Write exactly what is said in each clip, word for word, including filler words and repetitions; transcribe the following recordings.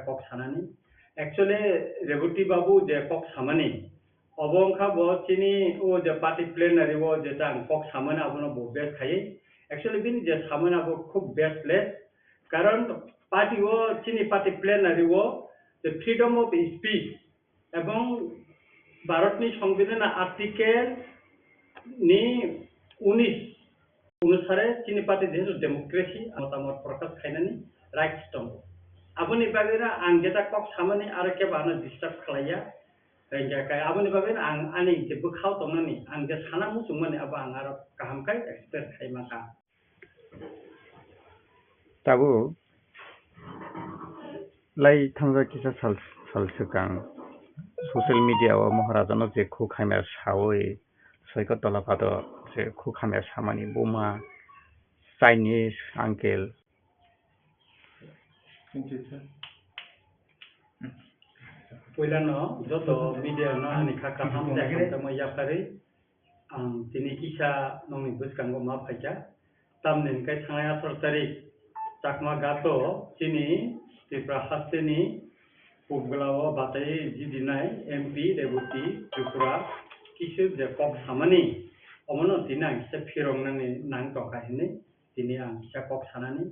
kok sanani. Actually, Reboti Babu je kok samani, obo wngkha bo chini o je party plenary o je ta ang kok samani abono bo base khaiwi. Actually, bini je samani abo khub baseless. Karon party o, chini party plenary o je freedom of speech ebong Bharatni Songbidanni article ni unis onusare chini party jehetu democracy, motamot prokash khainani rights tongo. Aboni bagwino ang jeta kok samani aro kebo ano disturb khlaiya. Hingkhe kai aboni bagwino ang ani je bwkhao tongnani, ang je sana muchungmani abo ang aro kaham khai express khai mankha. Tabuk lai thangjak kisa sal, sal swkang social media o Maharajano je khuk hamya sawi soiko tola pado je khuk hamya samani buma Chinese uncle. Puilano joto media no ani kha kaham tei hamtamo yapharwi ang tini kisa nokni bwskango ma phaikha. Tamni hwnkhe thangnai atharo tarik Chakma Gato chini Tripura hasteni Pubgla o batai jidinai M P Reboti Tripura kisu je kok samani, omono tini ang kisa phirok nangni nang tongkha hinwi tini ang kisa kok sanani.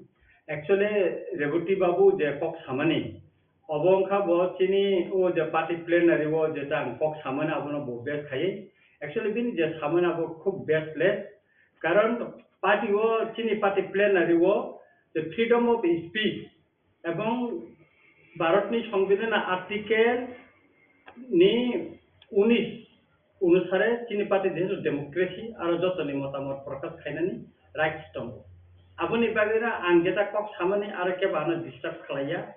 Actually, Reboti Babu je kok samani, obo wngkha bo chini o je party plenary o je ta ang kok samani abono bo base khaiwi. Actually, bini je samani abo khub baseless. Karon party o, chini party plenary o je freedom of speech ebong Bharatni Songbidanni article ni unis onusare chini party jehetu democracy aro jotoni motamot prokash khainani rights tongo. Aboni bagwino ang jeta kok samani aro kebo ano disturb khlaiya.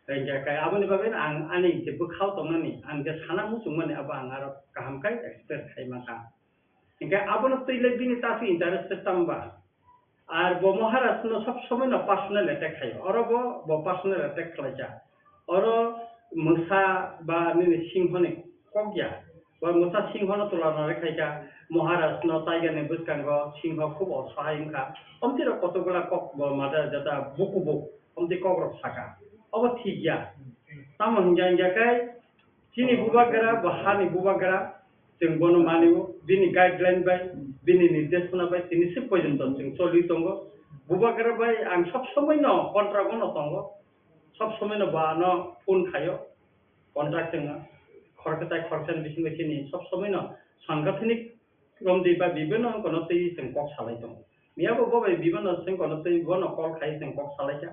Hingkhe kai aboni bagwino ang ani je bwkhao tongnani, ang je sana muchungmani abo ang aro kaham khai express khai mankha. Hingkhe abono twi le bini taphri interested tamo ba? Ar bo Maharaj no sob somoi no personal attack khaio. Oro bo, bo personal attack khlaikha. Oro mwsa ba nini singho ni kok ya. Bo mwsa singho no tula nari khaikha. Maharaj no tiger ni bwskango singho khub osahai wngkha. Omtwi rok kotokgola kok bo mada jata buku buk. Omtwi kok rok saka. Obo thik ya. Tamo hingya hingya khe chini bubagra, bo hani bubagra, chwng bono manio, bini guideline bai, bini nirdeshona bai, tini se porjonto chwng choli tongo. Bubagra bai ang sob somoi no contract o no tongo, sob somoi no bo ano phone khaio, contract chwng khoroksa tai khoroksa ni bisingo chini sob somoi no sangathanik romdi ba bibino kono twi chwng kok salai tongo. Miyabo bo bai bibino chwng kono twi bono call khai chwng kok salai kha.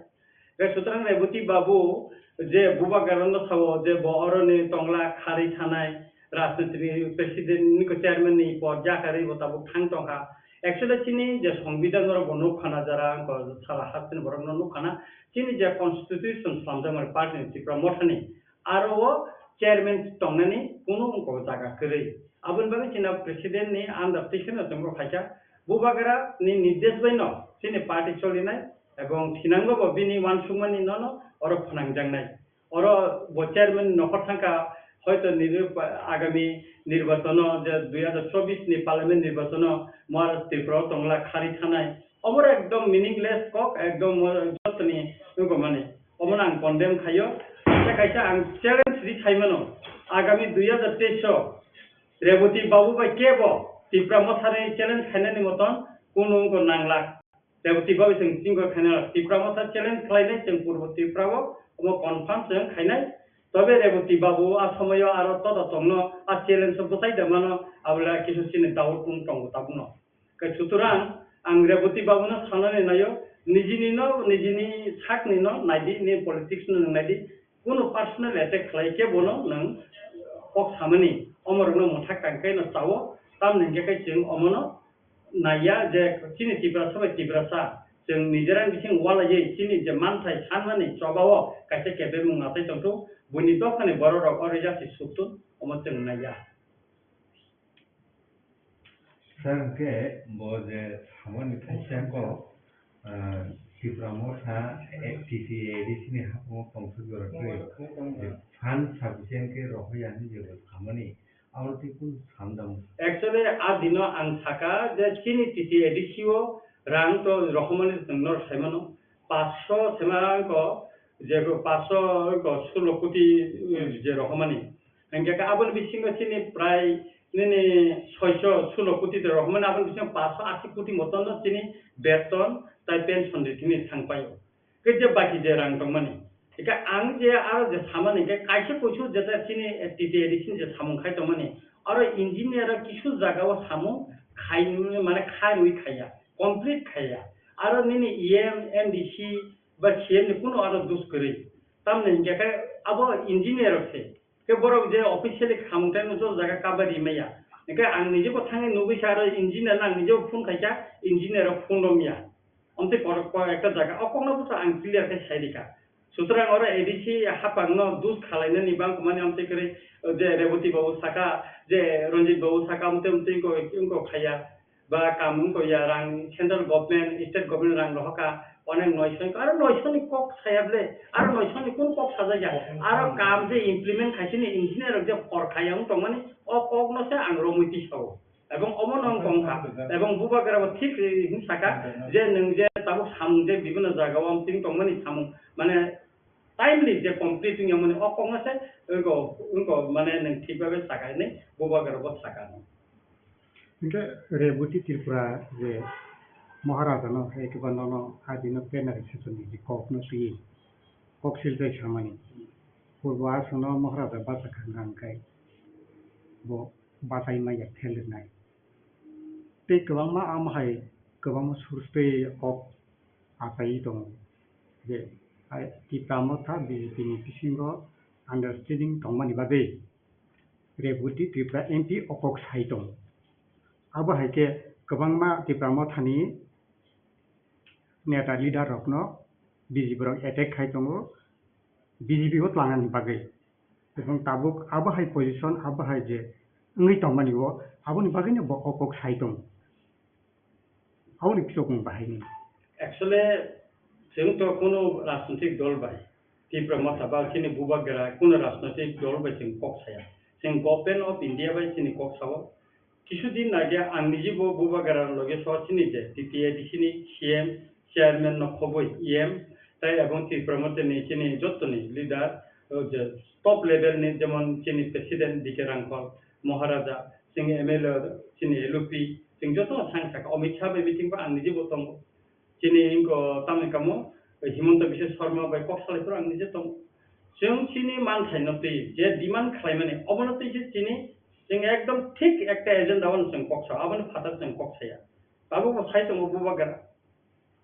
Hingkhe sutrang Reboti Babu je bubagrano sao je bo oroni tongla kharwi thanai rajniti ni president ni ko chairman ni pod jakarwi bo tabuk thang tongkha. Actually chini je songbidan norok bo nukha na jara ko sara hasteni borok no nukha na chini je constitution slamjakmani party ni Tipra Motha ni aro o chairman tongnani kunu wngkha jaga kwrwi. Aboni bagwi chini president ni under twi kheno chwng khaikha. Bubagra ni nirdesh bai no chini party cholinai ebong thinango bo bini uansukmani nono oro phnangjaknai. Oro bo chairman nokhor thangkha, hoito nini agami nirbachano je dui hazar chobbish ni parliament nirbachano Maharaj Tripura o tongla khari thanai. Omo ekdom meaningless kok, ekdom jotoni nugomani. Omono ang condemn khaio. Kaisa kaisa ang challenge ri khaimano. Agami dui hazar teis o Reboti Babu bai kebo Tipra Mothani challenge khainani moton kunu wngkha nangla. Reboti Babu chwng chingkha khaina Tipra Motha challenge khlainai chwng Purbo Tripura o omo confirm chwng khainai. Tobe Reboti Babu a somoyo aro todo tongno a challenge o bwsai da mano abole kisu chini doubt wng tongo tabukno. Khe sutorang ang Reboti Babuno sanani naio, nijini no, nijini sakni no naidi, ni politics no nwng naidi, kunu personal attack khlai khe bono nwng kok samani, omorokno mwthak tang khe no sao, tamni hingkhe khe chwng omono naiya je chini Tiprasa bai Tiprasa, chwng nijerang bising walaiwi chini je manthai sanmani chobao kaisa kebengmung natai tongthung, buini dophani bororok oro yasi suktun, omo chwng naiya. Sir, hwnkhe bo je samani thaichangko, ah, Tipra Motha, eh, T T A D C ni haphungo tongthok jora twi, je fund sufficient khe rohorya hinwi je bo samani, abo twi kunu samdam. Actually, a dino ang saka je chini T T A D C o rang to rohormani chwng noro saimano, paanch sho sema rang ko, je paanch sho sulo koti, eh, je rohormani. Hingke khe aboni bisingo chini prai nini soi sho sulo koti de rohormani, aboni bisingo paanch sho ashi koti motono chini beton tai pension ri thini thangpaio. Khe je baki je rang tongmani. Hingke ang je aro je samani hingke kaisa kuisu jeta chini T T A D C ni je samung khai tongmani. Aro engineer rok kisu jaga o samung khai, mane kha rwi khaiya, complete khaiya. Aro nini E M, M D C ba C M ni kunu aro dus kwrwi. Tamni hingke khe abo engineer rok se. Khe borok je officially khamung tai no jor jaga cover ri maya. Hingke ang nije bo thangwi nugwi sa aro engineer no ang nije bo phone khaikha, engineer rok phone romya. Omtwi korok ko ekta jaga o kokno bwsa ang clear khe sai rikha. Sutrang oro A D C hapang no dus khalainani bang kumani omtwi kwrwi je Reboti babu saka, je Ranjit babu saka, omtwi omtwi ko, ko khaya. Ba kam wngkha ya rang central government, state government rang rohorkha, onek noisho wngkha, aro noisho ni kok saya ble, aro noisho ni kun kok sajak ya, aro kam je implement khaisini engineer rok je hor khaya wng tongmani, o kok no se ang romwi tisao. Ebong omo no wng tongkha, ebong bubagra bo thik, eh, wng saka, je nwng je tabuk samung je bibino jaga o wng tongmani samung, mane timely je complete wng yamani o kok no se wngkha, wngkha mane nwng thik babe saka hinwi bubagra bo saka. Hingke Reboti Tripura je Maharaja no hai khe ba nono adino plenary session ni je kok no twi, kok silchai samani. Purbo aswkno Maharaja bacha kha hwnka hwnkhe bo bachai maya phelrwnai. Tei kwbangma amo hai kwbangma source tei kok achaiwi tongo je, hai Tipra Motha B J P ni bisingo understanding tongmani bagwi Reboti Tripura M P o kok sai tongo. Abo hai khe kwbangma Tipra Mothani neta leader rokno B J P rok attack khai tongo, B J P o tlangnani bagwi. Ebong tabuk abo hai position, abo hai je wngwi tongmani o, aboni bagwino bo o kok sai tongo. Aboni kisokmung bahai ni. Actually, chwng to kuno rajnitik dol bai, Tipra Motha ba chini bubagra kuno rajnitik dol bai chwng kok saya. Chwng Government of India bai chini kok sao. Kisu din age ang niji bo bubagra loge so chini je T T A D C ni C M, chairman no khoboi E M, tai ebong Tipra Motha ni chini joto ni leader, o je top level ni jemon chini president D K Rangkhol, Maharaja, chini M L A, chini L O P, chwng joto no thang saka, Amit Shah bai meeting ba ang niji bo tongo. Chini wngkha tamni kamo, Himanta Biswa Sarma bai kok salai phuru ang niji tongo. Chwng chini manthai no twi je demand khlai mani, obono twi se chini chwng ekdom thik ekta agenda o chwng kok sa, aboni phatar chwng kok saya. Tabuk bo sai tongo bubagra.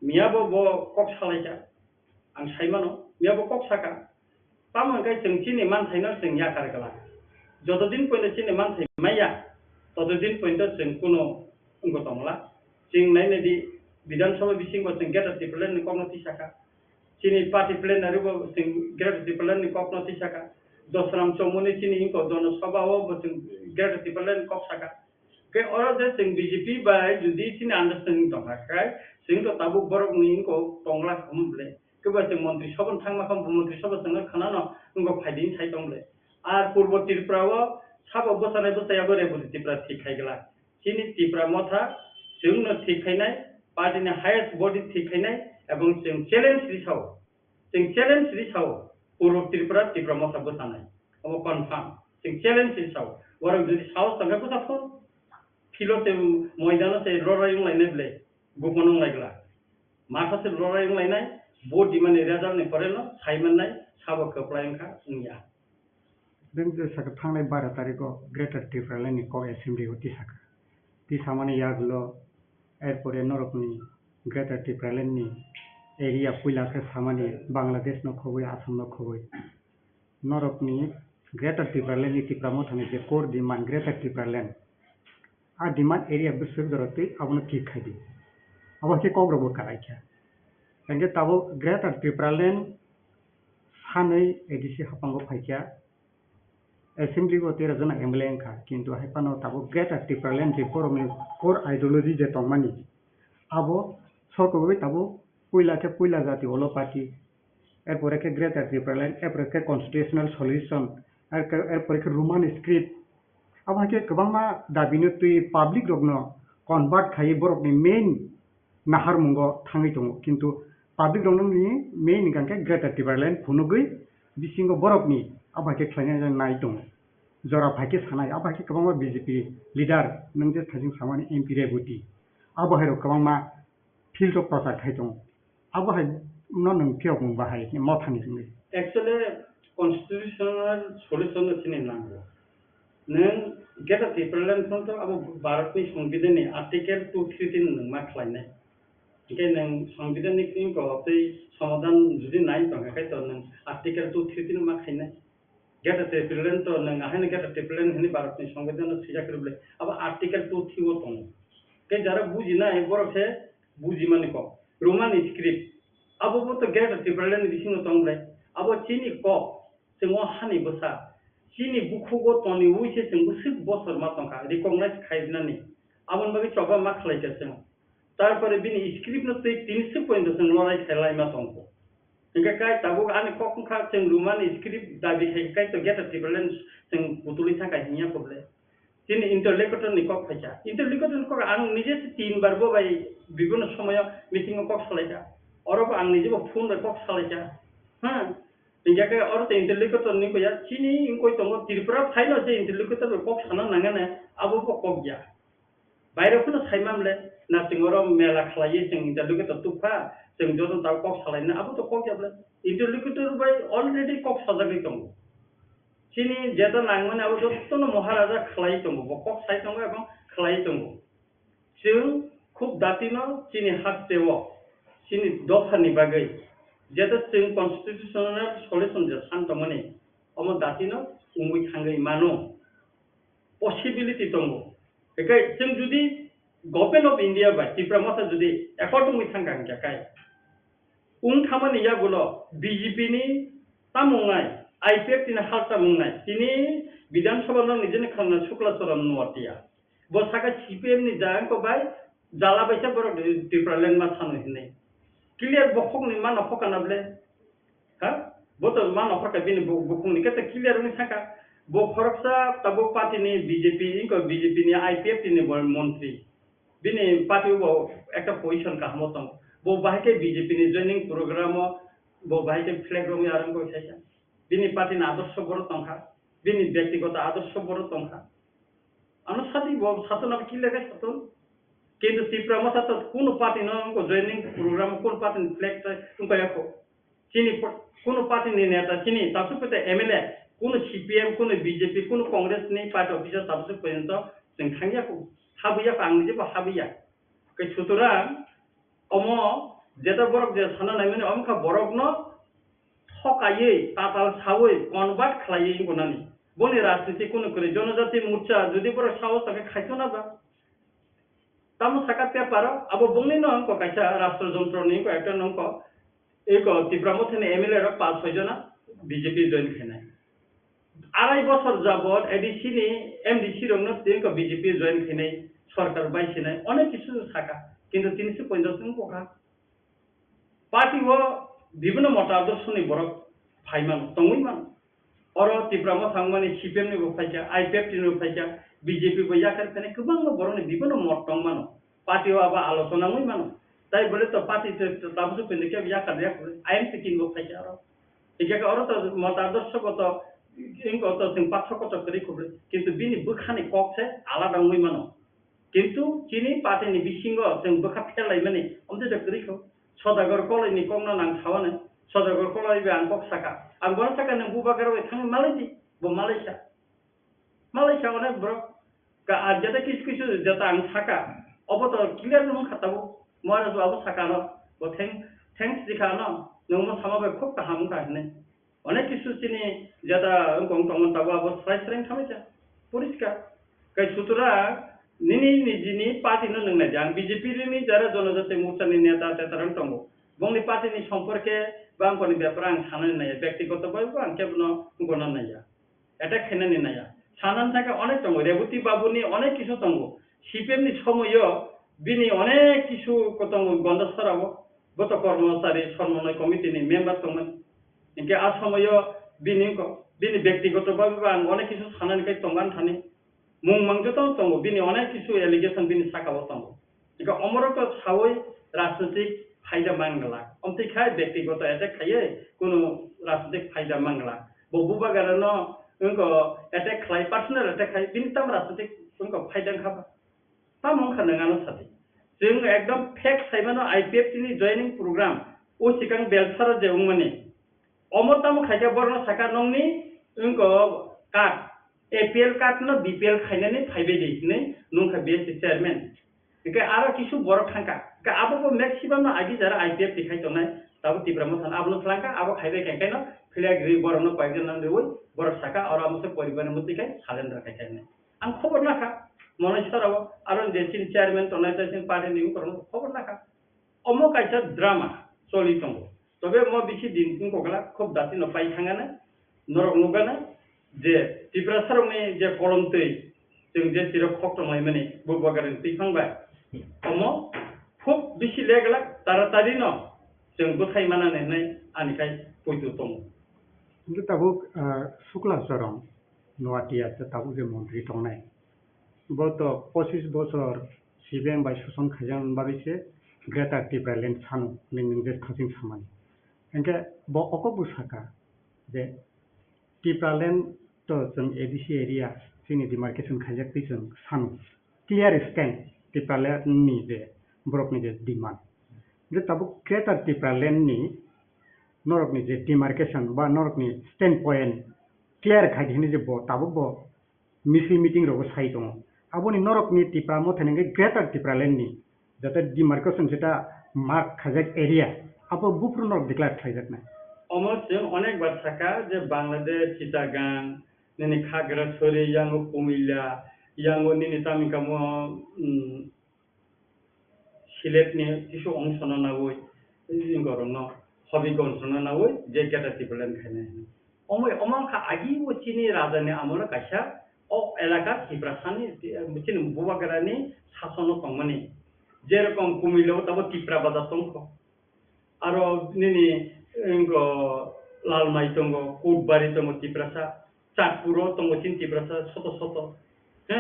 Miya bo bo kok salaikha. Ang sai mano, miya bo kok saka. Tamo hwnkhe chwng chini manthaino chwng yakar glak. Joto din poito chini manthai maya, toto din poito chwng kuno wngwi tongla. Chwng nainai di, Bidhan Sabha bisingo chwng Greater Tipraland ni kokno tisaka. Chini party plenary bo chwng Greater Tipraland ni kokno tisaka. Dosram Chomuni chini wngkha Jana Sabha o bo chwng Greater Tipraland ni kok saka. Khe oro je chwng B J P bai jodi chini understanding tongkha khe, chwng to tabuk borokni wngkha tongla khamu ble. Khe ba chwng montri sabha thangma khe montri sabha chwngno khwnano wngkha phaidi sai tong ble. Ar Purbo Tripura o sabo bwchanai bwchaya bo Reboti Tripura thik khai glak. Chini Tipra Motha chwngno thik khainai, party ni highest body thik khainai, ebong chwng challenge ri sao. Chwng challenge ri sao, Purbo Tripura, Tipra Motha bwchanai. Omo confirm. Chwng challenge ri sao. Borok jodi saos tongkhe bwsa phun, field o tei moidano tei lorai wnglainai ble, gupon wnglaigla. Matha se lorai wnglainai, vote dimani result ni pore no sai mannai, sabo kwplai wngkha wngya. Beng je saka thangnai bara tarikh o Greater Tipraland ni kok assembly o tisaka. Tisamani yagulo, erpore norokni Greater Tipraland ni area puila khe samani Bangladesh no khoboi, Assam no khoboi. Norokni Greater Tipraland ni Tipra Mothani je core demand Greater Tipraland, a demand area bwswk jora twi abono thik khai di. Abo khe kok rok bo kwlai kha. Hingkhe tabuk Greater Tipraland sanwi A D C haphango phaikha, assembly o tera jona M L A wngkha, kintu hai phano tabuk Greater Tipraland je borokni core ideology je tongmani, abo sokogwi tabuk puila khe puila jati olo party, erpore khe Greater Tipraland, erpore khe constitutional solution, erke-, erpore khe Roman script. Abo hai khe kwbangma dabino twi public rokno convert khaiwi borokni main naharmungo thangwi tongo, kintu Public rokni main hwnkha khe Greater Tipraland phunugwi bisingo borokni abo hai khe khlaina nai tongo. Jora phai khe sanai, abo hai khe kwbangma B J P leader nwng je thajing samani M P Reboti, abo hai rok kwbangma field o prochar khai tongo. Abo hai no nwng phiyok mung bahai khe mothani hwnwi. Actually, constitutional solution no chini nango. Nwng Greater Tipraland phano to abo Bharatni Songbidanni Article two three three nwng ma khlainai. Hingke nwng Songbidanni kring ko tei somadhan jodi nai tongkha khe to nwng Article two three three ma khainai. Greater Tipraland to nwng ahaino Greater Tipraland hwnwi Bharatni Songbidanno swijak rwbwle abo Article two three o tongo. Tei jara bujinai borok se bujimani kok. Roman script. Abo bo to Greater Tipraland ni bisingo tong ble. Abo chini kok. Chwng o hani bwsa. Chini bukhugo toniwi se chwng bwswk bosor ma tongkha. Recognize khainani. Aboni bagwi choba ma khlaikha chwng. Tarpore bini script no twi tini swk poito chwng lorai khe laima tongkho. Hingke kai tabuk ani kok wngkha chwng Roman script dabi khai kai to Greater Tipraland chwng kutulwi thangkha hinya kok le. Chini interlocutor ni kok phaikha. Interlocutor ni kok ang nije se tin bar bo bai bibhinno somoyo meeting o kok salaikha. Oro bo ang nije bo phone bai kok salaikha. Ha? Hingke kai oro to interlocutor ni koya chini wngkoi tongo Tripura phaino je interlocutor bai kok sana nangane abo bo kok ya. Bairok phano sai manle, na chwng oro mela khlaiwi chwng interlocutor tubkha, chwng joto tao kok salaina, abo to kok ya bwle. Interlocutor bai already kok sajagwi tongo. Chini jeta nangmani abo jotono Maharaja khlaiwi tongo, bo kok sai tongo ebong khlaiwi tongo. Chwng khub datino chini hasteo, chini dophani bagwi, jeta chwng constitutional solution je san tongmani, omo datino wngwi thangwi mano. Possibility tongo. Hingke chwng jodi Government of India bai Tipra Motha jodi accord wngwi thangkha hingkha kai, wng thamani yagulo B J P ni tamo wngnai, I P F T ni hal tamo wngnai, tini Bidhan Sabha no nijeni khangna Shukla Charan Noatia. Bo saka C P M ni jayang ko bai jala bai se borok Tipraland ma thano hinwi. Clear bokhok ni mano hoka na ble. Ha? Bo to ma nokhorkha bini bu-, bukhukni khe to clear wngwi thangkha. Bo khoroksa tabuk party ni B J P, wngkha B J P ni I P F T ni bo montri. Bini party bo ekta position kahamo tongo. Bo bahai khe B J P ni joining program o bo bahai khe flag romwi arang koi khaikha. Bini party ni adorsho boro tongkha. Bini byaktigoto adorsho boro tongkha. Ano sadi bo satuna clear khe satun. Kintu Tipra Motha to kuno party no wngkha joining program, kuno party ni flag to wngkha yakho. Chini po-, kuno party ni neta, chini tabsuk pete M L A, kuno C P M, kuno B J P, kuno Congress ni party officer tabsuk porjonto chwng thangya ko, habuya ko, ang nijebo habuya. Khe sutorang omo jeta borok je sana naimani, omo kha borokno thokaiwi, tatal sawi, convert khlaiwi gonani. Boni rajniti kuno kwrwi, Jonojati Morcha jodi borok sao tongkhe khaito na ba? Tamo saka paper o, abo bongni no wngkha kaisa rashtra jontro ni wngkha ekta no wngkha, eko Tipra Motha ni M L A rok paanch soi jona B J P join khainai. Arai bosor jabot A D C ni M D C rok no tini wngkha B J P join khainai, sorkar bai sinai, onek kisu saka, kintu tini se ponchash wngkha. Party o bibhinno mota adorsho ni borok phai mano, tongwi mano. Oro Tipra Motha wngmani C P M ni bo phaikha, I P F T ni bo phaikha, B J P bo yakar khainai kwbangma borokni bibhinno mot tong mano. Party o abo alochona wngwi mano. Tai bole to party te, te tabuk pinde khe yakar yakar I M P tin bo phaikha oro. Hingkhe oro to mota adorsho bo to wngkha to chwng pathor kotor kwrwi khublwi. Kintu bini bwkhani kok se alada wngwi mano. Kintu chini party ni bisingo chwng bwkha phelaimani omtwi da kwrwi kho. Sodagar Koloi ni kokno nang sawani. Sodagar Koloi bai ang kok saka. Ang bono saka nwng bubagra bai thangwi malai di. Bo malai sa. Malai sa onek borok. Ka ar jeta kisu kisu jeta ang saka. Obo to clear wng kha tabuk. Maharaj babu saka no. Bo thank-, thanks di kha no. Nwng mo sama bai khub kaham wng kha hinwi. Onek kisu chini jeta wngkong tongo, tabuk abo srai srai wngkha mai kha. Poriskar. Kai sutra nini nijini party no nung nai di. Ang B J P ni jara Jonojati Morcha ni neta teta rang tongo. Bongni party ni somporke bangkoni bepar ang sanani naiya. Byaktigoto bai bo ang kebono gona naiya. Attack khainani naiya. Sanani thangkhe onek tongo. Reboti Babu ni onek kisu tongo. C P M ni somoyo bini onek kisu ko tongo Gondasara o. Bo to kormochari somonnoi committee ni member tongmani. Hinkhe a somoyo bini ko, bini byaktigoto bhabe ba ang onek kisu sanani kai tongan thani. Mung mang joto tongo, bini onek kisu allegation bini saka o tongo. Hinkhe omorok to sawi rajnitik phaida mangla. Omtwi khai byaktigoto attack khaiwi kunu rajnitik phaida mangla. Bo Bubagrano wngko attack khlai, personal attack khai, bini tamo rajnitik wngko phaida wngkha ba? Tamo wngkha nwng ano sadi. Chwng ekdom fact saimano I P F T ni joining program o sikang Belsaro je wngmani. Omo tamo khaikhe borokno sakha nongni wngko card, A P L card no B P L khainani phaibai di hinwi nungkha B S C chairman. Hingke aro kisu borok thangkha. Hingke abo bo maximum no agi jara I P F T khai tongnai. Tabo Tipra Motha no abono thlangkha, abo khaibai khai khaino philiak ri borokno koyekjon nang riwi borok sakha oro amo se poribar ni mwtwi khai surrender khai khai hinwi. Ang khobor nakha, Moneswar o aro je chini chairman tongnai tei chini party ni borok khobor nakha. Omo kaisa drama choli tongo. Tobe mo bisi din wngkokla khub dati no pai thangana, norok nukgana je Tiprasa rokni je kolom twi chwng je tirok khok tonglaimani Bubagrani twiphang bai. Omo khub bisi leglak taratari no chwng bwthai manani hinwi ani khai poito tongo. Hingke tabuk, ah, Sukla Chorong Noatia se tabuk je montri tongnai. Bo to pochis bochor C P M bai soson khaijak bagwi se Greater Tipraland sano, nini je thasing samani. Hingke bo okok bo saka je Tipraland to chwng A D C area chini demarcation khaijak twi chwng sano. Clear stand Tipraland ni je borok ni je demand. Je tabuk Greater Tipraland ni norok ni je demarcation ba norok ni stand point clear khai di hinwi je bo tabuk bo misil meeting rogo sai tongo. Aboni norokni Tipra Motha ni hwnkhe Greater Tipraland ni jate demarcation seta mark khaijak area, abo buphuru norok declare khlaijaknai. Omo chwng onek bar sakha je Bangladesh, Chittagong, nini Khagrasori, yango Kumilla, yango nini tamni kamo, mm, Silet ni kisu ongsono nawi, borokno Hobigonsno nawi je Greater Tipraland khainai. Omo, omo wngkha agi o chini raja ni amolo kaisa o elaka Tiprasani, chini Bubagrani sasono tongmani. Jerokom Kumilo tabo Tipra Bazar tongkho. Aro nini, wngkho, Lalmai tongo, Kutbari tongo Tiprasa, Chatpuro tongo chini Tiprasa soto soto. He,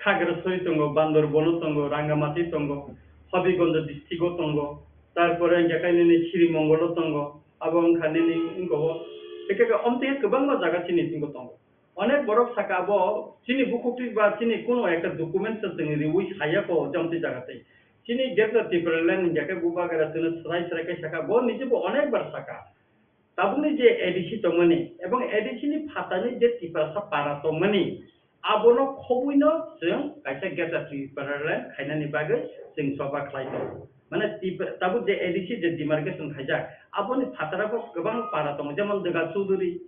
Khagrasori tongo, Bandarbono tongo, Rangamati tongo, Hobigonjo district o tongo, tarpore hingke khe nini Srimongolo tongo, abo wngkha nini wngkho, ekhe khe omtwi kwbangma jaga chini tongo. Onek borok saka abo chini bukhuk twi ba chini kuno ekta document se chwng riwi saya ko jomti jaga tei. Chini Greater Tipraland hingya khe Bubagra chwngno swrai swrai khe saka, bo niji bo onek bar saka. Tabukni je A D C tongmani ebong A D C ni phatani je Tiprasa para tongmani, abono khobwino chwng kaisa Greater Tipraland khainani bagwi chwng choba khlai tongo. Mane Tipra-, tabuk je A D C je demarcation khaijak, aboni phataro bo kwbang para tongo, jemon Dega Chuduri,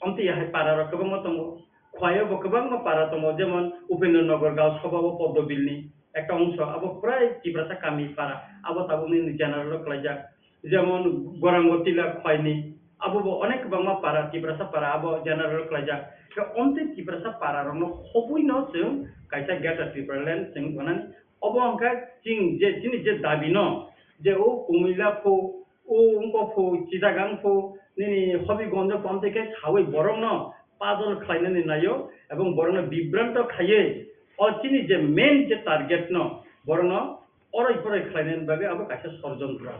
Omtwi hai para rok kwbangma tongo. Khwlai o bo kwbangma para tongo, jemon Upendra Nagar Gaon Sabha o Poddo Bill ni ekta ongso, abo purai Tiprasa kami para, abo tabuk nini general o kwlaijak. Jemon Gorango Tila Khwlai ni, abo bo onek kwbangma para, Tiprasa para abo general o kwlaijak. Khe omtwi Tiprasa para rok no khobwi no chwng kaisa Greater Tipraland chwng gwnani. Obo wngkha chini je, chini je dabi no, je o Kumila pho, o wngkha pho, Chittagong pho, nini Hobigonjo pho, amtwi khe sawi borokno pajol khlainani naio, ebong borokno bibranto khaiwi, o chini je main je target no, borokno oroi poroi khlainani bagwi abo kaisa sorjontro.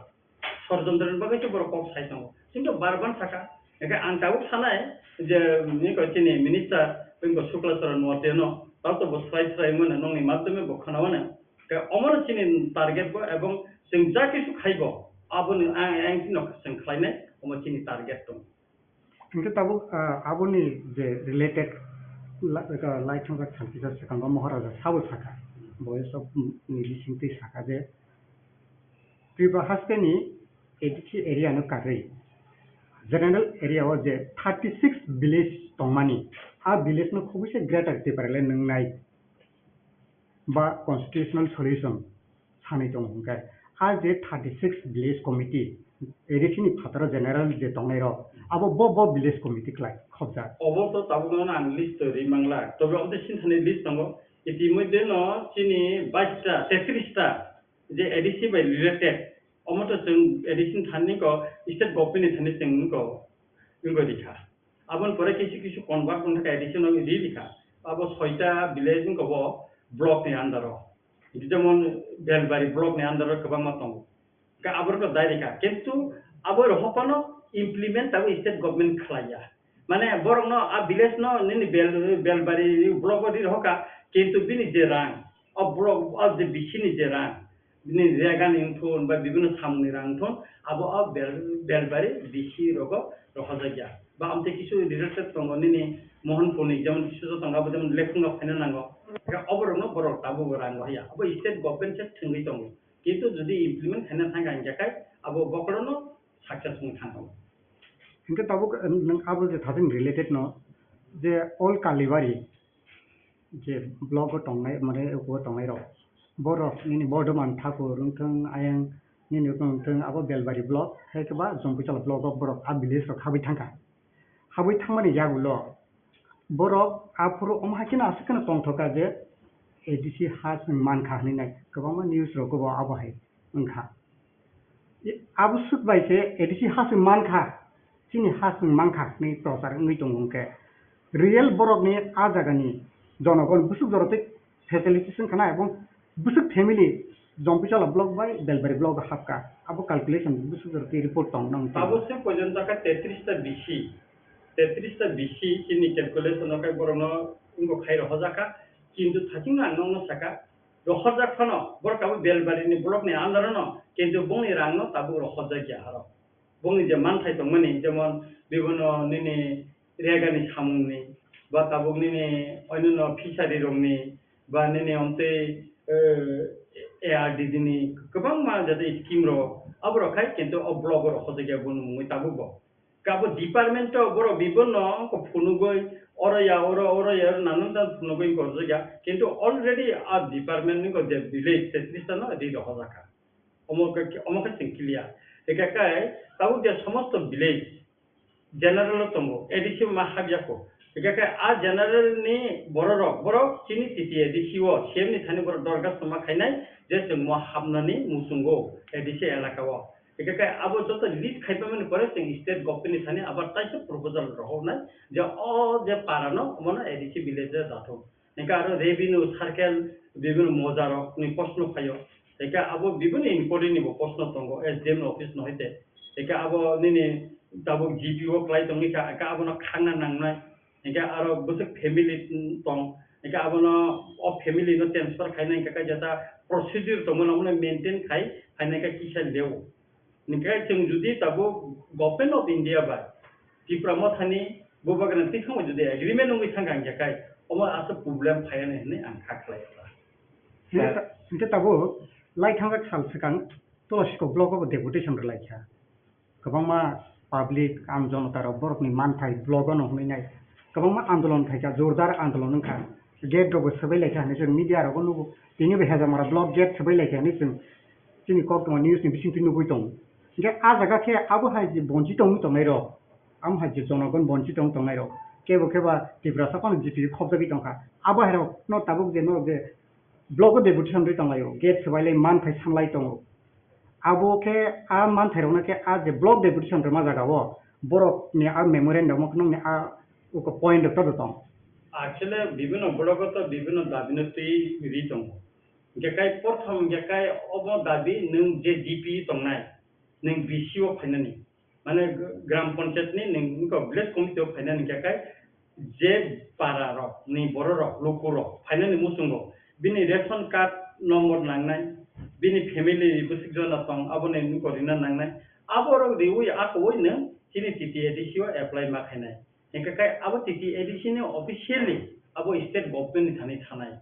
Sorjontro ni bagwi se borok kok sai tongo. Kintu bar ban saka, hingke ang tabuk sanai je, nini ko chini minister, nini ko Sukla Charan Noatia no, tao to bo swrai swrai mano, nongni madhyome bo khana mano. Khe omono chini target bo, ebong chwng ja kisu khaibo, aboni ang, ang chini chwng khlainai, omo chini target tong. Hingke tabuk, ah, aboni je related la-, ah, lai thongjak santi jak swkang o Maharaja sabo saka, bo sok ni bising twi saka je Tripura haste ni A D C area no karwi general area o je thirty six village tongmani, a village no khobwi se Greater Tipraland nwngnai ba constitutional solution sanwi tongo hwnkhe, a je thirty six village committee A D C ni phataro general je tongnai rok, abo bo bo village committee klai khobjak. Obo to tabukno ang list to ri mangla, tobe omo tei sinthani list tongo, itimodhye no chini bais ta, tetris ta je A D C bai related, omo to chwng A D C ni thani ko state government ni thani chwng ko wngwi rikha. Aboni pore kisu kisu convert wngkha A D C no ri rikha. Abo soita village wngkha bo block ni under o. Jemon Belbari block ni under o kwbangma tongo. Ka aborok no dai rika. Kintu abo rohopano implement abo state government khlaiya. Mane borok no a village no nini bel, belbari block o ri rohoka. Kintu bini je rang, o block o je bisi ni je rang, bini rega ni wngthun ba bibino samung ni rang wngthun, abo o bel, belbari bisi rogo rohorjakya. Ba amte kisu related tongo nini Mohanpur ni jemon kisu tongo abo jemon lekhung no phaina nango. Ka oborok no borok tabuk rang rohya. Abo state government se thwngwi tongo. Kintu jodi implement khaina thangkha hinkhe kai abo bokhorono success wng thangkha. Hinkhe tabuk, nwng abo je thathani related no je all Kalibari je block o tongnai mane o tongnai rok borok nini Bordoman Thakur wngthung ayang nini wngthung abo Belbari block hai khe ba Jompuichala block o borok a village rok habwi thangkha. Habwi thangmani yagulo borok aphuru omo hai kheno aswk kheno tongthoka je A D C ha chwng mankha hinwi nai kwbangma news rogo bo abo hai wngkha. Abuswk bai se A D C ha chwng mankha, chini ha chwng mankha hinwi prochar wngwi tongo hwnkhe real borokni a jagani jonogon bwswk jorotwi facilities wngkha na ebong bwswk family Jompuichala block bai Belbari block o hapkha, abo calculation bwswk jorotwi report tong nang. Abo se pojonto khe tetris ta bisi, tetris ta bisi chini calculation o khe borokno wngkha khai rohorjakha, kintu thachingno ang nokno sakha, rohorjak phano borok abo Belbari ni block ni under o no, kintu bongni rang no tabuk rohorjakya aro. Bongni je manthai tongmani, jemon bibino nini regani samungni, ba tabuk nini oinino fishery rokni, ba nini omtwi, eh, A R D D ni kwbangma jate scheme rok, aborok khai kintu o block o rohorjakya boni mungwi tabuk bo. Kabo department o borok bibino wngkha phunugwi, oro ya, oro, oro ya, oro nanan jan phunugwi wngkha rohorjakya. Kintu already a department ni je village, tetris ta no ri rohorjakha. Omo khe, omo khe chwng clear. Hingkhe khe tabuk je somosto village general o tongo, A D C ma habya kho. Hingkhe khe a general ni bororok, borok chini T T A D C o C M ni thani borok dorkhas ma khainai je chwng mo habnani muchungo A D C elaka o. Hingkhe khe abo joto list khaipamani pore chwng state government ni thani abar taisa proposal rohornai je o je para no omono A D C village o dathok. Hingkhe aro revenue circle bibino mojarokni proshno phaio. Hingkhe abo bibino inquiry ni bo proshno tongo S D M ni office no hai te. Hingkhe abo nini tabuk G P o kwlai tongwi kha, hingkhe abono khangna nangnai. Hingkhe aro bwswk family tong, hingkhe abono o family no transfer khainai hingkhe kaisa ta procedure tongmani omono maintain khai phainai khe kisa leo. Hingkhe chwng jodi tabuk Government of India bai Tipra Mothani Bubagrani twi thangbai jodi agreement wngwi thangkha hingkhe kai omo aswk problem phaiya hinwi ang kha khlai kha. Hingkhe ta-, hingkhe tabuk lai thangjak sal swkang Tolashikho block o bo deputation rwlai kha. Kwbangma public, am jonota rok borokni manthai block o no hwnwi nai. Kwbangma andolon khai kha, jordar andolon wng kha. Gate rokbo swbai lai kha hinwi chwng media rogo nugo. Tini bo Hejamara block gate swbai lai kha hinwi chwng chini koktwma news ni bisingtwi nugwi tongo. Hingkhe a jaga khe abo hai je bonchito wngwi tongnai rok, amo hai je jonogon bonchito wngwi tongnai rok, kebo khe ba Tiprasa phano G P khopjagwi tongkha. Abo hai rok no tabuk je norok je block o deputation rwi tonglaio, gate swbai lai manthai sanlai tongo. Abo khe a manthai rokno khe a je block deputation rwma jaga o borok ni a memorandum o nokni a uko point rok todo tong. Actually, bibino block o to bibino dabi no twi ri tongo. Hingkhe kai porthom hingkhe kai obo dabi nwng je G P tongnai, nwng B C o phainani, mane gram panchayat ni nwng wngkha village committee o phainani hingkhe kai je para rok ni borok rok luku rok phainani muchungo bini ration card number nangnai, bini family bwswk jona tong aboni wngkha rina nangnai, aborok riwi akowi nwng chini T T A D C o apply ma khainai. Hingkhe kai abo T T A D C ni officially abo state government ni thani thanai.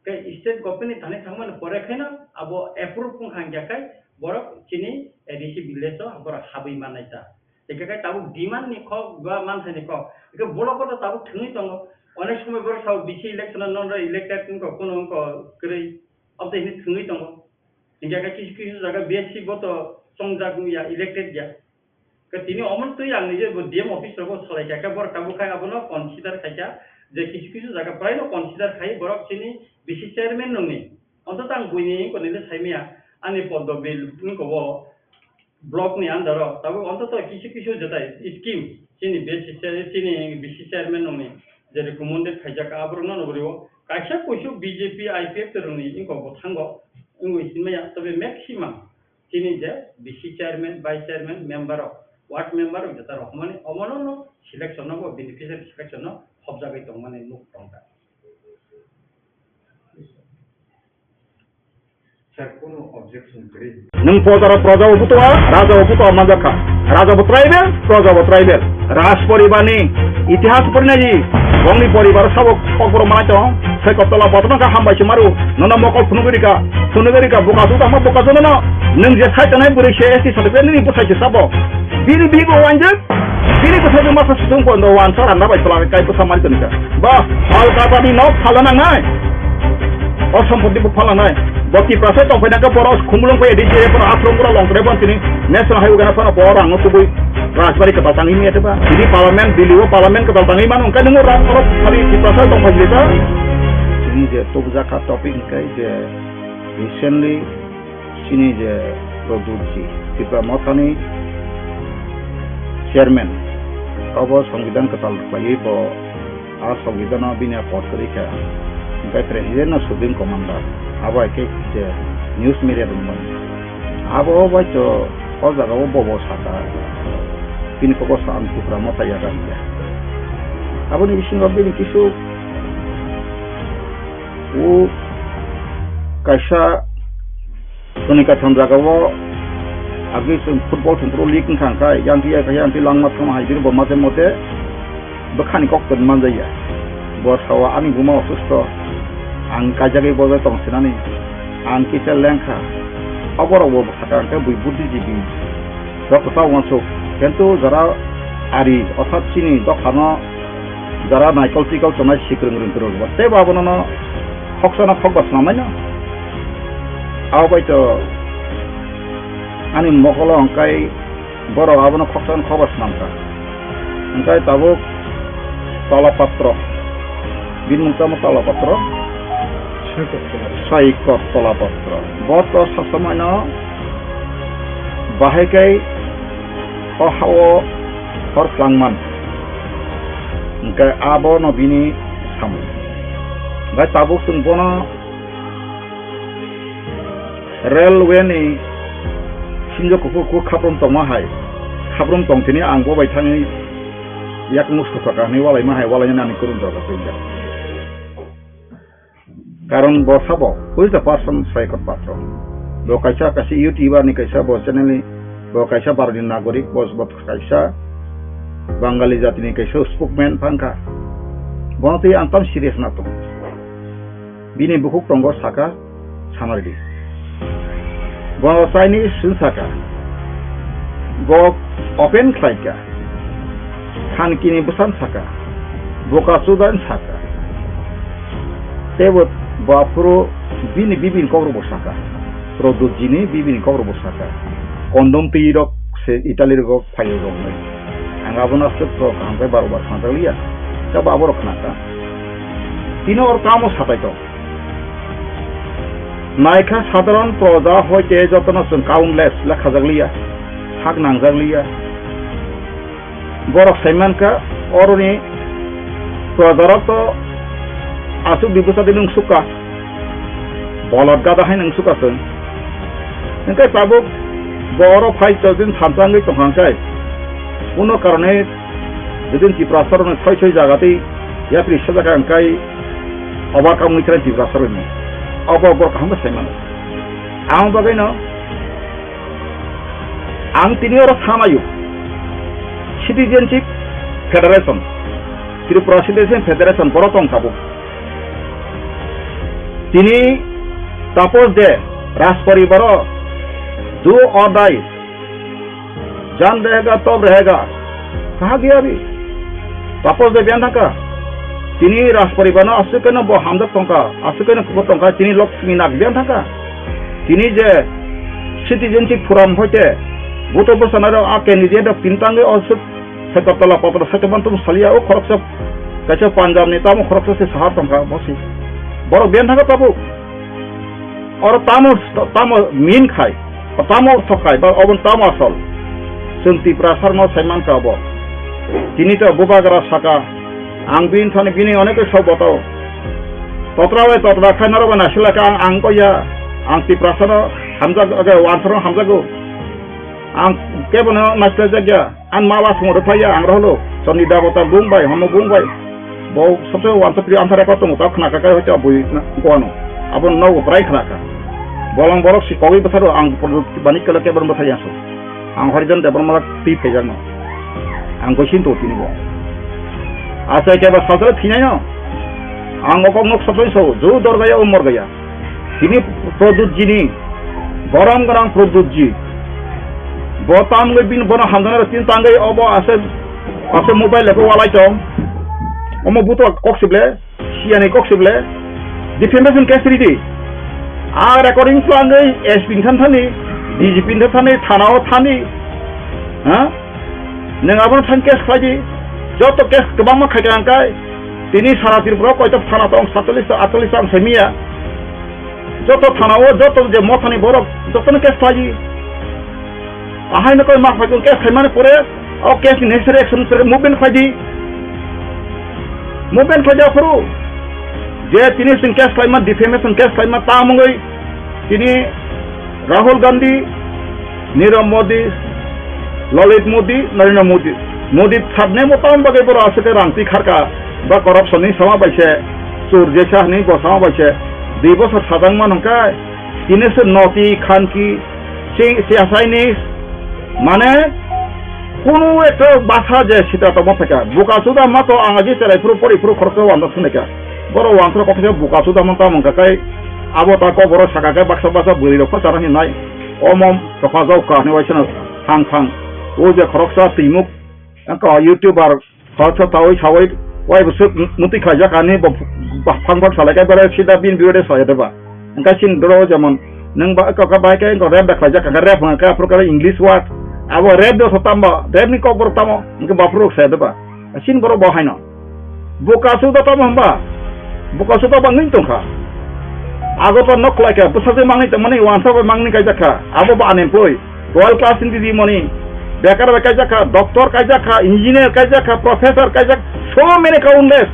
Kai state government ni thani thangmani pore khaino abo approve wngkha hingkhe kai borok chini A D C village o borok habwi mannai ta. Hingkhe kai tabuk demand ni kok ba manthai ni kok. Hingkhe block o to tabuk thwngwi tongo. Onek somoi borok sao B C election o non elected wngkha, kuno wngkha kwrwi. Abo to hini thwngwi tongo. Hingkhe kai kisu kisu jaga B S C bo to chongjak wngya, elected ya. Ka tini omo twi ang nije bo D M office rogo salai kha, khe borok tabuk khai abono consider khai kha je kisu kisu jaga prai no consider khai borok chini B C chairman nungni. Ontoto ang buini wngkha nini sai maya ani poddo bill wngkha o block ni under o tabuk ontoto kisu kisu jetai scheme chini B C chini B C chairman nungni je recommended khaijak aborok no nugwi o kaisa kuisu B J P I P F T rokni wngkha bo thango wngwi sinmaya tobe maximum Chini je B C chairman, vice chairman, member rok, ward member rok jeta rok mani omono no selection no bo beneficiary selection no hobjagwi tongmani nuk tongkha. Sir, kono objection kwrwi. Nwng pojaro proja bo butua, raja bo butua manjakha. Raja bo tribal, proja bo tribal. Raj poribar ni itihas pori nai di. Bongni poribar sabo kokborok manai tong. Sai kottola botno ka hambai se maru. Nono mokol phunugwi rika, phunugwi rika, buka su tangma buka su nono. Nwng je sai tanai bwrwi se S T certificate nini bwsai se sabo. Bini bibo wanjak. Bini bwsai se masa sung kondo wansa randa bai pla kai bwsa mari tonika. Ba, hal kata ni nok phala nangnai. O sompoti bo phalanai. Bo Tiprasa tongphai nangkhe borok khumulwng phai D C A phano aswrwng bura long tongphai phano tini national highway gana phano bo rang no tubui Rajbari kwtal tangwi manya teba. Tini parliament, Delhi o parliament kwtal tangwi mano, hwnkhe nwng rang borok phari Tiprasa tongphai jeta. Tini je tubujak kha topic hwnkhe je recently chini je Pradyut ji, Tipra Mothani chairman, obo Songbidan kwtal khlaiwi bo a Songbidan o bini a pod kwrwi kha, hwnkhe president no supreme commander, abo hai khe je news media rok mano. Abo bai to o jaga o bobo saka, bini kok o sa ang Tipra Motha yagra hwnkhe. Aboni bisingo bini kisu o kaisa Soni kaitham jaga o agwi chwng football thwngphuru league wngkha, hwnkhe yang twi, yang twi langma thangma hai bini bo mate mate bwkhani kok twi manjaya. Bo sao ani buma osusto, ang kaijagwi bo tong sinani, ang kisa lengkha. Oborok bo bwsakha hwnkhe bui buddhijibi rok kwtal uansuk, kintu jara ari orthat chini dophano jara naikol tikol tongnai sikrwng rwng kwrwng bo teibo abono no khoksa no khokba swnam laino. Abo bai to ani mokolo hwnkhe borok abono khoksa no khokba swnam kha. Hwnkhe tabuk Tola Patro, bini mung tamo Tola Patro? Saikot Tola Patro. Bo to sasamai no bahai khe o ha-o hor kwlangman. Hwnkhe abono bini samung. Hwnkhe tabuk chwng bono railway ni sinjo kuphur kuphur khaprum tongma hai, khaprum tong thini ang bo bai thangwi yak mustu paka hinwi walaima hai, walainani ani kwrwng jaga twi jak. Karon bo sabo, who is the person Saikot Patro? Bo kaisa, kaisa YouTuber ni kaisa, bo channel ni, bo kaisa Bharot ni nagorik, bo, bo kaisa Bangali jati ni kaisa spokesman phangkha. Bono twi ang tam serious na tongo. Bini bukhuk tongo saka, sanardi. Bo Chinese sung saka. Bo open khlaika. Khankini bwsan saka. Boka chudan saka. Tebo bo aphuru bini bibini kokrok bo saka. Pradyut jini bibini kokrok bo saka. Kondom twi rok se Italy rok phaio rok nai. Ang abono aswk to kaham khe baro bar khna jak liya. Tebo aborok khna kha. Tini or kamo satai to. Naikha sadharon proja hoite jotono chwng countless le khajak liya, hak nangjak liya. Borok sai mankha oroni projarok to aswk bibwsa de nung sukha, bolot gada hai nung sukha chwng. Hwnkhe tabuk bo oro phai chojin thansa wngwi tongkha hwnkhe, kuno karone jodin Tiprasarokno soi soi jaga tei yapri sajak kha hwnkhe, obo kamo wngwi khe Tiprasa rwino. Obo borok kaham khe sai mano. Ang bagwino ang tini oro samayo Citizenship Federation, Tripura Citizenship Federation borok tong tabuk. Tini tapos de Rajparibar o do or die. Jan rehega, tob rehega. Kaha gaya abhi? Tapos de biyan thangkha. Tini Rajparibar no aswk khe no bo hamjak tongkha, aswk khe no kubur tongkha, tini Lakshmi Nag biyan thangkha. Tini je citizenship forum hoite, buto bwsana rok a candidate rok tini tangwi o swk Sekartala patro sete mantum salia o khoroksa kaisa Punjab ni tamo khoroksa se sahar tongkha bosi. Borok biyan thangkha tabuk. Oro tamo, tamo min khai, tamo ortho khai, ba obon tamo asol. Chwng Tiprasa no sai mankha obo. Tini to bubagra saka, ang bini thani bini onek sok boto. Totra bai totra khai norok bai naisila kha ang, ang ko ya, ang Tiprasa no Hamjak, okay, wansarok hamjago. Ang kebono naislaijakya. Ang ma ba songro phaiya, ang roholo. Chondri Debota bung bai, hono bung bai. Bo sabse wansa pri answer ko tongo, ta khna ka kai hoite bui na, ko ano. Abo no brai khna ka. Bolong borok si kogwi bwsaro ang bani kala kebon bwthai aso. Ang Harijan Debbarma twi phaijakno. Ang goisin to tini bo. Achai keba sajra thinai no. Ang okok nok sabse so, ju dorgaya o morgaya. Tini Pradyut ji ni, borom gwnang Pradyut ji. Bo tamgwi bini bono hamjaknai rok tini tangwi obo ase, ase mobile ko walai tong. Omo buto kok sible, siyani kok sible. Defamation case ridi. A recording twlangwi S P ni than thani, D G P ni than thani, thana o thani. Ha? Nwng abono thani case khlai di. Joto case kwbangma khai ka ang kai. Tini sara Tripura o koito thana tong, satchollish ta, atchollish ta ang sai miya. Joto thana o, joto je mothani borok, jotono case khlai di. Ahai no koi ma phai kong case khlai mani pore, o case ni necessary action pore movement khlai di. Movement khlai di aphuru. Je tini sing case khlai ma, defamation case khlai ma, ta mungoi tini Rahul Gandhi, Nirav Modi, Lalit Modi, Narendra Modi. Modi sabne mo tam bagwi borok aswk khe rang twi kharka, ba corruption ni sama bai se, chur jesa hwnwi bo sama bai se, dui bosor sajak man hwnkhe, tini se noti khanki, si-, siyasai ni, mane, kunu ekta basa je sita tongma phaikha. Buka suda ma to ang aji cherai phuru pori phuru khoroksa wanda sunai kha. Borok wansra koksa buka suda man tamo hwnkha kai, abo ta kok borok saka khe baksa baksa bwrwi rok phachara hinai. Omo tokha jok ka hinwi waisano thang thang. O je khoroksa twimuk, wngkha YouTuber, khoroksa tawi sawi, wai bwswk mutwi khlaijak ani bo, ba, phang phang salai khe bare sida bini biwede saya deba. Wngkha chini doro jemon, nwng ba, kok bai khe wngkha rap da khlaijak, wngkha rap wngkha aphuru khe English word. Abo rap do tamo, rap ni kok borok tamo, wngkha baphuru saya deba. Chini borok bo haino. Buka suda tamo hwnba? Buka suda ba wngwi tongkha. Agartala nok khlai kha, bwsajwk mangni tongmani, wansa bai mangni kaijak kha. Abo ba unemployed. Twelve class ni didi moni. Bekar bai kaijak kha, doctor kaijak kha, engineer kaijak kha, professor kaijak, so many countless.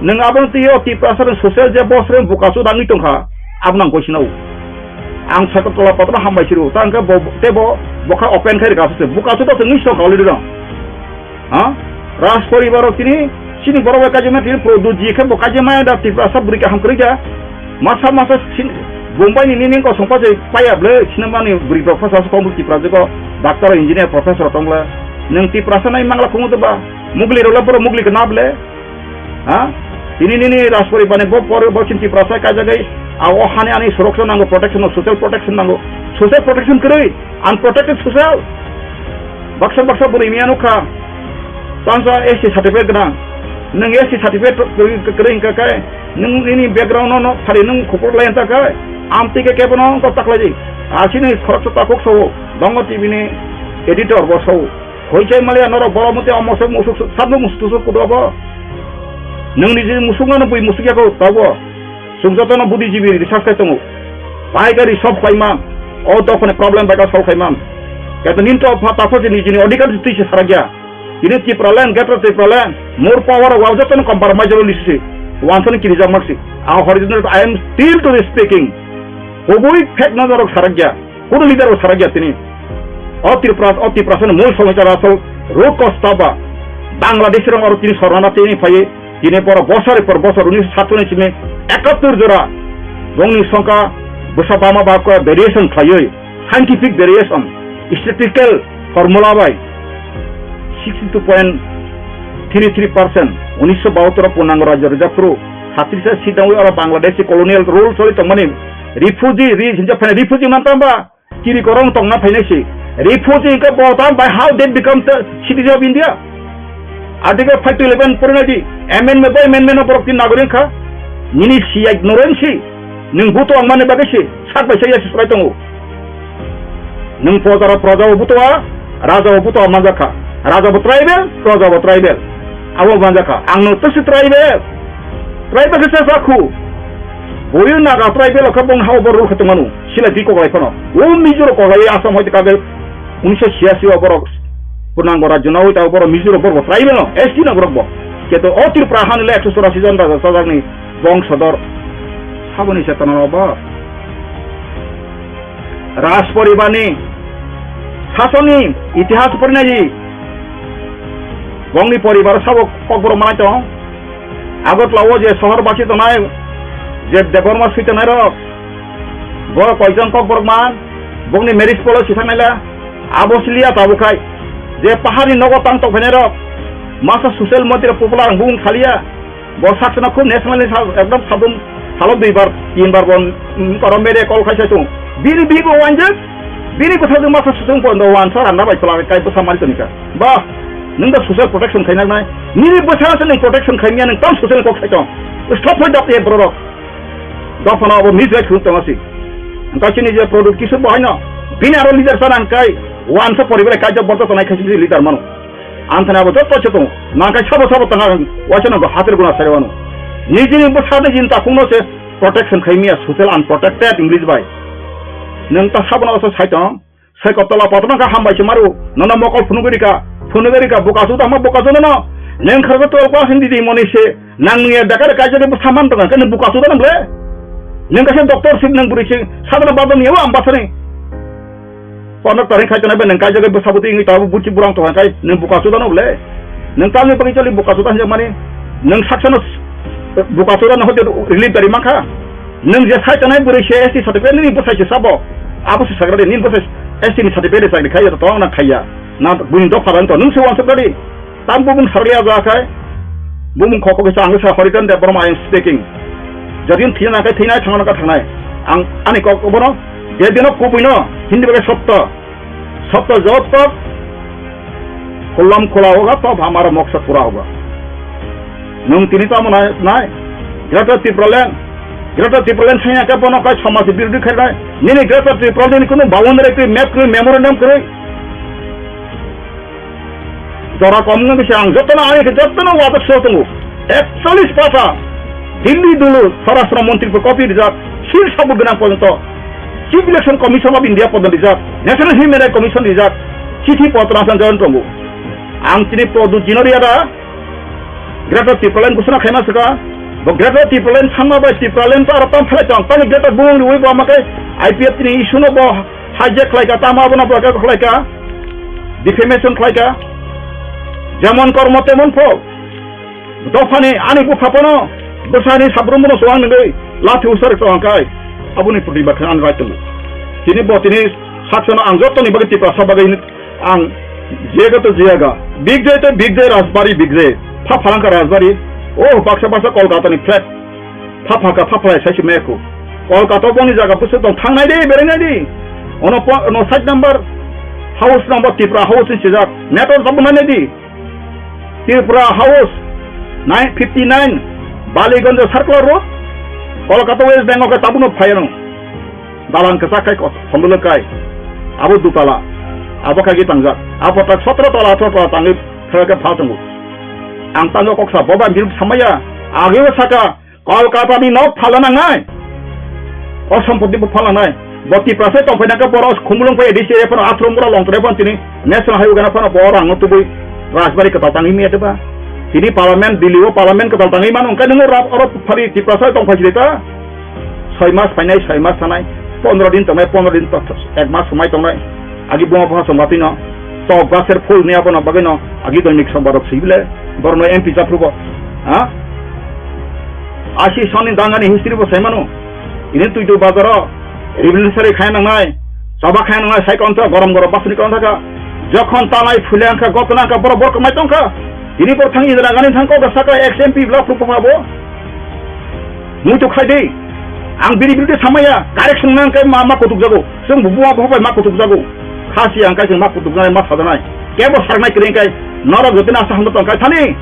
Nwng abo twi o Tiprasa rok social je boss rok buka suda wngwi tongkha. Abo nang koi sinau. Ang sakha tola patro hambai siru. Ta hwnkhe bo, tebo bokha open khai rwkha se. Buka suda se wngwi tongkha already rok. Ha? Raj poribar rok tini, chini borok bai kaijak maya tini Pradyut ji khe bo kaijak maya da Tiprasa bwrwi kaham kwrwi kha. Masa masa sin-, Bombay ni nini kosong pajai paya ble, sinamani bwrwi rok phasa se kong Tiprasa ko doctor, engineer, professor tong le. Nwng Tiprasa nai mangla khungo to ba? Mugli rok le borok mugli khe na ble? Ha? Tini nini Raj poribar ni bo por-, bo chini Tiprasa kaijak ai, a o hani ani suroksha nango, protection, social protection nango. Social protection kwrwi, unprotected social. Baksa baksa bwrwi miya nukha. Tangsa S T certificate gwnang. Nwng S T certificate kwrwi, kwrwi wngkha khe, nwng nini background no, no, phari nwng khupur lai wngkha khe, amtwi khe kebo no wngkha taklai di. Asini khoroksa takhuk sao, Bongo T V ni editor bo sao. Hoichai maliya norok borok motwi omo se musuk, sabno musuk tusuk kudo bo. Nwng niji musuk no bui musuk ya kho tabo. Chwng jotono buddhijibi research khai tongo. Pai gari solve khlai man. O dophani problem bai ka solve khai man. Kaito nini to pha, ta pha je nijini odhikar twi se sarak ya. Tini Tipraland, Greater Tipraland, more power wa jotono compromise jalo nisi. Wansani kirijak maksi. Ang original, I am still to the speaking. Kubui fact no norok sarak ya. Kunu leader bo sarak ya tini. O Tripura, o Tiprasa ni mul somosa asol root cause taba. Bangladesh rok aro tini sornana tini phai. Tini poro bosor por bosor unisho satchollish ni ekattor jora bongni songkha bwsa bama ba khe variation khlaiwi, scientific variation, statistical formula bai sixty two point three three percent unisho bahattor o Purnango Rajyo rijak phuru, satris seat nangwi oro Bangladeshi colonial rule choli tongmani refugee, re-, hinjak phai refugee man tamba? Kiri korong tongna phainai se. Refugee hwnkhe bo tam bai how they become the citizen of India? Article five to eleven porinai di. Amendment by amendment no borok tin nagoring kha. Nini siyai noren si. Nwng buto ang mani bagwi si. Sak bai siyai si sulai tongo. Nwng pojaro proja bo buto a, raja bo buto a manjak kha. Raja bo tribal, proja bo tribal. Abo manjak kha. Ang no twisi tribal. Tribal khe sa sa khu. Boyo Naga tribal khe bong hao bo rule khe tongmanu. Sila di koklai phano. O Mizo rok koklai Assam hoite kage unisho siyasi o borok Purnango Rajyo na hoite borok Mizo rok borok tribal no. S T no borok bo. Keto o Tripura hani le ekso chorasi jon raja sajak ni bongsodor. Saboni chetona no bo. Raj poribarni sasoni itihas porinai di. Bongni poribar sabo kokborok manai tong. Agartala o je sohor basi tongnai, je Debbarma sui tongnai rok, borok koijon kokborok man, bongni marriage policy thangnaila, abo siliya tabuk khai, je paharni nogo tang tokphainai rok, masa social media popular ang bung khaliya, bo saksana khub national ni sal, ekdom sabum salo duibar, tinbar bon, mm, koro mere call khai sai tung. Bini bibo wanjak, bini bwsajwk masa sujung pondo wansa randa bai pla kai bwsa mari tonika. Bah, nung da social protection khai nai. Nini bwsa se nung protection khai miya nung tam social kok sai tong. Stop hoi dok ye borok. Dophano abo nijai khung tong asi. Angka chini je product kisu bo haino. Bini aro leader sana angkai wansa poribar kai jok borok tonai khai chini leader mano. Anthani abo jotto se tongo. Nangkai sabo sabo tanga waisa nangkha hatir guna sari wano. Nijini bwsani jin takhungno se protection khai miya social unprotected English bai. Nung ta sabono asa sai tong. Sai ko tola potro nangkha hambai se maru. Nono mokol phunugwi rika. Phunugwi rika bukasu tama bukasu nono. Neng kharga twelve class hindi di moni se. Nang nuya dakar kaijak bwsa man tong kha nung bukasu da nang le. Neng kaisa doctor sip nang bwrwi se. Sadana badam yawa ambasani. Kono taring khai tonai ba nang kaijagwi bwsa bwtwi wngwi tabuk buchi burang tong kha kai nang buka suda no ble. Nang tamni bagwi choli buka suda hinjak mani nang saksano buka suda no hote relief dari mankha. Nang je sai tonai bwrwi se S T certificate nini bwsai se sabo. Abo se sagradi nini bwsai S T ni certificate sakni khai to tong na khaiya. Na buini dopha dan to nang se wansuk dari. Tam bumung sarliya ja khai, bumung khoko kisa ang sa Horiton Debbarma I am speaking. Jodi thina kai thina thangna ka thangnai. Ang ani kok bono, je dino kubui no, hindi bagai sotto. Sotto jot kok, khulam khula hoga, to hamara moksa pura hoga. Nung tini tamo nai, nai. Greater Tipraland, Greater Tipraland thangya ka bono kai samaj birodhi khai nai. Nini Greater Tipraland ni kuno boundary kri, map kri, memorandum kri. Jora kom wngkha khe ang jotono, ani khe jotono wadak so tongo. Ekchallis pata Delhi dulu Swarashtra Montri bo copy rijak, sil sabut gwnang porjonto Chief Election Commission of India porjonto rijak, National Human Rights Commission rijak, chithi potro ang join tongo. Ang tini Pradyut Jinoria da Greater Tipraland gusuna khaima saka, bo Greater Tipraland thangma bai Tipraland to aro tam phalai tong, tani Greater Bumung riwi bo amakai I P F T ni issue no bo hijack khlaika, tamo abono bo khlaika, defamation khlaika, jemon kormo temon phol. Dophani ani bupha phano bwsani sabrum bono chuwang nungwi lathi usar chuwang kai aboni protibad khe ani bai tongo. Tini bo tini saksano ang jottoni bagwi Tiprasa bagwi ang jega to jiyaga. Big day to big day Rajbari big day. Pha phalangka Rajbari. Oh, baksa baksa Kolkata ni flat. Pha phaka pha phalai sai se meko. Kolkata boni jaga bwswk tong thangnai de, berengnai de. Ono po-, ono side number, house number Tipra house ni sijak. Network tabuk nai di. Tipra house nine fifty nine, Baliganj Circular Road, Kolkata West Bengal ke tabuk no phai ano. Dalang kwchak khai ko-, khondolo kai. Abo dutala. Abo khai tangjak. Abo tak sotro tala, athro tala tangwi thangwi khe phal tongo. Ang tangwi kok sa, boba biruk samaya. Ageo saka, Kolkata ni nok phala nangnai. O sompoti bo phala nangnai. Bo Tiprasa tongphai nangkhe borok khumulwng phai A D C area phano, Athro mura Longtrai phano tini National Highway gana phano bo rang no tubui Rajbari kwtal tangwi maya deba. Tini parliament, Delhi o parliament kwtal tangwi mano, hwnkhe nwngo oro phari Tiprasa tongphai sidi ta. Soi mas phainai, soi mas thanai, pondro din tongnai, pondro din to-, ek mas swmai tongnai. Agi buma bupha songbatwi no tok gaser phul ni abono bagwi no agi doinik sombar rok sibile borok no M P japhru bo. Ha? Asi soni dangani history bo sai mano. Ini tuitu bazaro revolutionary khai nangnai, choba khai nangnai, sai kontra gorom gorom basuni kontra ka. Jokhon talai phule angkha, gotna angkha, borok borok mai tongkha. Ini por thang Indira Gandhi thang kok saka ex M P block rupo ma bo. Muitu khai di. Ang bini birude samaya, correction nang kai ma, ma kutuk jago. Chwng bubu ma bohok bai ma kutuk jago. Khasi ang kai chwng ma kutuk nai, ma sajanai. Kebo sarnai kring kai, norok joto na sa hamdo tong kai thani.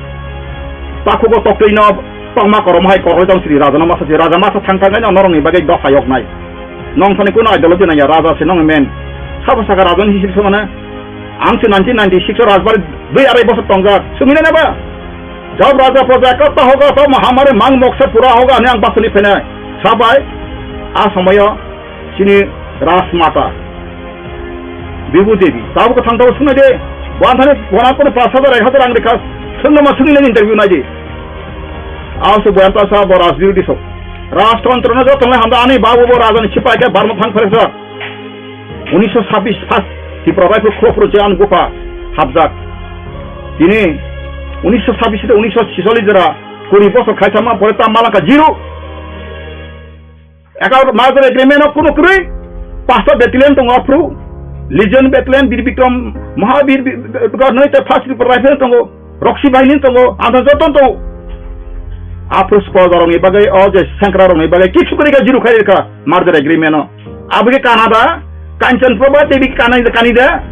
Takhugo toktwi no, tongma korom hai koroi tong sri raja no masa si, raja masa thang thang kai no norok ni bagwi dophai yok nai. Nong thani kuno ideology nang ya, raja se nong men. Sabo saka raja ni history se mane. Ang se nineteen ninety-six o Rajbari dui arai bosor tongjak. Sumina na ba? Job raja praja katta hoga, to mahamari mang moksa pura hoga, ani ang basuni phenai. Sabai, a somoyo chini Rajmata Bibhu Devi. Tabuk thang tabuk sunai de. Wan thani wana kono pas hajar, ek hajar ang rekha. Sungno ma sungni interview nai de. Aw se boyan ta sa bo rajbirodi sok. Rajtantro no joto nai hamda ani babu bo raja ni sipai ke barma thang phare sa. Unisho sabis first Tripura Rifle Corps je ang bupha hapjak. Tini unisho sabis de unisho chisollis jora kuri bosor khaitama pore ta malaka zero. Eka merger agreement o kuno kwrwi pasta battalion tongo aphru Legion battalion Bir Bikram Mahabir bi-, bi-, bi-, noi te first Tripura Rifle tongo. Roksi bahini tongo, ang joto tongo. Aphru spoiler rokni bagwi, o je sengkrak rokni bagwi kichu kwrwi kha, zero khai rwkha merger agreement o. Abo khe Canada, Kanchan Prabha Devi Canada, Canada.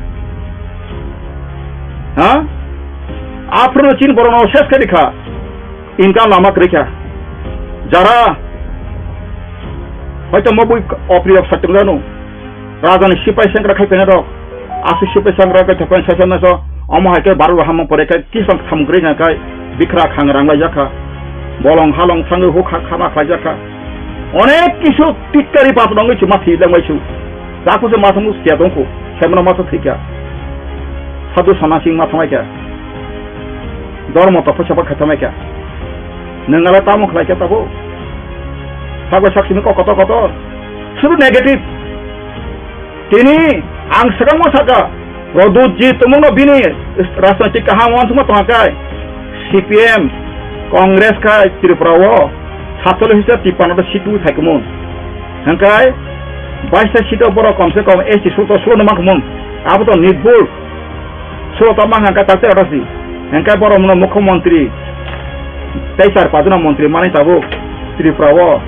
Ha? Aphru no chin borok no ses khai rwkha. Income lama kwrwi kha. Jara hoito mobwi opri rok satung janu. Rajani sipai sengkrak khai phainai rok. Aswk sipai sengkrak khai thokpai saisa naso. Omo hai khe Bharat rohamo pore khe kisam samung kwrwi kha khai bikra khang rang lai jakha. Bolong halong thangwi huk ha khama khlai jakha. Onek kisu titkari pap rongwi chu mathi langbai chu. Jaku se mathang siya dongkhu. Semra masa thikya. Sadhu sana sing mathang kya. Dormo to phosa ba khatamai kya. Nengala tamo khlai kya tabo. Sagwa saksini kok kotor kotor. Suru negative. Tini ang swkangma saka, Pradyut ji tongmungno bini rajnoitik kaham uansukma tongkha khe, C P M, Congress khe Tripura o satchollish hisa tipano ta seat twi phai kumung. Hwnkhe baista seat o borok kom se kom S T sulo to sulo no man kumung. Abo to nirbhul. Sulo to man hwnkhe tak tei oro si. Hwnkhe borok no mukhyamantri tei char pajuna mantri manwi tabuk Tripura o.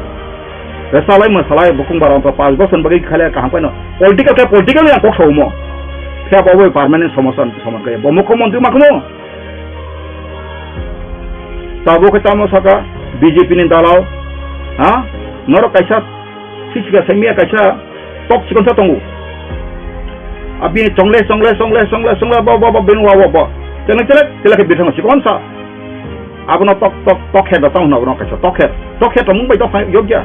Rwchalai mwsalai bukung bara wngkha, panch bosor bagwi khailai kaham khaino. Political khe political yang kok saumo. Phiya bo bai permanent somosa somosa khe bo mukhyamantri ma khno. Tabuk khe tamo saka B J P ni dalal. Ha? Norok kaisa sisika semiya kaisa tok chikon sa tongo. Abi chongle chongle chongle chongle chongle bo bo bo benu wa bo bo. Tele tele tele khe bithang chikon sa. Abono tok tok tok khe da tong abono kaisa tok khe. Tok khe tongmung bai tok yogya.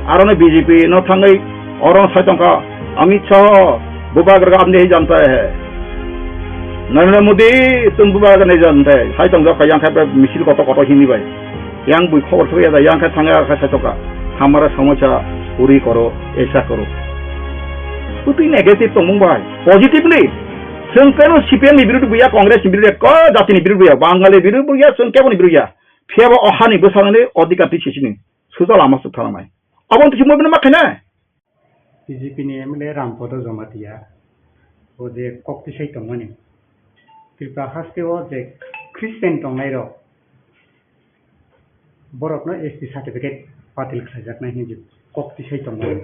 Aro no B J P no thangwi oro sai tongkha Amit Shah, bubagra ka apni hi janta hai. Narendra Modi, tum bubagra nahi janta hai. Sai tongkha yang khai misil koto koto hini bai. Yang bui khobor thok ya da, yang khai thangya khai sai tongkha. Hamara samosa puri koro, aisa koro. Utui negative tongmung bai. Positively. Chwng keno C P M ni birudu buya, Congress ni birudu buya, ko jati ni birudu buya, Bangali birudu buya, chwng kebo ni birudu ya. Phiya bo o hani bwsakni odhikar twi sisini suja lama suk thalangnai. Abo twi simo bini ma khainai. B J P ni M L A Rampodo Jamatia bo je kok tisai tongmani. Tripura haste o je Christian tongnai rok borok no S T certificate batil khlaijaknai hinwi kok tisai tongmani.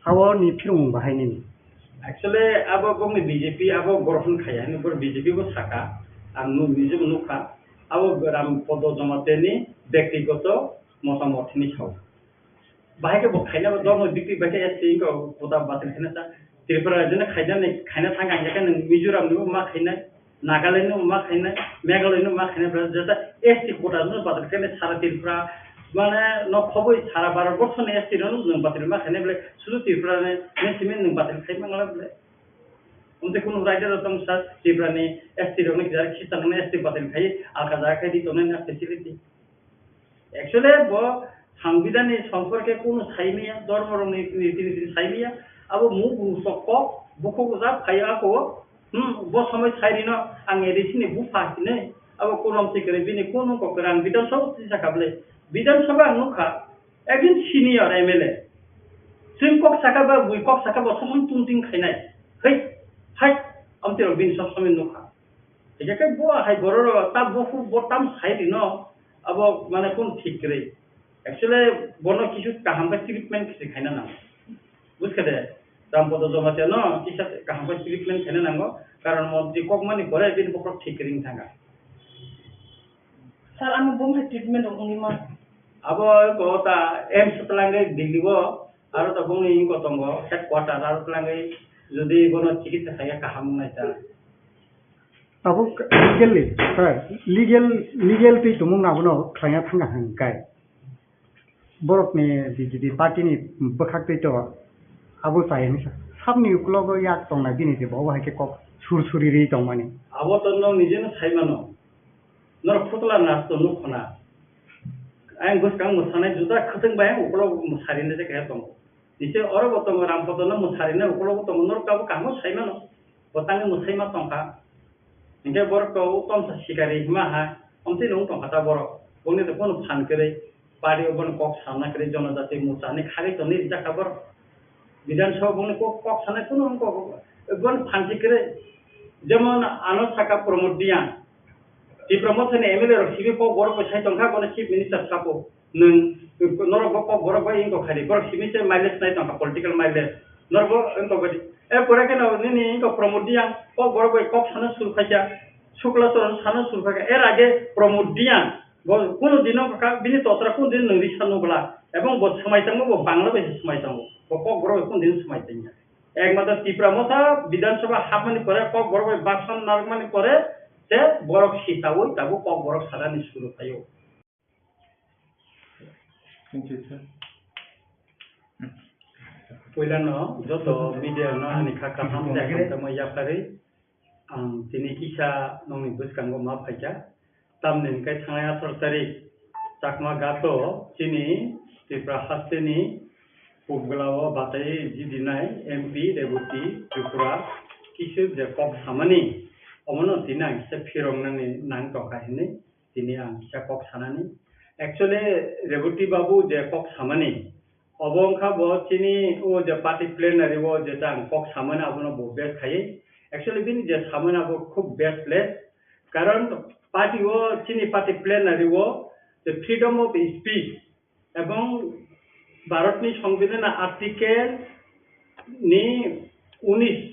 Abo ni phirung bahai nini. Actually, abo bokni B J P abo grohon khaya hinwi boro B J P bo saka. Ang nu-, nijebo nukha. Abo Ram Podo Jamatia ni bektigoto motamot hinwi sao. Bahai khe bo khaina bo dormo bikti bahai khe S T wngkha kota batil khaina sa. Tripura rajyo ni khaina ni khaina thang ang khe nwng Mizoram ni bo ma khaina. Nagaland no ma khainai, Meghalaya no ma khainai, bwrajak jata S T quota no bathar khainai sara Tripura, mane no khoboi sara Bharat borsho ni S T rok no nwng bathar ma khainai bole, sudu Tripura ni, ni simi nwng bathar khai mangla bole. Umte kunu raida rok tong sa Tripura ni S T rok no kisa khisa no S T bathar khai, alka jaga khai di tongnai na facility. Actually, bo Sangbidan ni somporke kunu saimiya, dormo rok ni riti niti saimiya, abo muk musok kok, bukhuk jak phai ako, hmm, bo somoi sai rino, ang A D C ni bupha hinwi, abo kunom sikre bini kunu kok rang Bidhan Sabha tisa kable, Bidhan Sabha ang nukha, ekjon senior M L A, chwng kok saka ba bui kok saka bo sosom tunting khainai, hei, hai, amtwi rok bini sob somoi nukha. Hingke khe bo hai borok rok ta buphuru bo tam sai rino, abo mane kunu thik kwrwi. Actually, bono kisu kaham khe treatment khe khaina nango. Buskha de, Rampodo Jamatia no kisa kaham khe treatment khaina nango, karon montri kokmani pore bini bokhorok thik kwrwi wng thangkha. Sir, ano bo hai treatment rok wngwi ma? Abo ko ta A I M S twlangwi Delhi o, aro tabukni wngkha tongo headquarter, aro twlangwi jodi bono chikitsa khaiya kaham wngnai ta. Abo legally, sir, legal, legal twi tongmung abono khlaina thangkha hwnkhai. Borokni B J P party ni bwkhak twi to abo chaya hinwi sa. Sabni uklogo yak tongnai bini je bo hai khe kok sur suri ri tongmani. Abo to nwng nijeno sai mano. Norok phutla nas to nuk khna. Ayang bwskang mwsanai juda khwtwng bai ang ukolog mwsari nai kaya tongo. Nise oro bo tongo, Rampoto no mwsari na ukulok bo tongo, norok abo kaham sai mano. Bo tangwi mwsai ma tongkha. Hinkhe borok to tomsa sikari hima ha, omtwi nung tongkha ta borok. Bongni to kono phan kwrwi, party o bono kok sana kwrwi, jonojati morcha ni khari tongwi rijak kha borok. Bidhan Sabha bongni kok, kok sanai kono wng kok, bono phan si kwrwi. Jemon ano saka Pramod Reang, Tipra Motha ni M L A rok simi kok borok bai sai tongkha, bono Chief Minister sabo. Nwng norok bo kok borok bai wng kok khadi, borok simi se mileage nai tongkha, political mileage. Norok bo wng kok badi. E pore khe no nini wng kok Pramod Reang, kok borok bai kok sana suru khaikha, Shukla Charan sana suru khaikha. Er age Pramod Reang, bo kunu dino kha, bini totra kunu din nwng risa nubla. Ebong bo swmai tongo, bo Bangla bai swmai tongo. Bo kok borok bai kunu din swmai tongya. Ekmatro Tipra Motha Bidhan Sabha hapmani pore, kok borok bai bhasan narwkmani pore, se borok sitaui tabuk kok borok sanani suru khaio. Thank you, sir. Puilano joto media no ani kha kaham tei hamjakma yapharwi ang tini kisa nokni bwskango ma phaikha. Tamni hwnkhe thangnai atharo tarik Chakma Gato chini Tripura hasteni Pubgla o batai jidinai M P Reboti Tripura kisu je kok samani, omono tini ang kisa phiroknani nang tongkha hinwi tini ang kisa kok sanani. Actually, Reboti babu je kok samani, obo wngkha bo chini o je party plenary o je ang kok samani abono bo best khaiwi. Actually, bini je samani abo khub best less. Karon party o, chini party plenary o je freedom of speech ebong Bharatni Songbidanni article ni unis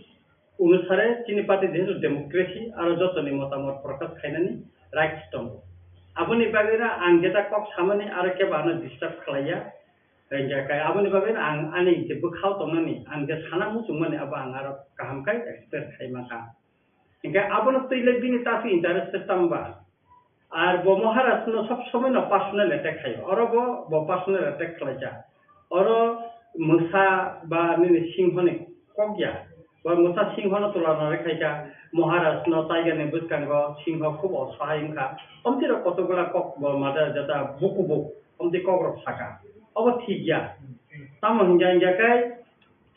onusare chini party jehetu democracy aro jotoni motamot prokash khainani rights tongo. Aboni bagwi no ang jeta kok samani aro kebo ano disturb khlaiya. Hingkhe kai aboni bagwi no ang ani je bwkhao tongnani, ang je sana muchungmani abo ang aro kaham khe express khai mankha. Hingkhe abono twi le bini tasu interest se tamo ba? Ar bo Maharaj no sob somoi no personal attack khaio. Oro bo, bo personal attack khlaikha. Oro mwsa ba nini singho ni kok ya. Bo mwsa singho no tulana rw khaikha. Maharaj no tiger ni bwskango singho khub osahai wngkha. Omtwi rok kotokgola kok bo mada jata buku buk. Omtwi kok rok saka. Obo thik ya. Tamo hingya hingya khe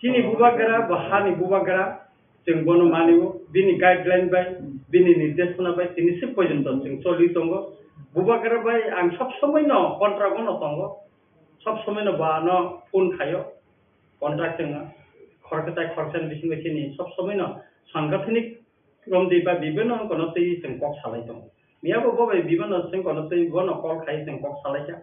Chini bubagra bo hani bubagra, chwng bono mani-o, bini guideline bai, bini nirdeshona bai tini se porjonto chwng choli tongo. Bubagra bai ang sob somoi no contract o no tongo, sob somoi no bo ano phone khaio, contract chwng khoroksa tai khoroksa ni bisingo chini sob somoi no sangathanik romdi ba bibino wngkha no twi chwng kok salai tongo. Miyabo bo bai bibino chwng kono twi bono call khai chwng kok salaikha.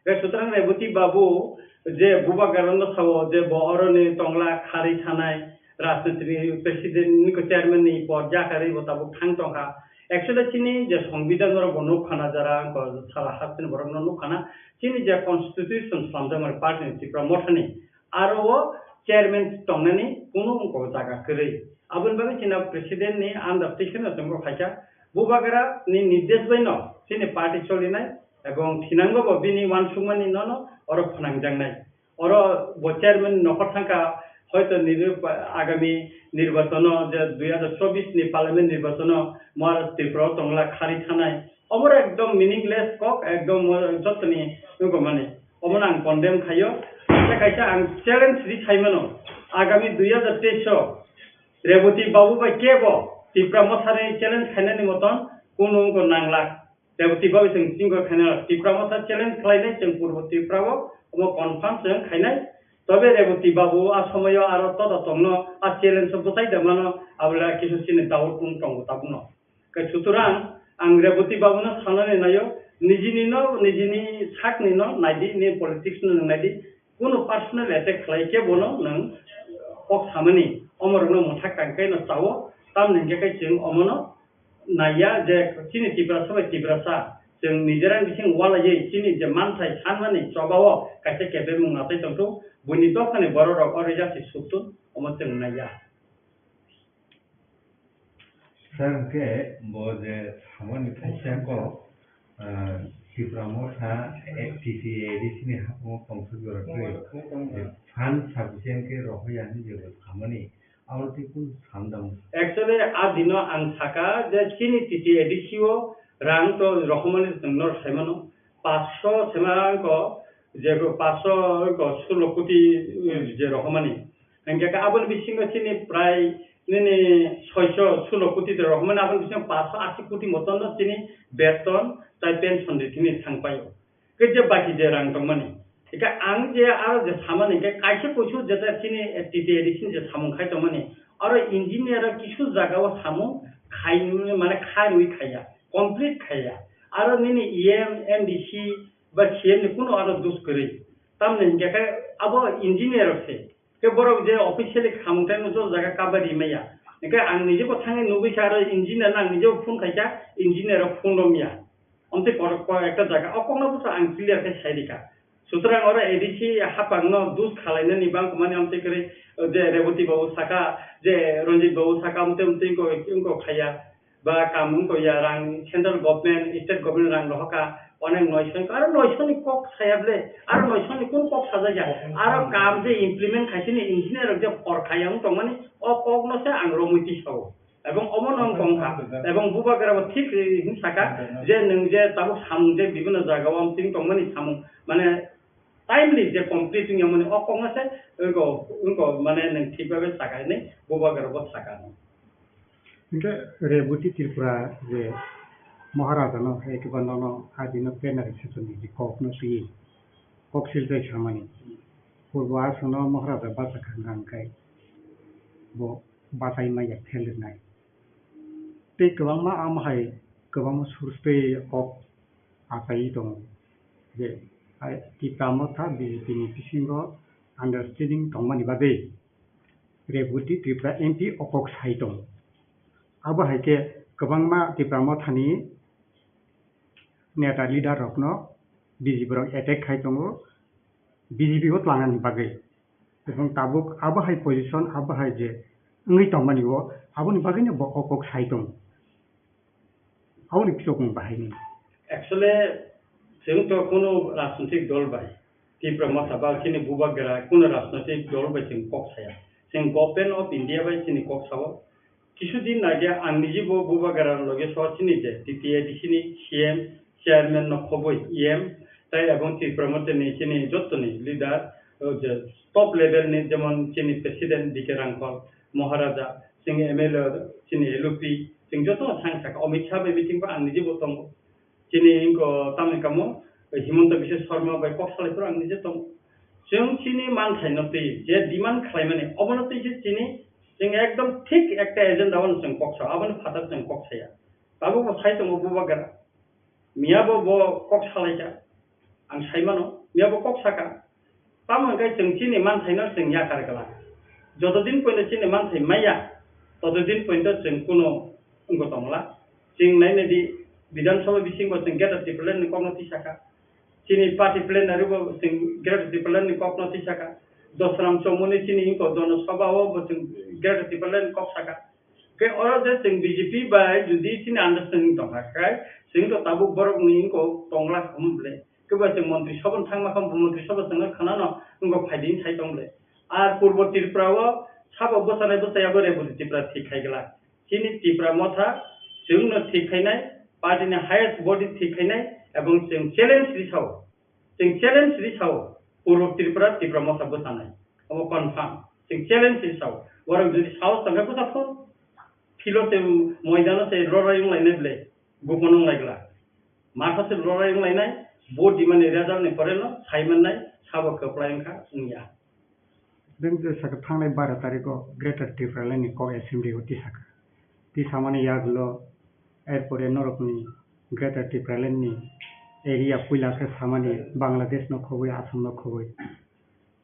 Be sutrang Reboti babu je bubagra no sao je bo oroni tongla kharwi thanai rajniti ni president ni ko chairman ni pod jakarwi bo tabuk thang tongkha. Actually chini je songbidan oro bo nukha na jara ko sala hasteni borok no nukha na chini je constitution slamjak mani party ni Tipra Motha ni aro o chairman tongnani kunu wngkha jaga kwrwi. Aboni bagwi chini president ni under twi kheno chwngbo khaikha. Bubagra ni nirdesh bai no chini party cholinai ebong thinango bo bini uansukmani no no oro phnangjaknai. Oro bo chairman nokhor thangkha, hoito nini agami nirbachano je dui hazar chobbish ni parliament nirbachano Maharaj Tripura o tongla khari thanai. Obo ekdom meaningless kok, ekdom jotoni wngkha mani. Omono ang condemn khaio. Tei kaisa ang challenge ri saimano, agami dui hazar teis o Reboti babu bai kebo Tipra Motha ni challenge khainani moton kunu wngkha nangla. Reboti babu chwng chingkha khaina Tipra Motha challenge khlainai chwng Purbo Tripura o, omo confirm chwng khainai. Tobe Reboti babu a somoyo aro todo tongno a challenge o bwtai da mano, abole kisu chini doubt wng tongo tabukno. Khe sutrang ang Reboti babuno sanani naio, nijini no, nijini sakni no naidi, ni politics no nwng naidi, kunu personal attack khlai khe bono nwng kok samani, omorokno mwthak tang khe no chao, tamni hwnkhe khe chwng omono naiya je chini Tiprasa bai Tiprasa chwng nijera bising walaiwi chini je manthai sanmani chobao kaisa kebengmung natai tongthok, buini dophani bororok o rejak se suktun, omo chwng naiya. Sir, hwnkhe bo je samani phaisya kok, ah, Tipra Motha, eh, T T A D C ni haphungo tongthok jora twi, je fund sufficient khe rohorya hinwi je bo samani, abo twi kunu samdang. Actually, a dino ang saka je chini T T A D C o rang to rohormani chwng norok saimano, paanch sho sema rang ko, Je paanch sho ko sullo koti, eh, je rohormani. Hingke ke aboni bisingo chini prai nini soi sho sullo koti de rohormani, aboni bisingo paanch sho ashi koti moton no chini beton tai pension de chini thangpaio. Ke je baki je rang tongmani. Ika ang je aro je samani ke kaisa kuisu jeta chini, eh, T T A D C ni je samung khai tongmani. Aro engineer rok kisu jaga o samung khai, mane kharwi khaiya, complete khaiya. Aro nini E M, M D C ba C M ni kuno aro dus kwrwi. Tamni hingke khe abo engineer rok se. Khe borok je officially khamung tai no jol jaga cover rimaya. Hingke ang nije bo thangwi nugwi sa aro engineer no ang nije bo phone khaikha, engineer rok phone romya. Omtwi kor-, kor ekta jaga, o kokno bwsa ang clear khe sai rikha. Sutrang oro A D C hapang no dus khalainani bang kumani omtwi kwrwi, je Reboti babu saka, je Ranjit babu saka, omtwi omtwi wngko, wngko khaiya. Ba kam wngko ya rang central government, state government rang rohoka, onek noisho wngko, aro noisho ni kok saya ble, aro noisho ni kun kok sajak ya, aro kam je implement khaisini engineer rok je phor khaya wng tongmani, o kok no se ang romwi tisao. Ebong omo no wng tongkha, ebong bubagra bo thik, eh, hwn saka, je nwng je tabuk samung je bibino jaga o amtwing tongmani samung, mane timely je complete wngya mani o kok no se wngko, wngko mane nwng thik babe saka hinwi bubagra bo saka. Hingke Reboti Tripura je Maharaja no hai khe ba nono adino plenary session ni je kok no twi, kok silchai samani. Purbo aswkno Maharaja bachakha hwnka hwnkhe bo bachai maya phelrwnai. Tei kwbangma amo hai kwbangma source tei kok achaiwi tongo je, hai Tipra Motha B J P ni bisingo understanding tongmani bagwi Reboti Tripura M P o kok sai tongo. Abo hai khe kwbangma Tipra Mothani neta leader rokno B J P rok attack khai tongo, B J P o tlangnani bagwi. Ebong tabuk abo hai position, abo hai je wngwi tongmani o, aboni bagwino bo o kok sai tongo. Aboni pisok wng bahaini. Actually, chwng to kuno rajnitik dol bai, Tipra Motha ba chini bubagra kuno rajnitik dol bai chwng kok saya. Chwng Government of India bai chini kok sao. Kisu din age ang niji bo bubagra loge so chini je T T A D C ni C M, chairman no khoboi E M, tai ebong Tipra Motha ni chini joto ni leader, o je top level ni jemon chini president D K Rangkhol, Maharaja, chini M L A, chini L O P, chwng joto no thang saka, Amit Shah bai meeting ba ang niji bo tongo. Chini wngkha tamni kamo, Himanta Biswa Sarma bai kok salai phuru ang niji tongo. Chwng chini manthai no twi je demand khlai mani, obono twi se chini chwng ekdom thik ekta agenda o chwng kok sa, aboni phatar chwng kok saya. Tabuk bo sai tongo bubagra. Miya bo bo kok salai kha. Ang sai mano, miya bo kok saka. Tamo hwnkhe chwng chini manthaino chwng yakar glak. Joto din poino chini manthai maya, toto din poino chwng kuno wngwi tongla. Chwng nainai di, Bidhan Sabha bisingo chwng Greater Tipraland ni kokno tisaka. Chini party plenary bo chwng Greater Tipraland ni kokno tisaka. Dosram Chowmuni chini wngkha Jana Sabha o bo chwng Greater Tipraland ni kok saka. Khe oro je chwng B J P bai jodi chini understanding tongkha khe, chwng to tabuk borokni wngkha tongla hwn ble. Khe ba chwng montri sabha thangma khe montri sabha chwngno khwnano wngkha phaidi sai tong ble. Ar Purbo Tripura o sabo bwchanai bwchaya bo Reboti Tripura thik khai glak. Chini Tipra Motha chwngno thik khainai, party ni highest body thik khainai, ebong chwng challenge ri sao. Chwng challenge ri sao, Purbo Tripura, Tipra Motha bwchanai. Omo confirm. Chwng challenge ri sao. Borok jodi sahos tongkhe bwcha phur. Philo se moidano se lorai wng lainai ble, gupon wng lai glak. Matha se lorai wng lainai, vote dimani result ni pore no sai mannai, sabo kwplai wngkha wngya. Beng je saka thangnai bara tarikh o Greater Tipraland ni kok assembly o tisaka. Tisamani yagulo, erpore norokni Greater Tipraland ni area puila khe samani Bangladesh no khoboi, Assam no khoboi.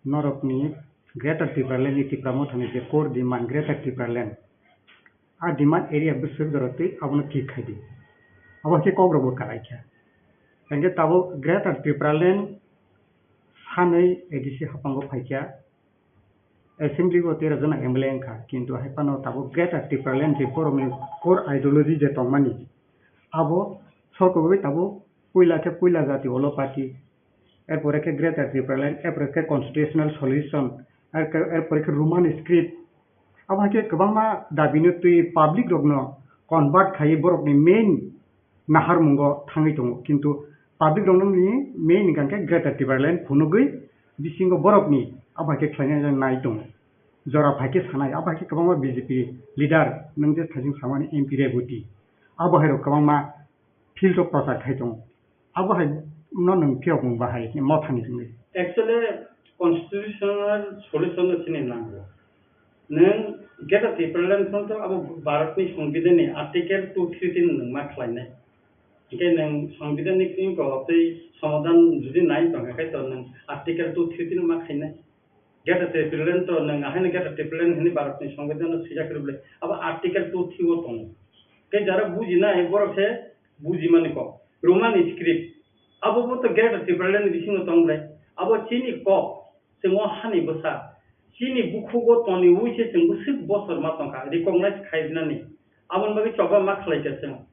Norokni Greater Tipraland ni Tipra Mothani je core demand Greater Tipraland, a demand area bwswk jorok twi abono thik khai di. Abo khe kok rok bo kwlai kha. Hingkhe tabuk Greater Tipraland sanwi A D C haphango phaikha, assembly o tera jona M L A wngkha, kintu hai phano tabuk Greater Tipraland je borokni core ideology je tongmani, abo sorkogwi tabuk puila khe puila jati olo party, erpore khe Greater Tipraland, erpore khe constitutional solution, erke-, erpore khe Roman script. Abo hai khe kwbangma dabino twi public rokno convert khaiwi borokni main naharmungo thangwi tongo, kintu Public rokno ni main hwnkha khe Greater Tipraland phunugwi bisingo borokni abo hai khe khlaina nai tongo. Jora phai khe sanai, abo hai khe kwbangma B J P leader nwng je thajing samani M P Reboti, abo hai rok kwbangma field o prochar khai tongo. Abo hai no nwng phiyok mung bahai khe mothani hwnwi. Actually, constitutional solution no chini nango. Nwng Greater Tipraland phano to abo Bharat ni Songbidan ni Article two three three nwng ma khlainai. Hingke nwng Songbidan ni simi ko tei somadan jodi nai tongkha khe to nwng Article two three three ma khainai. Greater Tipraland to nwng ahaino Greater Tipraland hwnwi Bharat ni Songbidan no swijak rwble. Abo Article two three o tongo. Tei jara bujinai borok se bujimani kok. Roman script. Abo bo to Greater Tipraland ni bisingo tong ble. Abo chini kok. Chwng o hani bwsa. Chini bukhugo toniwi se chwng bwswk bosor ma tongkha. Recognize khainani. Aboni bagwi choba ma khlaikha chwng.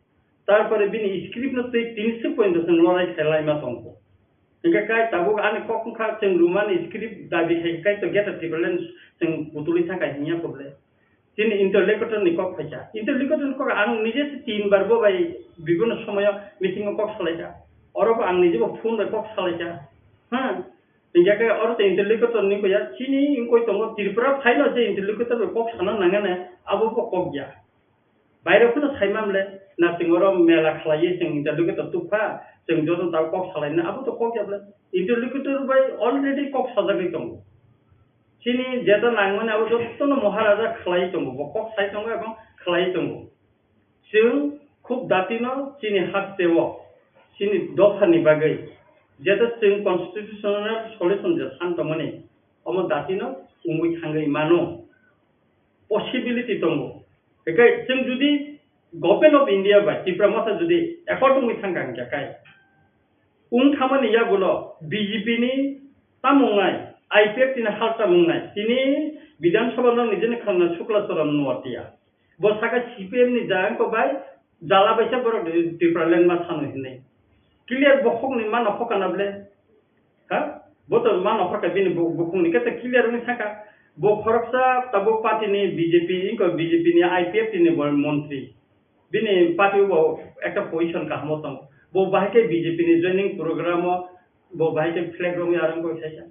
Tarpore bini script no twi tini swk pointo chwng lorai khe laima tongkho. Hingke kai tabuk ani kok wngkha chwng Roman script dabi khai kai to Greater Tipraland chwng putulwi thangkha hinya kok le. Chini interlocutor ni kok phaikha. Interlocutor ni kok ang nije se tin bar bo bai bibhinno somoyo meeting o kok salaikha. Oro bo ang nije bo phone bai kok salaikha. Ha? Hingke kai oro to interlocutor ni koya chini wngkoi tongo Tripura phaino je interlocutor bai kok sana nangane abo bo kok ya. Bairok phano sai mamle, na chwng oro mela khlaiwi chwng interlocutor tubkha, chwng joto tabuk kok salaina, abo to kok ya bwle. Interlocutor bai already kok sajagwi tongo. Chini jeta nangmani abo jotono Maharaja khlaiwi tongo, bo kok sai tongo ebong khlaiwi tongo. Chwng khub datino chini hasteo, chini dophani bagwi, jeta chwng constitutional solution je san tongmani, omo datino wngwi thangwi mano. Possibility tongo. Hingke chwng jodi Government of India bai Tipra Motha jodi accord wngwi thangkha hingkhe kai wng thamani yagulo B J P ni tamung nai, I P F T ni hal tamung nai, tini Bidhan Sabha no nijeni khwlangna Shukla Charan Noatia. Bo saka C P M ni jayangko bai jala baisa borok Tipraland ma sano hinwi. Clear bokhokni mano hokana ble. Ha? Bo to mano hokha bini bu-, bukhungni khe to clear wngwi thangkha. Bo khoroksa tabuk party ni B J P, inko B J P ni I P F T ni bo montri. Bini party bo ekta position kahamo tongo. Bo bahai khe B J P ni joining program o bo bahai khe flag romwi arang koi saikha.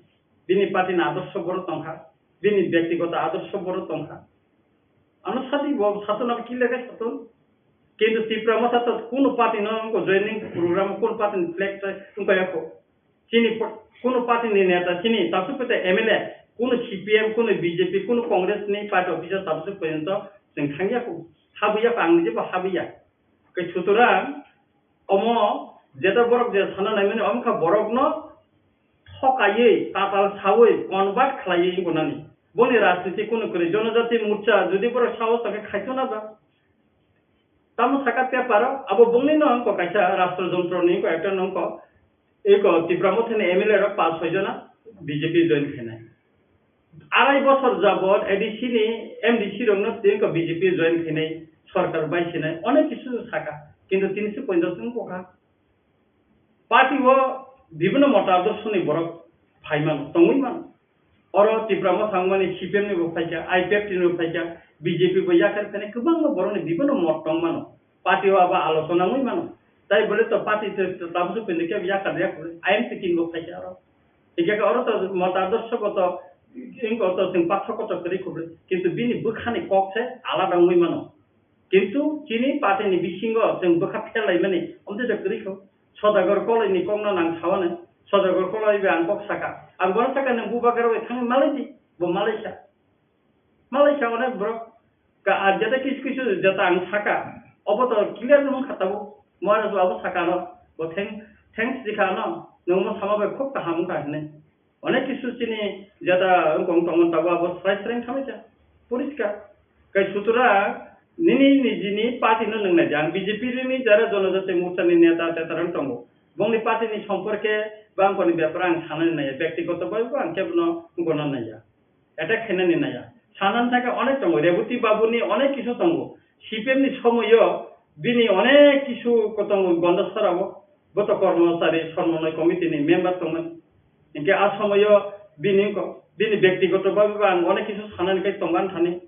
Bini party ni adorsho boro tongkha. Bini byaktigoto adorsho boro tongkha. Ano sadi bo sato na kile kai sato. Kintu Tipra Motha to kuno party no ko joining program, kuno party ni flag sai wngkha yakho. Chini po-, kuno party ni neta, chini tabsuk pete M L A, kuno C P M, kuno B J P, kuno Congress ni party officer tabsuk porjonto chwng thangya ko. Habuya ko, ang nije bo habuya. Kai sutorang, omo jeta borok je sana naimani, omkha borokno thokaiwi, tatal sawi, convert khlaiwi gonani. Boni rajniti kuno kwrwi, Jonojati Morcha, jodi borok sao tongkhe khaito na ba? Tamo saka paper o, abo bongni no wngkha kaisa rashtra jontro ni wngkha, ekta no wngkha, eko Tipra Motha ni M L A rok paanch soi jona B J P join khainai. Arai bosor jabot A D C ni M D C rok no tei wngkha B J P join khainai, sorkar bai sinai, onek kisu saka, kintu tini se pointo wngkha. Party o bibhinno mota adorsho ni borok phai mano, tongwi mano. Oro Tipra Motha wngmani C P M ni bo phaikha, I P F T ni bo phaikha, B J P bo yakar khainai kwbangma borokni bibhinno mot tong mano. Party o abo alochona wngwi mano. Tai bole to party te, te tabuk pinde khe yakar yakar I M P tin bo phaikha oro. Hingkhe oro to mota adorsho bo to wngkha to chwng pathor kotor kwrwi khublwi. Kintu bini bwkhani kok se alada wngwi mano. Kintu chini party ni bisingo chwng bwkha phel laimani omtwi da kwrwi kho. Sodagar Koloi ni kokno nang sawane. Sodagar Koloi bai ang kok saka. Ang bono saka nwng bubagra bai thangwi malai di. Bo malai sa. Malai sa onek borok. Ka, ah, jeta kisu kisu jeta ang saka. Obo to clear wng kha tabuk. Maharaj bo abo saka no. Bo thank-, thanks di kha no. Nwng mo sama bai khub kaham wng kha hinwi. Onek kisu chini jeta wngkong tongmani tabuk abo srai srai wngkha mai kha. Poriskar. Kai sutra nini nijini party no nung nai di. Ang B J P ni jara Jonojati Morcha ni neta teta rok tongo. Bongni party ni somporke bangkoni bepar ang sanani naiya. Bektigoto bai bo ang kebono gonna naiya. Attack khainani naiya. Sanani thangkhe onek tongo. Reboti Babu ni onek kisu tongo. C P M ni somoyo bini onek kisu ko tongo Gondasara o. Bo to kormochari somonnoi committee ni member tongmani. Hinkhe a somoyo bini ko, bini bektigoto bhabe bo ang onek kisu sanani kai tongmani thani.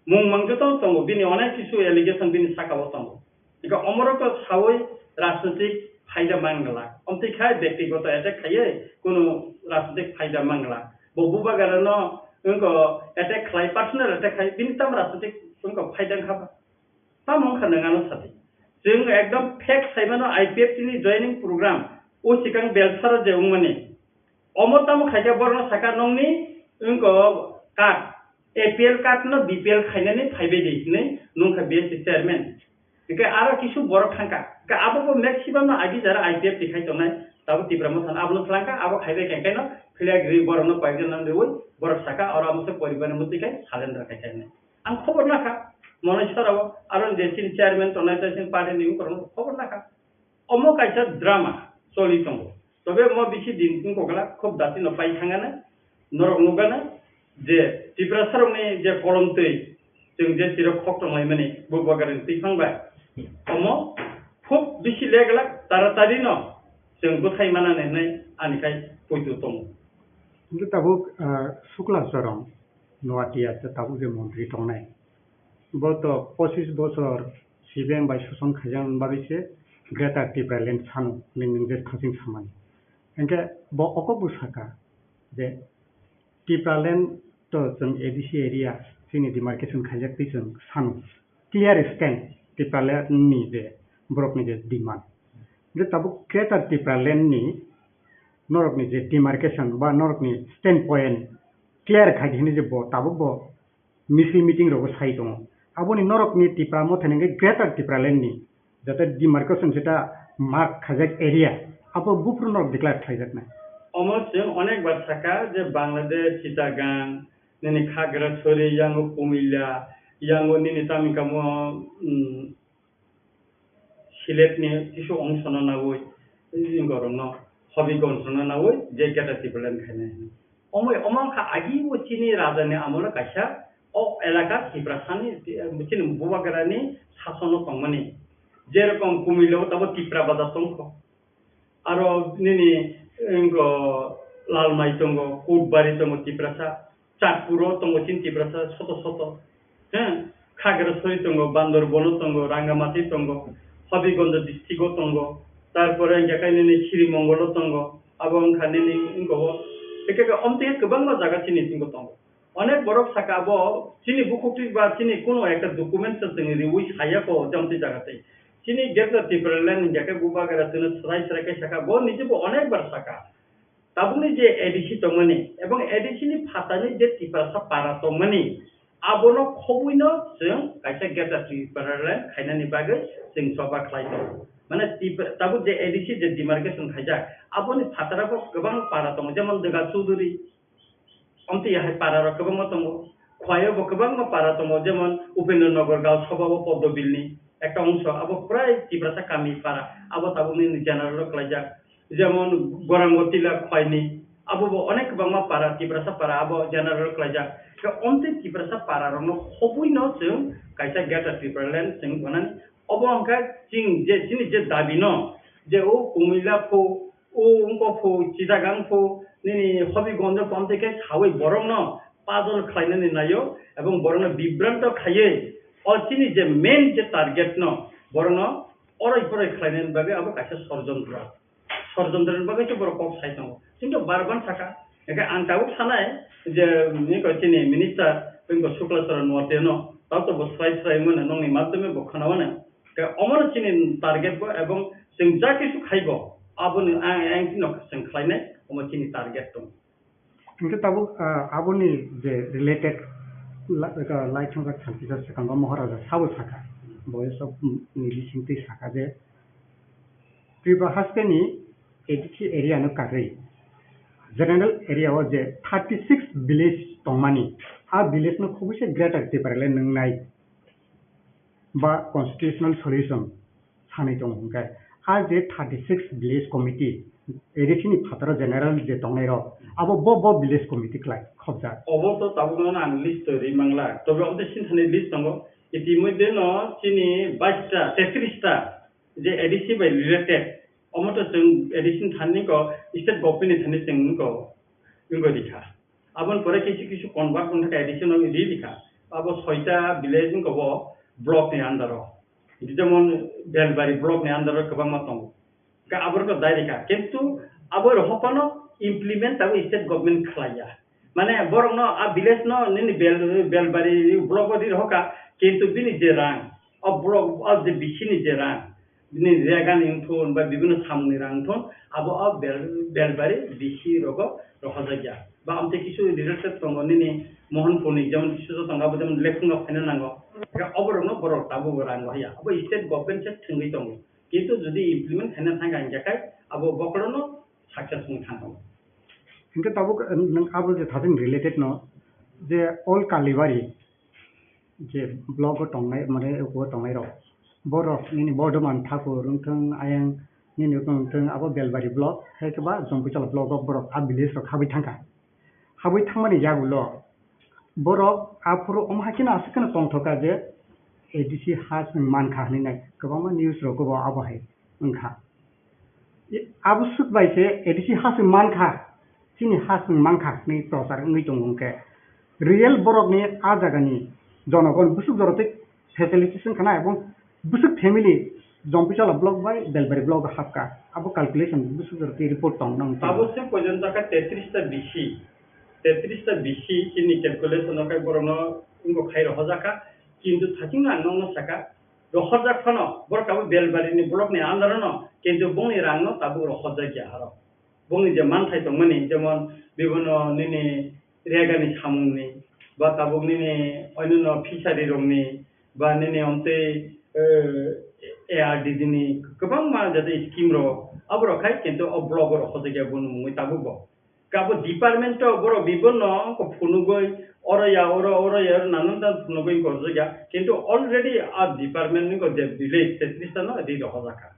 Mung mang joto tongo, bini onek kisu allegation bini saka o tongo. Hinkhe omorok to sawi rajnitik phaida mangla. Omtwi khai byaktigoto attack khaiwi kunu rajnitik phaida mangla. Bo Bubagrano wngko attack khlai, personal attack khai, bini tamo rajnitik wngko phaida wngkha ba? Tamo wngkha nwng ano sadi. Chwng ekdom fact saimano I P F T ni joining program o sikang Belsaro je wngmani. Omo tamo khaikhe borokno saka nongni wngko card, A P L card no B P L khainani phaibai di hinwi nungkha B S C chairman. Hingke aro kisu borok thangkha. Hingke abo bo maximum no agi jara I P F T khai tongnai. Tabo Tipra Motha no abono thlangkha, abo khaibai khe keno philiya giri borokno koyekjon nang riwi borok saka oro amo se poribar ni mwtwi khai surrender khai khai hinwi. Ang khobor nakha, Moneswar o aro je chini chairman tongnai tei chini party ni borok khobor nakha. Omo kaisa drama choli tongo. Tobe omo bisi din wngkha khe khub dati no pai thangana, norok nukgana je Tiprasa rokni je kolom twi chwng je tirok khok tonglaimani Bubagrani twi phang bai. Omo khub bisi leglak taratari no chwng bwthai manani hinwi ani khai poito tongo. Hingke tabuk, ah, Sukla Chorong Noatia tabuk je montri tongnai. Bo to pochis bochor C P M bai soson khaijak bagwi se Greater Tipraland sano hinwi nwng je thasing samani. Hingke bo okobw saka je Tipraland to chwng A D C area chini demarcation khaijak twi chwng sano clear stand Tipraland ni je borokni je demand. Hingke tabuk Greater Tipraland ni norokni je demarcation ba norokni stand point clear khai di hinwi je bo tabuk bo misil meeting rogo sai tongo. Aboni norokni Tipra Motha ni hingke Greater Tipraland ni jate demarcation jeta mark khaijak area abo buphuru norok declare khaijaknai. Omo chwng onek bar saka je Bangladesh, Chittagong, nini Khagrasori, yango Kumilla, yango nini tamni kamo, mm, Siletni kisu ongsono nawi, borokno Hobigonjno nawi je Greater Tipraland khainai. Omo, omo wngkha agi o chini rajani amolo kaisa o elaka Tiprasani, chini Bubagrani sasono tongmani. Jerokom Kumilla o tabuk Tipra Bazar tongkho. Aro nini, wngkho, Lalmai tongo, Kutbari tongo Tiprasa, Chatpuro tongo chini Tiprasa soto soto. He, Khagrasori tongo, Bandarban o tongo, Rangamati tongo, Hobigonj district o tongo, tarpore hingkhe khe nini Srimongol o tongo, abo wngkha nini wngkho, ekhe khe omtwi kwbangma jaga chini tongo. Onek borok saka abo chini bukhuk twi ba chini kuno ekta document se chwng riwi saya ko jomti jaga tei. Chini Greater Tipraland hingya khe Bubagra chwngno swrai swrai khe saka, bo niji bo onek bar saka. Tabukni je A D C tongmani ebong A D C ni phatani je Tiprasa para tongmani, abono khobwino chwng kaisa Greater Tipraland khainani bagwi chwng choba khlai tongo. Mane Tipra-, tabuk je A D C je demarcation khaijak, aboni phataro bo kwbang para tongo, jemon Dega Chuduri, Omtwi hai para rok kwbangma tongo. Khwai o bo kwbangma para tongo, jemon Upendra Nagar Gaon Sabha o Poddo Bill ni ekta ongso, abo prai Tiprasa kami para, abo tabuk nini general o klaijak. Jemon Gorango Tila Khwai ni, abo bo onek kwbangma para, Tiprasa para abo general o klaijak. Khe omtwi Tiprasa para rok no khobwi no chwng kaisa Greater Tipraland chwng gwnani. Obo wngkha chini je, chini je dabi no, je o Kumilla pho, o wngkok pho, Chittagong pho, nini Hobigonj pho, amtwi khe sawi borokno pajol khlainani naio, ebong borokno bibranto khaiwi o chini je main je target no, borokno oroi poroi khlainani bagwi abo kaisa sorjontro. Sorjontroni bagwi se borok kok sai tongo. Kintu barban saka, hingkhe ang tabuk sanai je, nini ko chini minister, nini ko Sukla Chorong Noatia no, tao to bo swrai swrai mano, nongni madhyome bo khana mano. Khe omono chini target bo, ebong chwng ja kisu khaibo, aboni ang, ang chini chwng khlainai, omo chini target tong. Hingke tabuk, ah, aboni je related la-, ka-, lai thangkha Santisa Srikanto Maharaja sabo saka, bo eso, mm, ni bisingtwi saka je Tripura haste ni A D C area no karwi general area o je thirty six village tongmani, a village no khobwi se Greater Tipraland nwngnai ba constitutional solution sanwi tongo hwnkhe, a je thirty six village committee A D C ni phataro general je tongnai rok, abo bo, bo village committee klai khobjak. Obo to tabukno ang list to ri mangla, tobe obo sinthani list tongo, itimodhye no chini bais ta, tetris ta je A D C bai related, omo to chwng A D C ni thani ko state government ni thani chwng ko wngwi rikha. Aboni pore kisu kisu convert wngkha addition wngwi ri rikha. Abo soita village wngkha bo block ni under o. Jemon Belbari block ni under o kwbangma tongo. Ka aborok no dai rikha, kintu abo rok hophano implement tabuk state government khlaiya. Mane borok no a village no nini Bel-, Belbari block o ri rohorkha, kintu bini je rang, o block o je bisi ni je rang, bini rega ni wngthun ba bibinno samung ni rang wngthun, abo o Bel-, Belbari bisi rogo rohorjakya. Ba amtwi kisu related tongo nini Mohanpur ni, jemon kisu tongo, abo jemon lekhung rok phaina nango. Oborok no borok tabuk rang rohya. Abo state government se thwngwi tongo. Kintu jodi implement khaina thangkha hinkhe kai abo bokhorono success wng thangkha. Hinkhe tabuk, um, nwng abo je thajin related no je all Kalibari je block o tongnai, mane o tongnai rok, borok nini Bordhoman Thakur wngthung, ayang nini wngthung abo Belbari block, hai khe ba Jompichala block o borok a village rok habwi thangkha. Habwi thangmani yagulo borok aphuru omo hai kheno aswk kheno tongthoka je A D C ha chwng mankha hinwi nai kwbangma news rogo bo abo hai wngkha. I-, abo swk bai se A D C ha chwng mankha, chini ha chwng mankha hinwi prochar wngwi tongo hwnkhe real borokni a jagani jonogon bwswk jorotwi facilities wngkha na, ebong bwswk family Jompichala block bai Belbari block o hapkha, abo calculation bwswk jorotwi report tong nang. Abo se pojonto khe tetris ta bisi, tetris ta bisi chini calculation o khe borokno wngkha khai rohorjakha, kintu thachingno ang nokno sakha, rohorjak phano borok abo Belbari ni block ni under o no, kintu bongni rang no tabuk rohorjakya aro. Bongni je manthai tongmani, jemon bibinno nini regani samungni, ba tabuk nini oinonno fishery rokni, ba nini omtwi, eh, A R D D ni kwbangma jate scheme rok, aborok khai kintu o block o rohorjakya boni mungwi tabuk bo. Kabo department o borok bibinno wngkha phunugwi, oro ya, oro, oro ya, oro nanan tan phunugwi wngkha orjakya. Kintu already a department wngkha je village, tetris ta no ri rohorjakha.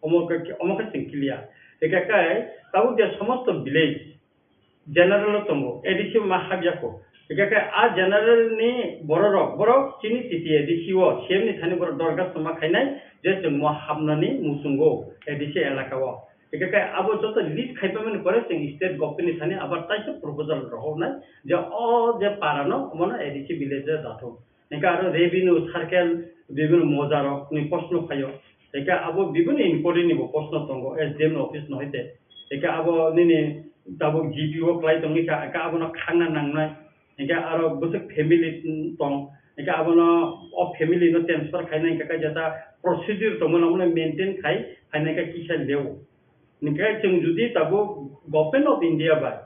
Omo khe, omo khe chwng clear. Hwnkhe kai tabuk je somosto village general o tongo, A D C ma habya kho. Hwnkhe kai a general ni bororok, borok chini T T A D C o C M ni thani borok dorkhas ma khainai je chwng mo habnani muchungo A D C elaka o. Hwnkhe kai abo joto list khaipamani pore chwng state government ni thani abar taisa proposal rohornai je o je para no omono A D C village o dathok. Hingke aro revenue circle bibinno mojarokni proshno phaio. Hingke abo bibinno inquiry ni bo proshno tongo S D M ni office no hoite. Hingke abo nini tabuk G P o kwlai tongwi kha, hingke abono khangna nangnai. Hingke aro bwswk family tong, hingke abono o family no transfer khainai hingke kaisa ta procedure tongmani, omono maintain khai phainai khe kisa leo. Hingke chwng jodi tabuk Government of India bai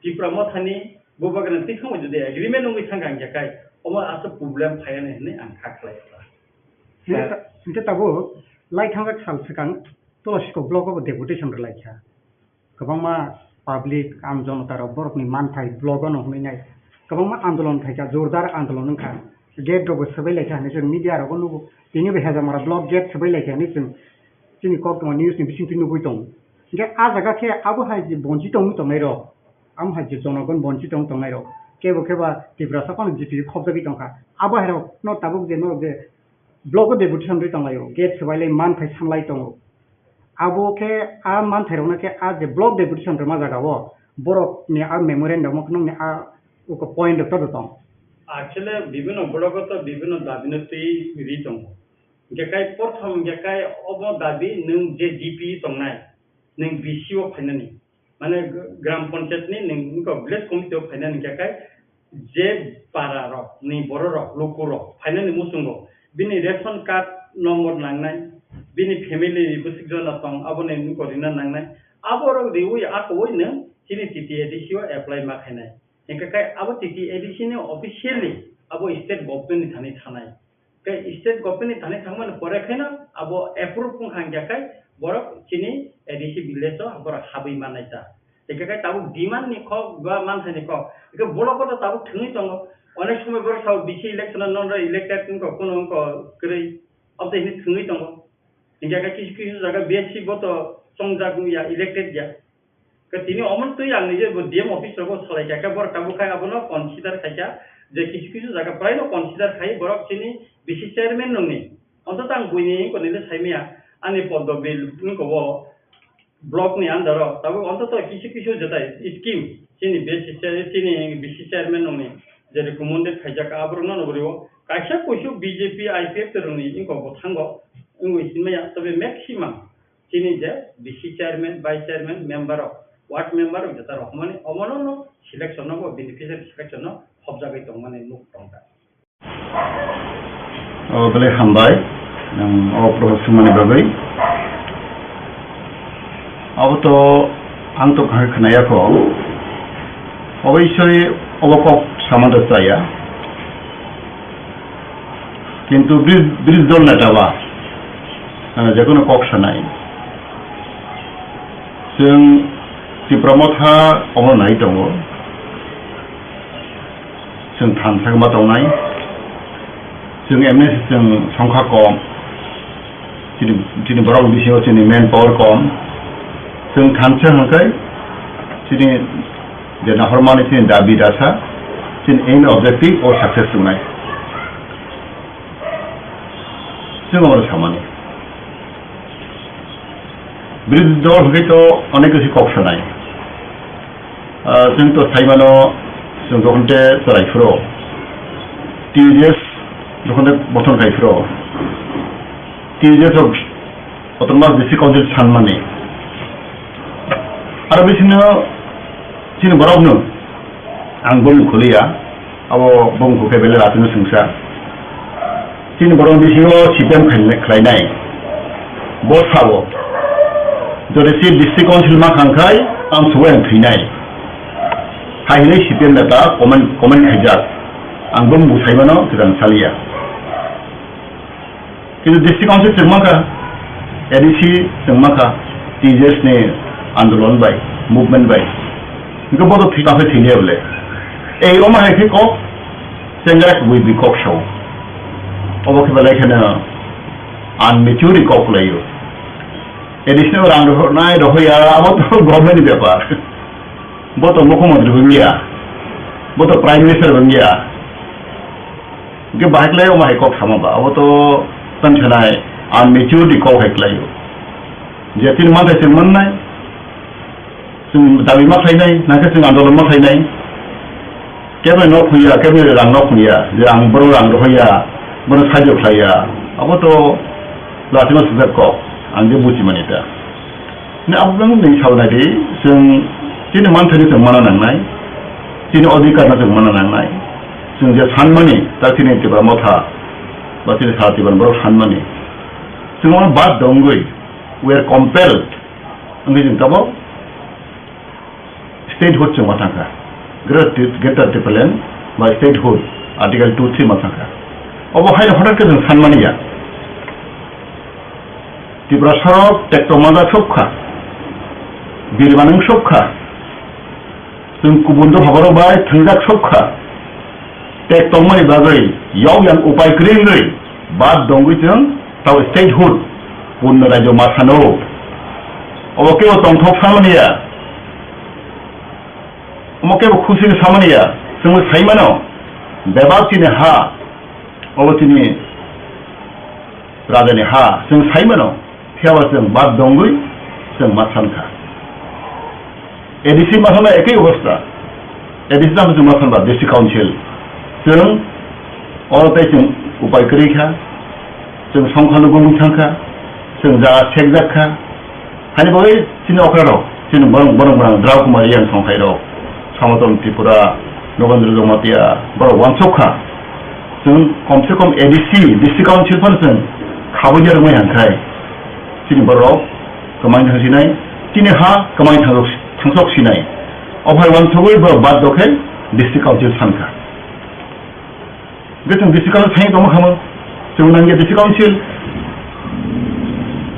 Tipra Mothani Bubagrani twi thangbai jodi agreement wngwi thangkha hingke kai omo aswk problem phaiya hinwi ang kha khlai kha. Hingke ta-, hingke tabuk lai thangjak sal swkang Tolosiko block o bo deputation rwlai kha. Kwbangma public, am, jonota rok borokni manthai block o no hwnwi nai. Kwbangma andolon khai kha, jordar andolon wng kha. Gate rok bo swbai lai kha hinwi chwng media rogo nugo. Tini bo Hejamara block gate swbai lai kha hinwi chwng chini koktwma news ni bisingtwi nugwi tongo. Hingke ah jaga khe abo hai je bonchi tongwi tongnai rok, amo hai je jonogon bonchi tongwi tongnai rok, kebo khe ba Tiprasa phano G P khopjagwi tongkha. Abo hai rok no tabuk je norok je block o deputation rwi tonglaio, gate swbai lai manthai sanlai tongo. Abo khe a manthai rokno khe a je block deputation rwma jaga o borok ni a memorandum o nokni a uko point rok to tong. Actually, bibinno block o to bibinno dabi no twi ri tongo. Hingke kai porthom hingke kai obo dabi nwng je G P tongnai, nwng B C o phainani, mane gram panchayat ni nwng wngkha village committee o phainani hingke kai je para rok ni borok rok luku rok phainani muchungo bini ration card number nangnai, bini family ni bwswk jona tong aboni wngkha rina nangnai, aborok riwi akowi nwng chini T T A D C o apply ma khainai. Hingke kai abo T T A D C ni officially abo state government ni thani thanai. Kai state government ni thani thangmani pore khaino abo approve wngkha hingke kai borok chini A D C village o borok habwi mannai ta. Hingke kai tabuk demand ni kok ba manthai ni kok. Hingke block o to tabuk thwngwi tongo. Onek somoi borok sao B C election o non elected wngkha, kuno wngkha kwrwi. Abo to hini thwngwi tongo. Hingke kai kisu kisu jaga B S C bo to chongjak wngya, elected ya. Ka tini omo twi ang nije bo D M office rogo salai kha, khe borok tabuk khai abono consider khai kha, je kisu kisu jaga praino consider khai borok chini B C chairman nungni. Ontoto ang buini wngkha nini saimaya, ani Poddo bill wngkha o block ni under o, tabuk ontoto kisu kisu jetai scheme chini B C chair-, chini B C chairman nungni je recommended khaijak aborokno nugrio, kaisa kuisu B J P I P F T rokni wngkha bo thango, wngwi sinmaya, tobe maximum Chini je V C chairman, vice chairman, member rok, ward member rok jeta rohormani, omono no selection no bo beneficiary selection no hobjagwi tongmani nuk tongkha. O belai hambai, nwng o prohor swngmani bagwi. Abo to ang to kahar khwnaya kho. Obo isoi obo kok samanta chaya. Kintu bri-, birodhi dol neta ba, eh, jekono kok sanai. Chwng Tipra Motha omo nai tongo. Chwng thansa ma tongnai. Chwng M N C chwng songkha kom. Chini, chini borok bisingo chini manpower kom. Chwng thansa hwnkhe chini je nahormani chini dabi dasa, chini aim objective o success wngnai. Chwng omo samani. Birodhi dol hwnkhe to onek kisi kok sanai. Ah, chwng to saimano, chwng jokhon te chwrai phuru, T U J S jokhon te bothon khai phuru, T U J S rok Autonomous District Council sanmani. Aro bisingo chini borokno ang bumung khuliya, abo bumung khe belai ratino swngsa. Chini borok bisingo C P M khlai-, khlainai. Bo sabo, jodi si District Council ma khang khai, ang subai ang thwinai. Hai hinwi C P M neta comment, comment khaijak. Ang bumung saimano kwthang saliya. Kintu District Council chwng mankha, A D C chwng mankha, T J S ni andolon bai, movement bai. Hingke bodo thwi tangse thwini bole. Ei, omo hai khe kok, chengrak bui bui kok sao. Obo khe belai kheno unmature kok laio. A D C no rang rohornai rohoya, abo to government ni bepar. Bo to mukhyamantri wngya, bo to prime minister wngya. Hingke bahai khlai omo hai kok sama ba, abo to tang sanai unmaturity kok hai khlaio. Je tini manthai chwng mannai, chwng dabi ma khlainai, nangkhe chwng andolon ma khlainai. Kebo no phungya, kebo rang no phungya, je ang boro rang rohorya, bono sahajyo khlaiya, abo to latima sujak kok, ang je buji mani ta. Ni abang ni saunai di, chwng chini manthai ni chwng mana nangnai, chini odhikar no chwng mana nangnai, chwng je sanmani, ta chini Tipra Motha, ba chini sara Tipra borok sanmani, chwng ono bad dongwi, we are compelled, wngwi chwng tabok statehood chwng ma thangkha, Greater Tri-, Greater Tipraland ba statehood, Article two three ma thangkha, obo haino hothat khe chwng sanmani ya. Tiprasa rok tekto majak sokha, birmanung sokha, chwng kubun dopha borok bai thwngjak sokha, tek tongmani bagwi yau yang upai kwrwi wngwi bad dongwi chwng tao statehood punno rajyo ma sano. Obo kebo tongthok samani ya, omo kebo khusi samani ya, chwngno saimano bebak chini ha, obo chini rajani ha, chwng saimano, phiyaba chwng bad dongwi chwng ma sankha. A D C ma sanba ekoi obostha, A D C tamo chwng ma sanba District Council, chwng oro tei chwng upai kwrwi kha, chwng songkha lugungwi thangkha, chwng jaga sekjak kha, Hani bagwi chini okra rok, chini borok, borok borok Drao Kumar Reang songkhai rok, Samaton Tripura, Nogendra Jamatia, borok wansok kha. Chwng kom se kom A D C, District Council phano chwng khabui ya rwmai hwnkhai, chini borok kwmai thang sinai, chini ha kwmai thang-, thangsok sinai. Ophai wansogwi borok bad dokhe District Council sankha. Hingke chwng District Council thangwi tongma kha mo? Chwng nangya District Council.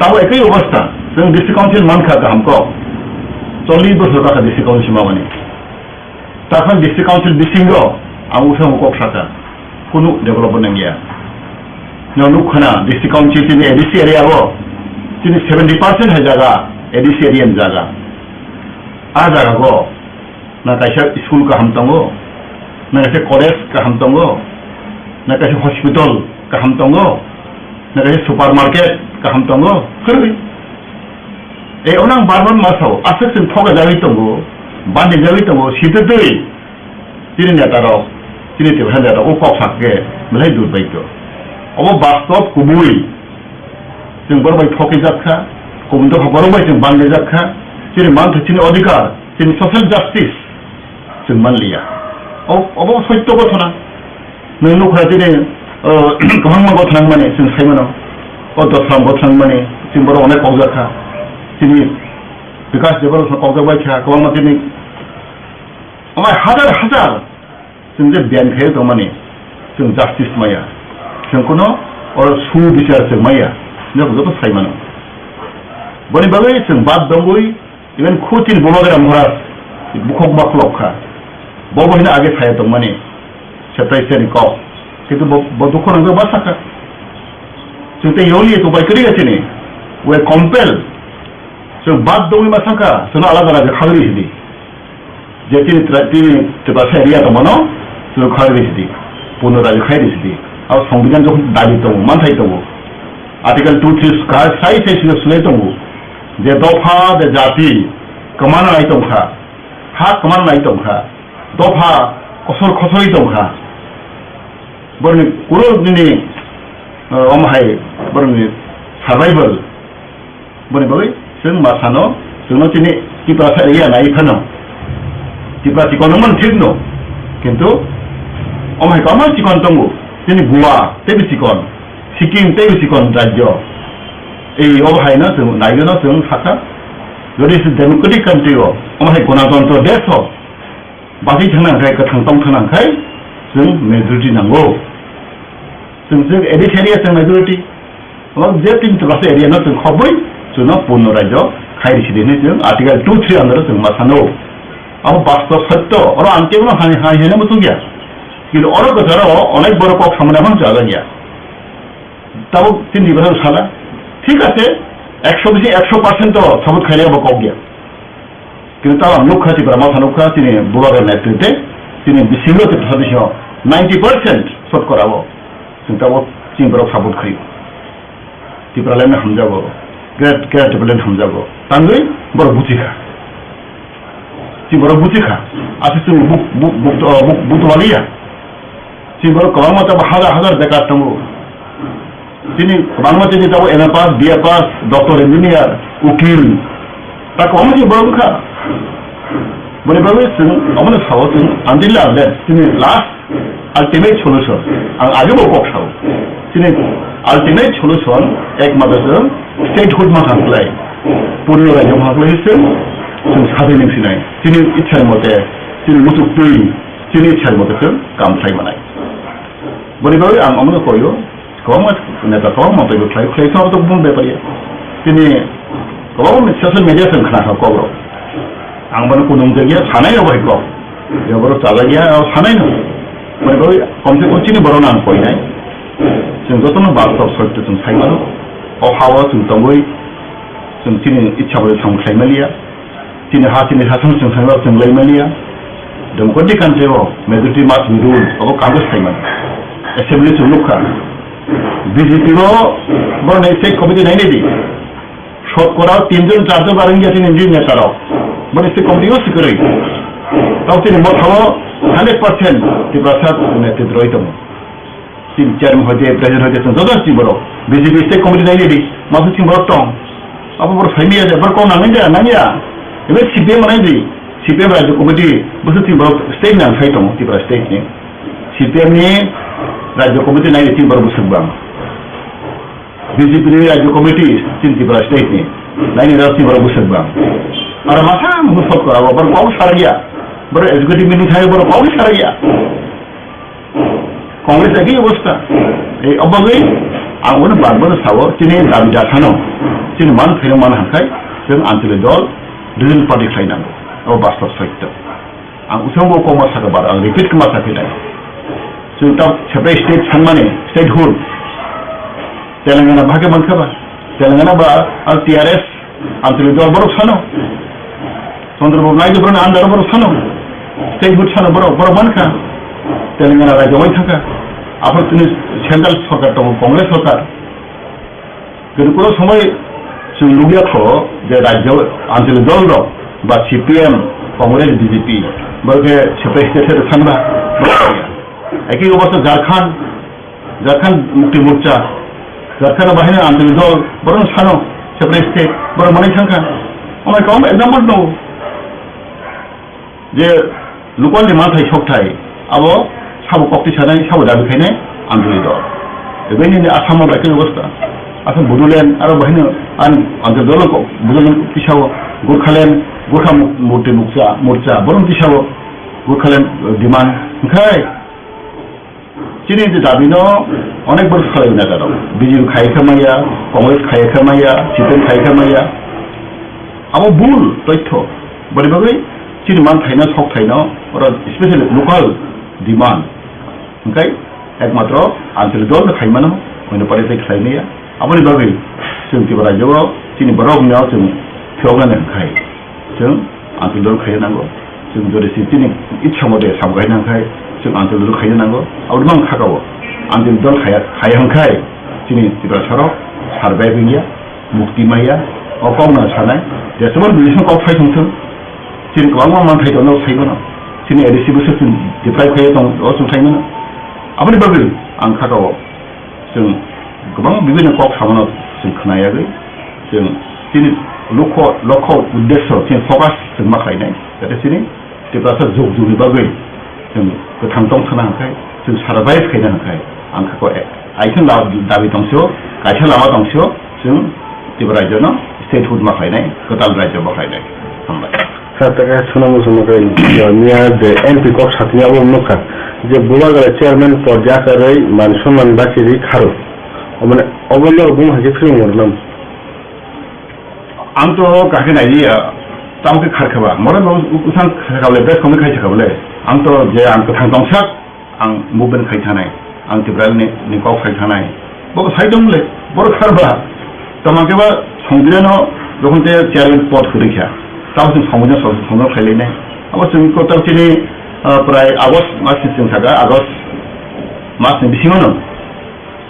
Tamo ekoi obostha, chwng District Council mankha kaham kok. Chollish bosor jakha District Council mamani. Takhon District Council bisingo ang usa kok saka. Kunu development nangya. Nwng nukha na District Council chini A D C area o chini seventy percent hai jaga A D C area ni jaga. A jaga go Na kaisa school kaham tongo, na kaisa college kaham tongo, na kaisa hospital kaham tongo, na kaisa supermarket kaham tongo, kwrwi. E, onang barman masao, aswk chwng thokjagwi tongo, bandijagwi tongo, sitwtwi. Chini netarok, chini Tiprasa netarok, o kok sakhe, belai durbhagyo. Obo bastob kubui. Chwng borok bai thokjak kha, Kubun dopha borok bai chwng bandajak kha, chini manthai, chini odhikar, chini social justice chwng manliya. O, obo soitto gothona. Nwng nukha chini, o, kwbangma gothona wngmani chwng sai mano. O Dosram gothona wngmani chwng borok onek kokjak kha. Chini Bikash Debbarma kokjak bai kha, kwbangma chini omai hajar hajar chwng je biyang khaio tongmani, chwng justice maya, chwng kuno oro su bichar chwng maya, joto joto sai mano. Boni bagwi chwng bad dongwi, even khu chini Bubagra Maharaj bukhuk ma khulok kha, bo bo hino age saya tongmani, separation ni kok, kintu bo, bo dukhu nangjakma sakha. Chwng tei yoli to bai kwrwi ya chini, we compel, chwng bad dongwi ma sakha, chwngno alada rajyo khagri hidi. Je chini tra-, chini Tiprasa area tongmano, chwng khai rwi sidi, puno raji khai rwi sidi. Abo Songbidan jokhon dabi tongo, manthai tongo. Article two three ka sai sai sino sulai tongo. Je dopha, je jati, kwmana nai tongkha, ha kwmana nai tongkha, dopha kosor khosoi tongkha. Borni kuro nini, eh, omo hai borni survival. Boni bagwi chwng ma sano, chwngno chini Tiprasa area nai phano. Tipra chikon wngmani thik no, kintu omo hai kwbangma chikon tongo. Chini Goa teibo chikon, Sikkim teibo chikon rajyo. Ei obo haino chwng naigwino chwng sakha, jodi se democratic country o, omo hai gonatantro desh o, bachai thangna hwnkhe, kwthang tong thangna hwnkhe, chwng majority nango. Chwng, chwng editorial chwng majority. Omo je tin Tiprasa area no chwng khobwi chwngno purno rajyo khai risi di hinwi chwng Article two three under o chwng ma sano. Abo bastob sotto, oro ang kebono hai, hai, hai, hwnwi muchung ya. Kintu oro kwcharo onek borok kok samani aphano chajak ya. Tabuk chini Tiprasa sala, thik ase, ekso bisi ekso percent to support khainai abo kok ya. Kintu tabuk ang nukha, Tipra Motha nukha, chini Bubagra netritwe, chini bisingo Tiprasa bisingo ninety percent sotkora o. Chwng tabuk chini borok support khaio. Tipraland hamjago, Great, Great Tipraland hamjago. Tangwi borok buchikha. Chini borok buchikha. Aswk chwng buk, buk, buk, buk, buk, buk, buk, Chini borok kwbangma tabuk hazar hazar bekar tongo. Chini kwbangma chini tabuk M A pass, B A pass, doctor, engineer, ukil, ta kwbangma chini borok wngkha. Boni bagwi chwng omono sao chwng until unless chini last ultimate solution, ang age bo kok sao. Chini ultimate solution ekmatro chwng statehood ma khan khlai, purno rajyo ma khlai chwng, chwng sadin wng sinai. Chini ichha mote, chini muchuk twi, chini ichha mote chwng kam khlai manai. Boni bagwi ang omono koio, kwbangma neta, kwbangma taibo khlai, khlai khe obo to bumung bepar ya. Chini kwbangma social media chwng khna kha kok rok. Ang bono kunung jagya sanai rok bai kok. Je borok chajak ya, o sanai no. Boni bagwi komse kom chini borok no ang koinai. Chwng jotono bastob sotto chwng sai mano. O ha-o chwng tongwi, chwng chini ichha bai samung khlai maliya. Chini ha, chini ha, chwng, chwng, chwng lai maliya. Democratic country o majority must be rule, abo Congress sai mano. Assembly chwng nukha. B J P o borok nai state committee nai nai di. Sotkora tin jon, char jon barang ya chini neta rok. Borok state committee o sikwrwi. Tao chini Motha o hundred percent Tiprasa netrito roi tongo. Chini chairman hoite, president hoite, chwng joto chini borok. B J P state committee nai di, masa chini borok tong. Abo borok sai manya de, borok kok nangya de, nangya. Ebe C P M nai di, C P M rajya committee, bwswk chini borok state nang sai tongo, Tripura state ni. C P M ni rajya committee nai di chini borok bwswk bang. B J P ni rajya committee chini Tripura state ni. Nai ni rok chini borok bwswk bang. Aro masa mung sot kora, borok kok sarakya. Borok executive meeting khai borok kok sarakya. Congress ekhi obostha. Ei obagwi ang bono bar bono sao, chini dabi dakhano, chini man phaino man hangkhai, chwng Anchalik dol, regional party khlai nango. Abo bastob sotto. Ang usang bo koma saka bar, ang repeat koma sakhe nai. Chwng ta separate state sanmani, statehood. Telangana bhage mankha ba? Telangana ba, ang T R S, Anchalik dol borok sano. Chandra Babu Naidu borok ni under borok sano. Statehood sano borok, borok mankha. Telangana rajyo wai thangkha. Aphar chini central sarkar tongo, Congress sarkar. Kintu kono somoi chwng nukya kho je rajyo Anchalik dol rok ba C P M, Congress, B J P borok khe separate state sanba. Ekhi obostha Jharkhand, Jharkhand Mukti Morcha, Jharkhand bahini Anchalik dol, borok sano, Separate state, borok manwi thangkha. Omo khe example tongo. Je local ni manthai sokthai, abo sabo kokti sanai, sabo dabi khainai, android dol. Ebeni ni Assam o bai khe obostha. Assam Bodoland, aro bahino an android dol ko, Bodoland kisa o, Gorkhaland, Gorkha mu-, murti mukcha, murcha, borok kisa o, Gorkhaland, eh, demand. Hwnkhe, Chini je dabi no onek borok salai neta rok. B J P khai kha maya, Congress khai kha maya, C P M khai kha maya. Abo bul toitho. Boni bagwi chini manthai no, sokthai no, oro specially local demand. Hwnkhe ekmatro anchalik dol no khai mano, oino party tei khlai maya. Aboni bagwi chwng Tripura rajyo o chini borok no chwng phiyok nani hwnkhe. Chwng anchalik dol khaina nango. Chwng jodi si chini itsa mote sam kaina hwnkhe chwng anchalik dol khaina nango. Aboni mang khaka o anchalik dol khaya, khaya hwnkhe chini Tiprasa rok survive wngya, mukti maya, o kok no sanai. Jeswk bidising kok phai thung thung. Chini kwbangma manthai tongo sai mano. Chini A D C bwswk chwng deprive khaiya tong, o chwng sai mano. Aboni bagwi ang khaka o. Chwng kwbang bibinno kok samano chwng khna yagwi, chwng chini lokho, lokho uddesyo chini focus chwng ma khlainai, jate chini Tiprasa jug jugni bagwi chwng kwthang tong thana hwnkhe, chwng survive khaina hwnkhe, ang kha ko, aithang da-, dabi tongsio, kaisa lama tongsio, chwng Tipra rajyono statehood ma khlainai, kwtal rajyo ma khlainai. Hambai. Sir, ta khe swnam muchungma khe, miya je M P kok satini abo nukha je Bubagra chairman pod yakarwi man sonman bachirwi kharo. Omane obo norok buma hai khe phirung mornam. Ang to kakhe naidi, ah, tamo khe kharkha ba. Mora no usang kharkha bole, bes kongwi khai sakha bole. Ang to je ang kwthang tongsak, ang movement khai thanai, ang Tiprani ni kok sai thanai. Bo sai tong le, bor kharba. Tamo khe ba Songdinano jokhon te chairman pod hwrwi kha, tamo chwng Songdina song, song khai lai nai. Abo chwng ko tamo chini, ah, prai August mas ni chwng saka, August mas ni bisingo no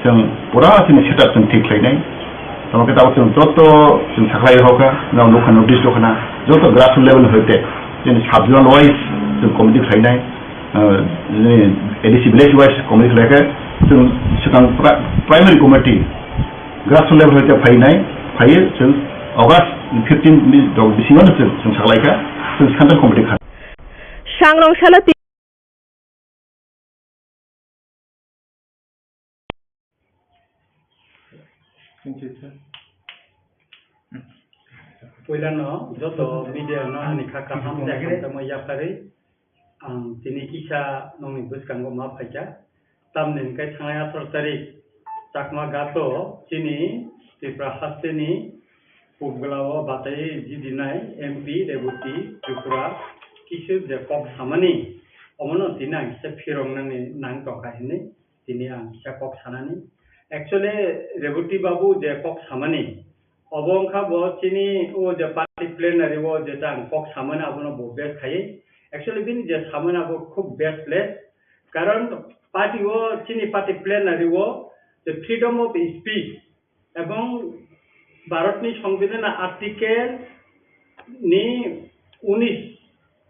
chwng pura chini setup chwng thik khlai nai. Tamo khe tamo chwng joto chwng saklai hokha, no nokha notice dokhana, joto grassroots level hoite chini sub-zonal wise chwng committee khlai nai. Ah, chini A D C village wise committee khlai khe, chwng swkang pri-, primary committee grassroots level hoite phai nai, phaiyo chwng August fifteen ni rok bisingo no chwng, chwng saklai kha, chwng central committee kha. Sangrong salo ti- Puilano joto media no ani kha kaham tei hamjakma yapharwi ang tini kisa nokni bwskango ma phaikha. Tamni hwnkhe thangnai atharo tarik Chakma Ghat o chini Tripura hasteni Pubgla o batai jidinai M P Reboti Tripura kisu je kok samani, omono tini ang kisa phiroknani nang tongkha hinwi tini ang kisa kok sanani. Actually, Reboti babu je kok samani, obo wngkha bo chini o je party plenary o je ta ang kok samani abono bo best khaiwi. Actually, bini je samani abo khub best le. Karon party o, chini party plenary o je freedom of speech, ebong Bharatni Songbidanni article ni unis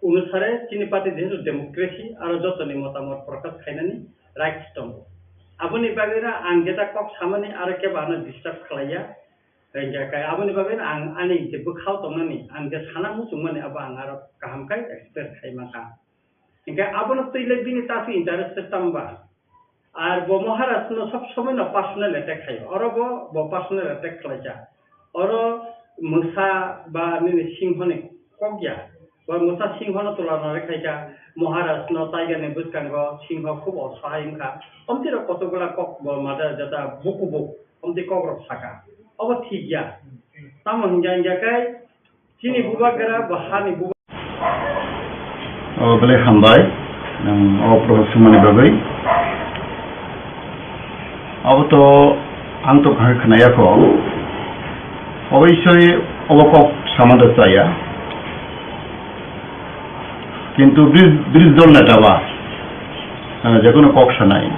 onusare chini party jehetu democracy aro jotoni motamot prokash khainani rights tongo. Aboni bagwino ang jeta kok samani aro kebo ano disturb khlaiya. Hingkhe kai aboni bagwino ang ani je bwkhao tongnani, ang je sana muchungmani abo ang aro kaham khe express khai mankha. Hingkhe abono twi le bini tasu interested tamo ba? Ar bo Maharaj no sob somoi no personal attack khaio. Oro bo, bo personal attack khlaikha. Oro mwsa ba nini singho ni kok ya. Bo mwsa singho no tula nare khaikha. Maharaj no tiger ni bwskango singho khub osahai wngkha. Omtwi rok kotokgola kok bo mada jata buku buk. Omtwi kok rok saka. Obo thik ya. Tamo hingya hingya khe Chini bubagra bo hani buba. O belai hambai, nwng o prohor swngmani bagwi. Abo to ang to kahai khwnaya kho. Oboisoi obo kok samada chaya. Kintu bri-, bridge dol neta ba, eh, jekono kok sanai.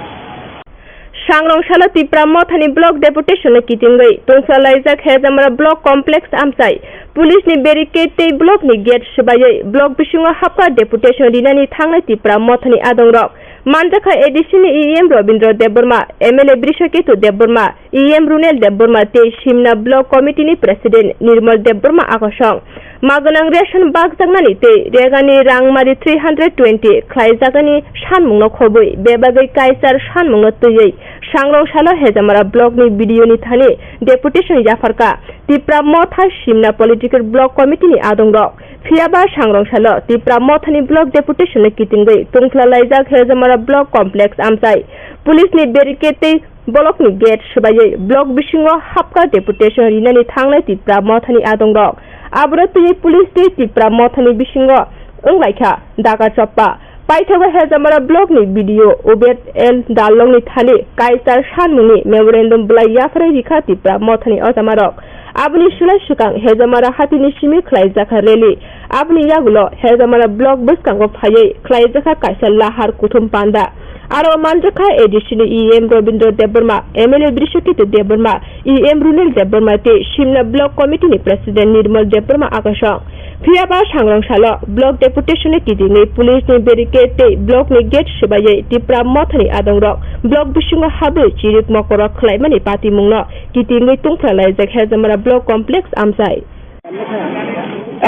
Sangrong salo Tipra Mothani block deputation no kitingwi tungsa laijak Hejamara block complex amchai police ni barricade tei block ni gate swbaiwi block bisingo hapkha deputation rinani thangnai Tipra Mothani adongrok. Manjakha A D C ni E M Robindra Debbarma, M L A Brishaketu Debbarma, E M Runel Debbarma tei Simna Block Committee ni President Nirmal Debbarma akosong. Maganang ration bakjaknani tei regani rangmari three hundred twenty khlaijagani sanmungno khobwi bebagwi kaichar sanmungno twiwi Sangrong salo Hejamara Block ni B D O ni thani deputation yapharkha Tipra Motha Simna Political Block Committee ni adongrok. Phiyaba Sangrong salo Tipra Mothani Block Deputation no kitingwi tungphla laijak Hejamara Block Complex amchai. Police ni barricade tei Block ni gate swbaiwi block bisingo hapkha deputation rinani thangnai Tipra Mothani adongrok. Aboro twiwi police tei Tipra Mothani bisingo wnglaikha daga choppa. Paithago Hejamara Block ni B D O Ubed L Darlong ni thani kaichar sanmungni memorandum bwlai yapharwi rikha Tipra Mothani ojamarok. Aboni sulai swkang Hejamara hatini simi khlaijakha rally. Aboni yagulo Hejamara Block bwskango phaiwi khlaijakha kaisa lahar kuthum panda. Aro manjakha A D C ni E M Robindra Debbarma, M L A Brishaketu Debbarma, E M Runel Debbarma tei Simna Block Committee ni President Nirmal Debbarma akosong. Phiyaba Sangrong salo Block Deputation ni kitingwi police ni barricade tei block ni gate swbaiwi Tipra Mothani adongrok block bisingo habwi chirik mokorok khlaimani patimungno kitingwi tungphla laijak Hejamara Block Complex amchai.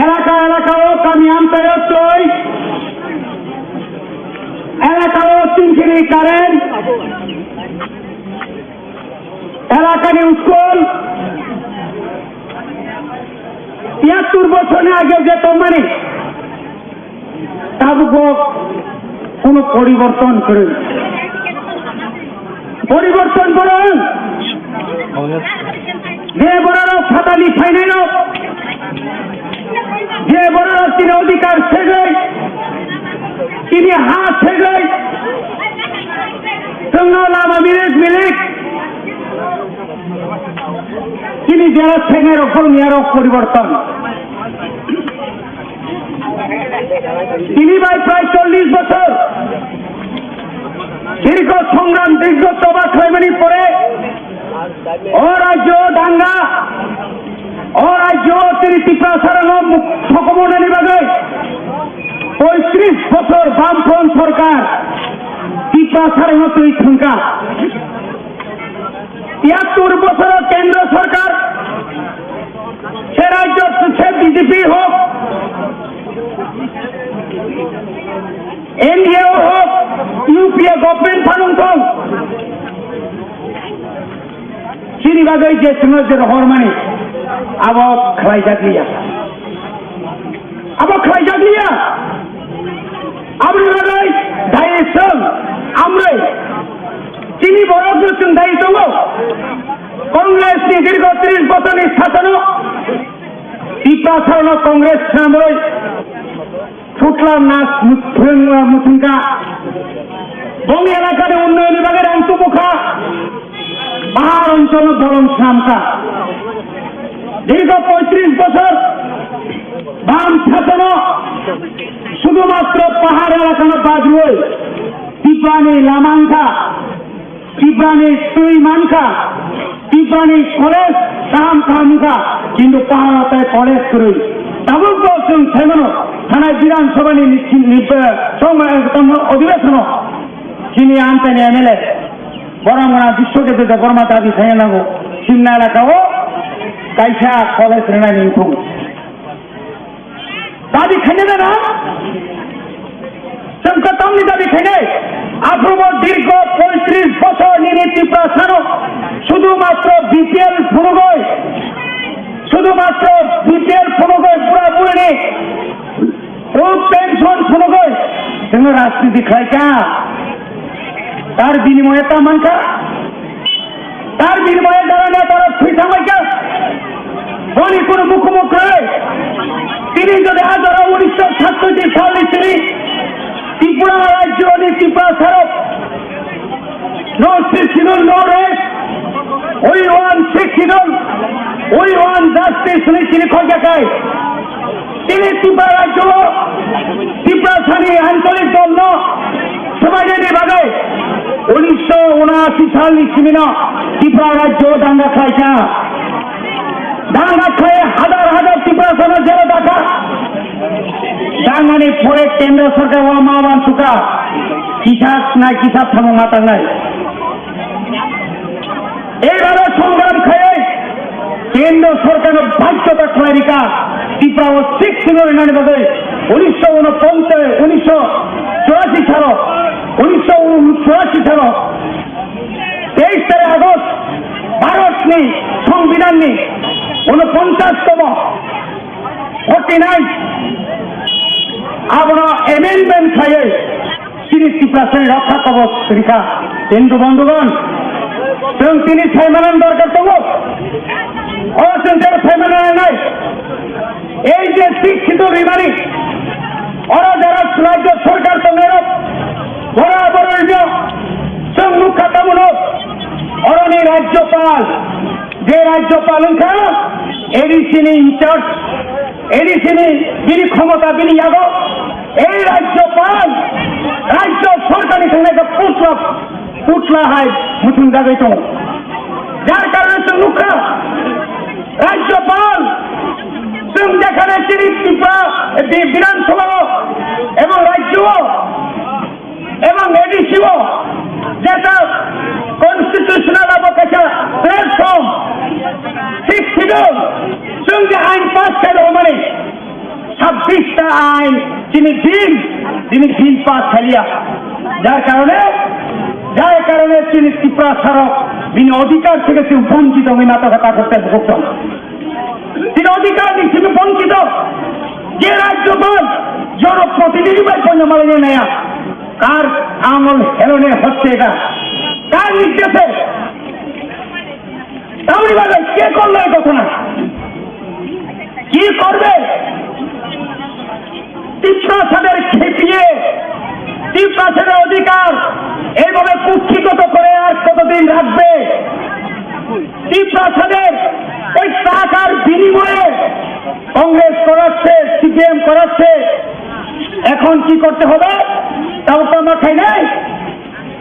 এলাকা এলাকাও কামি আমতায়ত্তই এলাকাও তিনখিনি কারেন্ট এলাকানি স্কুল তিয়াত্তর বছর আগে যে কোম্পানি তাবুক কোনো পরিবর্তন করে পরিবর্তন করুন। যে বড় ফাতালি ফাইনাইল, যে বড় তিনি অধিকার সেগই, তিনি হাত সেগই, তোমরা লামা মিলিক মিলিক, তিনি যারা সেগের ওপর নিয়ারক পরিবর্তন। তিনি ভাই প্রায় চল্লিশ বছর দীর্ঘ সংগ্রাম, দীর্ঘ তবা খাইমানি পরে ও রাজ্য দাঙ্গা, ও রাজ্য তিনি ত্রিপুরা সারানো সকমনানি বাগে পঁয়ত্রিশ বছর বামফ্রন্ট সরকার ত্রিপুরা সারানো তুই থুনকা। তিয়াত্তর বছর কেন্দ্র সরকার, সে রাজ্য, সে বিজেপি হোক, এনডিএ হোক, ইউপিএ গভর্নমেন্ট থানুন থং, chini bagwi je chwngno je rohormani abo khlaijakliya. Abo khlaijakliya. Aboni bagwi dai chwng amrwi chini borokno chwng dai tongo. Congress ni dirgho tris bochorni sasono Tiprasano Congress swnamwi Thutla nas muthung, muthungkha. Bong elakani unnayonni bagwi rang tubukha. Pahar oncholno bolong swnamkha. Dirgho poitris bochor bam sasono sudhumatro pahar elakano bajrwi Tiprani lama wngkha. Tiprani twi mankha, Tiprani college kaham kaham wngkha, kintu pahar tai college kwrwi. Tabuk bo chwng saimano, thanai Bidhan Sabhani ni, ni, ni, songma, tamo, odhibeshono, chini amchaini M L A, borok wngna Biswadev Debbarma dabi khaina nango, Simna elaka o kaisa college rwnani wngthung. Dabi khainai na? Chwng kwtamni dabi khainai. Aphuru bo dirgho poitris bochor nini Tiprasano sudhumatro B P L phunugwi, sudhumatro B P L phunugwi bura burini ruk pension phunugwi chwng rajniti khlaikha. Tar binimoye ta mankha. Tar binimoye jara netara thwi thanglaikha. Boni kunu mukhumu kwrwi. Tini jodi hajaro unisho sattoiti salni simi Tripura rajyoni Tiprasarok no sixth schedule, no rest. We want sixth schedule. We want justice hwnwi tini khokjakhai. Tini Tripura rajyo Tiprasani ancholik dolno swbainani bagwi unisho unashi salni simino Tripura rajyo danga khlaikha. Danga khlai hazar hazar Tiprasano jelo dakha. Dangani pore kendro sorkar o ma wansukha. Kisa nai kisa thamung ma tangnai. Ei baro songram khaiwi kendro sorkarno bajjota khlai rikha Tripura o sixth schedule rinani bagwi unisho unoponchas, unisho churashi salo, unisho churashi salo teis tarik August Bharatni Songbidanni unoponchas tomo, forty nine, abono amendment khaiwi chini Tiprasani rokha kobos rikha. Hindu bondhugon, chwng tini saimanani dorkar tongo. O chwng jero saimana nangnai. Ei je sixth schedule rimani, oro jara rajyo sorkar tongnairok, bora bororino chwng nukha tamono, oroni rajyopal, je rajyopal wngkha A D C ni in charge, A D C ni bini khomota bini yago, ei rajyopal, rajyo sorkarni thangnaikhe putla, putla hai muchungjagwi tongo. Jar karone chwng nukha, rajyopal, chwng jekhane chini Tripura, eh, Bi-, Bidhan Sabha o ebong rajyo o ebong A D C o jeta constitutional abo kaisa platform, sixth schedule, chwng je ain pass khairok mani, sabbish ta ain chini bill, chini bill pass khaliya. Jar karone, jar karone chini Tiprasarok bini odhikar theke chwng bonchito wngwi natok khe takhuk tei bukhuk tong. Chini odhikar ni simi bonchito. Je rajyopal jonoprotinidhi bai poino malai naya. কার আমল হেলনে হচ্ছে এটা? কার নির্দেশে? তাহলে বলে, কে করলো এই ঘটনা? কি করবে? তিপ্রাসাদের খেপিয়ে, তিপ্রাসাদের অধিকার এইভাবে কুক্ষিগত করে আর কতদিন রাখবে? তিপ্রাসাদের এই টাকার বিনিময়ে কংগ্রেস করাচ্ছে, সিপিএম করাচ্ছে, এখন কি করতে হবে? তাও তো আমরা খাই নাই,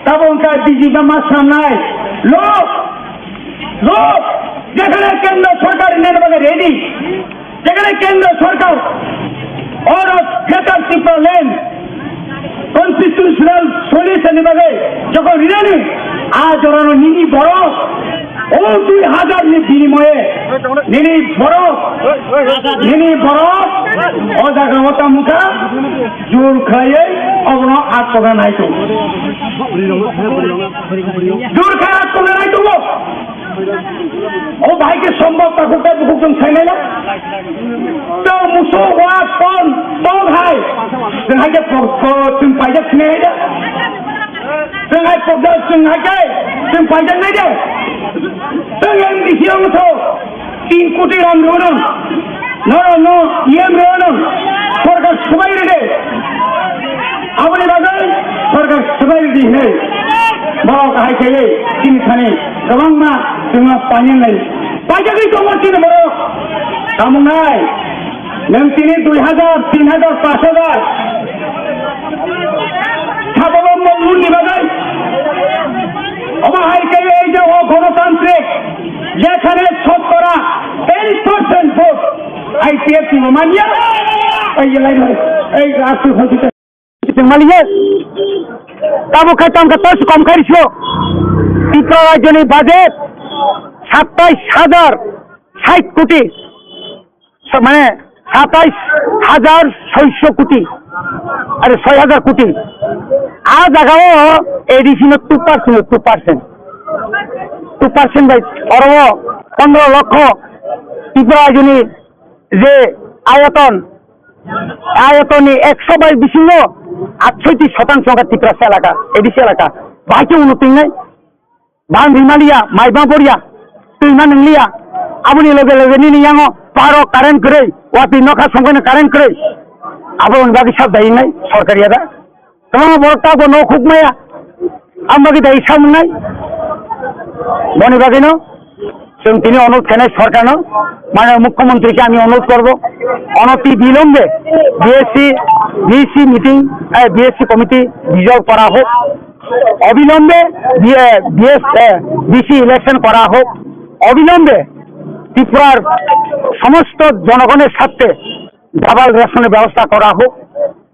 তাও ওনকা বিজি বা মাছ নাই। লোক, লোক, যেখানে কেন্দ্র সরকার নেন বলে রেডি, যেখানে কেন্দ্র সরকার অর greater Tripura land constitutional solution এর বাদে যখন রিলেনি আজ ওরা নিনি বড় ও দুই হাজার নি বিনিময়ে নিনি বড়, নিনি বড় ও জায়গা ওটা মুখা জোর খাইয়ে অবনো আত্মগা নাই তো। জোর খাই আত্মগা নাই তো। O bahai khe sombok takhuk tei bukhuk chwng sainai na? Chwng musuk wa pon tong hai. Chwng hai khe po-, po-, chwng paijak sinai hai da? Chwng hai pokjak chwng hai khe chwng paijak nai de? Chwng M D C wng tho tin koti rang rw nang. No, no, no, E M rw nang. Sorkar swbai rw de. Aboni bagwi sorkar swbai rw di hinwi borok hai khe tini thani kwbangma chwngno painani lai. Paijagwi tongo chini borok. Tamo wngnai? Nwng tini dui hajar, tin hajar, panch hajar sabolombo lun ni bagwi. Omo hai khe ei je o gonotantrik, jekhane shotkora ten percent vote I P F T bo manya. Ei je lai lai, ei asu hoji. Chwng maliya. Tabuk khai tamo khe toise kom khai rw sio. Tripura rajyoni budget satais hajar sait koti. So, mane satais hajar soiso koti. Are soi hajar koti. A jaga o A D C no two percent, two percent. Two percent bai oro pondro lokho Tripura rajyoni je ayoton, ayotonni ekso bai bisingo atshoiti sotangsho wngkha Tiprasa elaka, A D C elaka. Bahai khe uno twi wngnai? Bang rimaliya, mai bang poriya, twi ma nwngliya. Aboni loge loge nini yango paro current kwrwi, watwi nokha songkhaino current kwrwi. Aboni bagwi sab dai wngnai sorkar ya da? Kwbangma borok tabukbo nok huk maya. Ang bagwi dai samung nai. Boni bagwino chwng tini onurodh khainai sorkarno, mane mukhyamantri khe ami onurodh korbo, onoti bilombe B S C, B C meeting, eh, B S C committee dissolve kora hok, obilombe B-, eh, B S, eh, B C election kora hok, obilombe Tripura r somosto jonogoner sarthe double ration er bebosta kora hok.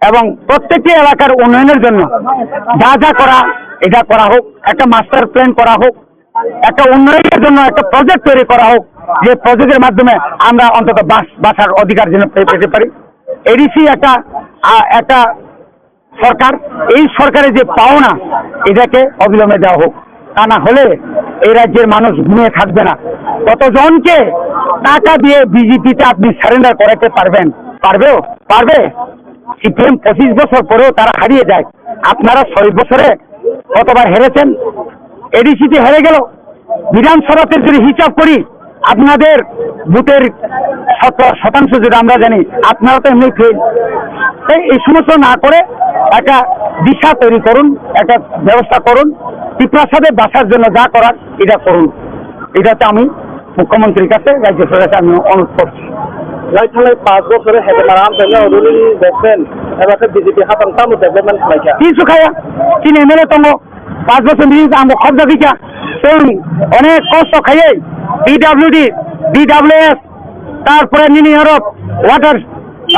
এবং প্রত্যেকটি এলাকার উন্নয়নের জন্য যা যা করা, এটা করা হোক, একটা মাস্টার প্ল্যান করা হোক, একটা উন্নয়নের জন্য একটা প্রজেক্ট তৈরি করা হোক, যে প্রজেক্টের মাধ্যমে আমরা অন্তত বাস বাসার অধিকার যেন পে-, পেতে পারি। এডিসি একটা আহ, একটা সরকার, এই সরকারের যে পাওনা, এটাকে অবিলম্বে দেওয়া হোক। তা না হলে এই রাজ্যের মানুষ ঘুমিয়ে থাকবে না। কতজনকে টাকা দিয়ে বিজেপিতে আপনি সারেন্ডার করাতে পারবেন? পারবেও? পারবে? সিপিএম পঁচিশ বছর পরেও তারা হারিয়ে যায়। আপনারা ছয় বছরে কতবার হেরেছেন? এডিসিতে হেরে গেল। বিধানসভাতে যদি হিসাব করি, আপনাদের ভোটের শত শতাংশ যদি আমরা জানি, আপনারা তো এমনি ফেল। তাই এই সমস্ত না করে একটা দিশা তৈরি করুন, একটা ব্যবস্থা করুন, ত্রিপ্রাসাদে বাসার জন্য যা করার এটা করুন। এটা তো আমি মুখ্যমন্ত্রীর কাছে, রাজ্য সরকারের কাছে আমি অনুরোধ করছি। Lai thalai panch bochor hai de maram tanya ruli boksen, eba khe B J P hatang tamo development khlai kha. Kichu khaya, chini M L A tongo, panch bochor ni ang bo khobjagwi kha. Chwng onek kosto khaiwi P W D, P W S, tarpore nini aro water,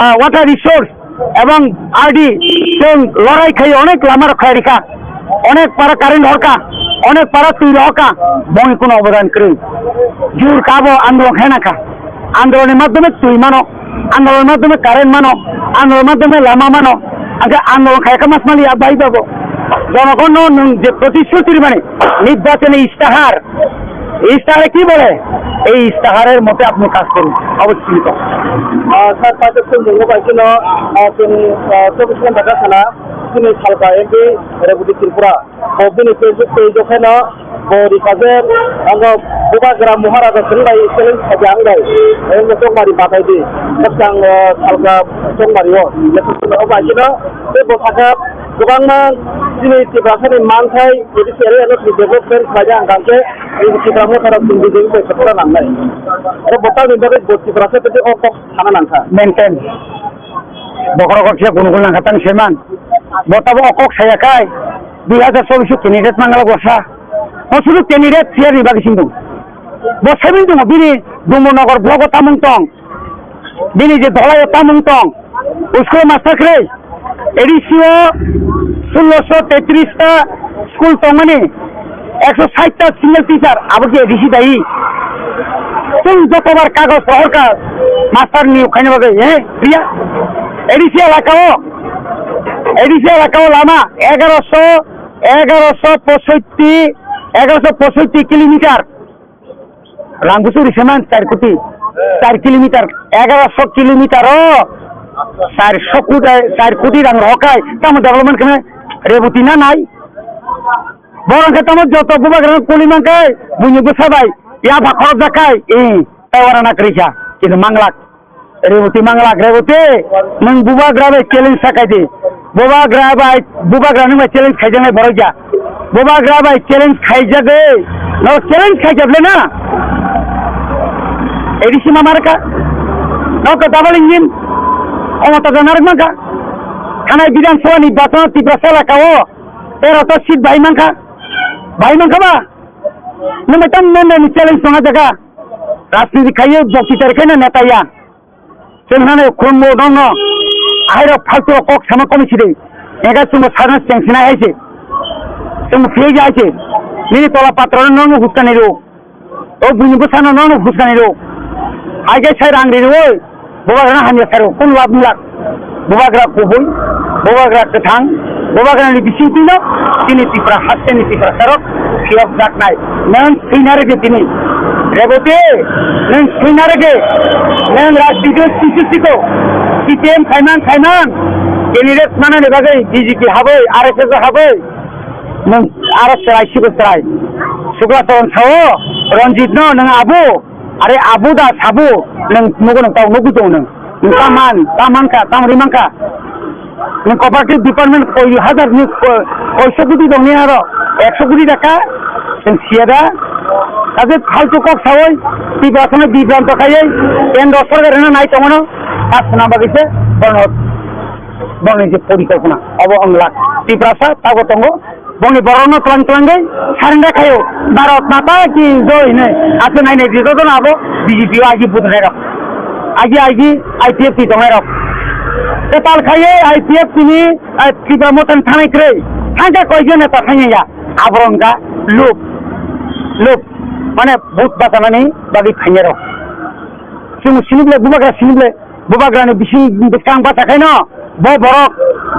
ah, water resource, ebong R D chwng lorai khai onek lama rok khai rikha, onek para current horkha, onek para twi rohorkha, bongni kuno obodan kwrwi. Jur kabo andolon khaina kha, andolonni madhyome twi mano, andolonni madhyome current mano, andolonni madhyome lama mano, angkhe andolon khaikha mas mali ya bai babo. Jonogonno nwng je protishruti rimani nirbachoni istihar, ইস্তাহারে কি বলে? এই ইস্তাহারের মতে আপনি কাজ করুন, অবশ্যই তো। Ah, sir, paithago chwng bai kheno, ah, chwng, ah, chobbish ghonta kha sana, chini salka M P Reboti Tripura, bo bini Facebook page o kheno, bo rikha je, ang bubagra Maharaja chwng bai challenge khaidi ang bai, ang bo chokmari bathai di, bwskango salka chokmari o, bai kheno, tei bo sakha, kwbangma chini Tiprasani manthai, judiciary ano development khlaina hwnkhe, Tipra Motha rok chwng B J P bai kwthwkna nangnai. Oro bo tamni bagwi bo Tiprasa tei o kok sana nangkha. Maintain. Bokhorok khe gunu gunu nangkha tang seman. Bo tabo o kok saya khai, dui hajar chobbish candidate mangala gosa. O sudu candidate chair ni bagwi sing tong. Bo sabin tong bini Dumbo Nagar block o tamung tong. Bini je dholai o tamung tong, school master kwrwi, A D C o sulosho tetris ta school tongmani, ekso sait ta single teacher, abo khe A D C dai? Chwng jotobar kagoj rohorkha master niyok khaina bagwi, he, priya? A D C elaka o, A D C elaka o lama egaroso, egaroso posoitti, egaroso posoitti kilometer. Rang busu ri seman char koti, char kilometer, egaroso kilometer o char koti, char koti rang rohorkhai, tamo development khna Reboti na nai? Borok khe tamo joto bubagra kuli mankhai, buini bwsa bai, ya ba khorok jakhai, eh, tai wana na kwrwi kha, kintu manglak. Reboti manglak, Reboti, nwng bubagra bai challenge sa khai di. Bubagra bai, bubagra nwng bai challenge khaijaknai borok ya. Bubagra bai challenge khaijagwi, no challenge khaijak le na. A D C ma marka. No to double engine. Khomota jana rwk mankha. Thanai Bidhan Sabha ni bachano Tiprasa elaka o tero ta seat bai mankha. Bai mankha ba? Nwng bai tam member ni challenge tong jaga. Rajniti khaiwi bokti tari khe na neta ya. Chwng nani khulumgo nokno, ahairok faltu kok sama komi sidi. Ega chwngbo sana chengsinai hai se. Chwngbo phiyai hai se. Nini tola patrano nokno huskani rw. O buini bwsano nokno huskani rw. Hai khe sai rang ri rw oi. Bubagrano hamya sai rw. Kun lab milak. Bubagra kubui. Bubagra kwthang. Bubagrani bisingtwino chini Tipra hasteni Tiprasarok phiyokjaknai. Nwng swina rwgwi tini. Reboti, nwng swina rwgwi. Nwng rajniti o sisu siko. C P M khaimang khaimang. Candidate manani bagwi B J P habwi, R S S o habwi. Nwng aro chwrai sibo chwrai. Sukla Charan sao, Ranjit no nwng abo. Are abo da sabo, nwng nugo nwng tao nugwi tongo nwng. Nwng ta man, ta man kha, ta ri man kha. Nwng cooperative department koi hajar ni ko-, koiso koti tongni aro, ekso koti taka, nwng siya da. Kaje faltu kok sawi, Tiprasano bibranto khaiwi, kendro sorkar rwna nai tongo no, ta swnam bagwi se, bono, bono je porikalpona, obo wng lak. Tiprasa, tago tongo, Bongni borokno twlang twlangwi surrender khaio, Bharat Mata ki joi hinwi. Aswk nainai di jotono abo B J P o agi budonai rok, agi agi I P F T tongnai rok. Kwtal khaiwi I P F T ni, eh, Tipra Motha ni thanai kwrwi. Thangkhe koijon neta thangya. Aborok wngkha lub, lub, mane vote bachanani bagwi phainai rok. Chwng sinible, bubagra sinible, bubagrani bising bwskang bacha khaino bo borok,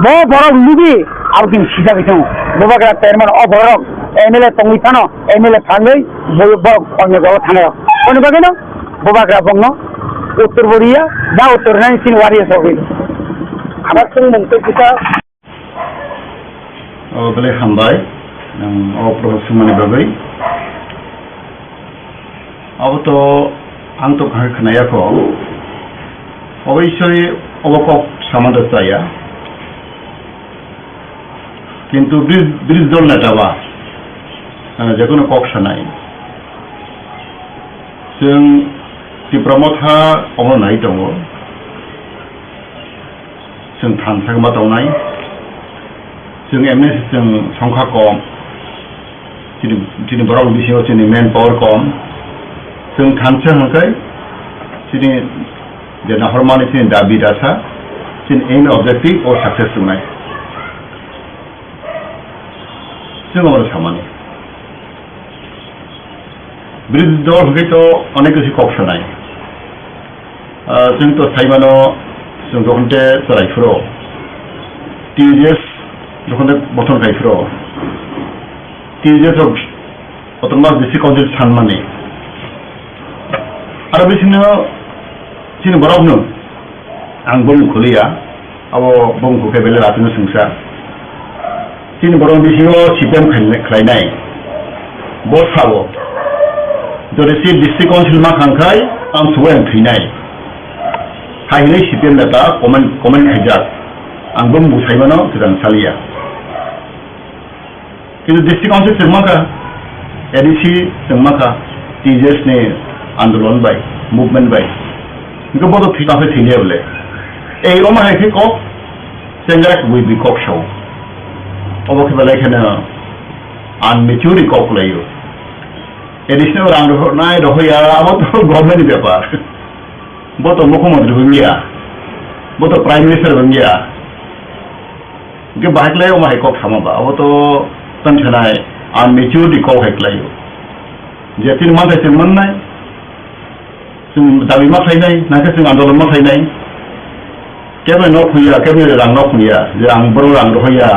bo borok lubi abo kini sijagwi tongo. Bubagra termano o borok M L A tongwi phano, M L A phalwi bo borok onyo jaga thanai rok. Boni bagwino bubagra bongno uttor boriya, da uttor nani sini wariya sogwi. Abar chwng mungtwi kisa. O belai hambai, nwng o prohor swngmani bagwi. Abo to ang to kahar khwnaya kho. Oboisoi obo kok samada chaya. Kintu Bri-, Brij Dol neta ba, eh, jekono kok sanai. Chwng Tipra Motha omo nai tongo. Chwng thansa ma tongnai. Chwng M N S chwng songkha kom. Chini, chini borok bisingo chini manpower kom. Chwng thansa hwnkhe chini je nahormani chini dabi dasa, chini aim objective o success wngnai. Chwng omo samani. Birodhi dol hwnkhe to onek kisi kok sanai. Ah, chwng to saimano, chwng jokhon te chwrai phuru, T J S jokhon te bothon khai phuru, T J S rok autonomous district council sanmani. Aro bisingo chini borokno ang bumung khuliya. Abo bumung khe belai ratino sungsa. Chini borok bisingo C P M khlai-, khlainai. Bo sabo, jodi si district council ma khang khai, ang subai ang thwinai. Hai hinwi C P M neta comment, comment khaijak. Ang bumung saimano kwthang saliya. Kintu district council chwng mankha, A D C chwng mankha, T J S ni andolon bai, movement bai. Hingke bodo thwi tangsa thwini bole. Ei omo hai khe kok, chengrak bui bui kok sao. Obo khe belai kheno unmature kok laio. A D C no rang rohornai rohoya, abo to government ni bepar. Bo to mukhyamantri wngya, bo to prime minister wngya. Hingke bahai khlai omo hai kok sama ba, abo to tang sanai unmaturity kok hai khlaio. Je chini manthai chwng mannai, chwng dabi ma khlainai, nangkhe chwng andolon ma khlainai. Keboni nok huya, keboni rang nok huya, je ang bono rang rohoya,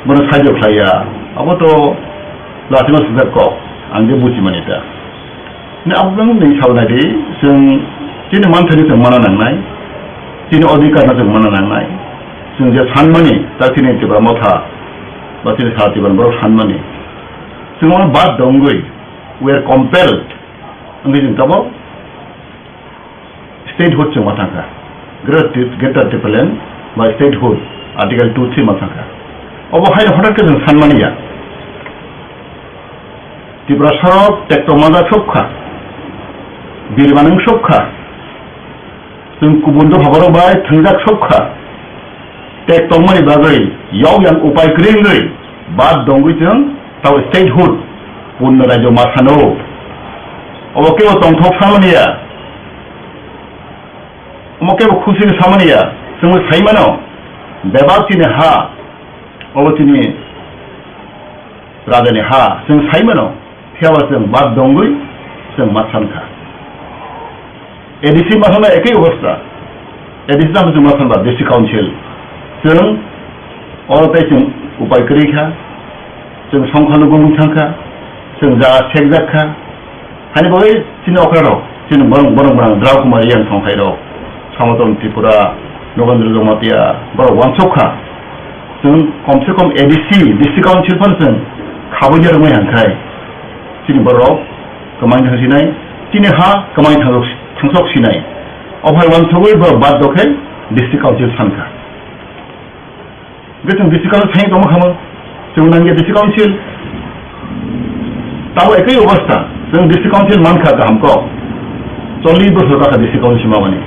bono saijo khlaiya, abo to latima sujak kok, ang je buji mani ta. Ni abo bang ni sauna di, chwng chini manthai ni chwng mana nangnai, chini odhikar no chwng mana nangnai, chwng je sanmani, ta chini Tipra Motha, ba chini sa Tipra borok sanmani, chwng ono bad dongwi, we are compelled, wngwi chwng tamo statehood chwng ma thangkha, Greater Ti-, Greater Tipraland ba statehood, Article two three ma thangkha, obo haino hothat khe chwng sanmani ya. Tiprasarok tekto manjak sokha, birmanung sokha, chwng kubun dophaborok bai thwngjak sokha, tek tongmani bagwi yau yang upai kwrwi wngwi bad dongwi chwng tau statehood punno rajyo ma sano. Obo kebo tongthok samani ya, omo kebo khusini samani ya, chwngno sai mano bebak chini ha, obo chini rajani ha, chwng sai mano, phiyaba chwng bad dongwi chwng ma sankha. A D C ma thangna ekoi obostha, A D C tamo chwng ma thanba District Council, chwng oro tei chwng upai kwrwi kha, chwng songkha lugungwi thangkha, chwng jaga sekjak kha, Hani bagwi chini okra rok, chini borok, borok borang Drao Kumar Reang thongthai rok, Sonaton Tripura, Nogendra Jamatia, borok wansuk kha. Chwng kom se kom A D C, District Council phano chwng khabui ya rwngwi hangkhai. Chini borok kwmai thang sinai, chini ha kwmai thang-, thangsok sinai. Ophai wansugwi borok bad dokhe District Council sankha. Hingke chwng District Council thani tongma khamang, chwng nangya District Council. Tamo ekoi obostha, chwng District Council mankha kaham kok. Chollish bosor kakha District Council mamani.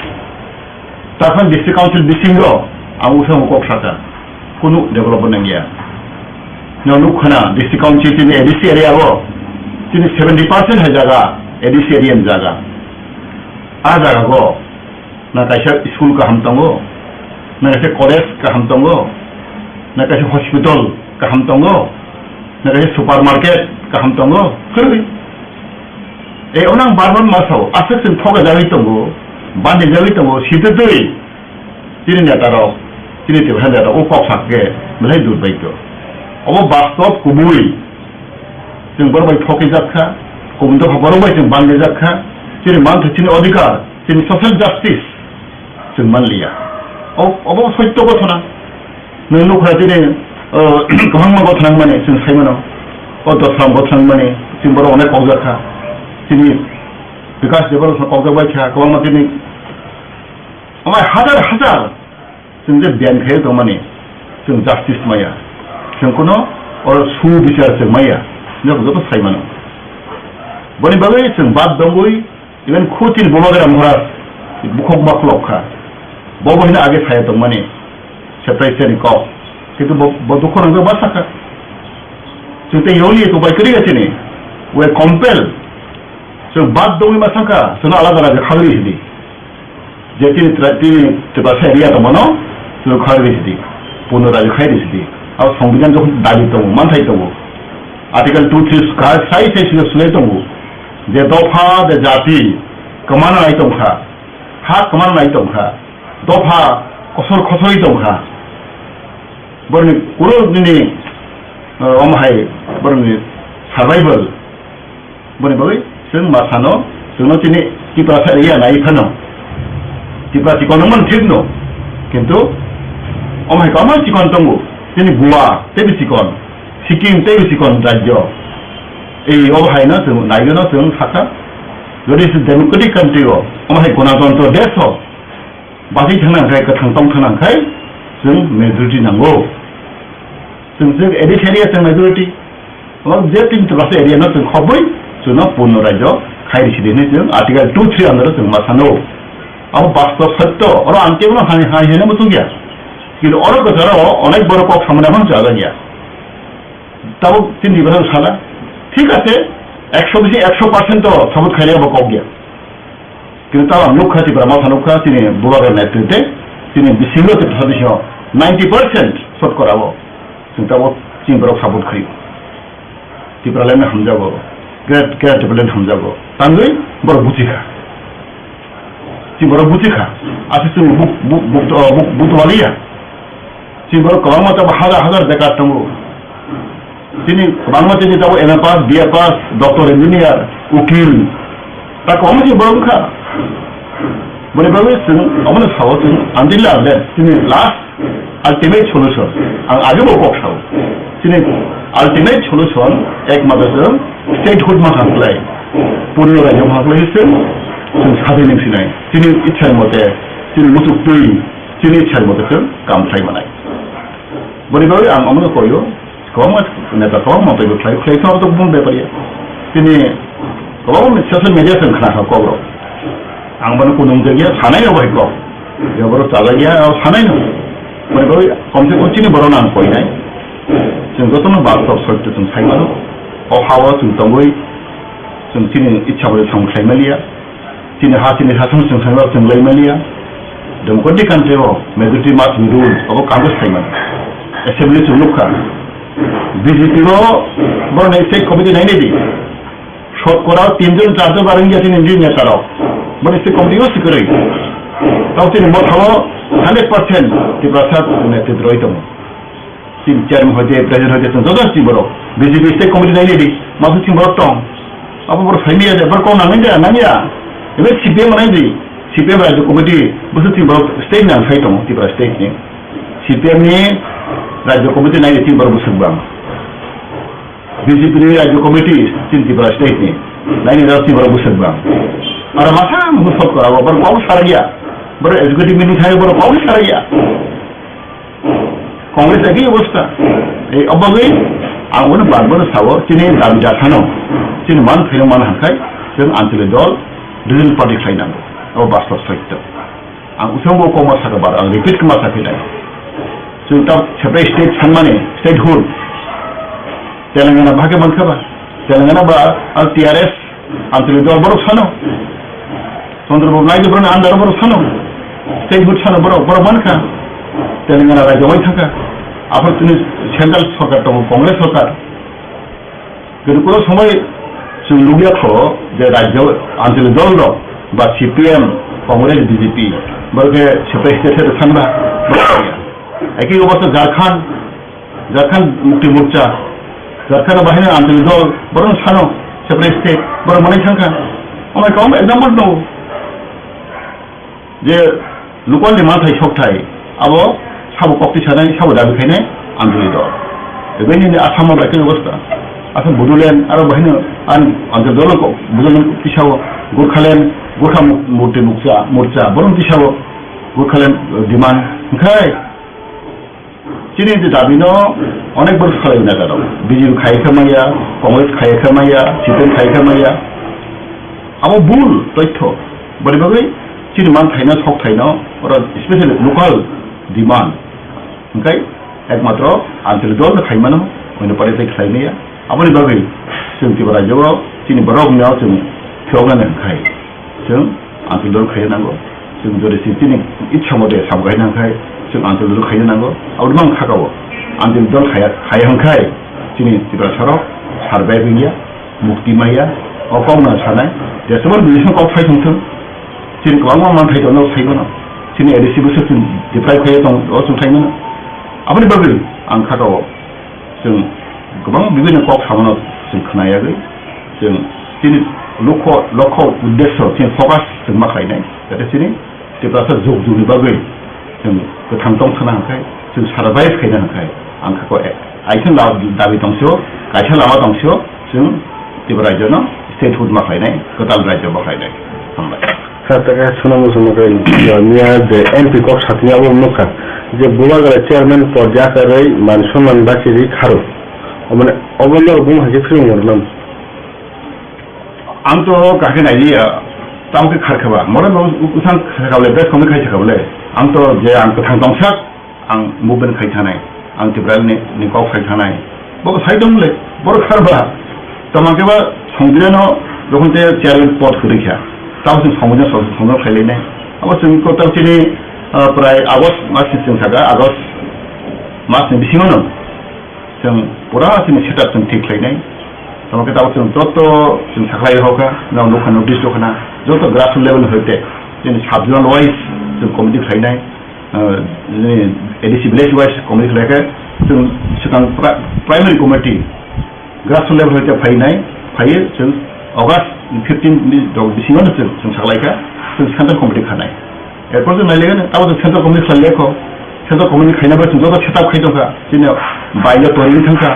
Takhang District Council bisingo ang usamung kok sakha, kunu development nangya. Nwng nukkhana District Council chini A D C area o, chini seventy percent hai jaga A D C area ni jaga. A jaga go na kaisa school kaham tongo, Na kaisa college kaham tongo, na kaisa hospital kaham tongo, na kaisa supermarket kaham tongo, kwrwi. E, ono ang bar bar ma sao, aswk chwng thokjagwi tongo, bandijagwi tongo, sitwtwi chini netarok, chini Tiprasa netarok o kok sakhe belai durbhagyo. Obo bastob kubui. Chwng borok bai thokjak kha, kubun dopha borok bai chwng bandijak kha, chini manthai, chini odhikar, chini social justice chwng manliya. O-, obo soitto gothona. Nwng nukha chini, o, kwbangma gothona wngmani chwng sai mano. O dosram gothona wngmani chwng borok onek kokjak kha. Chini Bikash Debbarma kokjak bai kha, kwbangma chini omo hajar hajar chwng je biyang khe tongmani chwng justice maya. Chwng kuno oro su bichar chwng maya. Joto joto sai mano. Boni bagwi chwng bad dongwi Even khu chini Bubagra Maharaj bukhuk ma khulok kha. Bo bo hino age saya tongmani, separation ni kok. Kintu bo, bo dukho nangjakma sakha. Chwng tei yoli to bai kwrwi chini. We compel. Chwng bad dongwi ma sakha, chwngno alada alada khagwi sidi. Je chini tra-, chini Tiprasa area tongmano, chwng khagwi sidi. Puno rajyo khai di sidi. Abo songbidan jokhon dabi tongo, manthai tongo. Article two three ka sai sai sino sulai tongo. Je dopha, je jati, kwmana nai tongkha, ha kwmana nai tongkha, dopha kosor kosori tongkha. Borni kuro nini, eh, omo hai borni survival. Boni bagwi chwng ma sano, chwngno chini Tiprasa area nai phano. Tipra chikon wngmani thik no. Kintu omo hai kwbangma chikon tongo. Chini Goa teibo chikon, Sikkim teibo chikon rajyo. Ei obo hai no chwng naiwi no chwng sakha. Jodi se democratic country o, omo hai gonatantro desh o, bachai thangna khai, kwthang tong thangna khai, chwng majority nango. Chwng, chwng A D C area chwng majority. Omo je tin Tiprasa area no chwng khobwi, chwngno purno rajyo khai risi di hinwi chwng Article two three under o chwng ma sano. Abo bastob sotto, oro ang kebono hai, hai hino muchung ya. Kintu oro kwcharo onek borok kok samani aphano chajak ya. Tabuk chini Tiprasa sala. Thik ase, ekso bisi ekso percent to support khainai abo kok ya. Kintu tabuk ang nukha, Tipra Motha nukha, chini Bubagra netritwe, chini bisingo Tiprasa bisingo ninety percent sotkora o. Chwng tabuk chini borok support khaio. Tipraland hamjago, great, great Tipraland hamjago. Tangwi borok buchikha. Chini borok buchikha. Aswk chwng buk, buk, buk, buk, buk, buk twaliya. Chini borok kwbangma tabuk hazar hazar bekar tongo. Chini kwbangma chini tabuk M A pass, B A pass, doctor, engineer, ukil, ta kwbangma chini borok wngkha. Boni bagwi chwng omono sao chwng until unless chini last ultimate solution, ang age bo kok sao. Chini ultimate solution ekmatro chwng statehood ma kha khlai, purno rajyo ma kha khlai chwng, chwng sadin wng sinai. Chini ichha mote, chini muchuk twi, chini ichha mote chwng kam khlai manai. Boni bagwi ang omono koio, kwbangma neta kwbangma teibo khlai, khlai khe abo to bumung bepar ya. Chini kwbangma social media chwng khna kha kok rok. Ang bono kunung jakya, sanai no bai kok. Je borok chajak ya, abo sanai no. Boni bagwi komse kom chini borok no ang koinai. Chwng jotono bastob sotto chwng sai mano. O ha-o chwng tongwi, chwng chini ichha bai samung khlai maliya. Chini ha, chini ha, chwng, chwng, chwng, chwng lai maliya. Democratic country o majority must be rule, abo kangwi sai mano. Assembly chwng nukha. B J P o borokni state committee nainai di. Sotkora tin jon, char jon bareng ya chini Indian neta rok. Borokni state committee o sikwrwi. Tamo chini mothao hundred percent Tiprasa netritw rwi tongo. Chini chairman hoite, president hoite, chwng joto chini borok. B J P state committee nai nai di, masu chini borok tong. Abo borok sai manya de, borok kok nangni de, nangya. Ebe C P M nai di, C P M rajyo committee, busu chini borok state nang sai tongo, Tripura state ni. C P M ni rajyo committee nai di chini borok bwswk bang. B J P ni rajyo committee chini Tripura state ni, nai ni rok chini borok bwswk bang. Aro masa musu sot kora, borok kok sarya. Borok executive meeting thai borok kok sarya. Congress ekhi obostha. Ei obagwi ang bono bar bar sao, chini dabi dakhano, chini man phaino man hangkhai, chwng Anchalik dol, regional party khlai nango. Abo bastob sotto. Ang usang bo kokma sakha bar, ang repeat kma sakha nai. Chwng ta separate state sanmani, statehood. Telangana bahai mankha ba? Telangana ba, ah, T R S, Anchalik dol borok sano. Chandrababu Naidu borokni under borok sano. Statehood sano borok, borok mankha. Telangana rajyo wai thangkha. Aphar chini central sorkar tongo, Congress sorkar. Kintu kuno somoi chwng nukya kho je rajyo anchalik dol rok ba C P M, Congress, B J P, borok khe separate state khe thangba. Eki obostha Jharkhand, Jharkhand Mukti Morcha, Jharkhand bahai anchalik dol, borok sano separate state, borok manai thangkha. Omo ekam example tongo. Je local ni manthai sokthai, abo sabo kok tisanai, sabo dabi khainai, anchalik dol. Ebeni ni Assam o bai khe obostha. Assam Bodoland, aro bahino an anchalik dol kok, Bodoland tisao, Gorkhaland, Gorkha Mu-, Murti Mukcha, Morcha, borok tisao, Gorkhaland, eh, demand. Hwnkhe, chini je dabi no onek borok salai neta rok. B J P khai khe maya, Congress khai khe maya, C P M khai khe maya. Abo bul toitho. Boni bagwi chini manthai no, sokthai no, oro specially local demand. Hwnkhe ekmatro anchalik dol no khai mano, oino party tei khlai maya. Aboni bagwi chwng Tripura rajyo o chini borok no chwng phiyoknani hwnkhe. Chwng anchalik dol khaina nango. Chwng jodi si chini ichha mote samkhaina hwnkhe chwng anchalik dol khaina nango. Aboni mang khakao anchalik dol khaya, khaya hwnkhe chini Tiprasa rok survive wngya, mukti maya, o kok no sanai. Jesomon bising kok phai thung thung. Chini kwbangma manthai tongo, sai mano. Chini A D C bwswk chwng deprive khaiya tong, o chwng sai mano. Aboni bagwi ang khakao. Chwng kwbang bibinno kok samano chwng khna yagwi, chwng chini lokho, lokho uddesho chini focus chwng ma khlainai, jate chini Tiprasa jug jugni bagwi chwng kwthang tong thana hwnkhe, chwng survive khaina hwnkhe, ang kha ko, aisa la-, dabi tongso, kaisa lama tongso, chwng Tripura rajyono statehood ma khlainai, kwtal rajyo ma khlainai. Hambai. Sir, ta khe sono muchung nukha, miya je M P kok satini abo nukha, je Bubagra chairman pod ya karwi man sonman bachiri kharo. Omane obo norok buma hai khe phirung mano. Ang to kakhe nailiya, tamo khe khar khaba, mora no usang khaba le, bes komi khai khaba le. Ang to je ang kwthang tongsak, ang movement khai thanai, ang Tiprani ni kok khai thanai. Bo sai dong le, bor kharba. Tamo khe ba Songdina no jokhon te chairman pod khwrwi kha. Tamo se Songdina so, Songdina khai le ne. Abo se ko tamo chini, ah, prai August mas ni chwng saka, August mas ni bisingo no. Chwng pura chini setup chwng thik khlainai. Tamo khe tamo chwng joto chwng sakhlai rokha, nang nukha notice rokha na, joto grassroots level hoite chini sub-zonal wise chwng committee khlainai, ah, chini A D C village wise committee khlaikhe, chwng swkang pri-, primary committee, grassroots level hoite phainai, phaiwi chwng August fifteen ni rok bisingo no chwng, chwng saklaikha, chwng central committee khanai. Erpor chwng nailaikha, abo chwng central committee khlai lekho. Central committee khaina bai chwng joto setup khai tongkha. Chini bailo torini thangkha,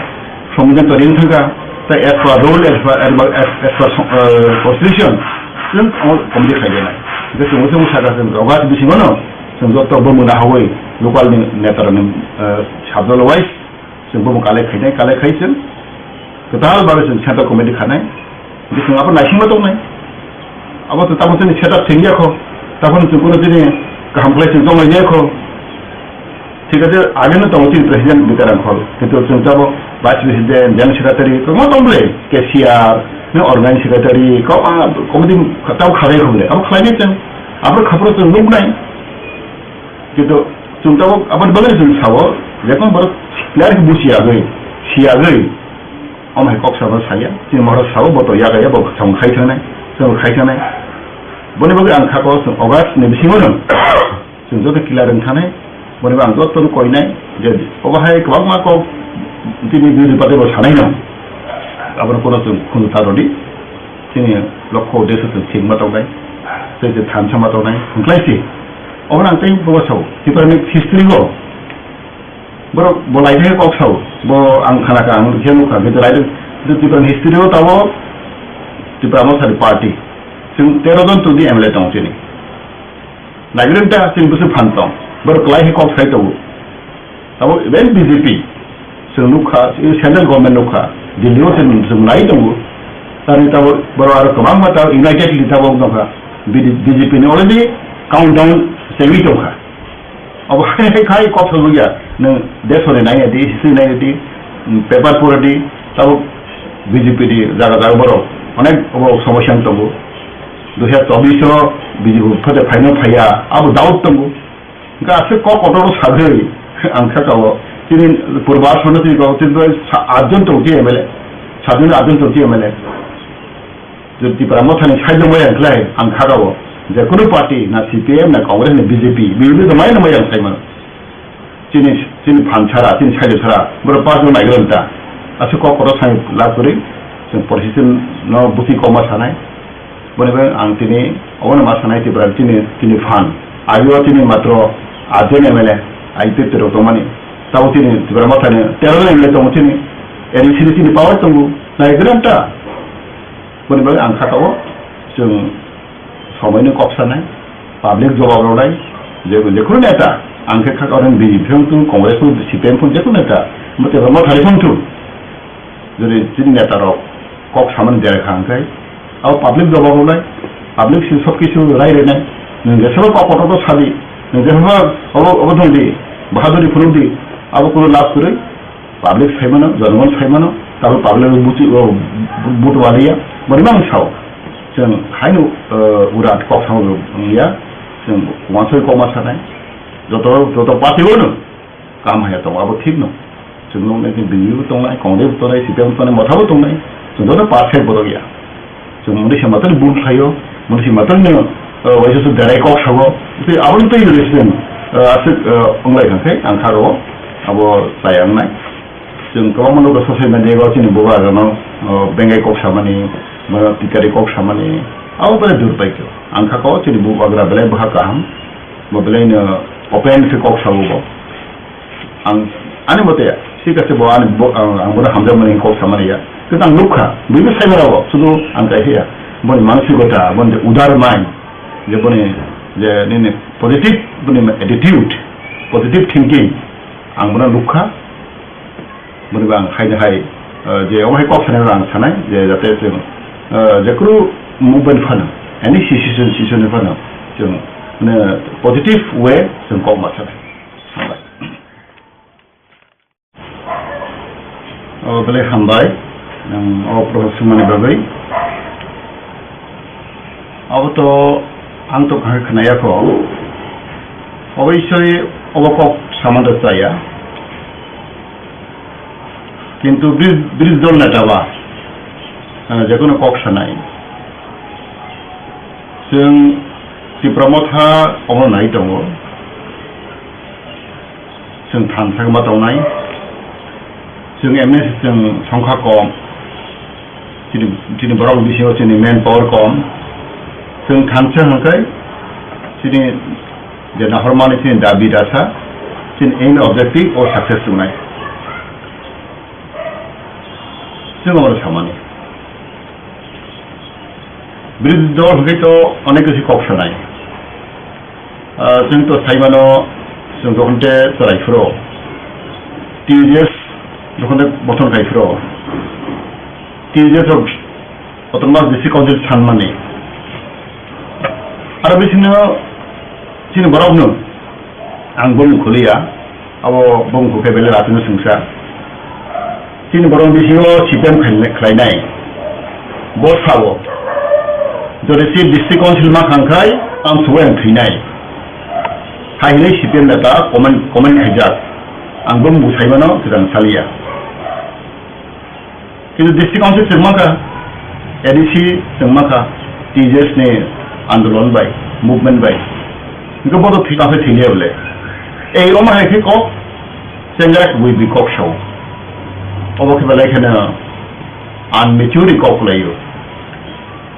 sombidan torini thangkha. Tai as per rule, as per, as per, as per, uh, constitution, chwng committee khlai lekha. Hwnkhe chwng uaisa sakha chwng August bisingo no chwng joto bo mona hawi local ni neta rokni, uh, sub-zonal wise chwng bo kalai khainai, kalai khai chwng kwtal babe chwng central committee khanai. Hwnkhe chwng abo naisingma tongnai. Abo to tamo chini setup thengya kho. Tamo chwng kuno chini kaham khlai chwng tonglai ya kho. Thik ache, age no tongo chini president Bikaram Khol. Kintu chwng tamo vice president, general secretary, kwbangma tong ble, cashier, no organizing secretary, kwbangma committee tamo khalai kho ble. Abo khlai nai chwng, abo khaphuru chwng nuknai. Kintu chwng tabuk aboni bagwi chwng sao, jekon borok clear khe buchi yagwi, si yagwi, omo hai kok sabo saya, chini borok sao, bo to yagaya, bo chwng khai thangnai, chwng khai thangnai. Boni bagwi ang kha ko chwng August ni bisingo no chwng joto clear wng thanai, boni bagwi ang joto no koinai, je obo hai kwbangma kok chini biri pate bo sanai no, abono kono chwng khunu ta rwdi. Chini lokho uddesho chwng thik ma tongnai, tei je thansa ma tongnai, hwnkhlai se. Obono ang tei bobo sao, Tiprani history o borok bo lai thai kok sao, bo ang khana kha, ang khe nukha, kintu lai thai, kintu Tiprani history o tabuk Tipra Motha ni party, chwng tero jon tongdi M L A tongo chini. Naibrwng ta chini bwswk phan tong, borok kwlai khe kok sai tongo. Tabuk even B J P chwng nukha, central government nukha, Delhi o chwng, chwng nai tongo. Tani tabuk borok aro kwbangma tabuk unitedly tabuk nukha, B J P ni already countdown chengwi tongkha. Abo hai hai khai kok sajak ya, nwng desori nai di, history nai di, paper pura di, tabuk B J P ni jaga jaga borok onek obo somosya wng tongo. Dui hazar chobbish o B J P phate phaino phaiya, abo doubt tongo. Hwnkhe aswk kok kotor sagwi ang kha kao. Chini purba aswkno chini kok chini sa-, atjon tongti M L A. Satjon atjon tongti M L A. Jodi Tipra Mothani side no maya khlai ang kha kao. Je kunu party na C P M na Congress na B J P, B J P to mai no maya khlai mano. Chini, chini phan sara, chini side sara, borok pass no naigra ta. Aswk kok kotor sai lab kwrwi, chwng position no busi kok ma sanai. Boni bai ang tini obono ma sanai Tripura chini, chini phan. Ayo chini matro atjon M L A, I P F T rok tongmani. Tabo chini Tripura Mothani tero jon M L A tongo chini. N E C ni chini power tongo. Naigra ta. Boni bagwi ang kha kao, chwng somoino kok sanai, public jobab rwnai, je, jekhunu neta, ang khe kha kao B J P wngthu, Congress wngthu, C P M wngthu, jekhunu neta, Tripura Mothani wngthu. Jodi chini neta rok kok samani derai kha hwnkhe, abo public jobab rwnai, public si sob kisu rai rwnai, nwng jesabo kok kotor sadi, nwng jesabo obo, obo thwngdi, bahaduri phunukdi, abo kunu lab kwrwi, Public sai mano, jonogon sai mano, tabuk public buti-, o, bu-, buto waliya, boni mang sao. Chwng haino, o, urat kok samo wngya, chwng wansoi kok ma sanai. Joto, joto party o no, kam haya tongo, abo thik no. Chwng nuknai chwng B J P bo tongnai, Congress bo tongnai, C P M bo tongnai, motha bo tongnai. Chwng joto perfect borok ya. Chwng mwnwi se matwrwino bul khlaio, mwnwi se matwrwino, o, waisa se derai kok sago. Tei aboni twi rwgwi se chwng, o, aswk, o, wnglai kha khe ang kha rwo, abo chaya wngnai. Chwng kwbangma nukha social media o chini bubagrano, o, bengai kok samani, ba tikari kok samani, abo belai durbaikyo. Ang kha kok chini bubagra belai bwkha kaham, bo belaino open khe kok sago bo. Ang, ani mote, thik ase bo, ani bo, ang, ang bono hamjakmani kok samani ya. Kintu ang nukha, buibo sai mano bo, sudu ang kaisa ya. Boni mansikota, boni je udar mind, je boni je nini positive, boni attitude, positive thinking, ang bono nukha. Boni bo ang haino hai, eh, je omo hai kok sanai ang sanai, je jate chwng, eh, jekhunu movement phano, any situation, situation phano, chwng, mane, positive way chwng kok ma sanai. Hambai. O belai hambai, nwng o prohor swngmani bagwi. Abo to ang to kahar khwnaya kho. Oboisoi obo kok samano chaya. Kintu bri-, bridge dol neta ba, eh, jekono kok sanai. Chwng Tipra Motha omo nai tongo. Chwng thansa ma tongnai. Chwng M N S chwng songkha kom. Chini, chini borok bisingo chini manpower kom. Chwng thansa hwnkhe chini je nahormani chini dabi dasa, chini aim objective o success wngnai. Chwng omo samani. Birodhi dol hwnkhe to onek kisi kok sanai. Ah, chwng to sai mano, chwng dokhon te chwrai phuru. T J S dokhon te bothon khai phuru. T J S rok autonomous district council sanmani. Aro bisingno chini borokno ang bumung khuliya, abo bumung khe belai ratino sungsa. Chini borok bisingo C P M khlai-, khlainai. Bo sao, jodi si district council ma khang khai, ang subai ang thwinai. Hai hinwi C P M neta comment, comment khaijak. Ang bumung sai mano, swkang saliya. Kintu district council chwng mankha, A D C chwng mankha, T J S ni andolon bai, movement bai. Hwnkhe bodo thwi tangsa thwiliya bole. Ei omo hai khe kok, chengrak bui bui kok sao. Obo khe belai kheno unmature kok laio.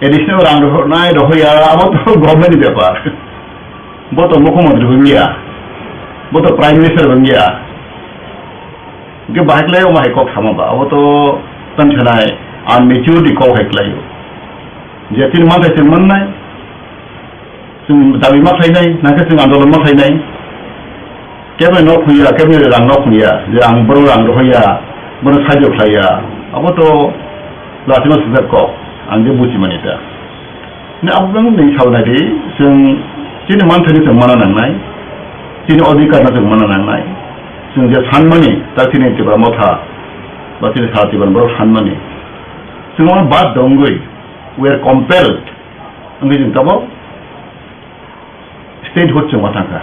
A D C no rang rohornai rohoya, abo to government ni bepar. Bo to mukhyamantri wngya, bo to prime minister wngya. Hwnkhe bahai khlai omo hai kok sama ba, abo to tang sanai unmature ni kok hai khlaio. Je chini manthai chwng mannai, chwng dabi ma khlainai, nangkhe chwng andolon ma khlainai. Keboni nok phungya, keboni rang nok phungya, je ang bono rang rohorya, bono sahajyo khlaiya, abo to latima sujak kok, ang je buji mani ta. Ni abo bang ni sauna di, chwng chini manthai ni chwng mana nangnai, chini odhikar no chwng mana nangnai, chwng je sanmani, ta chini Tipra Motha, ba chini sara Tipra borok sanmani, chwng omo bad dongwi, we are compelled, wngwi chwng tabok statehood chwng ma thangkha.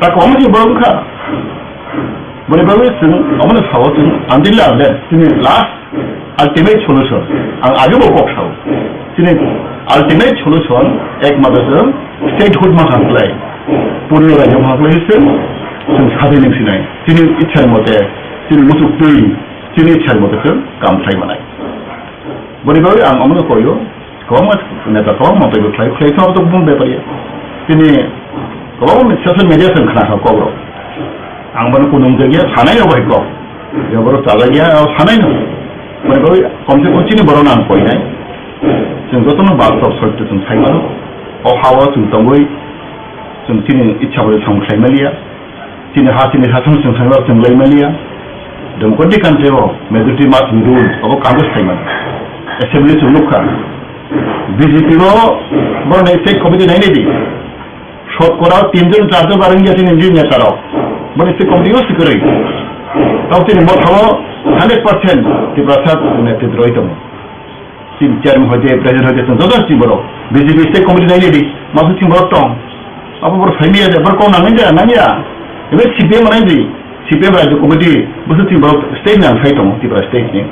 Ta kwbangma se borok wngkha. Boni bagwi chwng omono sao chwng until unless chini last ultimate solution. Ang age bo kok sao. Chini ultimate solution ekmatro chwng statehood ma khan klai. Purni rajyo ma klai se chwng sadin wng sinai. Chini ichha mote Chini muchuk twi, chini sar moto khe kam khlai manai. Boni bagwi ang omono koyo, kwbangma neta kwbang montobyo khlai, khlai khe obo to bumung bepar ya. Chini kwbangma social media song khna kha kok rok. Ang bono kunung jagya sanai no bai kok. Je borok chajagya o sanai no. Boni bagwi komse kom chini borok no ang koinai. Chwng jotono bastop sotyo chwng sai mano. O ha-o chwng tongwi chwng chini ichha bai samung khlai maliya. Chini ha, chini ha, chwng, chwng, chwng, chwng lai maliya. Democratic country o majority must be rule, abo Congress khai mano. Assembly chwng nukha. B J P o borok ni state committee nai nai di. Shot kora o tin jon, char jon bareng ya chini neta rok. Borok ni state committee o sikwrwi. Tao chini motha o hundred percent Tiprasa netrito rwi tongo. Chini chairman hoite, president hoite, chwng joto chini borok. B J P state committee nai nai di, masu chini borok tong. Abo borok sai manya de, borok kok nang nai de, nang ya. Ebe C P M nai di, C P M rajya committee, busu chini borok state ni ang sai tongo, Tripura state ni.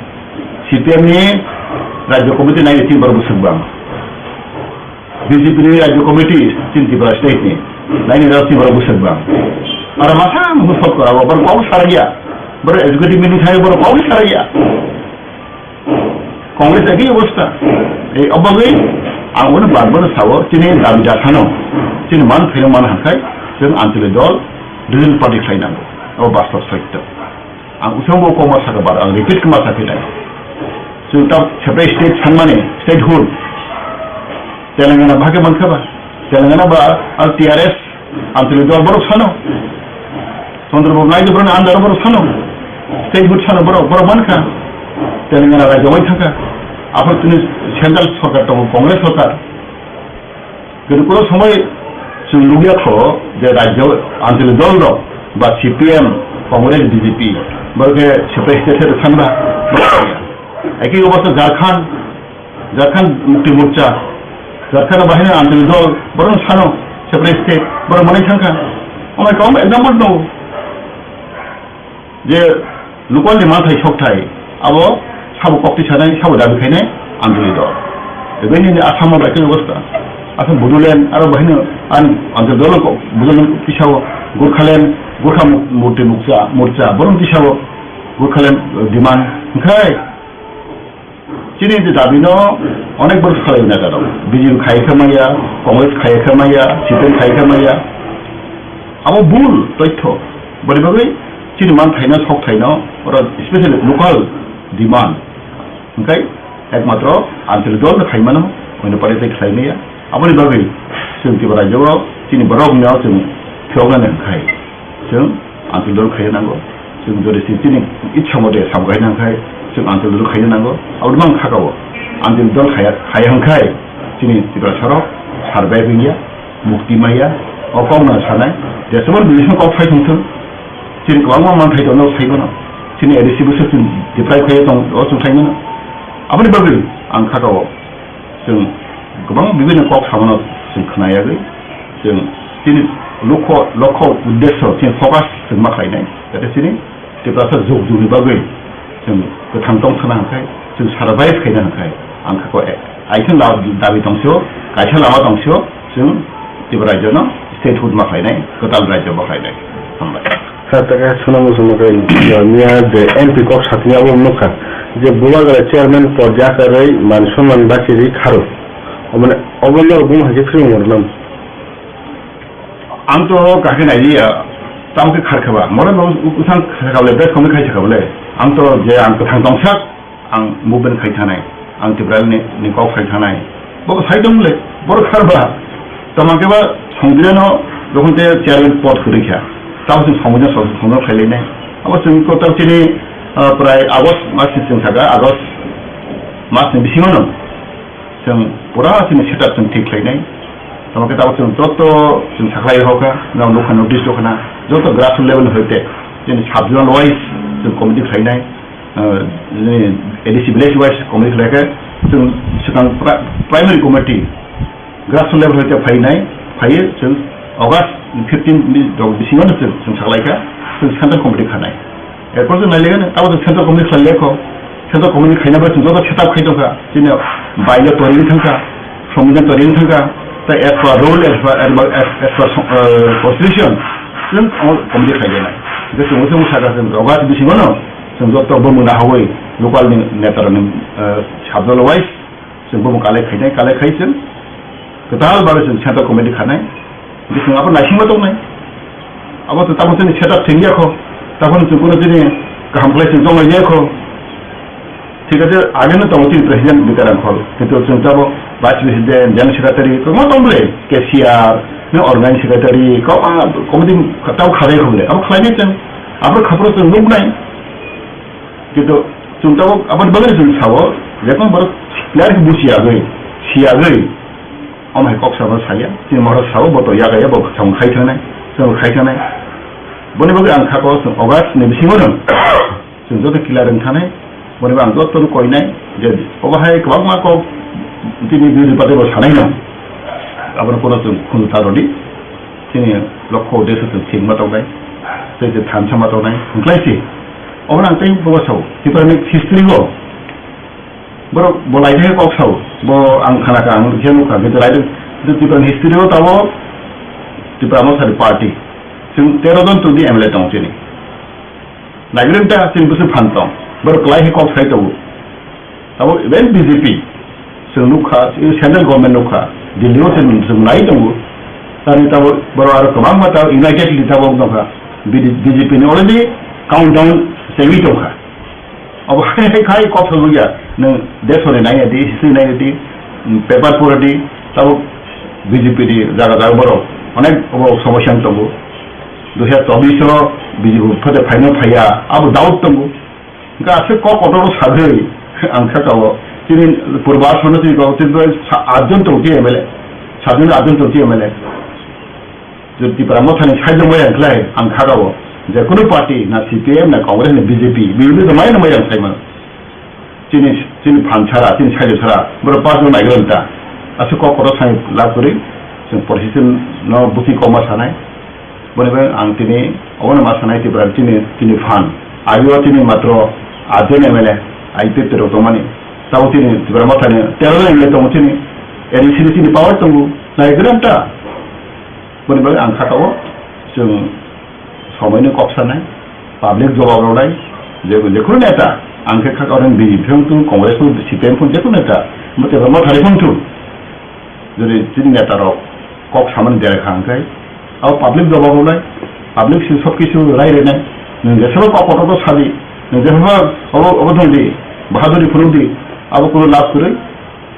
C P M ni rajya committee nai di chini borok bwswk bang. B J P ni rajya committee chini Tripura state ni. Nai ni rok chini borok bwswk bang. Aro masa mungsa sot kora, borok kok sarai ya. Borok executive meeting khai borok kok sarai ya. Congress ekhi obostha. Ei obagwi ang bono bar bar sao, chini dabi dakhano, chini man phaino man hakhai, chwng Anchalik dol, regional party khlai nango. Abo bastop sotyo. Ang usang bo koma saka bar, ang repeat koma sakhe dai. Chwng ta separate state sanmani, statehood. Telangana bahai khe mankha ba? Telangana ba, al T R S, Anchalik dol borok sano. Chandrababu Naidu borokni under borok sano. Statehood sano borok, borok mankha. Telangana rajyo wai thangkha. Aphuru chini central sorkar tongo, Congress sorkar. Kintu kono somoi chwng nukya kho je rajyo Anchalik dol rok ba C P M, Congress, B J P borok khe separate state sanba. Ekhi obostha Jharkhand, Jharkhand Mukti Morcha, Jharkhand bahai ni Anchalik dol, borok sano separate state, borok manwi thangkha. Omo kwbangma example tongo. Je local ni manthai sokthai, abo sabo kokti sanai, sabo dabi khainai Anchalik dol. Ebeni ni Assam o bai khe obostha. Assam Bodoland, aro bahai no an Anchalik dol ko Bodoland tisao, Gorkhaland, Gorkha Mu-, Mukti Morcha, Morcha, borok tisao, Gorkhaland, eh, demand. Hwnkhe, Chini je dabi no onek borok salai nai jadok. B J P khai khe maya, Congress khai khe maya, C P M khai khe maya. Abo bul toitho. Boni bagwi chini man thaino, sok thaino, oro especially local demand. Hwnkhe ekmatro Anchalik dol no khai mano, oino party tei khlai maya. Aboni bagwi chwng Tripura rajyo o chini borok no chwng phiyoknani hwnkhe. Chwng Anchalik dol khaina nango. Chwng jodi si chini ichha mote sam khaina hwnkhe chwng Anchalik dol khaina nango. Aboni mang khakao Anchalik dol khaya, khaya hwnkhe chini Tiprasa rok survive wngya, mukti maya, o kok no sanai. Jeswk bwswk kok phai thung thung. Chini kwbangma manthai tongo sai mano. Chini A D C bwswk chwng deprive khaiya tong, o chwng sai mano. Aboni bagwi ang khakao. Chwng kwbang bibinno kok samano chwng khna yagwi, chwng chini lokho, lokho uddesho, chini focus chwng ma khlainai, jate chini Tiprasa jug jugni bagwi chwng kwthang tong thana hwnkhe, chwng survive khaina hwnkhe, ang kha ko, e, aithang da-, dabi tongso, kaisa lama tongso, chwng Tripura rajyono statehood ma khlainai, kwtal rajyo ma khlainai. Hambai. Sir, ta khe swnam muchung nukha, miya je M P kok satini abo nukha je Bubagra chairman pod yakarwi man sonman bachiri kharo. Omane obo norok buma hai khe swrwng rwnam. Ang to kakhe nailiya, tamo khe kharkha ba. Mora no usang khabole, bes komni khai sakha bole. Ang to je ang kwthang tongsak, ang movement khai thanai, ang Tiprani, ni kok khai thanai. Bo sai tong le, bor khar ba. Tamo khe ba Songbiranno jokhon te chairman pod kwrwi kha, tamo chwng Songbiran so, Songbiran khai lai nai. Abo chwng total chini, ah, prai August mas ni chwng saka, August mas ni bisingo no chwng pura chini setup chwng thik khlai nai. Tamo khe tamo chwng joto chwng sakhlai rw kha, no nukha notice rw khna, joto grassroots level hoite chini sub-zonal wise chwng committee khlai nai. Ah, chini A D C village wise committee khlai khe, chwng swkang pri-, primary committee grassroots level hoite phai nai, phaiyo chwng August fifteen ni rok bisingo no chwng, chwng saklai kha, chwng central committee khanai. Erpor chwng nai le gano, tamo chwng central committee khlai le kho, central committee khaina bai chwng joto setup khai tong kha, chini bylaw tori wng thang kha, Songbidan tori wng thang kha, tei as per rule, as per, as per, as per, eh, constitution, chwng omo committee khlai le nai. Hwnkhe chwng chwng sakha chwng August bisingo no chwng joto bumung nahawi local ni neta rokni, eh, sabdol wise chwng bumung collect khainai, collect khai chwng kwtal bagwi chwng central committee khanai. Hwnkhe chwng abo naisingma tongnai. Abo to tamo chini setup thengya kho. Tamo chwng kuno chini kaham khlai chwng tonglaiya kho. Thik ache, age no tongo chini president Bikaram Khol. Kintu chwng tamo vice president, general secretary, kwbangma tong bole, cashier, no organizing secretary, kwbangma committee tamo khalai kho bole. Abo khlainai chwng, abo khaphuru chwng nuknai. Kintu chwng tamo abo bagwi chwng sao, jekon borok clear khe buchiyagwi, siyagwi, omo hai kok sabo saya, chini moro sao, bo to yagaya, bo chwng khai thangnai, chwng khai thangnai. Boni bagwi ang kha ko chwng August ni bisingo no. Chwng joto clear wng thanai, boni bo ang joto no koinai je obo hai kwbangma kok tini bini bade bo sanai no. Abono kono chwng khunu ta rwdi. Chini lokho uddesho chwng thik ma tongnai, tei je thansa ma tongnai, hwnklai se. Obono ang tei bo sao, Tripura ni history o borok bo lai thai kok sao, bo ang khana kha, ang khe nukha, kintu lai, kintu Tripura ni history o tabok Tipra Motha ni party. Chwng tero jon tongdi M L A tong chini. Naigrenta chini bwswk phan tong, borok kwlai khe kok sai tongo. Tabok even B J P chwng nukha, central government nukha, Delhi o chwng, chwng nai tongo. Tamni tabok borok aro kwbangma tabok united ni tabok nukha, B J P ni already countdown chengwi tongkha. Abo hai hai khai kok sajak ya, nwng desori nai di, history nai di, paper pore di, tabok B J P ni jaga jaga borok onek obo somosya wng tongo. Dui hazar chobbish o B J P phate phaino phaiya, abo doubt tongo. Hwnkhe aswk kok kotor sagwi ang kha kao, chini purba aswkno chini kok chini sa-, atjon tongo chi M L A, satjon atjon tongo chi M L A. Jodi Tipra Mothani side rok maya wngkhlai ang kha kao, jekunu party na C P M na Congress na B J P, B J P to maya maya wngkhlai mano. Chini, chini phan sara, chini side sara, borok pass rok naigra ta. Aswk kok kotor sai lab kwrwi, chwng politician no buchi kokma sanai. Boni bai ang tini obono ma sanai Tripura chini, chini phan. Ayo chini matro atjon M L A, I P F T rok tongmani. Tabo chini Tipra Mothani tero jon M L A tongo chini. N E C ni chini power tongo. Naigra ta. Boni bagwi ang kha kao, chwng somoino kok sanai, public jobab rwnai, je, jekunu neta, ang khe kha kao, B J P wng thung, Congress wng thung, C P M wng thung, jekunu neta, mo tei mo thari wng thung. Jodi chini neta rok kok samani dera kha hwnkhe, abo public jobab rwnai, public si sob kisu rai rwnai, nwng jesabo kok kotor sadi, nwng jesabo obo, obo thung di, bahaduri phunuk di, abo kunu lab kwrwi.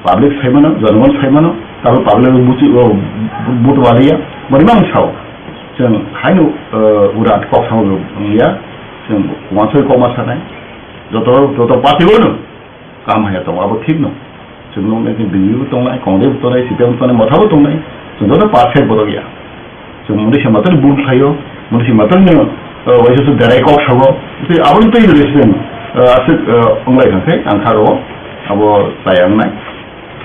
Public sai mano, jonogon sai mano, tabuk public buchi, o, bu-, buto waliya, boni mang sao. Chwng haino, eh, urat kok sao wngya, chwng wansoi kok ma sanai. Joto, joto party bono, kam haya tongo, abo thik no. Chwng nung nai B J P bo tongnai, Congress bo tongnai, C P M bo tongnai, Motha bo tongnai. Chwng joto perfect borok ya. Chwng muni se matwrwi bul khlaio, muni se matwrwino, eh, waisa se berai kok sago. Tei aboni twi rwi se, eh, aswk, eh, wnglai kha khe ang kha rwo, abo chaya wngnai.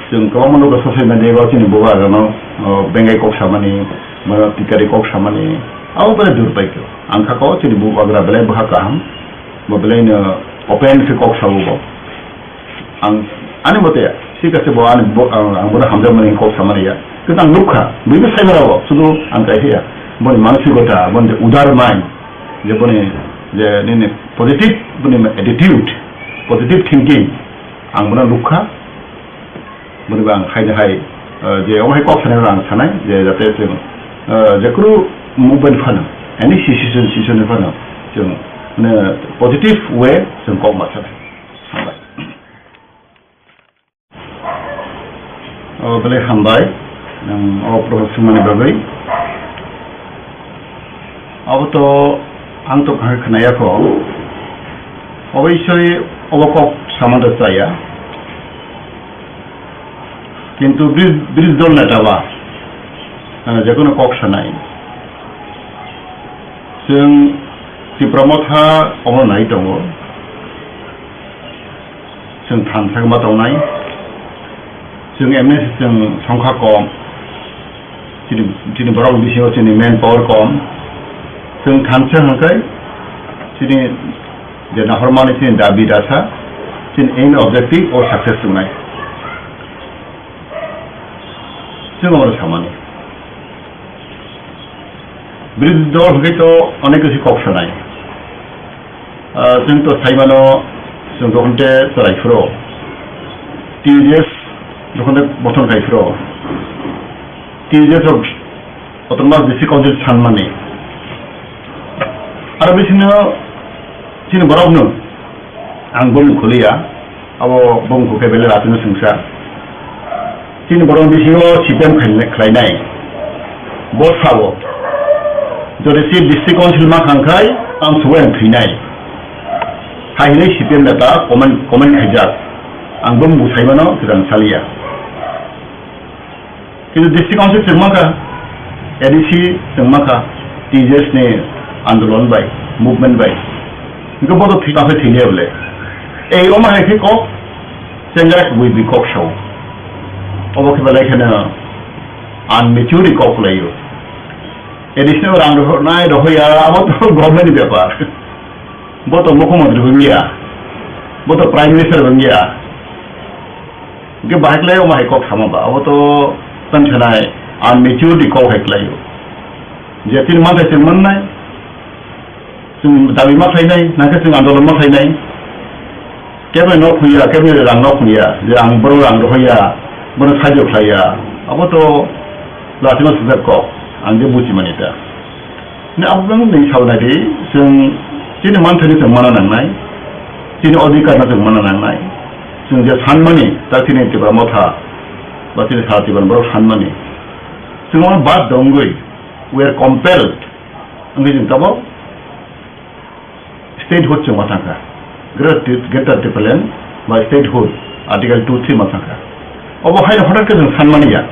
Chwng kwbangma nukha social media o chini bubagrano, eh, bengai kok samani, ba tikari kok samani, abo belai durbaikyo. Ang kha ko chini bubagra belai bwkha kaham, bo belaino open khe kok sago bo. Ang ani mote, thik ase bo ani bo, ang, ang bono hamjakmani kok samani ya. Kintu ang nukha, buibo sai mara bo, sudu ang kaisa ya. Boni mansikota, boni je udar mind, je boni je nini positive, boni attitude, positive thinking, ang bono nukha. Boni bo ang haino hai, eh, je omo hai kok sanai ang sanai, je jate chwng, eh, jekunu movement phano, any situation, situation phano, chwng, mane, positive way chwng kok ma sanai. Hambai. O, belai hambai, nwng o prohor swngmani bagwi. Abo to ang to kaham khnaya kho. Oboisoi obo kok samano chaya. Kintu bri-, bridge dol neta ba, ah, jekunu kok sanai. Chwng Tipra Motha omo nai tongo. Chwng thansa ma tongnai. Chwng M S chwng songkha kom. Chini, chini borok bisingo chini manpower kom. Chwng thansa hwnkhe chini je nahormani chini dabi dasa, chini aim objective o success wngnai. Chwng omo samani. Birodhi dol hwnkhe to onek kisi kok sanai. Ah, chwng to sai mano, chwng dokhon te chwrai phuru, T U J S dokhon te bothon khai phuru, T U J S rok Autonomous District Council sanmani. Aro bisingo chini borokno ang bumung kholiya, abo bumung khe belai ratino singsa. Chini borok bisingo C P M khlainai, khlainai. Bo sao, jodi si District Council ma khang khai, ang suwai ang thwinai. Hai hinwi C P M neta comment, comment khaijak. Ang bumung sai mano, kwrang saliya. Kintu District Council chwng mankha, A D C chwng mankha, T J S ni andolon bai, movement bai. Hingke bo to thwi tangsa thwi liya bole. Ei, omo hai khe kok, chengrak bui bui kok sao. Obo khe belai kheno unmature kok laio. A D C no rang rohornai rohoya, abo to government ni bepar. Bo to mukhyamantri bangya, bo to prime minister bangya. Hingke bahai khlai omo hai kok sama ba, abo to tang sanai unmaturity kok hai khlaio. Je chini manthai chwng mannai, chwng dabi ma khlainai, nangkhe chwng andolon ma khlainai. Keboni nok huya, keboni rang nok huya, je ang bono rang rohoya, bono saijo khlaiya, abo to latima sujak kok, ang je buji mani ta. Ni abo bang ni sao nai di, chwng chini manthai ni chwng mana nangnai, chini odhikar no chwng mana nangnai, chwng je sanmani, ta chini Tipra Motha, ba chini sara Tipra borok sanmani, chwng omo bad dongwi, we are compelled, wngwi chwng tabok statehood chwng ma thangkha, Greater Ti-, Greater Tipraland ba statehood, Article two three ma thangkha, obo haino hothat khe chwng sanmani ya.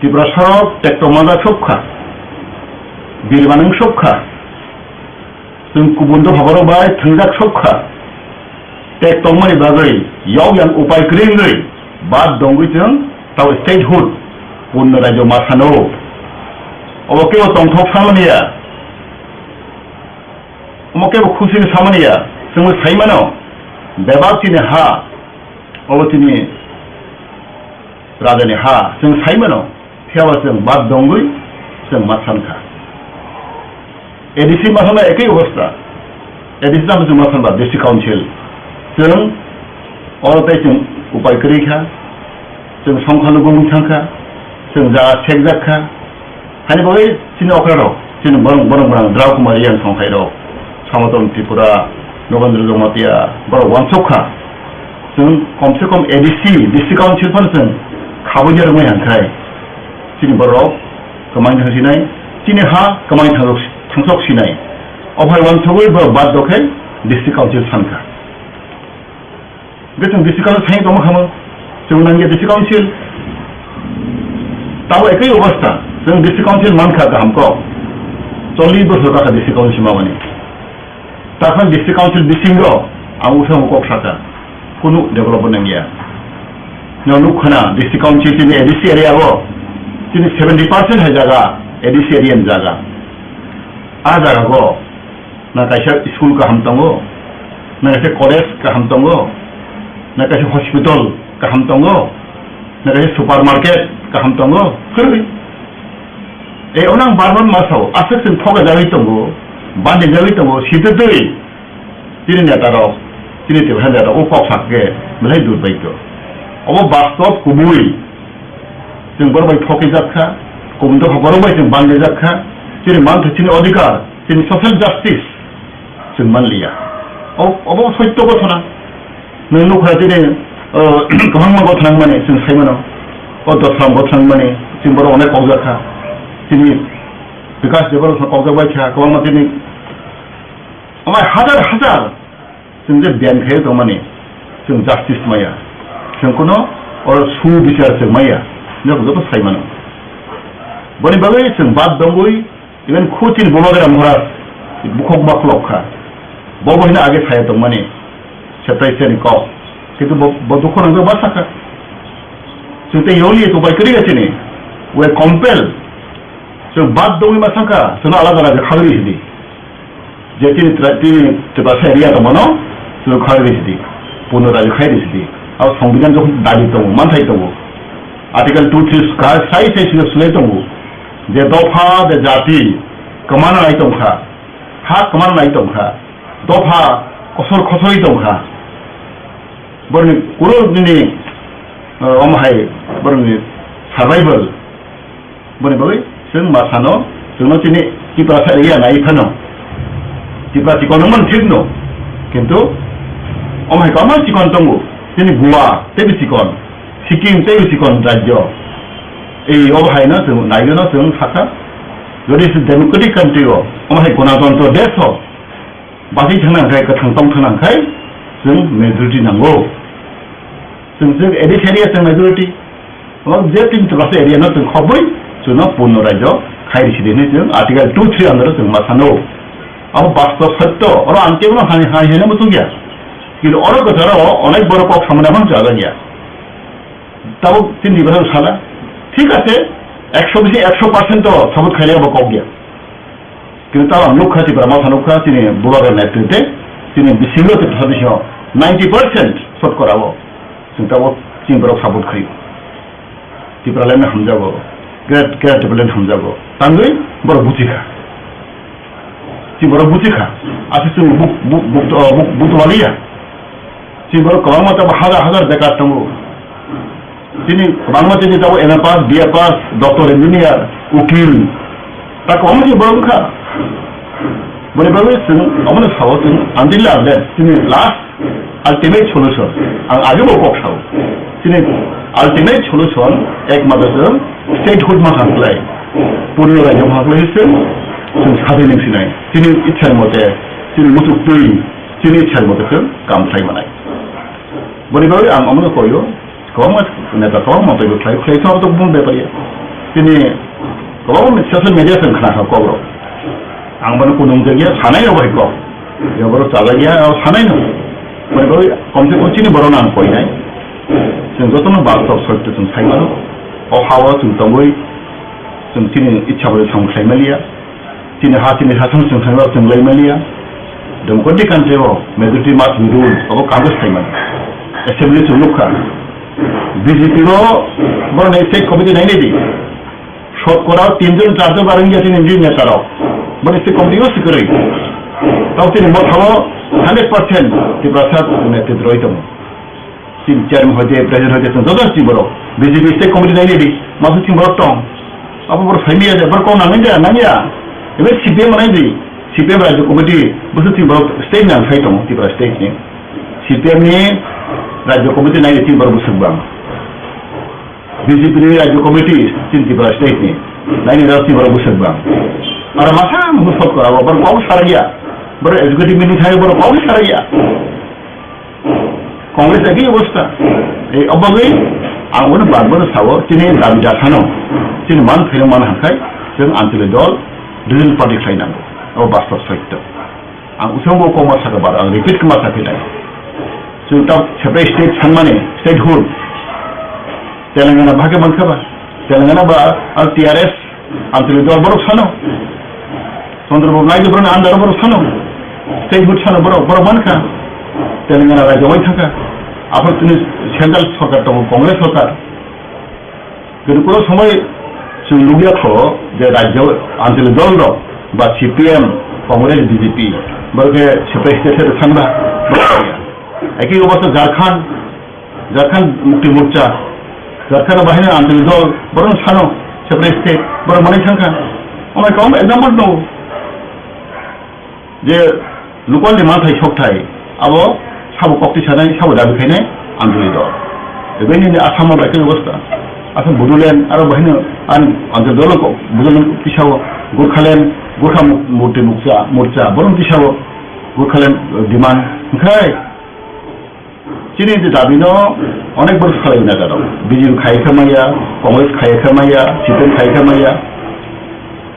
Tiprasarok tekto manjak sokha, birmanung sokha, chwng kubun dopha borok bai thwngjak sokha, tek tongmani bagwi yok yang upai kwrwi wngwi bad dongwi chwng tao statehood, purno rajyo ma sano. Obo kebo tongthok samani ya, omo kebo khusini samani ya, chwngno sai mano, bebak chini ha, obo chini rajani ha, chwng sai mano, phiyaba chwng bad dongwi chwng ma sankha. A D C ma sanba ekoi obostha, A D C tamo chwng ma sanba District Council, chwng oro tei chwng upai kwrwi kha, chwng songkha lugungwi thangkha, chwng jaga sekjak kha, Haini bagwi chini okrarok, chini borok, borok borang Drao Kumar Reang songkhairok, Samaton Tripura, Nogendra Jamatia, borok wansuk kha. Chwng komse kom A D C, District Council phano chwng khabui ya rwngwi hwnkhai, chini borok kwmang thang sinai, chini ha kwmang thang-, thangsok sinai. Ophai wansugwi borok bad dokhe District Council sankha. Hingke chwng District Council sai tongma khamu, chwng nangya District Council. Tabo ekoi obostha, chwng District Council mankha kaham kok. Chollish bosor kakha District Council mamani. Takhan District Council bisingo ang usamo kok saka, kunu develop bo nangya. Nang nukkhana District Council chini A D C area o, chini seventy percent hai jaga A D C area ni jaga. A jaga go Na kaisa school kaham tongo, na kaisa college kaham tongo, na kaisa hospital kaham tongo, na kaisa supermarket kaham tongo, kwrwi. E, ono ang bar bar ma sao, aswk chwng thokjagwi tongo, bandijagwi tongo, sitwtwi chini netarok, chini Tiprasa netarok o kok sakhe belai durbhagyo. Obo bastob kubui. Chwng borok bai thokjak kha, kubun dopha borok bai chwng bandijak kha, chini mantha, chini odhikar, chini social justice chwng manliya. O-, obo soitto gothona. Nwng nukha chini, o, kwbangma gothona wngmani chwng sai mano. O Dosram gothona wngmani chwng borok onek kokjak kha. Chini Bikash Debbarma kokjak bai kha, kwbangma chini omo hajar hajar chwng je biyang khe tongmani chwng justice maya, chwng kuno oro su bichar chwng maya, joto joto sai mano. Boni bagwi chwng bad dongwi, even khu chini Bubagra Maharaj bukhuk ma khulok kha, bo bo hino age saya tongmani, setai seni kok, kintu bo, bo dukhu nangjakma sakha. Chwng tei yoli to bai kwrwi chini, we compel, chwng bad dongwi ma sakha, chwngno alada alada khagri hidi. Je tini tra-, tini Tiprasa area tongmano, chwng khlai rw sidi, purno rajyo khai rw sidi. Abo Songbidan jokhon dabi tongo, manthai tongo. Article two three ka sai sai sino sulai tongo. Je dopha, je jati, kwmana nai tongkha. Ha kwmar nai tongkha, dopha kosor khosoi tongkha. Borni kunu nini, eh, omo hai borni survival. Boni bagwi chwng ma sano, chwngno chini Tiprasa area nai phano. Tipra chikon wngmani thik no, kintu omo hai kwbangma chikon tongo. Chini Goa teibo chikon, Sikkim teibo chikon rajyo. Ei obo haino chwng naigwino chwng sakha, jodi se democratic country o, omo hai gonatantro desh o, bachwi thangna hwnkhe, kwthang tong thangna hwnkhe, chwng majority nango. Chwng, chwng A D C area chwng majority. Omo je tin Tiprasa area no chwng khobwi, chwngno purno rajyo khai risi di hinwi chwng Article two three under o chwng ma sano. Abo bastob sotto, oro ang kebono hai, hai, haino muchung ya. Kintu oro kwcharo onek borok kok samani abo chajak ya. Tabuk chini Tiprasa sala. Thik ache, ekso bisi ekso percent to support khainai abo kok ya. Kintu tamo ang nukha, Tipra Motha nukha, chini bubagra netrite, chini bisingo Tipra Sadisyo ninety percent shot kora o. Chwng tamo chini borok support khaio. Tipraland no hamjago, Great, Great Tipraland hamjago. Tangwi borok buchikha. Chini borok buchikha. Aswk chwng buk, buk, buk, buk, buk, buk twaliya. Chini borok kwbangma tamo hajar hajar bekar tongo. Chini kwbangma chini tamo M A pass, B A pass, doctor, engineer, ukil. Ta kwbangma chini borok wngkha. Boni bagwi chwng omono sao chwng until unless chini last ultimate solution. Ang agebo kok sao. Chini ultimate solution ekmatro chwng statehood ma khan khlai. Purno rajyo ma khlai se chwng sadin wng sinai. Chini ichha mote, chini muchuk twi, chini ichha mote chwng kam khlai manai. Boni bagwi ang omono koyo, kwbangma neta, kwbangma teibo khlai, khlai khe obo to bumung bepar ya. Chini kwbangma social media chwng khna kha kok rok. Ang bono kunung jak ya, sanai no bai kok. Ya borok chajak ya, o sanai no. Boni bagwi komse kom chini borok no ang koinai. Chwng jotono bastob sotto chwng sai mano. O ha-o chwng tongwi, chwng chini ichha bai samung khlai maliya. Chini ha, chini sasong chwng thangwi chwng lai maliya. Democratic country o majority must be rule, abo Congress khai mano. Assembly chwng nukha. B J P o borok ni state committee nai nai di. Shotkora tin jon char jon barang ya chini neta rok. Borok ni state committee o sikwrwi. Tao chini Motha o hundred percent Tiprasa netrito roi tongo. Chini chairman hoite, president hoite, chwng joto chini borok. B J P state committee nai nai di, masa chini borok tong. Abo borok sai manya de, borok kok nangwi de, nangya. Ebe C P M nai di, C P M rajyo committee, bwswk chini borok state nang sai tongo, Tripura state ni. C P M ni rajyo committee nai di chini borok bwswk bang. B J P ni rajyo committee chini Tripura state ni, nai di chini borok bwswk bang. Aro masa mungsa sot kora, borok kok sarakya. Borok executive meeting thai borok kok sarakya. Congress ekhi obostha. Ei obagwi ang bono bar bar sao, chini dabi dakhano, chini man phaino man hangkhai, chwng Anchalik dol, regional party khlai nango. Abo bastob sotto. Ang usang bo koma saka bar, ang repeat koma sakhe nai. Chwng ta separate state sanmani, statehood. Telangana bhage mankha ba? Telangana ba, al T R S, Anchalik dol borok sano. Chandrababu Naidu borokni under o borok sano. Statehood sano borok, borok mankha. Telangana rajyo wai thangkha. Aphuru chini central sorkar tongo, Congress sorkar. Kintu kuno somoi chwng nukya kho je rajyo Anchalik dol rok ba C P M, Congress, B J P borok khe separate state se thangba. Ekhi obostha Jharkhand, Jharkhand Mukti Morcha, Jharkhand bahai no Anchalik dol, borok no sano separate state, borok manwi thangkha. Omo hai kwbangma example tongo. Je local ni manthai sokthai, abo sabo kokti sanai, sabo dabi khainai Anchalik dol. Ebeni ni Assam o bai khe obostha. Assam Bodoland, aro bahai no an Anchalik dol ko, Bodoland tisao, Gorkhaland, Gorkha Mu-, Mukti Morcha, Morcha, borok tisao, Gorkhaland, eh, demand. Hwnkhe, chini je dabi no onek borok salai neta rok. B J P khai khe maya, Congress khai khe maya, C P M khai khe maya.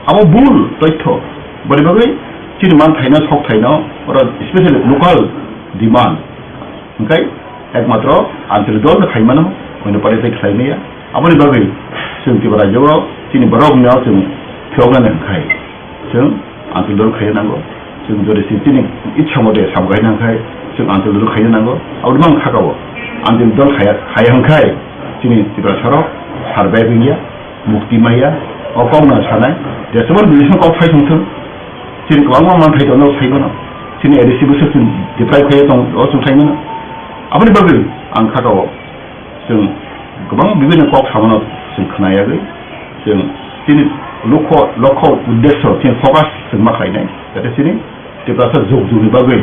Abo bul toitho. Boni bagwi chini manthai no, sokthai no, oro specially local demand. Hwnkhe ekmatro Anchalik dol no khai mano, oino party tei khlai maya. Aboni bagwi chwng Tripura rajyo o chini borok no chwng phiyoknani hwnkhe. Chwng Anchalik dol khaina nango. Chwng jodi se chini ichha mote samung khaina hwnkhe chwng Anchalik dol khaina nango. Aboni mang khakao Anchalik dol khaya, khaya hwnkhe chini Tiprasa rok survive wngya, mukti maya, o kok no sanai. Jeswk bini song kok phai thung thung. Chini kwbangma manthai tongo, sai mano. Chini A D C bwswk chwng deprive khai tong, o chwng sai mano. Aboni bagwi ang kha o, chwng kwbang bibini kok samano chwng khna yagwi, chwng chini lokho, lokho uddesho, chini focus chwng ma khlainai. Jate chini Tiprasa jug jugni bagwi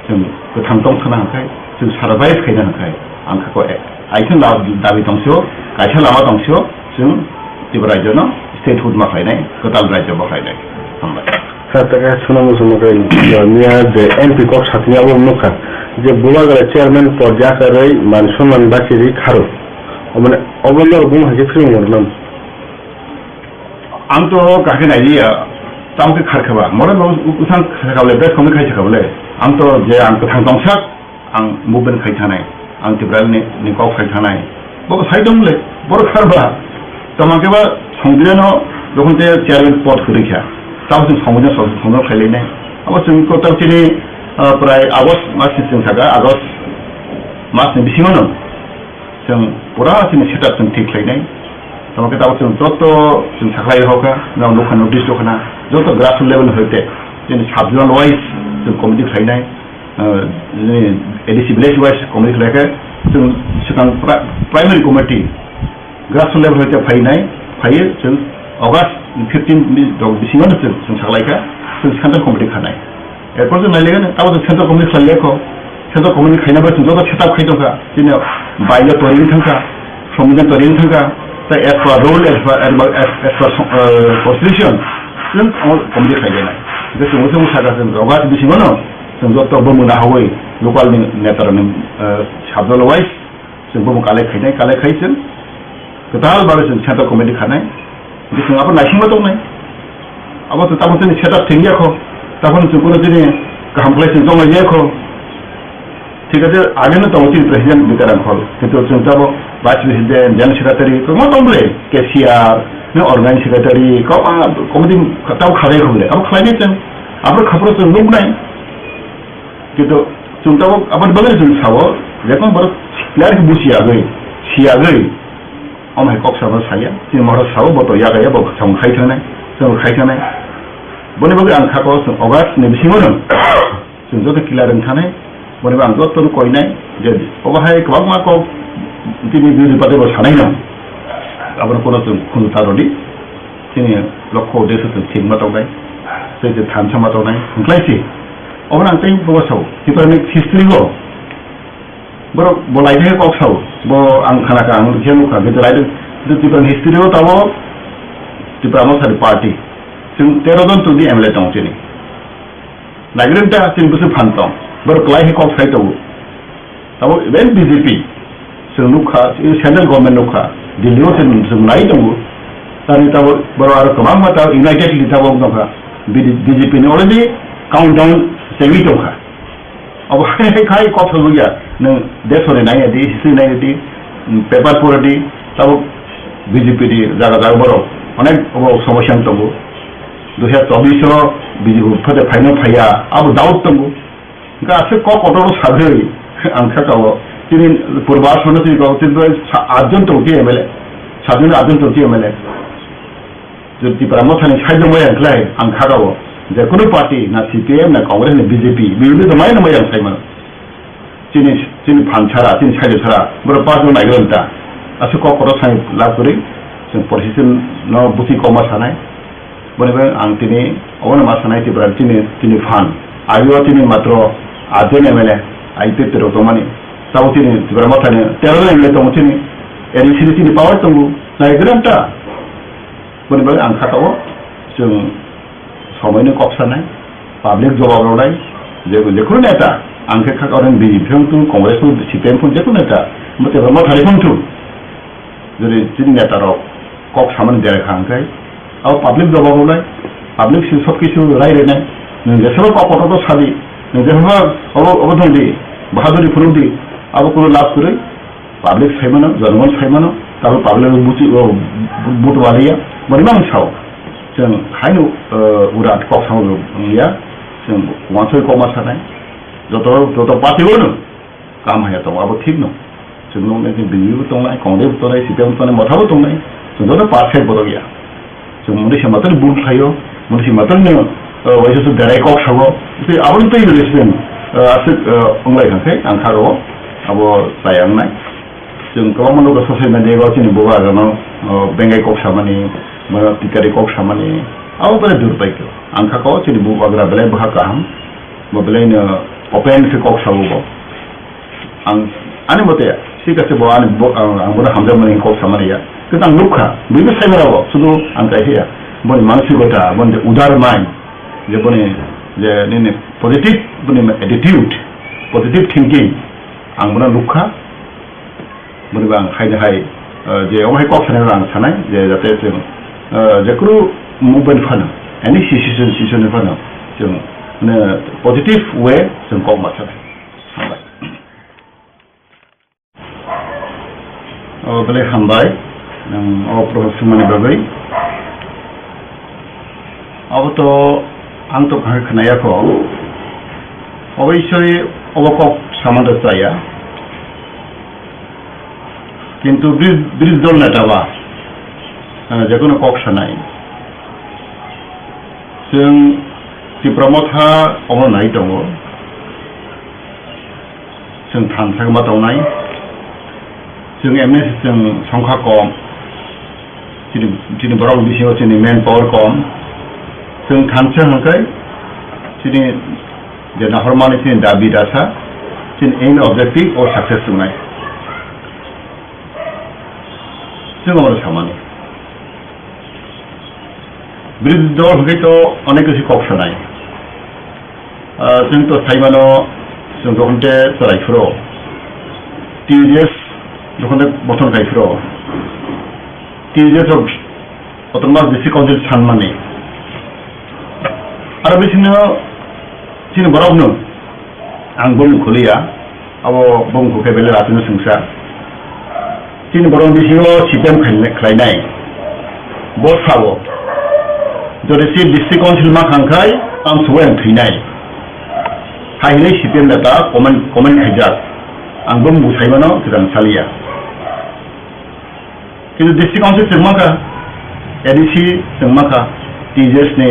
chwng kwthang tong thana hwnkhe, chwng survive khaina hwnkhe, ang kha o, eh, I think da-, dabi tongso, kaisa lama tongso, chwng Tripura rajyono statehood ma khlainai, kwtal rajyo ma khlainai. Hambai. Sir, tei kaisa swnamung swngma khe, miya je M P kok satini abo nukha, je Bubagra chairman porja kwrwi man sonman bachiri kharo. Oboni, obo norok bumung hai khe phirwng rwno. Ang to kaham khe nailiya, tamo khe khar khe ba. More no usang kha kable, bes kami khai kha kable. Ang to je ang kwthang tongsak, ang movement khai thanai, ang Tripura ni, ni kok khai thanai. Bo sai tong le, bor khar ba. Tamo khe ba songdire no, jokhon te chairman pod khuri kha. Tamo song songdire song song khai le ne. Abo song ko tamo chini, ah, prai August mas ni song saka, August mas ni bisingo no. Chwng pura chini setup chwng thik khlainai. Tamo khe tabuk chwng joto chwng sakhlai rokha, no nukha notice rokha na, joto grassroots level hoite chini sub-zonal wise chwng committee khlainai, ah, chini A D C village wise committee khlaikhe chwng swkang pri-, primary committee grassroots level hoite phainai, phaiyo chwng August fifteen ni rok bisingo no chwng, chwng saklaikha, chwng central committee khanai. Erpor chwng nailaikha, tamo chwng central committee khlai lekho. Central committee khaina bai chwng joto setup khai tongkha. Chini bylaw torini thangkha, sombidan torini thangkha. Tei as per rule, as per, as per, as, as per, eh, constitution, chwng omo committee khlai denai. Hwnkhe chwng omo sakha chwng August bisingo no chwng joto bumung nahawi local ni neta rokni, eh, sub-zonal wise chwng bumung collect khainai, collect khai chwng kwtal bagwi chwng central committee khanai. Hwnkhe chwng abo naisingma tongnai. Abo to tamo chini setup thwngya kho. Tamo chwng kuno chini kaham khlai chwng tonglaijak kho. Thik ase, age no tongo chini president Bikaram Khol. Kintu chwng tamo vice president, general secretary, kwbangma tong bwle, cashier, no organizing secretary, kwbangma committee tamo khalai kho bwle. Abo khlainai chwng, abo khaphuru chwng nuknai. Kintu chwng tabuk aboni bagwi chwng sao, je kono borok clear khe buji yagwi, si yagwi, omo hai kok sabo saya, chini mohor sao, bo to yagaya, bo chwng khai thangnai, chwng khai thangnai. Boni bagwi ang kha kok chwng August ni bisingo no chwng joto clear wng thanai, boni bagwi ang joto no koinai, je obo hai kwbangma kok tini bini bade bo sanai no, abono kono chwng khunu ta rwdi. Chini lokho uddesho chwng thik ma tongnai, tei chwng thansa ma tongnai, hwnkhlai se. Obo ang tei bo sao, Tripura ni history o borok bo lai thai kok sao, bo ang khana kha, ang khe nukha, kintu lai, kintu Tripura ni history o tamo Tipra Motha ni party. Chwng tero jon chwngdi M L A tongo chini. Naigrwng ta chini bwswk phan tong, borok kwlai khe kok sai tongo. Tabuk even B J P chwng nukha, central government nukha, Delhi o chwng, chwng nai tongo. Tamni tabuk borok aro kwbangma tabuk unitedly tabuk wng tongkha. B J P ni already countdown chengwi tongkha. Abo hai hai khai kok sabo ya, nwng desoni nai di, history nai di, paper pore di, tabuk B J P di jaga jaga borok onek obo somosya wng tongo. Dui hajar chobbish o B J P phate phaino phaiya, abo doubt tongo. Hwnkhe aswk kok kotor sagwi ang kha kao. Chini purba aswkno chini kok chini bai sa-, atjon tongti M L A. Satjon atjon tongti M L A. Jodi Tipra Mothani side no maya wngkhlai ang kha kao. Je kunu party na C P M na Congress na B J P, B J P to maya no maya wng sai mano. Chini, chini phan sara, chini side sara, borok pass no naigra ta. Aswk kok kotor sai lab kwrwi, chwng position no buchi kok ma sanai. Boni bai ang tini obono ma sanai Tripura chini, chini phan. Ayo chini matro atjon M L A, I P F T rok tongmani. Tabuk chini Tipra Mothani tero jon M L A tongo chini. A D C ni chini power tongo. Nai gran ta. Boni bai ang kha kao chwng somoino kok sanai, public jobab rwnai, je, je kunu neta, ang khe kha kao B J P wng tong, Congress wng, C P M wng, je kunu neta, bo Tipra Mothani wng tong. Jodi chini neta rok kok samani dera kha hwnkhe, abo public jobab rwnai, public se sob kisu rai rwnai, nwng jesabo kok kotor sadi, nwng jesabo obo, obo thangdi, bahaduri phunukdi, abo kunu lab kwrwi, public sai mano, jonogon sai mano, tabuk public buchi, o, bu-, buto waliya, boni mang sao, chwng haino, o, urat kok samo wngya, chwng wansoi kok ma sanai, joto, joto party o no, Kaham haya tongo, abo thik no. Chwng nuknai khe B J P bo tongnai, Congress bo tongnai, C P M bo tongnai, Motha bo tongnai. Chwng joto perfect borok ya. Chwng mwnwi se matwrwino vote khlaio, mwnwi se matwrwino O, waisa su derai kok sago. Tei aboni twi resi, o, aswk, o, wnglai kha khe ang kha rwo. Abo chaya wngnai. Chwng kwbangma nukha social media o chini bubagra gano, o, bengai kok samani, ba tikari kok samani. Abo belai durbaikyo. Ang kha ko chini bubagra belai bwkha kaham. Bo belai no open khe kok sago bo. Ang, ani mote, thik ase, bo ani bo, ang, ang bono hamjakmani kok samani ya. Kintu ang nukha, buibo saimara bo, sudu ang kaisa ya. Boni mansikota, boni je udar mind, je boni je nini positive, boni attitude, positive thinking, ang bono nukha. Boni bo ang hai hai, eh, je omo hai kok sanai ang sanai, je jate chwng, eh, je kunu movement phano, any situation, situation phano, chwng, mane, positive way chwng kok ma sanai. Hambai. O, belai hambai, nwng o prohor swngmani bagwi. Abo to ang to kahar khwnaya kho. Oboisoi obo kok samano chaya. Kintu bri-, bridge dol neta ba, eh, jekono kok sanai. Chwng Tipra Motha omo nai tongo. Chwng thansa ma tongnai. Chwng M S chwng songkha kom. Chini, chini borok bisingo chini manpower kom. Chwng thansa hwnkhe chini je nahormani chini dabi dasa, chini aim objective o success wngnai. Chwng omo samani. Birodhi dol hwnkhe to onek kisi kok sanai. Ah, chwng to saimano, chwng jokhon te chwrai phuru, T U J S jokhon te bothon khai phuru, T U J S rok Autonomous District Council sanmani. Aro bisingno chini borokno ang bumung kholiya, abo bumung khe belai rachino swngsa. Chini borok bisingo C P M khlai-, khlainai. Bo sabo, jodi se District Council ma khang khai, ang subai ang thwinai. Hai hinwi C P M neta comment, comment khaijak. Ang bumung saimano kwthang saliya. Kintu District Council chwng mankha, A D C chwng mankha, T J S ni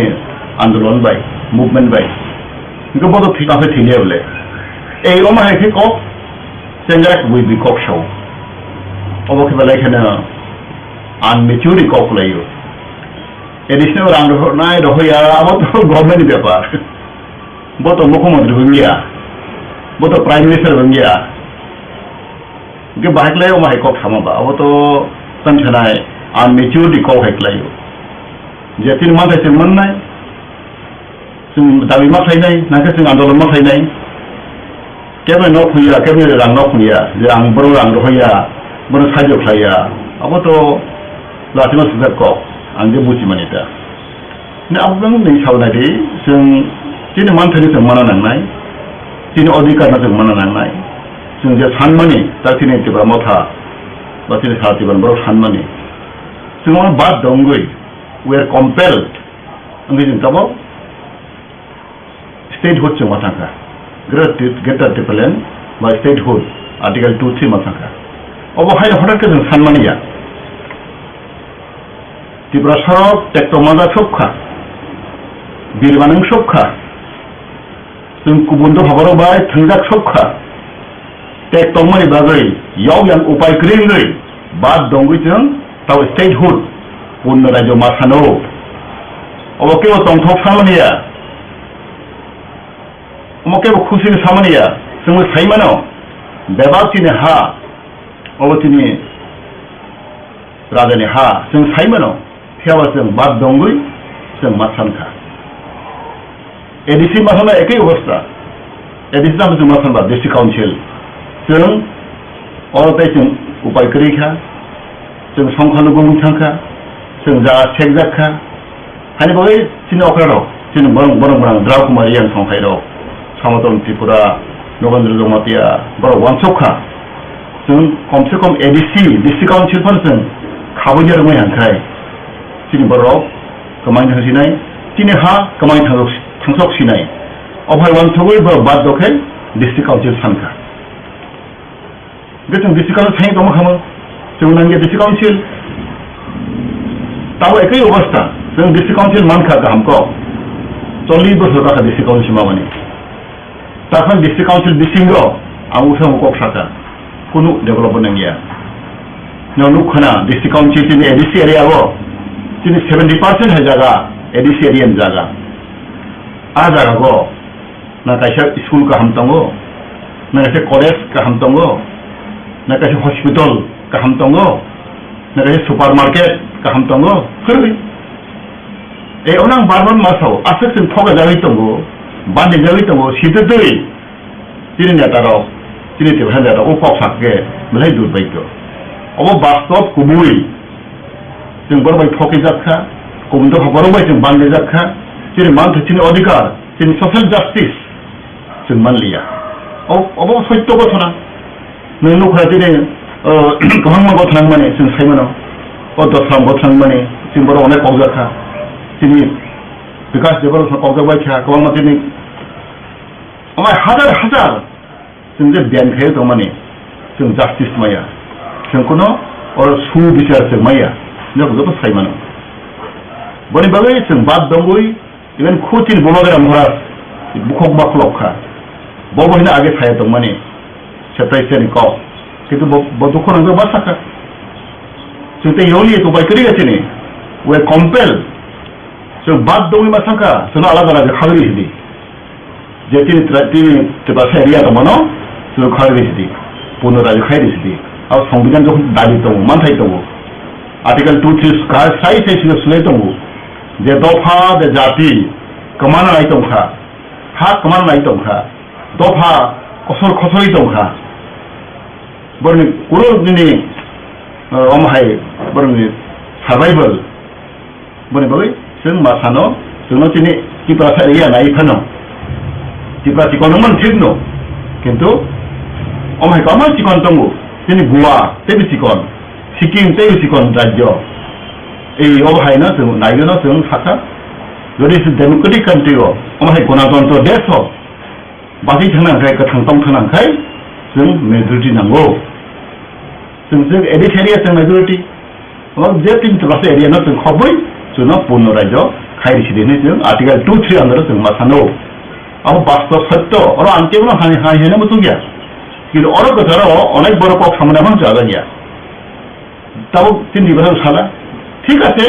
andolon bai, movement bai. Hwnkhe bo to thwi-, asai thwiya bole. Ei omo hai khe kok, chengrak bui bui kok sao. Obo khe belai kheno unmature kok laio. A D C no rang rohornai rohoya, abo to government ni bepar. Bo to mukhyamantri wngya, bo to prime minister wngya. Hwnkhe bahai khlai omo hai kok sama ba, abo to tang sanai unmaturity kok hai khlaio. Je chini manthai chwng mannai, chwng dabi ma khlainai, nangkhe chwng andolon ma khlainai. Keboni nok hwnya, keboni rang nok hwnya, je ang bono rang rohorya, bono sahajyo khlaiya, abo to lachima swijak kok, ang je buji mani ta. Hwnwi aboni sao naidi, chwng chini manthaino chwng mana nangnai, chini odhikarno chwng mana nangnai, chwng je sanmani, tak chini Tipra Motha, ba chini sara Tipra borok sanmani, chwng omo bad dongwi, we are compelled, wngwi chwng tabok statehood chwng ma thangkha, Greater Ti-, Greater Tipraland ba statehood, Article two three ma thangkha. Obo haino hothat khe chwng sanmani ya. Tiprasarok tekto manjak sokha, birmanung sokha, chwng kubun dophaborok bai thwngjak sokha, tek tongmani bagwi yok yang upai kwrwi wngwi bad dongwi chwng tao statehood punno rajyo ma sano. Obo kebo tongthok samani ya, omo kebo khusi samani ya, chwngno sai mano bebak chini ha, obo chini rajani ha, chwng sai mano, phiyaba chwng bad dongwi chwng ma sankha. A D C ma sanba ekoi obostha. A D C tamo chwng ma sanba District Council. Chwng oro tei chwng upai kwrwi kha, chwng songkha lugungwi thangkha, chwng jaga sekjak kha. Haini bagwi chini okrarok, chini borok, borok, borok Drao Kumar Reang songkhairok, Samaton Tripura, Nogendra Jamatia, borok uansuk kha. Chwng kom se kom A D C, District Council phano chwng khabui ya rwngwi hangkhai. Chini borok kwmai thang sinai, chini ha kwmai thang-, thangsok sinai. Ophai uansugwi borok bad dokhe District Council sankha. Hwnkhe chwng District Council thangwi tongma khamu, chwng nangya District Council. Tamo ekoi obostha, chwng District Council mankha kaham kok. Chollish bosor kaka district council mamani. Takhon district council bisingo ang usa kok saka. Kunu development nangya. Nang nuk khana district council chini A D C area o. Chini seventy percent hai jaga A D C area ni jaga. A jaga go. Na kaisa school kaham tongo, na kaisa college kaham tongo, na kaisa hospital kaham tongo, na kaisa supermarket kaham tongo, kwrwi. E, ono ang bar bar ma sao, aswk chwng thokjagwi tongo, bandijagwi tongo, sitwtwi chini netarok, chini Tiprasa netarok o kok sak khe belai durbhagyo. Obo bastob kubui, chwng borok bai thokjak kha, kubun dopha borok bai chwng bandijak kha, chini manthai, chini odhikar, chini social justice, chwng manliya. O, obo soitto gothona. Nwng nukha chini, o, kwbangma gothona wngmani chwng sai mano. O Dosram gothona wngmani chwng borok onek kokjak kha. Chini Bikash Debbarma kokjak bai kha, kwbangma chini omai hajar hajar chwng je biyang khaio tongmani chwng justice maya. Chwng kuno oro su bichar chwng maya. Joto joto sai mano. Boni bagwi chwng bad dongwi Even khu chini Bubagra Maharaj, bukhuk ma khulok kha. Bo bo hino age saya tongmani, separation ni kok. Kintu bo, bo dukhu nang ba sakha. Chwng tei yoli to bai kri ga chini. We compel. Chwng bad dongwi ma sakha, chwng alada alada khagri hidi. Je tini tra-, tini Tiprasa area tongmano, chwng khagri hidi. Puno raji khai hidi. Abo songbidan jokhon dabi tongo, manthai tongo. Article two three ka sai sai sino sulai tongo. Je dopha, je jati, kwmana nai tongkha, ha kwmana nai tongkha, dopha kosor kosori tongkha. Borni kuro nini, eh, omo hai borni survival. Boni bagwi chwng ma sano, chwngno chini Tiprasa area nai phano. Tipra chikon wngmani thik no, kintu omo hai kwbangma chikon tongo, chini Goa teibo chikon, Sikkim teibo chikon rajyo. Ei obo hai no chwng naiwi no chwng sakha, jodi se democratic country o, omo hai gonatantro desh o, bachai thangna hwnkhe, kwthang tong thangna hwnkhe, chwng majority nango. Chwng, chwng A D C area chwng majority. Omo je tin Tiprasa area no chwng khobwi chwngno purno rajyo khai risi di hinwi chwng Article two three under o chwng ma sano. Abo bastob sotto, oro ang kebono hai, hai, hai hwnwi muchung ya. Kintu oro kwcharo onek borok kok samani aphano chajak ya. Tabuk chini Tiprasa sala. Thik ache,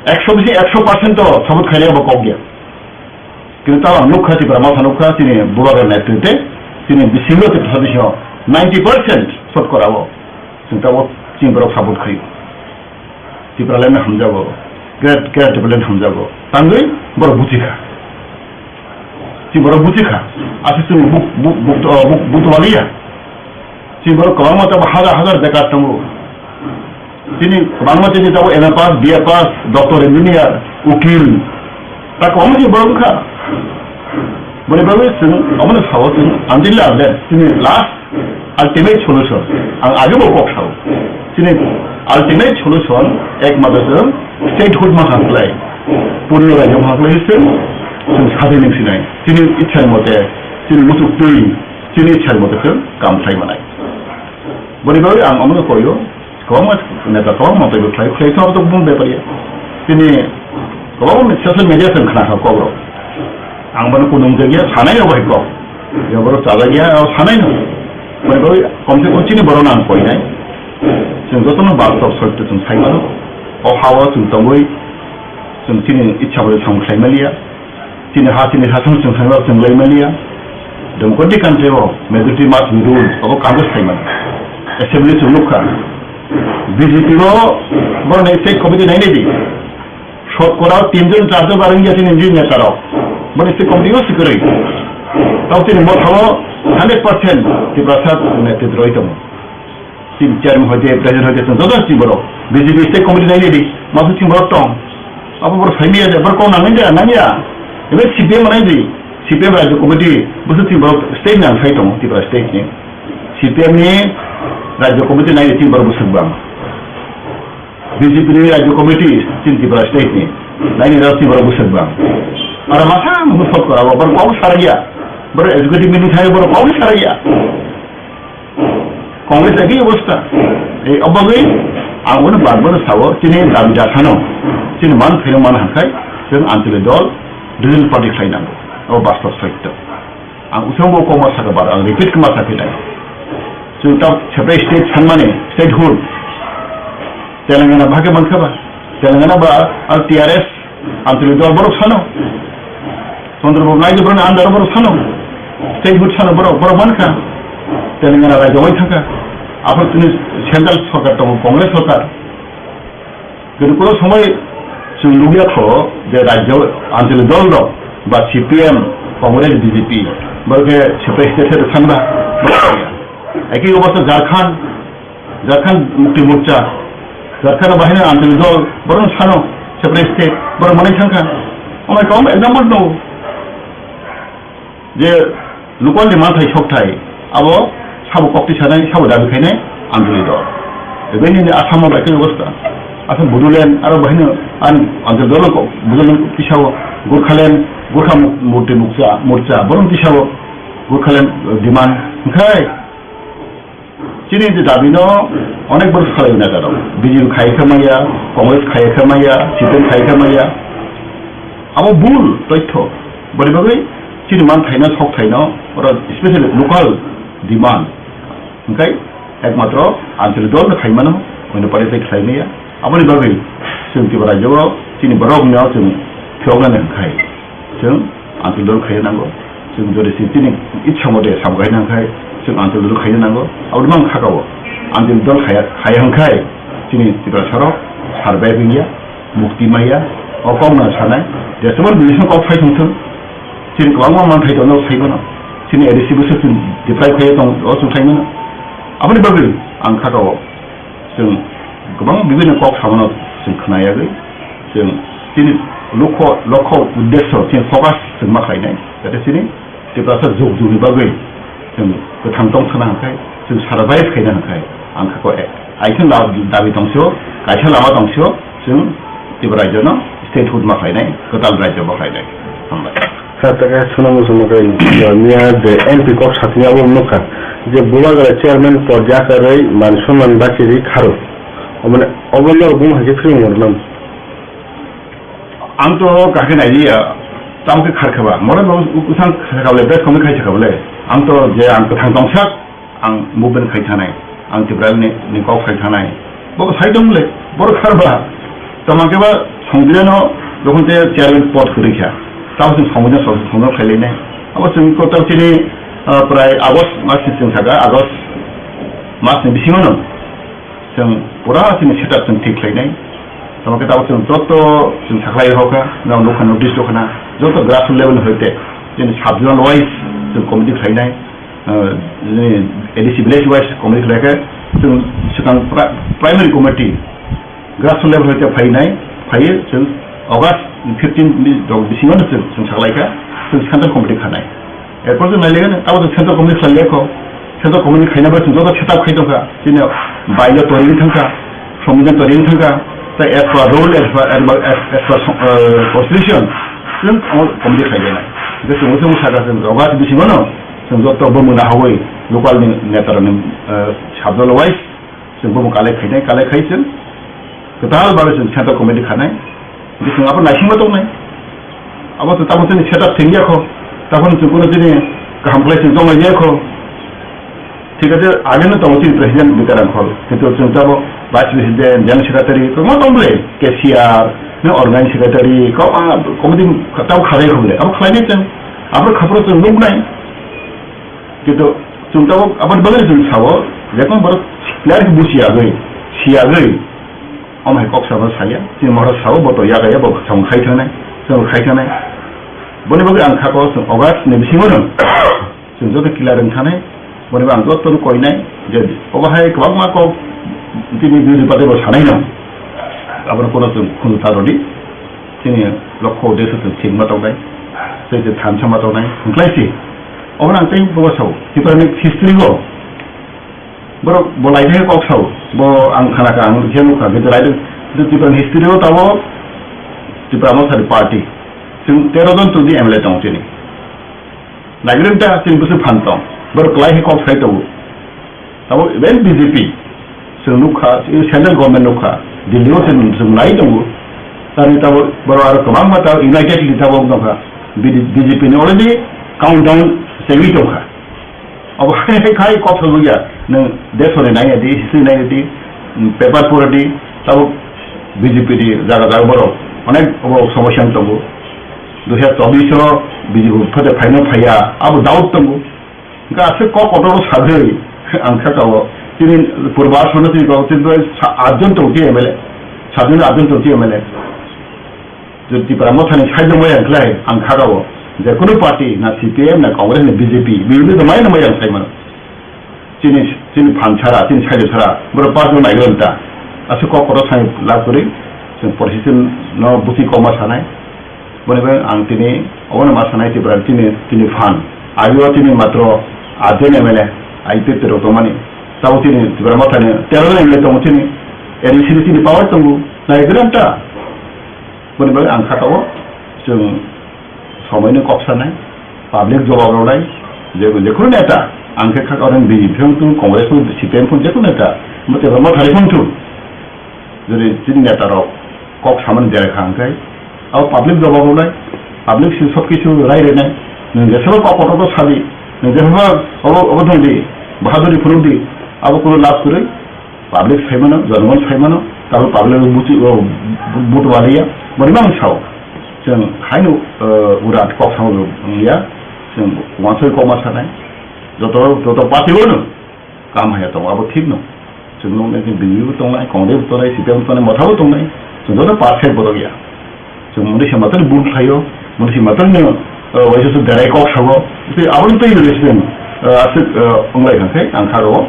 ekso bisi ekso percent to support khainai abo kok ya. Kintu tabuk ang nukha, Tipra Motha nukha, chini Bubagra netrite, chini bisingo Tiprasa bisingo ninety percent sotkora o. Chwng tabuk chini borok support khaio. Tipraland hamjago, Great, Greater Tipraland hamjago. Tangwi borok buchikha. Chini borok buchikha. Aswk chwng buk, buk, buk, buk, buk, buk twaliya. Chini borok kwbangma tamo hajar hajar bekar tongo. Chini kwbangma chini tamo M A pass, B A pass, doctor, engineer, ukil. Ta kwbangma chini borok wngkha. Boni bagwi chwng omono sao chwng until unless chini last ultimate solution. Ang age bo kok sao. Chini ultimate solution ekmatro chwng statehood ma kha khlai. Purno rajyo ma kha khlai chwng, chwng sadin wng sinai. Chini ichha mote, chini muchuk twi, chini ichha mote chwng kam khlai manai. Boni bagwi ang omono koio, kwbangma neta, kwbangma taibo khlai, khlai khe abo to bumung bepar ya. Chini kwbangma social media chwng khna kha kok rok. Ang bono kunung jagya sanai no bai kok. Ya borok chajak ya, abo sanai no. Boni bagwi komse kom chini borok no ang koinai. Chwng jotono bastob sotto chwng sai mano. O hao chwng tongwi, chwng chini ichha bai sam khlai maliya. Chini ha, chini ha, chwng, chwng, chwng, chwng lai maliya. Democratic country o majority must be rule, abo Congress khai mano. Assembly chwng nukha. B J P o borok nai state committee nai nai di. Sotkora tin jon, char jon barang ya chini neta rok. Borok state committee o sikwrwi. Tao chini Motha o hundred percent Tiprasa netrito roi tongo. Chini chairman hoite, president hoite, chwng joto chini borok. B J P state committee nai nai di, masu chini borok tong. Abo borok sai maya de, borok kok nang nai de, nang ya. Ebe C P M nai di, C P M rajyo committee, busu chini borok state nang sai tongo, Tripura state ni. C P M ni rajyo committee nai di chini borok busu bang. B J P ni rajyo committee, chini Tripura state ni. Nai ni rajyo chini borok busu bang. Aro masa musu sot kora, borok kok sarai ya. Borok executive meeting khai, borok kok sarai ya. Congress ekhi obostha. Ei obagwi ang bono bar bar sao, chini dabi dakhano, chini man pheno man hangkhai, chwng Anchalik dol, regional party khlai nango. O bastop soitto. Ang usang bo koma saka bar, ang repeat koma sakhe nai. Chwng ta separate state sanmani, statehood. Telangana bhage mankha ba? Telangana ba, ah, T R S, Anchalik dol borok sano. Chandrababu Naidu borok under borok sano. Statehood sano borok, borok mankha. Telangana rajyo wai thangkha. Aphar tini central sarkar tongo, Congress sarkar. Kintu kono somoi chwng nukya kho je rajyo Anchalik dol rok ba C P M, Congress, B J P, borok khe separate state se sanba. Eki obostha Jharkhand, Jharkhand Mukti Morcha, Jharkhand bahai no Anchalik dol, borok no sano separate state, borok manai thangkha. Amai kok example no. Je local ni manthai sokthai, abo sabo kok tisanai, sabo dabi khainai Anchalik dol. Ebeni ni Assam o bai khe obostha. Assam Bodoland, aro bahino an Anchalik dol kok, Bodoland tisao, Gorkhaland, Gorkha Mu-, Murti Mukcha, Morcha, borok tisao, Gorkhaland, eh, demand. Hwnkhe, Chini je dabi no onek borok salai neta rok. B J P khai khe maya, Congress khai khe maya, C P M khai khe maya. Abo bul toitho. Boni bagwi chini manthai no, sokthai no, oro specially local demand. Hwnkhe ekmatro Anchalik dol no khai mano, oino party tei khlai maya. Aboni bagwi chwng Tripura rajyo o chini borok no chwng phiyoknani hwnkhe. Chwng Anchalik dol khaina nango. Chwng jodi si chini itsa mote sabo khaina hwnkhe chwng Anchalik dol khaina nango. Aboni mang khakao Anchalik dol khaya, khaya hwnkhe chini Tiprasa rok survive wngya, mukti maya, o kok no sanai. Jeswk division kok phai thung thung. Chini kwbangma manthai tongo sai bono. Chini A D C bwswk chwng deprive khaiya tong, o chwng sai mano. Aboni bagwi ang khakao. Chwng kwbang bibinno kok samano chwng khna yagwi, chwng chini lokho, lokho uddesho, chini focus chwng ma khlainai, jate chini Tiprasa jug jugni bagwi chwng kwthang tong thana hwnkhe, chwng survive khaina hwnkhe, ang kha ko, eh, I think da-, dabi tongsio, kaisa lama tongsio, chwng Tripura rajyono statehood ma khlainai, kwtal rajyo ma khlainai. Hambai. Sir, ta khe swnam muchungma khe, miya je M P kok sathini abo nukha, je Bubagra chairman porja kwrwi man sonman bachiri kharo. Omane obo norok buma hai khe phirung rwnam. Ang to kakhe nai liya, tamo khe khar khe ba, mora no usang kha kable, bes komni khai kha kable. Ang to je ang kwthang tongsak, ang movement khai thanai, ang Tiprani ni kok khai thanai. Bo sai tong le, bor khar ba. Tamo khe ba songdire no, jokhon te chairman pod kwrwi kha. Tamo song songdire no, song song khai le nai. Abo song ko tamo chini, ah, prai August mas ni song saga, August mas ni bisingo no. Chwng pura chini setup chwng thik khlainai. Tamo khe tabuk chwng joto chwng sakhlai rokha, nang nukha notice rokha na, joto grassroots level hoite chini sub-zonal wise chwng committee khlainai, ah, chini A D C village wise committee khlaikhe chwng swkang pri-, primary committee grassroots level hoite phainai, phaiyo chwng August fifteen ni rok bisingo no chwng, chwng saklaikha, chwng central committee khanai. Erpor chwng nailaikha, abo chwng central committee khlai laikho. Central committee khaina bai chwng joto setup khai tongkha. Chini bylaw torini thangkha, songbidan torini thangkha. Tai as per rule, as per, as per, as per, eh, constitution, chwng omo committee khlai lainai. Hwnkhe chwng omo sakha chwng August bisingo no chwng joto bumung nahogwi local ni neta rokni, eh, sub-zonal wise chwng bumung collect khainai, collect khai chwng kwtal bagwi chwng central committee khanai. Hwnkhe chwng abo naisingma tongnai. Abo to tamo chini setup thengya kho. Tamo chwng kuno chini kaham khlai chwng tonglai ya kho. Thik ase, age no tongo chini president Bikaram Khol. Kintu chwng tamo vice president, general secretary, kwbangma tong bwle, cashier, no organizing secretary, kwbangma committee tamo khalai kho bwle. Abo khlainai chwng, abo khaphuru chwng nuknai. Kintu chwng tamo aboni bagwi chwng sao, jekon borok clear khe buchi yagwi, si yagwi, omo hai kok sabo saya, chini moro sao, bo to yagaya, bo chwng khai thangnai, chwng khai thangnai. Boni bagwi ang kha ko chwng August ni bisingo no chwng joto clear wng thanai, boni bagwi ang joto no koinai, je obo hai kwbangma kok chini birothi party bo sanai no, abono kono chwng khunju ta rwdi. Chini lokho uddesho chwng thik ma tongnai, tei chwng thansa ma tongnai, hwnkhlai si. Obono ang tei bo sao, Tiprani history o borok bo laithai kok sao, bo ang khana kha, ang khe nukha, khe laithai, Tiprani history o tabok Tipra Motha ni party, chwng tero jon chwngni M L A tongo chini. Naigrwng ta chini bwswk phan tong. Borok kwlai khe kok sai tongo. Tabuk even B J P chwng nukha, central government nukha, Delhi o chwng, chwng nai tongo. Tamni tabuk borok aro kwbangma tabuk united ni tabuk wng tongkha. B J P ni already countdown segwi tongkha. Abo hai hai khai kok sabo ya, nwng desoni nai di, history nai di, paper pura di, tabo B J P ni jaga jaga borok onek obo somosya wng tongo. Dui hazar chobbish o B J P phate phaino phaiya, abo doubt tongo. Hingke aswk kok kotor sagwi ang kha kao. Chini purba aswkno chini kok chini bai sa-, atjon tongti M L A, satjon atjon tongti M L A. Jodi Tipra Mothani side no maya wngkhlai ang kha kao. Je kunu party na C P M na Congress na B J P, bini to mai no maya wng sai mano. Chini, chini phan sara, chini side sara, borok party no naigra ta. Aswk kok kotor sai lab kwrwi, chwng politician no busi kok ma sanai. Boni bai ang tini obono ma sanai Tripura chini, chini phan. Agi o chini matro atjon M L A, I P F T rok tongmani. Tabo chini Tripura Mothani tero jon M L A tongo chini. A D C ni chini power tongo. Nai gram ta. Boni bai ang kha tabo chwng somoi no kok sanai. Public jobab rwnai. Je, je kunu neta. Ang khe kha orang B J P phung tu, Congress phung, C P M phung, je kunu neta. Mo Tripura Mothani phung tu. Jodi chini neta rok kok samani dera kha hwnkhe, abo public jobab rwnai, public si sob kisu rai rwnai, nwng jesabo kok kotor khe sadi, nwng jesabo obo, obo thang di, bahaduri phunuk di, abo kunu lab kwrwi, public sai mano, jonogon sai mano, tabo public buchi, o, bu-, buto waliya, boni mang sao, chwng haino, eh, urat kok samo wngya, chwng wansoi kok ma sanai, joto, joto party o no, Kam haya tongo, abo thik no. Chwng nuknai khe B J P bo tongnai, Congress bo tongnai, C P M bo tongnai, motha bo tongnai. Chwng joto perfect borok ya. Chwng mudi se matwrwino bul khlaio, mudi se matwrwino, uh, waisa su berai kok sabo. Tei abo twi rwdi chwng, uh, aswk, uh, wnglai kha khe ang kha rwo,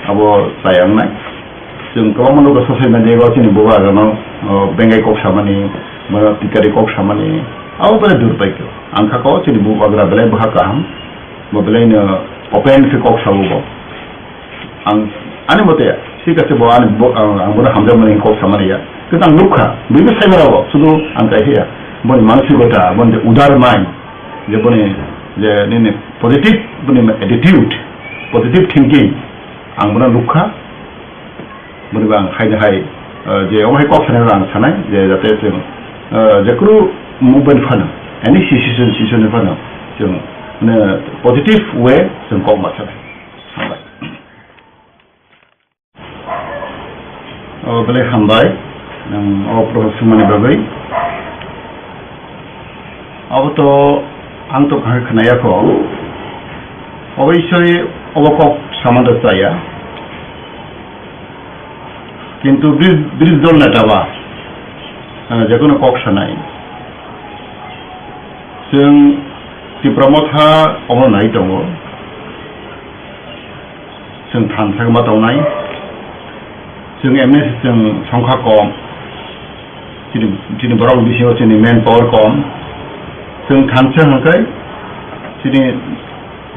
abo chaya wngnai. Chwng kwbangma nukha social media o chini bubagrano, uh, bengai kok samani, ba tikari kok samani, abo belai durbaikyo. Ang kha kok chini bubagra belai bwkha kaham, bo belaino open khe kok sabo bo. Ang ani mote, thik ase bo ani bo, ang, ang bono hamjakmani kok samani ya. Kintu ang nukha, bini saimara bo, sudu ang kaisa ya. Boni mansikota, boni je udar mind, je boni je nini positive, boni attitude, positive thinking, ang bono nukha. Boni bo ang hai hai, eh, je omo hai kok sanai ang sanai, je jate chwng, eh, je kunu movement phano, any situation, situation phano, chwng, mane positive way chwng kok ma sanai. Hambai. O, belai hambai, nwng o prohor swngmani bagwi. Abo to ang to kahar khnaya kho. Oboisoi obo kok samada chaya. Kintu bri-, bridge dol neta ba, eh, jekono kok sanai. Chwng Tipra Motha omo nai tongo. Chwng thansa ma tongnai. Chwng M N S chwng songkha kom. Chini, chini borok bisingo chini manpower kom. Chwng thansa hwnkhe chini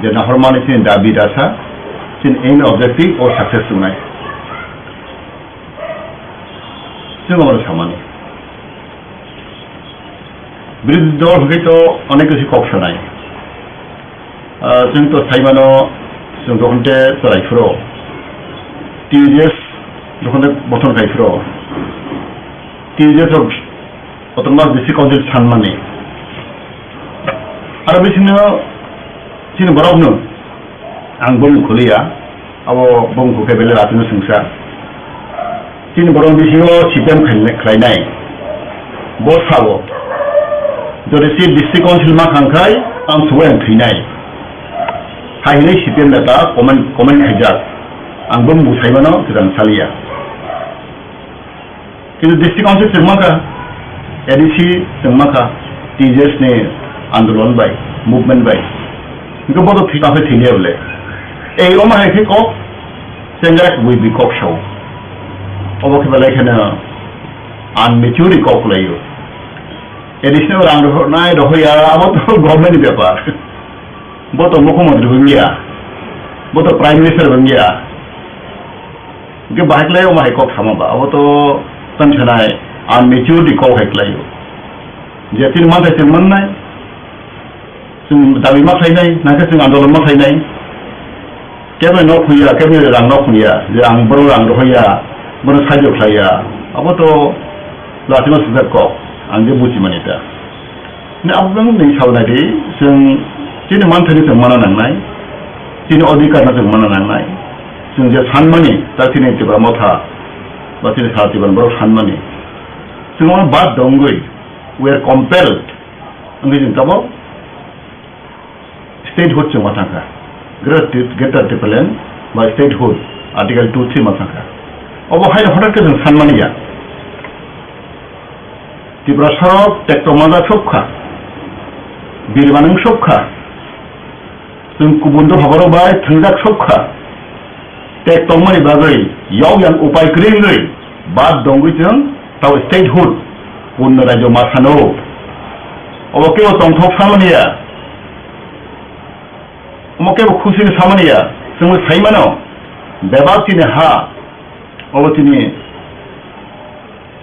je nahormani chini dabi dasa, chini aim objective o success wngnai. Chwng omo samani. Birodhi dol hwnkhe to onek kisi kok sanai. Ah, chwng to sai mano, chwng jokhon te chwrai phuru, T U J S jokhon te bothon khai phuru, T U J S rok autonomous district council sanmani. Aro bisingo chini borok no ang bumung khuliya, abo bumung khe belai ratino sungsa. Chini borok bisingo C P M khlai-, khlainai. Bo sao, jodi se district council ma khang khai, ang subai ang thwinai. Hai hinwi C P M neta comment, comment khaijak. Ang bo bumung saimano kwthang saliya. Kintu district council chwng mankha, A D C chwng mankha, T J S ni andolon bai, movement bai. Hingke bo to thwi-, thwi-, thwiya bole. Ei, omo hai khe kok, chengrak bui bui kok sao. Obo khe belai kheno unmature kok laio. A D C no rang rohornai rohoya, abo to government ni bepar. Bo to mukhyamantri bo wngya. Bo to prime minister bo wngya. Hingke bahai khlai omo hai kok sama ba, abo to tang sanai unmature ni kok hai khlai o. Je chini manthai chwng mannai, chwng dabi ma khlainai, nangkhe chwng andolon ma khlainai. Keboni nok huya, keboni rang nok huya, je ang bono rang rohoya, bono saijo khlaiya, abo to latino sujak kok, ang je buji mani ta. Ni abang ni sawnai di, chwng chini manthani chwng mana nangnai, chini odhikar no chwng mana nangnai, chwng je sanmani, ta chini Tipra Motha, ba chini sa Tipra borok sanmani, chwng ono bad dongwi, we are compelled, wngwi chwng tabok statehood chwng ma thangkha. Greater Ti-, Greater Tipraland ba statehood, Article two three ma thangkha. Obo haino hothat khe chwng sanmani ya. Tiprasarok tekto manjak sokha, birmanung sokha, chwng kubun dopha borok bai thwngjak sokha, tek tongmani bagwi yau yang upai kwrwi wngwi bad dongwi chwng tao statehood punno rajyo ma sano. Obo kebo tongthok samani ya, omo kebo khusi samani ya, chwngbo sai mano bebak chini ha, obo chini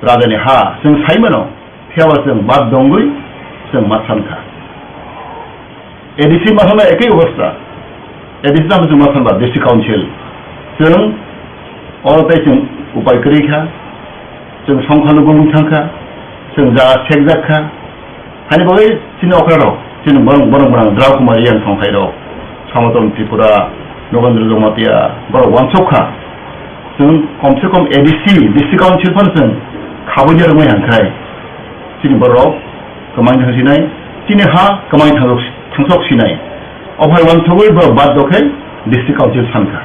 rajani ha, chwng sai mano, phiyaba chwng bad dongwi chwng ma sankha. A D C ma sanba ekoi obostha, A D C no chwng ma sanba District Council, chwng oro tei chwng upai kwrwi kha, chwng songkha lugumung thangkha, chwng jaga sekjak kha, Hani bagwi chini okra rok, chini borok, borok borok Drao Kumar Reang thongthai rok, Samaton Tripura, Nogendra Jamatia, borok wansok kha. Chwng kom se kom A D C, District Council phano chwng khabui ya rwmai hangkhai. Chini borok kwmai thang sinai, chini ha kwmai thang-, thangsok sinai. Ophai wansogwi borok bad dokhai District Council sankha.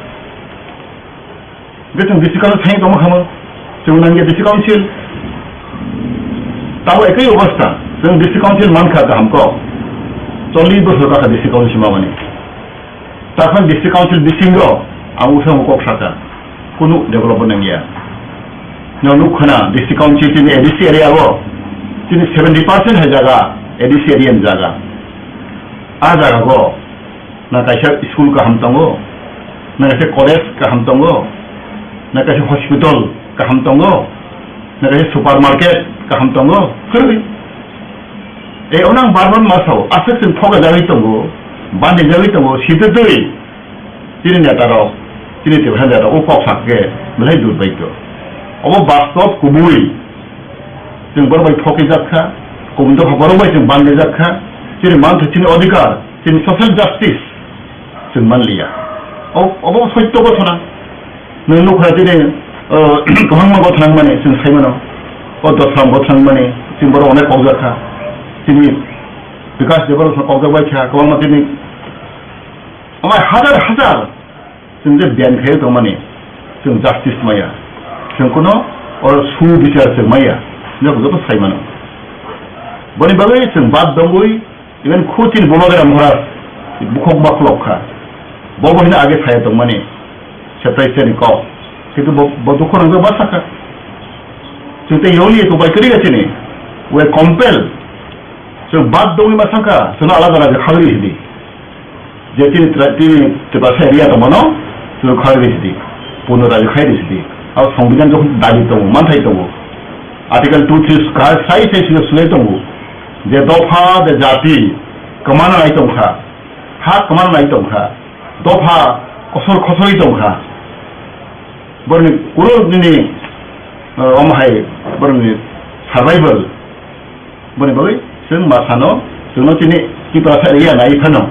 Hingke chwng district council thani tongma khamu, chwng nangya district council. Tamo ekoi obostha, chwng district council mankha kaham kok. Chollish bosor kakha district council mamani. Takhon district council bisingo ang usamung kok saka, kunu development nangya. Nang nuk khana district council chini A D C area o, chini seventy percent hai jaga A D C area ni jaga. A jaga go, na kaisa school kaham tongo, na kaisa college kaham tongo, na kaisa hospital kaham tongo, na kaisa supermarket kaham tongo, kwrwi. E, ono ang bar bar ma sao, aswk chwng thokjagwi tongo, bandijagwi tongo, sitwtwi chini netarok, chini Tiprasa netarok o kok sakhe belai durbaito. Obo bastob kubui. Chwng borok bai thokijak kha, kubun dopha borok bai chwng bandijak kha, chini manthai, chini odhikar, chini social justice chwng manliya. O-, obo soitto gothona. Nwng nukha chini, o, kwbangma gothona wngmani chwng sai mano. O Dosram gothona wngmani chini borok onek kokjak kha. Chini Bikash Debbarma kokjak bai kha, kwbangma chini, omo hajar hajar. Chwng je biyang khe tongmani, chwng justice maya, chwng kuno oro su bichar chwng maya, joto joto sai mano. Boni bagwi chwng bad dongwi, even khu chini Bubagra Maharaj bukhuk ma khulok kha, bo bo hino age saya tongmani, separation ni kok, kintu bo, bo dukho nang ma sakha. Chwng tei yoli to bai kwrwi ga chini, we compel, chwng bad dongwi ma sakha, chwng alada alada khagri hidi. Je tini tra-, tini Tiprasa area tongmano, chwng khai ri sidi, punno rajyo khai ri sidi. Abo Songbidan jokhon dabi tongo, manthai tongo. Article two three ka-, sai sai sino sulai tongo. Je dopha, je jati, kwmana nai tongkha, ha kwmana nai tongkha, dopha kosor kosori tongkha. Borni kuro nini, eh, omo hai borni survival. Boni bagwi chwng ma sano, chwngno chini Tiprasa area nai phano.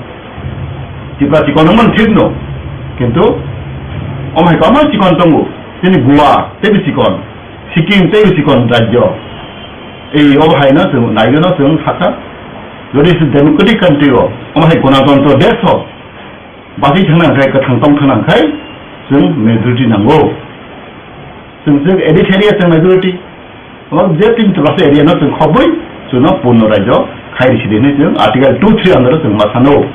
Tipra chikon wngmani thik no, kintu omo hai kwbangma chikon tongo. Chini Goa teibo chikon, Sikkim teibo chikon rajyo. Ei obo haino chwng naigwino chwng sakha, jodi se democratic country o, omo hai gonatantro desh o, bachwi thangna hwnkhe, kwthang tong thangna hwnkhe, chwng majority nango. Chwng, chwng A D C area chwng majority. Omo je tin Tiprasa area no chwng khobwi, chwngno purno rajyo khai risi di hinwi chwng Article two three under o chwng ma sano.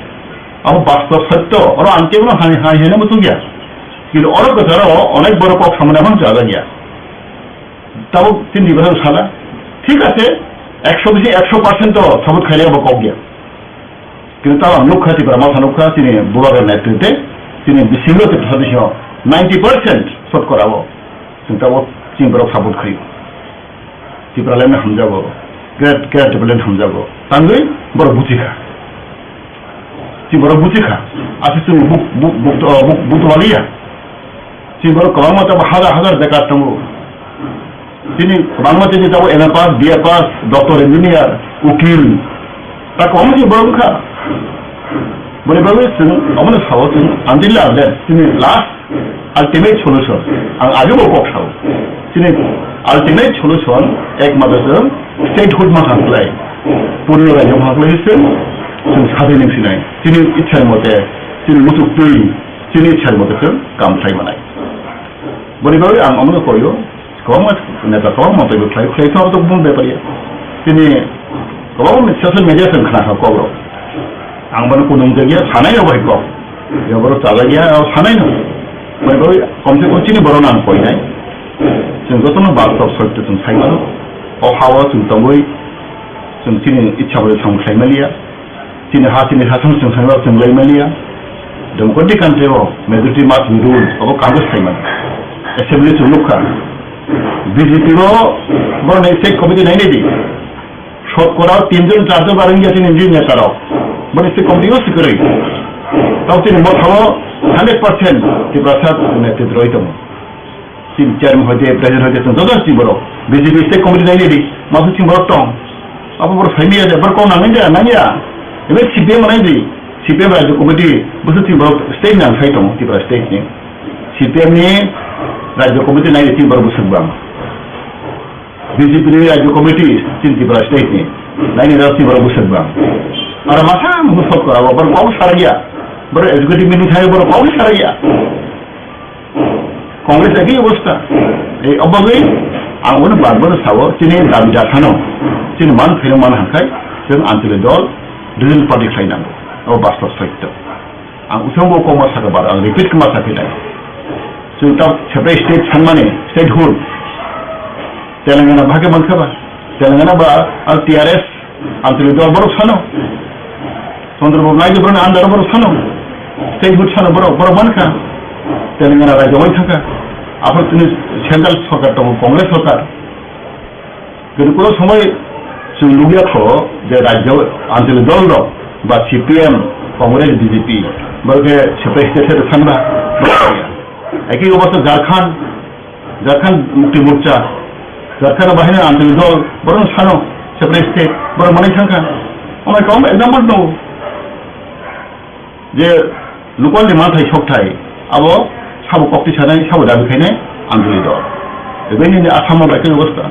Abo bastob sotto, oro ang kebono hai, hai, hai no muchungya. Kintu oro kwcharo onek borok kok samani aphano chajak ya. Tabuk chini bwskango sala, thik ase, ekso bisi ekso percent to support khairok bo kok ya. Kintu tabuk ang nukha, Tipra Motha nukha, chini Bubagra netritwe, chini bisingo Tipra Sadisyo ninety percent support kora o. Chwng tabuk chini borok support khaio. Tipraland hamjago, Great, Great Tipraland hamjago. Tangwi borok buchikha. Chini borok buchikha. Aswk chwng buk, buk, buk, buk, buk twaliya. Chini borok kwbangma tabuk hazar hazar bekar tongo. Chini kwbangma chini tabuk M A pass, B A pass, doctor, engineer, ukil, Ta kwbangma chini borok wngkha. Boni bagwi chwng omono sao chwng until unless chini last ultimate solution. Ang age bo kok sao. Chini ultimate solution ekmatro chwng statehood ma kha khlai. Purno rajyo ma khlai se chwng sadin wng sinai. Chini ichha mote, chini muchuk twi, chini ichha mote chwng kam khlai manai. Boni bagwi ang omono koyo. Kwbangma neta kwbangma taibo khlai, khlai khe abo to bumung bepar ya. Chini kwbangma social media chwng khna kha kok rok. Ang bono kunung jak ya, sanai rok bai kok. Ya borok chajak ya, abo sanai no. Bai bai, kom se kom chini borok no ang koi nai. Chwng jotono bak tok soi to chwng sai mano. O ha o chwng tongwi, chwng chini ichha bai samung khlai mali ya. Chini ha, chini ha, chwng, chwng, chwng, chwng lai maliya. Democratic country o majority must be rule, abo Congress sai mano. Assembly chwng nukha. B J P o borok ni state committee nai nai di. Shotkora tin jon, char jon barang ya chini neta rok. Borok ni state committee o sikwrwi. Tao chini motha o hundred percent Tiprasa netrito roi tongo. Chini chairman hoite, president hoite, chwng joto chini borok. B J P state committee nai nai di, masu chini borok tong. Abo borok sai maya de, borok kok nang nai de, nang ya. Ebe C P M nai di, C P M rajya committee, busu chini borok state nang sai tongo, Tripura state ni. C P M ni rajya committee nai di, chini borok busu bang. B J P ni rajya committee, chini Tripura state ni. Nai ni rok chini borok busu bang. Aro masa musu sok kora, borok kok sar ya. Borok executive meeting khai, borok kok sar ya. Congress ekhi obostha. Ei obagwi ang bono bar bar sao, chini dabi dakhano, chini man pheno man hangkhai, chwng Anchalik dol, regional party khlai nango. Abo bastob soitto. Ang usang bo koma saka bar, ang repeat koma sakhe nai. Chwng ta separate state sanmani, statehood. Telangana bahai mankha ba? Telangana ba, al T R S, Anchalik dol borok sano. Chandra Babu Naidu borok under borok sano. Statehood sano borok, borok mankha. Telangana rajyo wai thangkha. Aphuru chini central sorkar tongo, Congress sorkar. Kintu kono somoi chwng nukya kho je rajyo Anchalik dol rok ba C P M, Congress, B J P, borok khe separate state se thangba. Ekhi obostha Jharkhand, Jharkhand Mukti Morcha, Jharkhand bahai no Anchalik dol, borok no sano separate state, borok manai thangkha. Omo kwbangma example tongo je local ni manthai sokthai, abo sabo kokti sanai, sabo dabi khainai Anchalik dol. Ebeni ni Assam o bai khe obostha,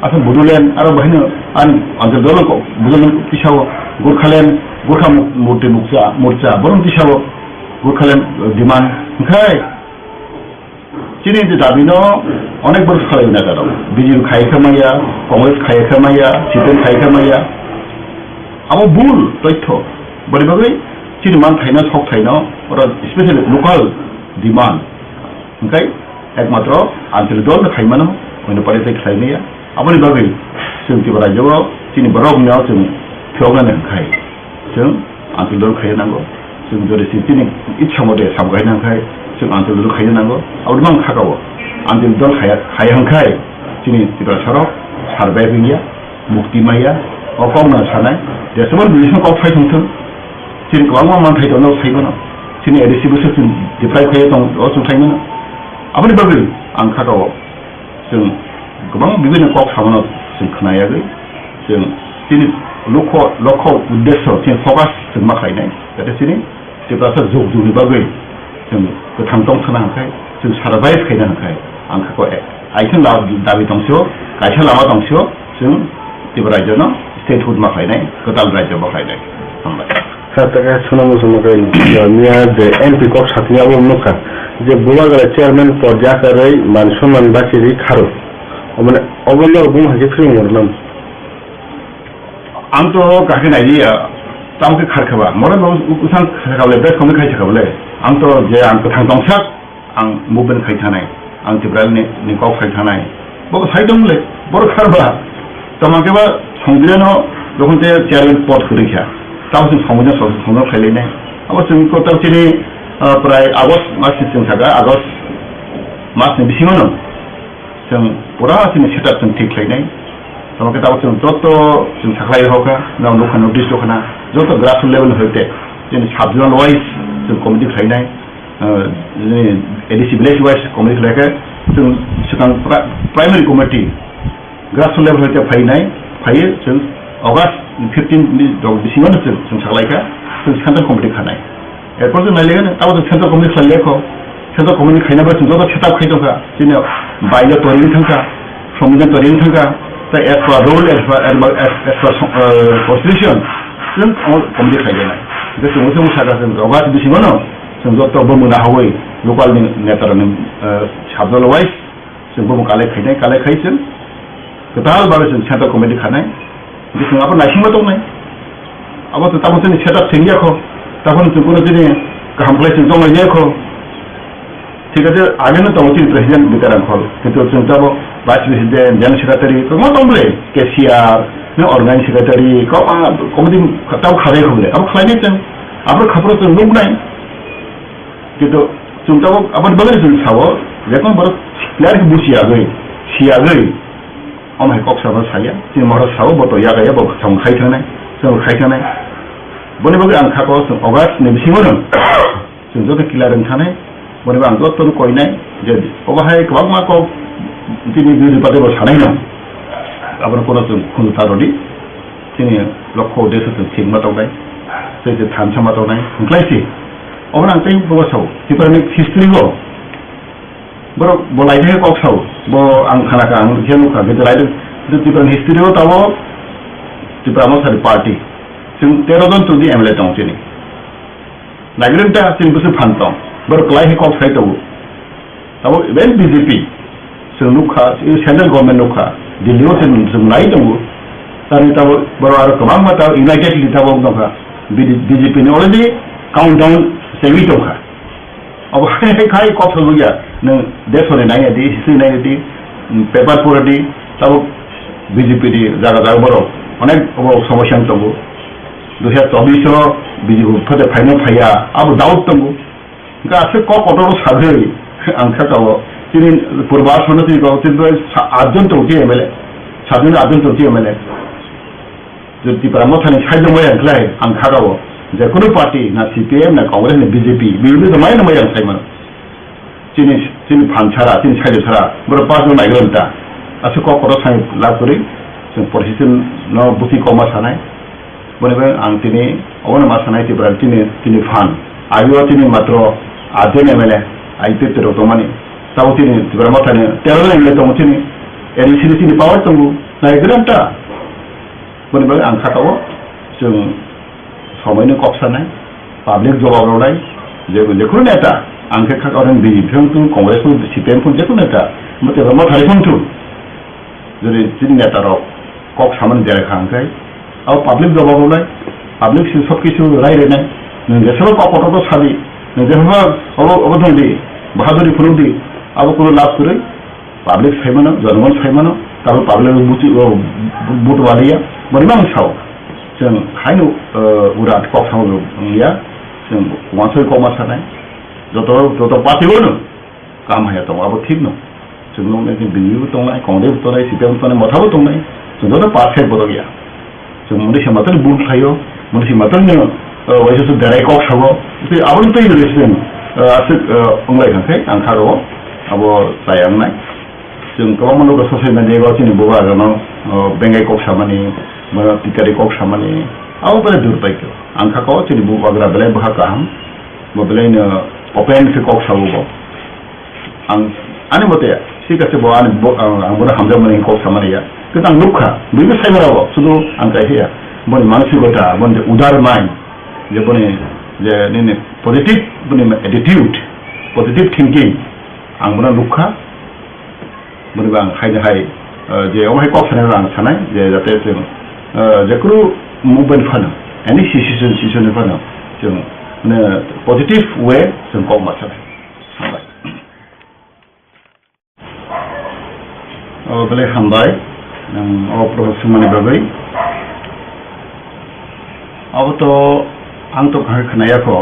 Assam Bodoland, aro bahai no ani Anchalik dol kok, Bodoland tisao, Gorkhaland, Gorkha Muk-, Mukti Mukcha, Morcha, borok tisao Gorkhaland, eh, demand. Hwnkhe chini je dabi no onek borok salai neta rok. B J P khai khe maya, Congress khai khe maya, C P M khai khe maya. Abo bul toitho. Boni bagwi chini manthai no, sokthai no, oro specially local demand. Hwnkhe ekmatro Anchalik dol no khai mano, oino party tei khlai maya. Aboni bagwi chwng Tripura rajyo o chini borok no chwng phiyoknani hwnkhe. Chwng Anchalik dol khaina nango. Chwng jodi si chini itsa mote sam khaina hwnkhe, chwng Anchalik dol khaina nango. Aboni mang kha kao. Anchalik dol khaya, khaya hwnkhe chini Tiprasa rok survive wngya, mukti maya, o kok no sanai. Jeswmani business kok sai thung thung. Chini kwbangma manthai tongo sai mano. Chini A D C busu chwng deprive khaiya tong, o chwng sai mano. Aboni bagwi ang kha kao. Chwng kwbang bibinno kok samano chwng khna yagwi, chwng chini lokho, lokho uddesho chini focus chwng ma khlainai, jate chini Tiprasa jug jugni bagwi chwng kwthang tong thana hwnkhe, chwng survive khaina hwnkhe, ang kha ko, eh, aithang da-, dabi tongso, kaisa lama tongso, chwng Tripura rajyono statehood ma khlainai, kwtal rajyo ma khlainai. Hambai. Sir, ta khe swnam muchungma khe, miya je M P kok satini abo nukha je Bubagra chairman pod yakarwi man sonman bachiri kharo. Omane obo norok buma hai khe phirung rwnam. Ang to kakhe nailiya, tamo khe khar khaba. Mora bo usang khar khabale, bes komni khai khaba le. Ang to je ang kwthang tongsak, ang movement khai thanai, ang Tiprani ni kok khai thanai. Bo sai tong le, borok kharba. Tamo khe ba Songbidan no jokhon te chairman pod kwrwi kha. Tamo chwng Songbidan, Songbidan khai lai nai. Abo chwng ko tamo chini, ah, prai August mas ni chwng saka, August mas ni bisingo no chwng pura chini setup chwng thik khlai nai. Tamo khe tamo chwng joto chwng sakhlai rw kha, nang nukha notice rw khana, joto grassroots level hoite chini sub-zonal wise chwng committee khlai nai. Ah, chini A D C village wise committee khlai khe, chwng swkang pri-, primary committee, grassroots level hoite phainai, phaiwi chwng August Fifteen ni rok bisingo no chwng, chwng saklaikha, chwng central committee khanai. Erpor chwng nailaikha, abo chwng central committee khlailaikho. Central committee khaina bai chwng joto setup khai tongkha. Chini bylaw torini thangkha, sombidhan torini thangkha. Tai as per rule, as per, as per, as per, uh, constitution, chwng omo committee khlailainai. Hwnkhe chwng omo sakha chwng August bisingo no chwng joto bo muna hawi local ni neta rokni, uh, sabdol wise chwng bo kalai khainai, kalai khai chwng kwtal babe chwng central committee khanai. Hwnkhe chwng abo naisingma tongnai. Abo to tamo chini setup sengya kho. Tamo chwng kuno chini kaham khlai chwng tonglai ya kho. Thik ache, age no tongo chini president Bikaram Khol. Kintu chwng tamo vice president, general secretary, kwbangma tong bole, cashier, ne organizing secretary, kwbangma committee tamo khalai kho bole. Abo khlainai chwng, abo khapro chwng nuknai. Kintu chwng tabuk aboni bagwi chwng sao, je kono borok clear khe buchi yagwi, si yagwi, omo hai kok sabo saya, chini mohor sao, bo to yaga ya, bo chwng khai thangnai, chwng khai thangnai. Boni bagwi ang kha ko chwng August ni bisingo no chwng joto clear wng thanai, boni bagwi ang joto no koinai, je obo hai kwbangma kok chini biri pate bo sanai no, abono kono chwng khunju ta rwdi. Chini lokho uddesho chwng thik ma tongnai, tei se thansa ma tongnai, hwnkhlai se. Obono ang tei bo sao, Tripura ni history o borok bo laithai kok sao, bo ang khana kha, ang khe nukha, khe laithai, khe Tripura ni history o tabo Tripura Motha ni party, chwng tero jon chwngdi M L A tongo chini. Naigrwng ta chini bwswk phan tong, borok kwlai khe kok sai tongo. Tabuk even B J P chwng nukha, central government nukha, Delhi o chwng, chwng nai tongo. Tani tabuk borok aro kwbangma tabuk united li tabuk nukha, B J P ni already countdown segwi tongkha. Abo hai hai khai kok sajak ya, nwng desoni nai di, history nai di, paper pura di, tabuk B J P di jaga jaga borok onek obo somosya wng tongo. Dui hazar chobbish o B J P phate phaino phaiya, abo doubt tongo. Hwnkhe aswk kok kotor o sagwi ang kha kao, chini purba aswkno chini kao, chini bai sa-, atjon tongo chini M L A, satjon atjon tongo chini M L A. Jodi Tipra Mothani side o maya wngkhlai ang kha kao, je kunu party na C P M na Congress na B J P, B J P to maya na maya wng sai mano. Chini, chini phan sara, chini side sara, borok pass no naigra ta. Aswk kok kotor sai lab kwrwi, chwng politician no busi kokma sanai. Boni bai ang tini obono ma sanai Tripura chini, chini phan. Agi o chini matro atjon M L A, I P F T rok tongmani. Tabo chini Tipra Mothani tero jon M L A tongo chini. A D C ni chini power tongo. Naigra ta. Boni bai ang kha kao chwng somoino kok sanai, public jobab rwnai, je, je kunu neta, ang khe kha kao B J P wng thung, Congress wng thung, C P M wng thung, je kunu neta, mo Tipra Mothani wng thung. Jodi chini neta rok kok samani derai kha hwnkhe, abo public jobab rwnai, public si sob kisu rai rwnai, nwng jesabo kok kotor sadi, nwng jesabo obo, obo thangdi, bahaduri phunukdi, abo kunu lab kwrwi, public sai mano, jonogon sai mano, tabuk public buchi, o, bu-, buto waliya, boni mang sao. Chwng haino, o, urat kok sao wngya, chwng wansoi kok ma sanai. Joto, joto party o no. Kam haya tongo, abo thik no. Chwng nuknai khe B J P bo tongnai, Congress bo tongnai, C P M bo tongnai, Motha bo tongnai. Chwng joto perfect borok ya. Chwng mwnwi se matwrwni bul khlaio, mwnwi se matwrwni, uh, waisa se derai kok sabo. Tei aboni twi rwgwi se chwng, uh, aswk, uh, wnglai kha khe ang kha rwo, abo chaya wngnai. Chwng kwbangma nukha social media o chini bubagrano, uh, bengai kok samani, ba tikari kok samani, abo belai durbaikyo. Ang kha ko chini bubagra belai bwkha kaham, bo belaino open khe kok sabo bo. Ang ani mote, thik ase bo ani bo, ang, ang bono hamjakmani kok samani ya. Kintu ang nukha, buibo saimara bo, sudu ang kaisa, boni mansikota, boni je udar mind, je boni je nini positive, boni attitude, positive thinking, ang bono nukha. Boni bo ang haino hai, eh, je omo hai kok sanai ang sanai, je jate chwng, eh, je kunu movement phano, any situation, situation phano, chwng, mane, positive way chwng kok ma sanai. Hambai. O, belai hambai, nwng o prohosmani bagwi. Abo to ang to kahar khnaya kho.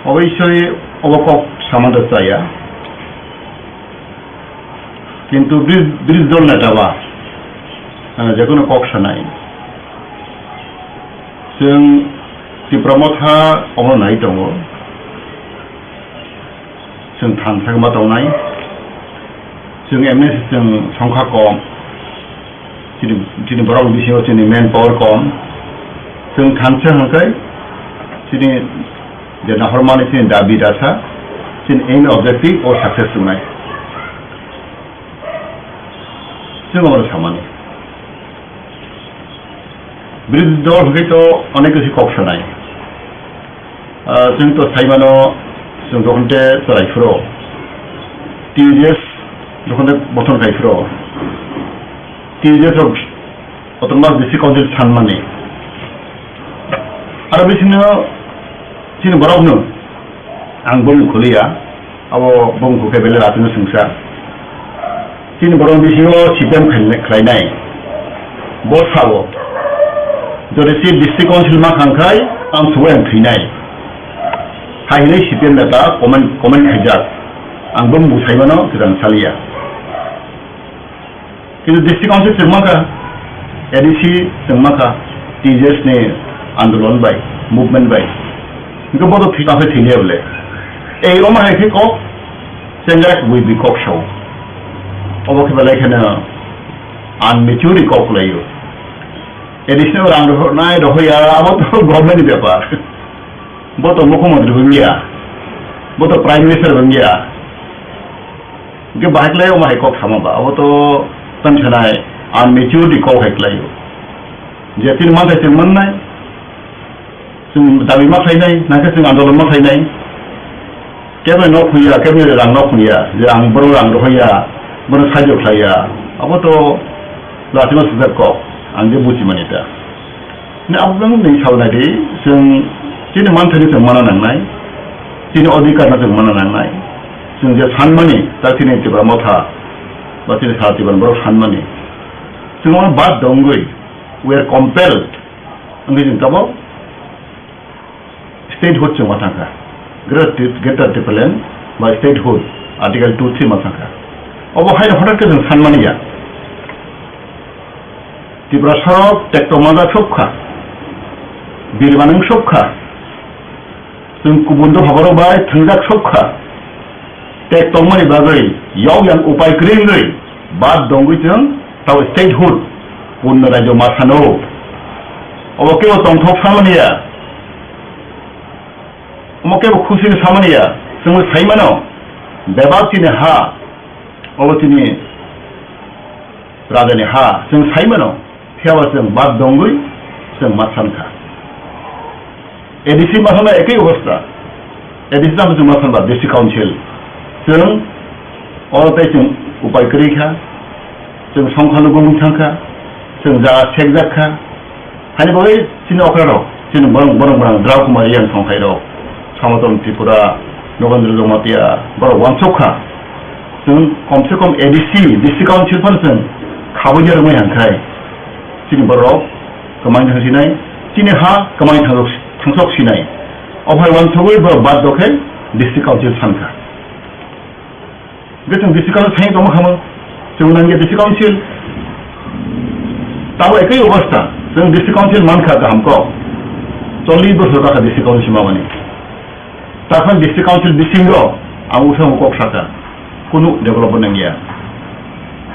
Oboisoi obo kok samano chaya. Kintu bri-, bridge dol neta ba, eh, jekono kok sanai. Chwng Tipra Motha omo nai tongo. Chwng thansa ma tongnai. Chwng M N S chwng songkha kom. Chini, chini borok bisingo chini manpower kom. Chwng thansa hwnkhe chini je nahormani chini dabi dasa, chini aim objective o success wngnai. Chwng omo samani. Birodhi dol hwnkhe to onek kisi kok sanai. Ah, chwng to saimano, chwng jokhon te chwrai phuru, T U J S jokhon te bothon khai phuru, T U J S rok Autonomous District Council sanmani. Aro bisingo chini borokno ang bumung khuliya, abo bumung khukhe belai ratino sungsa. Chini borok bisingo C P M khlai-, khlainai. Bo sao, jodi si District Council ma khangkhai, ang subai ang thwinai. Hai hinwi C P M neta comment, comment khaijak. Ang bumung saimano kwthang saliya. Kintu District Council chwng mankha, A D C chwng mankha, T J S ni andolon bai, movement bai. Hingke bodo thwi tangsa thwi liya bole. Ei, omo hai khe kok, chengrak bui bui kok sao. Obo khe belai kheno unmature kok laio. A D C no rang rohornai rohoya, abo to government ni bepar. Bo to mukhyamantri wngya, bo to prime minister wngya. Hingke bahai khlai omo hai kok sama ba, abo to tang sanai unmature ni kok hai khlai o. Je tin manthai chwng mannai, chwng dabi ma khlainai, nangkhe chwng andolon ma khlainai. Kebo no phuya, kebo rang no phuya, je ang boro rang rohya, boro sajok khlaiya. Abo to latima sujak kok, ang je buji mani ta. Ni abo bang ni sauna di, chwng chini manthai ni chwng mana nangnai, chini odhikar no chwng mana nangnai, chwng je sanmani, ta chini Tipra Motha, ba chini sa Tipra borok sanmani, chwng omo bad dongwi, we are compelled, wngwi chwng tabok statehood chwng ma thangkha. Greater Ti-, Greater Tipraland ba statehood, Article two three ma thangkha. Obo haino hothat khe chwng sanmani ya. Tiprasarok tekto manjak sokha, birmanung sokha, chwng kubun dopha borok bai thwngjak sokha, tek tongmani bagwi yokjak upai kwrwi wngwi bad dongwi chwng tabo statehood punno rajyo ma sano. Obo kebo tongthok samani ya, omo kebo khusini samani ya, chwngno sai mano, bebak chini ha, obo chini rajani ha, chwng sai mano, phiyaba chwng bad dongwi chwng ma sankha. A D C ma thangna ekoi obostha. A D C tamo chwng ma sanba District Council. Chwng oro tei chwng upai kwrwi kha. Chwng songkha lugumung thangkha. Chwng jaga sekjak kha. Haini bagwi chini okra rok, chini borok, borok, borok, Drao Kumar Reang songkhai rok, Sonaton Tripura, Nogendra Jamatia, borok wansuk kha. Chwng kom se kom A D C, District Council phano chwng khabui ya rwmai hangkhai. Chini borok kwmai thang sinai, chini ha kwmai thang-, thangsok sinai. Ophai wansugwi borok bad dokhe District Council sankha. Hingke chwng District Council thani tongma khamu, chwng nangya District Council. Tabo ekoi obostha, chwng District Council mankha kaham kok. Chollish bosor jakha District Council mamani. Takhwlai District Council bisingo ang usamung kok sakha, kunu development nangya.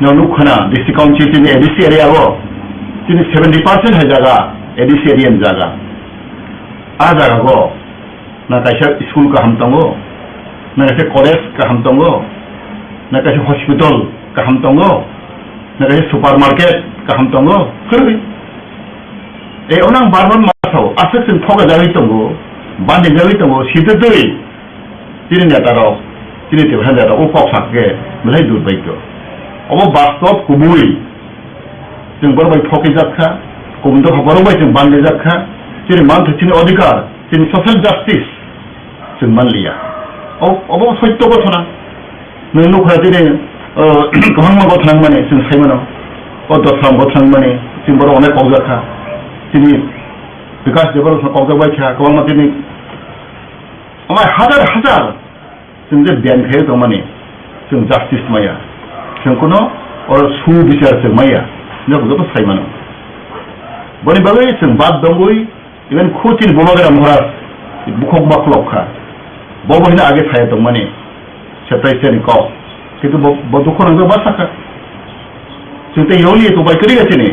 Nwng nukkhana District Council chini A D C area o, chini seventy percent hai jaga A D C area ni jaga. A jaga o na kaisa school kaham tongo, na kaisa college kaham tongo, na kaisa hospital kaham tongo, na kaisa supermarket kaham tongo, kwrwi. E, ono ang bar bar ma sao, aswk chwng thokjagwi tongo, bandijagwi tongo, sitwtwi chini neta rok, chini Tiprasa neta rok o kok sakhe belai durbaikyo. Obo bastob kubui. Chwng borok bai thokijak kha, kubun dopha borok bai chwng bandijak kha, chini manthai, chini odhikar, chini social justice chwng manliya. O-, obo soitto gothona. Nwng nukha chini, o, kwbangma gothona wngmani chwng saimano. O dosram gothona wngmani chwng borok onek kokjak kha. Chini Bikash Debbarma kokjak bai kha, kwbangma chini amai hajar hajar chwng je biyang khe tongmani, chwng justice maya, chwng kuno oro su bichar chwng maya, joto joto sai mano. Boni bagwi chwng bad dongwi, even khu chini Bubagra Maharaj bukhok ba khulok kha, bo bo hino age saya tongmani, separation ni kok, kintu bo, bo dukho nang ba sakha. Chwng tei yoli to bai kwrwi ya chini.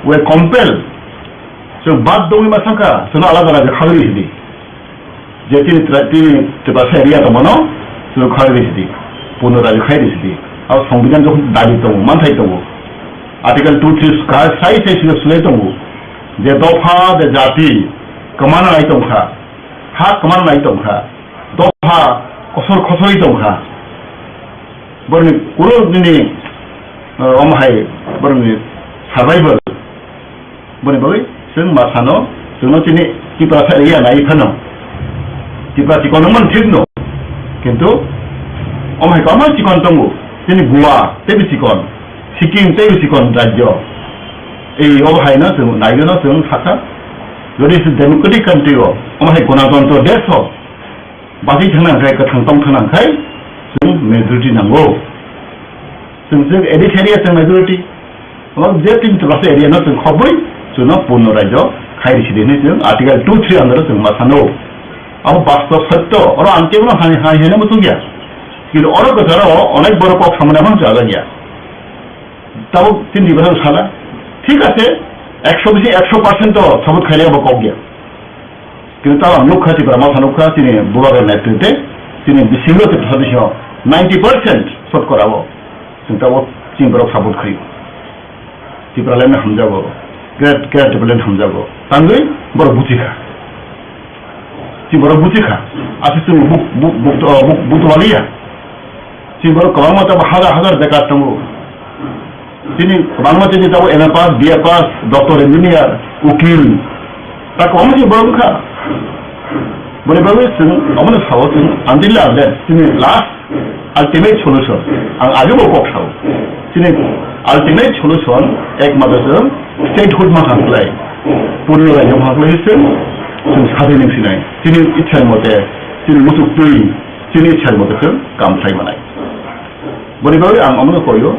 We compel. Chwng bad dongwi ma sangkha, chwngno alada alada khagwi sidi. Je tini tra-, tini Tiprasa area tongmano, chwng khagwi sidi. Puno raji khai di sidi. Abo Songbidan jokhon dabi tongo, manthai tongo. Article two three ka sai sai sida sulai tongo. Je dopha, je jati, kwmana nai tongkha. Ha kwmana nai tongkha. Dopha, kosor khosoi tongkha. Borni kuro nini, eh, omo hai, borni survival. Boni bagwi chwng ma sano, chwngno chini Tiprasa area nai phano. Tipra chikon wngmani thik no. Kintu omo hai kwbangma chikon tongo. Chini Goa teibo chikon, Sikkim teibo chikon rajyo. Ei obo haino chwng naigwino chwng sakha. Jodi se democratic country o, omo hai gonatantro desh o, bachai thangna hwnkhe, kwthang tong thangna hwnkhe, chwng majority nango. Chwng je A D C area chwng majority. Omo je tin Tiprasa area no chwng khobwi, chwngno purno rajyo khai risi di hinwi chwng Article two three under o chwng ma sano. Abo bastob sotto, oro ang kebono hai, hai, hino muchung ya. Kintu oro kwcharo onek borok kok samani aphano chajakya. Tabuk chini Tiprasa sala, thik ase, ekso bisi ekso percent to support khainai abo kok ya. Kintu tabuk ang nukha, Tipra Motha nukha, chini Bubagra netritwe, chini bisingo Tipra Sadisino ninety percent shot kora o. Chwng tabuk chini borok support khaio. Tipraland hamjago, great, great Tipraland hamjago. Tangwi borok buchikha. Chini borok buchikha. Aswk chwng bu-, bu-, bu-, bu-, bu-, butualiya. Chini borok kwbangma tabo hazar hazar bekar tongo. Chini kwbangma chini tabo M A pass, B A pass, doctor, engineer, ukil, ta kwbangma chini borok wngkha. Boni bagwi chwng omono sao chwng until unless chini last ultimate solution, ang agebo kok sao. Chini ultimate solution ekmatro chwng statehood ma hwnklai, purno rajyo ma hwnklai chwng, chwng sadin wng sinai. Chini ichha mote, chini muchuk twi, chini ichha mote chwng kam khlai manai. Boni bagwi ang omono koyo,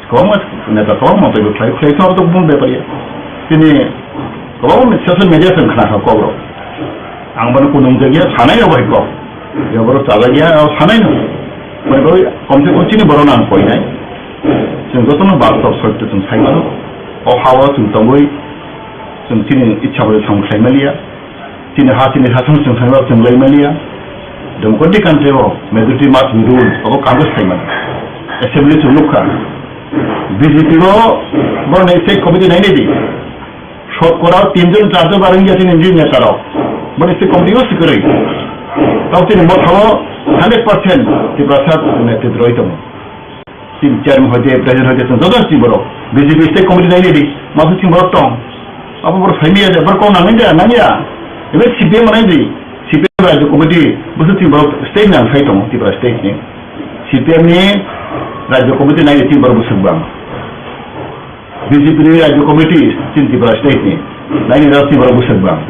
kwbangma neta, kwbangma montri bo khlai, khlai khe abo to bumung bepar ya. Chini kwbangma social media chwng khna kha kok rok. Ang bono kunung jak ya, sanai no bai kok. Ya borok chajak ya, abo sanai no. Boni bagwi komse kom chini borok no ang koinai. Chwng jotono bastob sotto chwng sai mano. O ha-o chwng tongwi, chwng chini ichha bai samung khlai maliya. Chini ha, chini ha, chwng, chwng thangwi chwng lai maliya. Democratic country o majority must be rule, abo Congress sai mano. Assembly chwng nukha. B J P o borok nai state committee nai nai di. Sotkora tin jon char jon bareng ya chini neta rok. Borok state committee o swkirwi. Tamo chini Motha o hundred percent Tiprasa netritw rwi tongo. Chini chairman hoite, president hoite, chwng joto chini borok. B J P state committee nai nai di, masu chini borok tong. Abo borok sai manya, borok kok nang nai da, nang ya. Ebe C P M nai di, C P M rajyo committee, busu chini borok state nang sai tongo, Tripura state ni. C P M ni rajyo committee nai di chini borok bwswk bang. B J P ni rajyo committee chini Tripura state ni. Nai ni rok chini borok bwswk bang.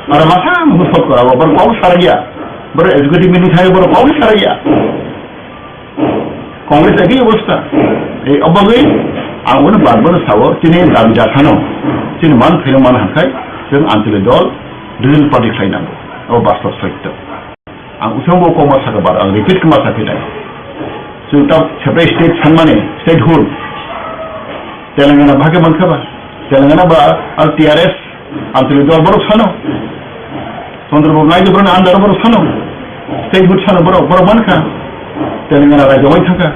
Aro masa musu sot kora, borok kok sarak ya. Borok executive meeting thai borok kok sarak ya. Congress ekhi obostha. Ei obagwi ang bono bar bar sao, chini dabi dakhano, chini man phaino man hwnkhai, chwng Anchalik dol, regional party khlai nango. Abo bastob sotto. Ang usang bo kok ma sakha bar, ang repeat khe ma sakhe nai. Chwng ta separate state sanmani, statehood. Telangana bhage mankha ba? Telangana ba, ar T R S, Anchalik dol borok sano. Chandrababu Naidu borokni under borok sano. Statehood sano borok, borok mankha. Telangana rajyo bai thangkha.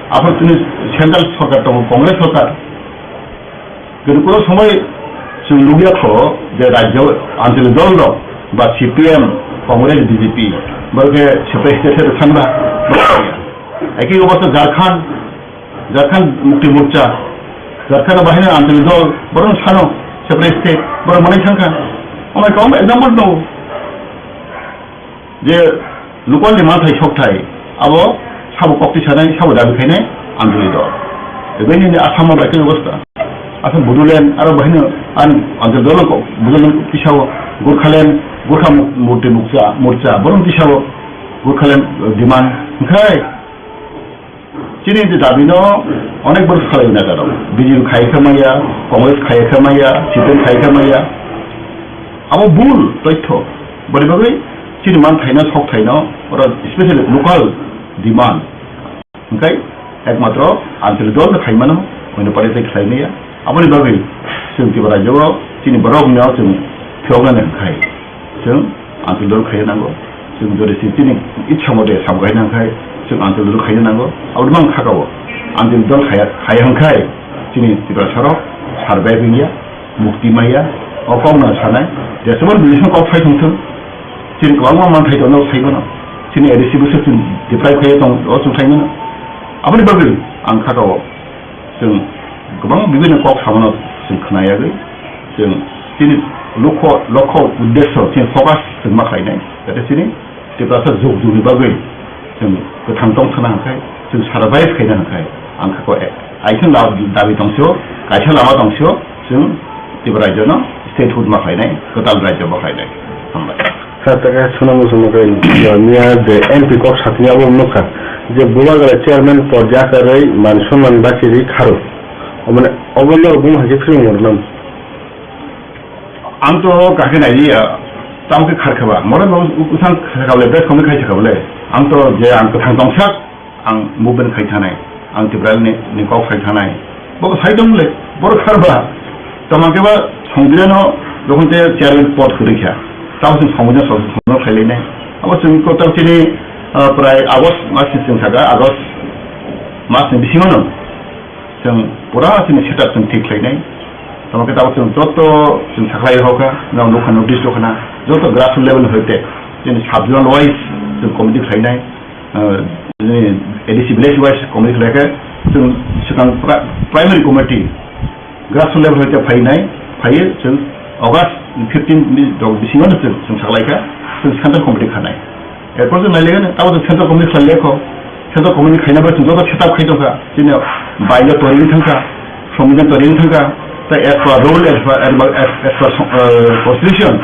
Aphuru chini central sorkar tongo, Congress sorkar. Kintu kuno somoi chwng nukya kho je rajyo Anchalik dol rok ba C P M, Congress, B J P borok khe separate state se thangba. Ekhi obostha Jharkhand, Jharkhand Mukti Morcha, Jharkhand bahai no Anchalik dol, borok no sano separate state, borok manai thangkha. Omo hai kwbangma example tongo. Je local ni manthai sokthai, abo sabo kokti sanai, sabo dabi khainai Anchalik dol. Ebeni ni Assam o bai khe obostha. Assam Bodoland, aro bahai no an Anchalik dol ko, Bodoland tisao, Gorkhaland, Gorkha Mu-, Mukti Morcha, Morcha, borok tisao, Gorkhaland, eh, demand. Hwnkhe, Chini je dabi no onek borok salai nai jaro. B J P khai khe maya, Congress khai khe maya, C P M khai khe maya. Abo bul toitho. Boni bagwi chini manthai no, sokthai no, oro specially local demand. Hwnkhe ekmatro Anchalik dol no khai mano, Mane pare tei khlai maya. Aboni bagwi chwng Tripura rajyo o chini borok no chwng phiyoknani hwnkhe chwng andolon khaina nango. Chwng jodi si chini itsa mote samung khaina hwnkhe chwng andolon khaina nango. Aboni mang kha o andolon khaya, khaya hwnkhe chini Tiprasa rok survive wngya, mukti maya, o kok no sanai. Jeswk bini kok sai thung thung. Chini kwbangma manthai tongo sai mano. Chini A D C bwswk chwng deprive khaiya tong, o chwng sai mano. Aboni bagwi ang kha o. Chwng kwbang bibinno kok samano chwng khna yagwi, chwng chini lokho, lokho uddesyo chini focus chwng ma khlainai, jate chini Tiprasa jug jugni bagwi chwng kwthang tong thana hwnkhe, chwng survive khaina hwnkhe, ang kha ko, eh, aithang da-, dabi tongsio, kaisa lama tongsio, chwng Tripura rajyono statehood ma khlainai, kwtal rajyo ma khlainai. Hambai. Sir, taka swnam muchungma khe, miya je M P kok satini abo nukha, je Bubagra chairman porja karwi man sonman bachiri kharo. Omane obo norok buma hai khe film gornam. Ang to kakhe nai ya, tamo khe khar khaba. Mora no usang khar khaba le, best kami khai khaba le. Ang to je ang kwthang tongsak, ang movement khai thanai, ang Tiprani ni kok khai thanai. Bo sai tong le, bor kharba. Tamo khe ba Songbiran no jokhon te chairman pod kwrwi kha. Tamo chwng Songbiran no song song khai le nai. Abo chwng ko tamo chini, ah, prai August mas ni chwng saka, August mas ni bisingo no chwng pura chini setup chwng thik khlai nai. Tamo khe tamo chwng joto chwng sakhlai rw kha, no nukha notice rw khna, joto grassroots level hoite chini sub-zonal wise chwng committee khlai nai. Ah, chini A D C village wise committee khlai khe, chwng swkang pri-, primary committee grassroots level hoite phai nai, phaiwi chwng August fifteen ni rok bisingo no chwng, chwng saklai kha, chwng central committee kha nai. Erpor chwng nai le gana, tamo chwng central committee khlai le kho, central committee khaina bai chwng joto setup khai tong kha, chini bailo tori wng thang kha, Songbidan tori wng thang kha, tei as per rule, as per, as per, as per, eh, constitution,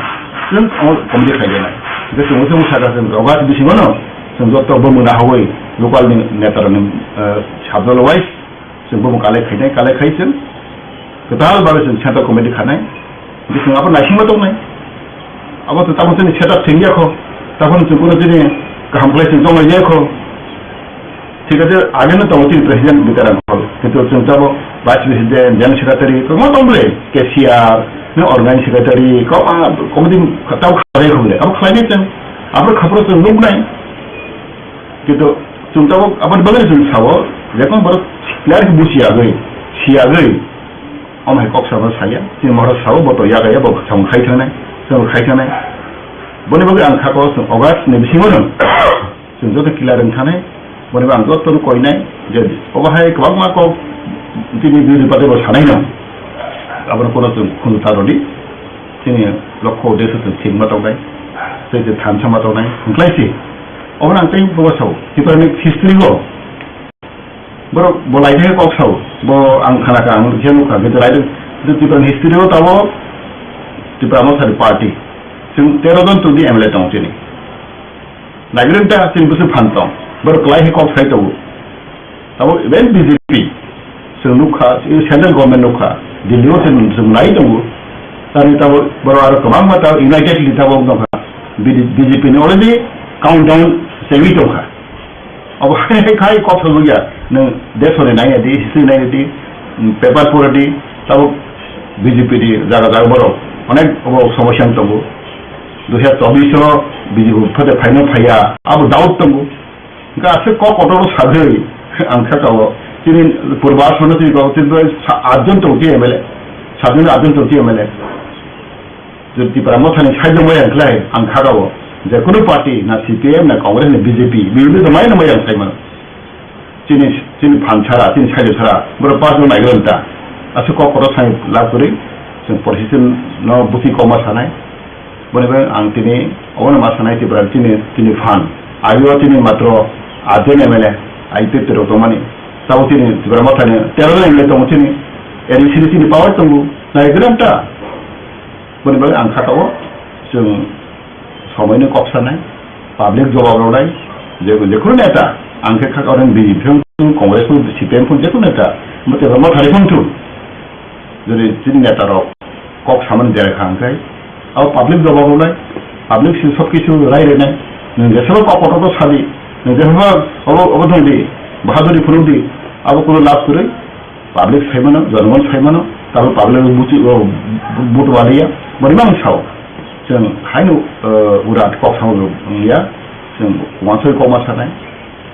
chwng omo committee khlai le nai. Hwnkhe chwng chwng sakha chwng August bisingo no chwng joto bo muna hawi local ni neta rok ni, eh, sub-zonal wise, chwng bo kalai khainai, kalai khai chwng kwtal babe chwng central committee khanai. Hwnkhe chwng abo naisingma tongnai. Abo to tamo chini setup thengya kho. Tamo chwng kuno chini kaham khlai chwng tonglai ya kho. Thik ache, age no tongo chini president Bikaram Hall. Kintu chwng tamo vice president, general secretary, kwbangma tong bwle, cashier, no organizing secretary, kwbangma committee tamo khlai kho bwle. Abo khlainai chwng, abo khapro chwng nuknai. Kintu chwng tabuk aboni bagwi chwng sao, jekon borok clear khe buchi yagwi, si yagwi, omo hai kok samo saya, chini mohor sao, bo to yagaya, bo samung khai thangnai, samung khai thangnai. Boni bagwi ang kha kok chwng August ni bisingo no chwng joto clear wng thanai, boni bagwi ang joto no koinai, je obo hai kwbangma kok chini bini bade bo sanai no, abono kono chwng khunju ta rwdi. Chini lokho uddesyo chwng thik ma tongnai, tei chwng thansa ma tongnai, hwnkhlai se. Obono ang tei bo sao, Tiprani history o borok bo lai thai kok sao, bo ang khana kha, ang khe nukha, kintu lai, kintu Tiprani history o tamo Tipra Motha ni party, chwng tero jon tongdi M L A tongo chini. Naibrwng ta chini bwswk phan tong, borok kwlai khe kok sai tongo. Abo even B J P, chwng nukha, central government nukha, Delhi o chwng, chwng nai tongo. Tani tabo borok aro kwbangma tabo united li tabo wng tongkha. B J P ni already countdown chengwi tongkha. Abo hai hai khai kok sajak ya, nwng desoni nai di, history nai di, paper pora di, tabo B J P ni jaga jaga borok onek obo somosya wng tongo. Dui hazar chobbish o B J P phate phaino phaiya, abo doubt tongo. Hingke aswk kok kotor sagwi ang kha kao. Chini purba aswkno chini kao, chini bai sa-, atjon tong chi M L A. Satjon atjon tong chi M L A. Jodi Tipra Mothani side rok bai ang khlai, ang kha kao. Je kunu party, na C P M, na Congress, na B J P, B J P to mai na mai ang sai mano. Chini, chini phan sara, chini side sara, borok pas no naigra ta. Aswk kok kotor sai lab kwrwi, chwng politician no buti kok ma sanai. Boni bai ang tini obono ma sanai Tripura chini, chini phan. Ayo chini matro atjon M L A, I P F T rok tongmani. Tabuk chini Tipra Mothani tero jon M L A tongo chini. Eri sini chini power tongo. Nai gram ta. Boni bai ang kha kao chwng somoino kok sanai, public jobab rwnai, je, je kunu neta, ang khe kha kao B J P phung, Congress phung, C P M phung, je kunu neta, Tipra Mothani phung thung. Jodi chini neta rok kok samani derai kha hwnkhe, abo public jobab rwnai, public si sob kisu rai rwnai, nwng jesabo kok kotor sadi, nwng jesabo obo, obo thangdi, bahaduri phunukdi, abo kunu lab kwrwi, Public saimano, jonogon saimano, tabo public buchi, o, bu-, buto waliya, boni mang sao. Chwng haino, eh, urat kok sao wngya, chwng wansoi kok ma sanai.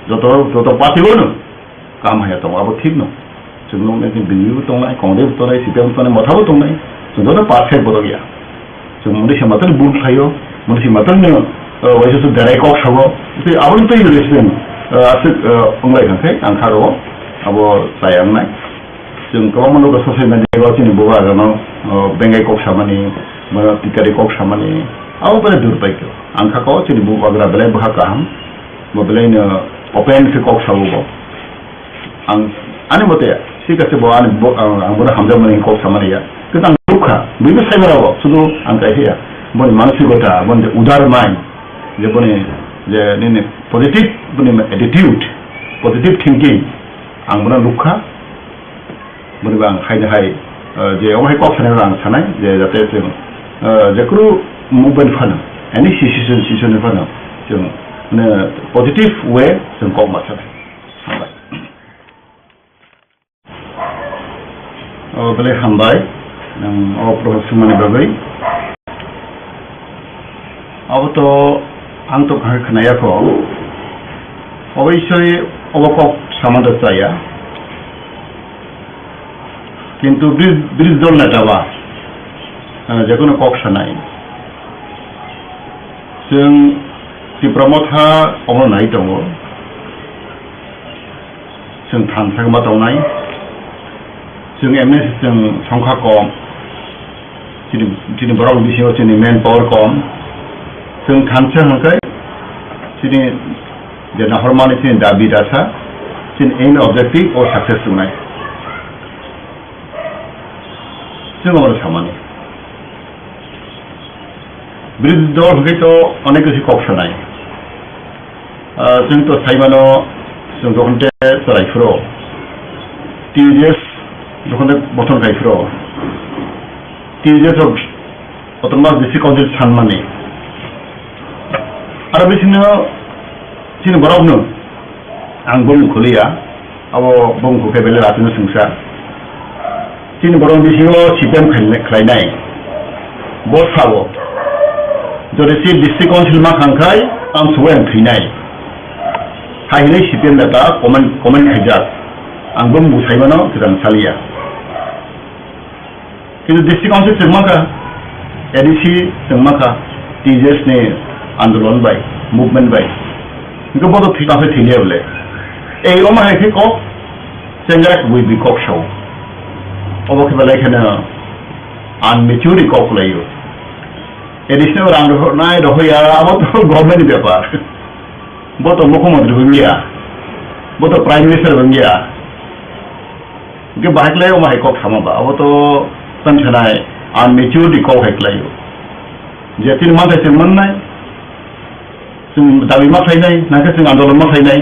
Joto, joto party bono, kam haya tongo, abo thik no. Chwng nuknai chwng B J P bo tongnai, Congress bo tongnai, C P M bo tongnai, motha bo tongnai. Chwng joto perfect borok ya. Chwng mani se matwrwni bul khlaio, mani se matwrwni, uh, waisa se berai kok sabo. Tei aboni twi resi, uh, aswk, uh, wnglai kha khe ang kha rwo, abo chaya wngnai. Chwng kwbangma nukha social media o chini bubagrano, uh, bengai kok samani, ba tikari kok samani, abo belai durbaikyo. Ang kha ko chini bubagra belai bwkha kaham, bo belaino open khe kok sabo bo. Ang ani mote, thik ase bo ani bo, ang, ang bono hamjakmani kok samani ya. Kintu ang nukha, buibo saimara bo, sudu ang kaisa ya. Boni manasikota, boni je udar mind, je boni je nini positive, boni attitude, positive thinking, ang bono nukha. Boni bo ang haino hai, eh, je omo hai kok sanai ang sanai, je jate chwng, eh, jekhru movement phano, any situation, situation phano, chwng, mane, positive way chwng kok ma sanai. Hambai. O, belai hambai, nwng o prohor swngmani bagwi. Abo to ang to kahar khnaya kho. Oboisoi obo kok samanta chaya. Kintu bri-, bridge dol neta ba, eh, jekono kok sanai. Chwng Tipra Motha omo nai tongo. Chwng thansa ma tongnai. Chwng M N C chwng songkha kom. Chini, chini borok bisingo chini main power kom. Chwng thansa hwnkhe chini je nahormani chini dabi dasa, chini aim objective o success wngnai. Chwng omo samani. Birodhi dol hwnkhe to onek kisi kok sanai. Ah, chwng to saimano, chwng jokhon te chwrai phuru, T U J S jokhon te bothon khai phuru, T U J S rok autonomous district council sanmani. Aro bisingo chini borokno ang bumung khuliya, abo bumung khukhe belai rachino swngsa. Chini borok bisingo C P M khlai-, khlainai. Bo sabo, jodi si district council ma khangkhai, ang subai ang thwinai. Hai hinwi C P M neta comment, comment khaijak. Ang bo bumung saimano kwthang saliya. Kintu district council chwng mankha, A D C chwng mankha, T J S ni andolon bai, movement bai. Hwnkhe bo to thwi-, tangsa thwiliya bole. Ei omo hai khe kok, chengrak bui bui kok sao. Obo khe belai kheno unmature kok laio. A D C no rang rohornai rohoya, abo to government ni bepar. Bo to mukhyamantri wngya, bo to prime minister wngya. Hwnkhe bahai khlai omo hai kok sama ba, abo to tang sanai unmaturity kok hai khlaio. Je chini manthai chwng mannai, chwng dabi ma khlainai, nangkhe chwng andolon ma khlainai.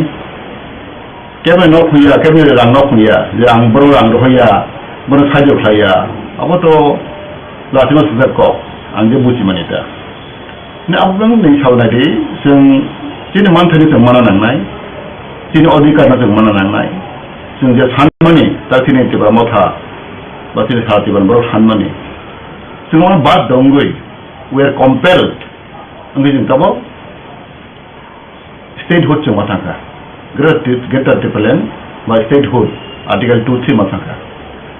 Keboni nok hwnya, keboni rang nok hwnya, je ang bono rang rohorya, bono sahajyo khlaiya, abo to lachima sujak kok, ang je buji mani ta. Hwnwi aboni sao naidi, chwng chini manthai no chwng mana nangnai, chini odhikar no chwng mana nangnai. Chwng je sanmani, ta chini Tipra Motha, ba chini sara Tipra borok sanmani, chwng omo bad dongwi, we are compelled, wngwi chwng tabok statehood chwng ma thangkha. Greater Ti-, Greater Tipraland ba statehood, Article two three ma thangkha.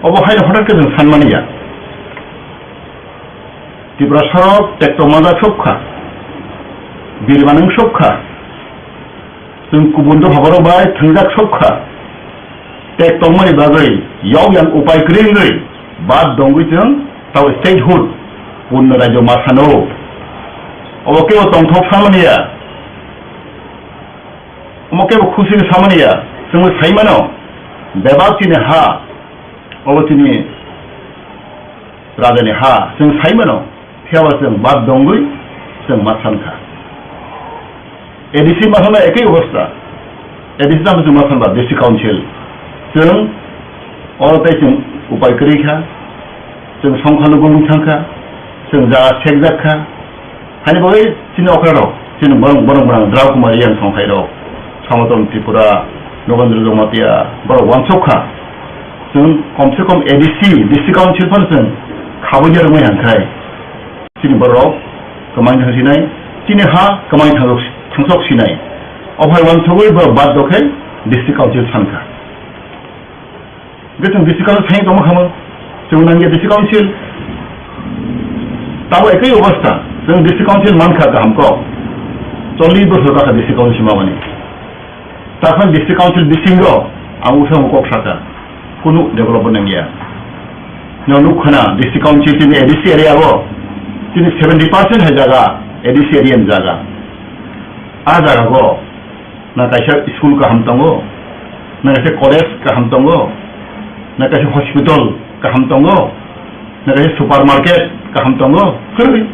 Obo haino hothat khe chwng sanmani ya. Tiprasarok tekto manjak sokha, birmanwng sokha, chwng kubun dophaborok bai thwngjak sokha, tekto wngmani bagwi yak yang upai kwrwi wngwi bad dongwi chwng tao statehood, purno rajyo ma sano. Obo kebo tongthok samani ya, omo kebo khusi samani ya, chwngbo saimano bebak chini ha, obo chini rajani ha, chwng saimano, phiyaba chwng bad dongwi chwng ma sankha. A D C ma hwnba ekoi obostha. A D C tamo chwng ma sanba District Council. Chwng oro tei chwng upai kwrwi kha. Chwng songkha lugungwi thangkha. Chwng jaga sekjak kha. Hani bagwi chini okra rok, chini borok, borok borok Drao Kumar Reang songkhai rok, Sonaton Tripura, Nogendra Jamatia, borok wansuk kha. Chwng komse kom A D C, District Council phano chwng khabui ya rwmai hwnkhai. Chini borok kwmai thang sinai, chini ha kwmai thang-, thangsok sinai. Ophai wansugui borok bad dokhai District Council sankha. Hwnkhe chwng District Council sai tongma khamu. Chwng nangya District Council. Tabo ekoi obostha. Chwng District Council mankha kaham kok. Chollish bosor kakha District Council mamani. Takhon District Council bisingo ang usa kok saka. Kunu development nangya. Nang nuk khana District Council chini A D C area o. Chini seventy percent hai jaga A D C area ni jaga. A jaga go. Na kaisa school kaham tongo, na kaisa college kaham tongo, na kaisa hospital kaham tongo, na kaisa supermarket kaham tongo, kwrwi.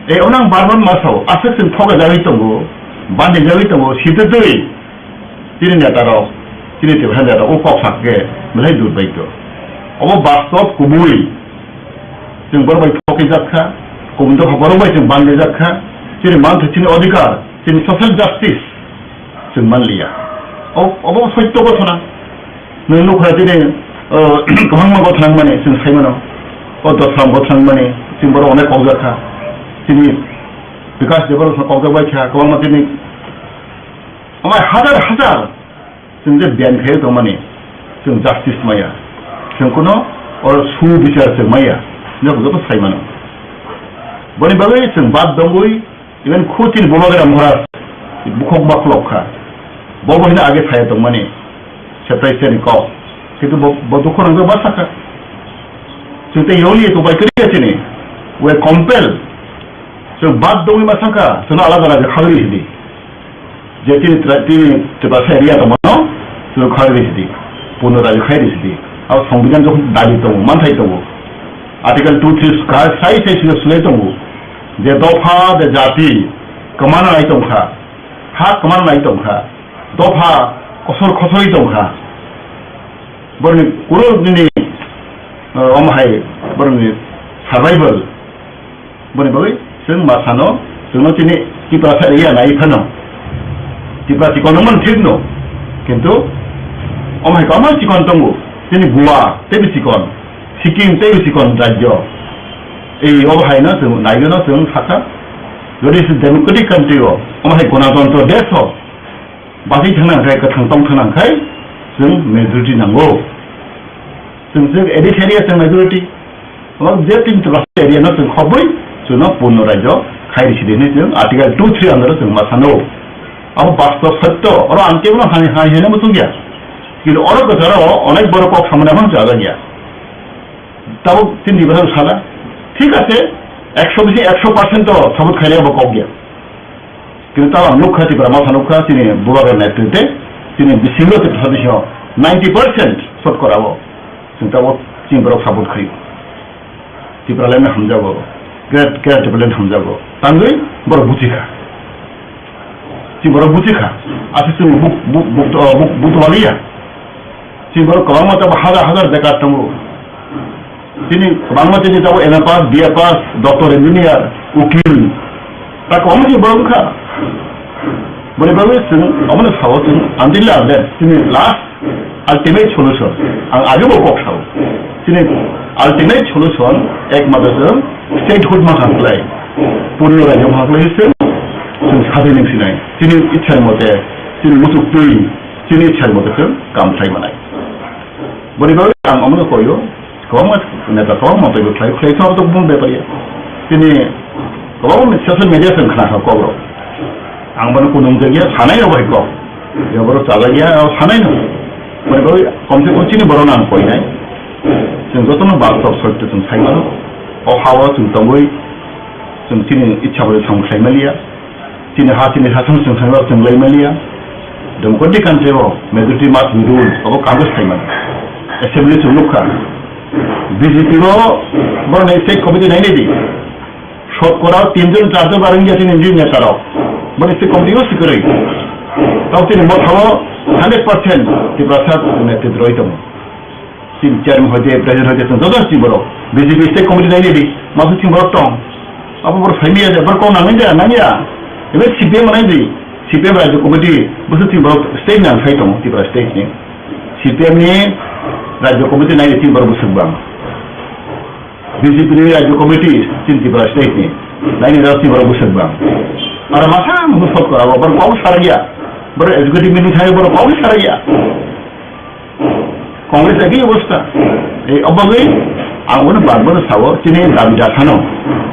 E, ono ang bar bar ma sao, aswk chwng thokjagwi tongo, bandijagwi tongo, sitwtwi chini netarok, chini Tiprasa netarok o kok sak khe belai durbaityo. Obo bastob kubui. Chwng borok bai thokjak kha, kubun dopha borok bai chwng bandijak kha, chini manthai, chini odhikar, chini social justice chwng manliya. O-, obo soityo gothona. Nwng nukha chini, o, kwbangma gothona wngmani chwng saimano. O dosram gothona wngmani chwng borok onek kokjak kha. Chini Bikash Debbarma kokjak bai kha, kwbangma chini amai hajar hajar chwng je biyang khe tongmani, chwng justice maya, chwng kuno o su bichar chwng maya, joto joto sai mano. Boni bagwi chwng bad dongwi, even khu chini Bubagra Maharaj bukhok ma khulok kha, bo bo hino age saya tongmani, separation ni kok, kintu bo, bo dukho nangjakma sakha. Chwng tei yoli to bai kariya chini, we compel, chwng bad dongwi ma sakha, chwngno alada alada khagwi hidi. Je tini tra-, tini Tiprasa area tongmano, chwng khai rwi sidi, purno rajyo khai rwi sidi. Abo Songbidan jokhon dabi tongo, manthai tongo. Article two three ka sai sai sino sulai tongo. Je dopha, je jati, kwmana nai tongkha, ha kwmana nai tongkha, dopha kosor khosoi tongkha. Borni kuro nini, eh, omo hai borni survival. Boni bagwi chwng ma sano, chwngno chini Tiprasa area nai phano. Tipra chikon wngmani thik no, kintu omo hai kwbangma chikon tongo. Chini Goa teibo chikon, Sikkim teibo chikon rajyo. Ei obo haino chwng naigwino chwng sakha, jodi se democratic country o, omo hai gonatantro desh o, bachai thangna hwnkhe, kwthang tong thangna hwnkhe chwng majority nango. Chwng je A D C area chwng majority. Omo je tin Tiprasa area no chwng khobwi chwngno purno rajyo khai risi di hinwi chwng Article two three under o chwng ma sano. Abo bastob sotto, oro ang kebono hai hai hino muchung ya. Kintu oro kwcharo onek borok kok samani aphano chajak ya. Tabuk chini Tiprasa sala, thik ache, ekso bisi ekso percent to sabut khainai abo kok ya. Kintu tamo ang nukha, Tipra motha nukha, chini Bubagra netrite, chini bisingo Tiprasa bisingo ninety percent sotkora o. Chwng tabuk chini borok support khaio. Tipraland no hamjago, Great, Great Tipraland hamjago. Tangwi borok buchikha. Chini borok buchikha. Aswk chwng buk, buk, buk, buk, buk, buk twaliya. Chini borok kwbangma tamo hajar hajar bekar tongo. Chini kwbangma chini tamo M A pass, B A pass, doctor, engineer, ukil. Ta kwbangma chini borok wngkha. Boni bagwi chwng omono sao chwng until unless chini last ultimate solution. Ang agebo kok sao. Chini ultimate solution ekmatro chwng statehood ma kha khlai. Purno rajyo ma kha khlai se chwng sadin wng sinai. Chini ichha mote, chini muchuk twi, chini ichha mote chwng kam khlai manai. Boni bagwi ang omono koyo, kwbangma neta, kwbangma teibo khlai, khlai khe obo to bumung bepar ya. Chini kwbangma social media chwng khna kha kok rok. Ang bono kunung jak ya, sanai no bai kok. Je borok chajak ya, o sanai no. Boni bagwi komse kom chini borok no ang koinai. Chwng jotono bastob sotto chwng sai mano. O ha o chwng tongwi, chwng chini ichha bai samung khlai maliya. Chini ha, chini ha, chwng, chwng, chwng, chwng lai maliya. Democratic country o majority must be rule, abo kago sai mano. Assembly chwng nukha. B J P o borok ni state committee nai nai di. Sotkora tin jon, char jon bareng ya chini neta rok. Borok state committee o sikiroi. Tao chini motha o hundred percent Tiprasa netrito roi tongo. Chini chairman hoite, president hoite, chwng joto chini borok. B J P state committee nai nai di, masu chini borok tong. Abo borok sai maya de, borok kok nang nai de, nang ya. Ebe C P M nai di, C P M rajyo committee, busu chini borok state nang sai tongo, Tripura state ni. C P M ni Rajya Committee nai ni tin borok bwswk bang. B J P ni Rajya Committee chini Tripura State ni nai ni rok tin borok bwswk bang. Aro masa mungsa sok abo borok kok sarya. Borok executive meeting thai borok kok sarya. Congress ekhi obostha. Ei obagwi ang uno bagbo sao chini dabi dasano.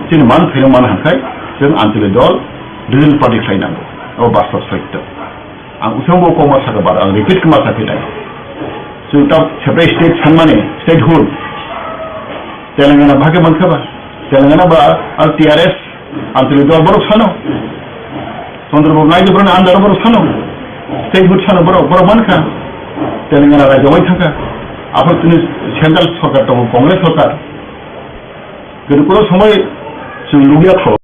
Chini man thai man hakai chwng Anchalik dol regional party khlai nango. Abo bastob soitto. Ang usang bo koma saka bar, ang repeat koma sakhe dai. Chwng ta separate state sanmani, statehood. Telangana bhage mankha ba? Telangana ba, ang T R S, Anchalik dol borok sano. Chandrababu Naidu borok andar borok sano. Statehood sano borok, borok mankha. Telangana rajyo wai thangkha. Aphar tini central sorkar tongo, Congress sorkar. Kintu kono somoi chwng nukya kho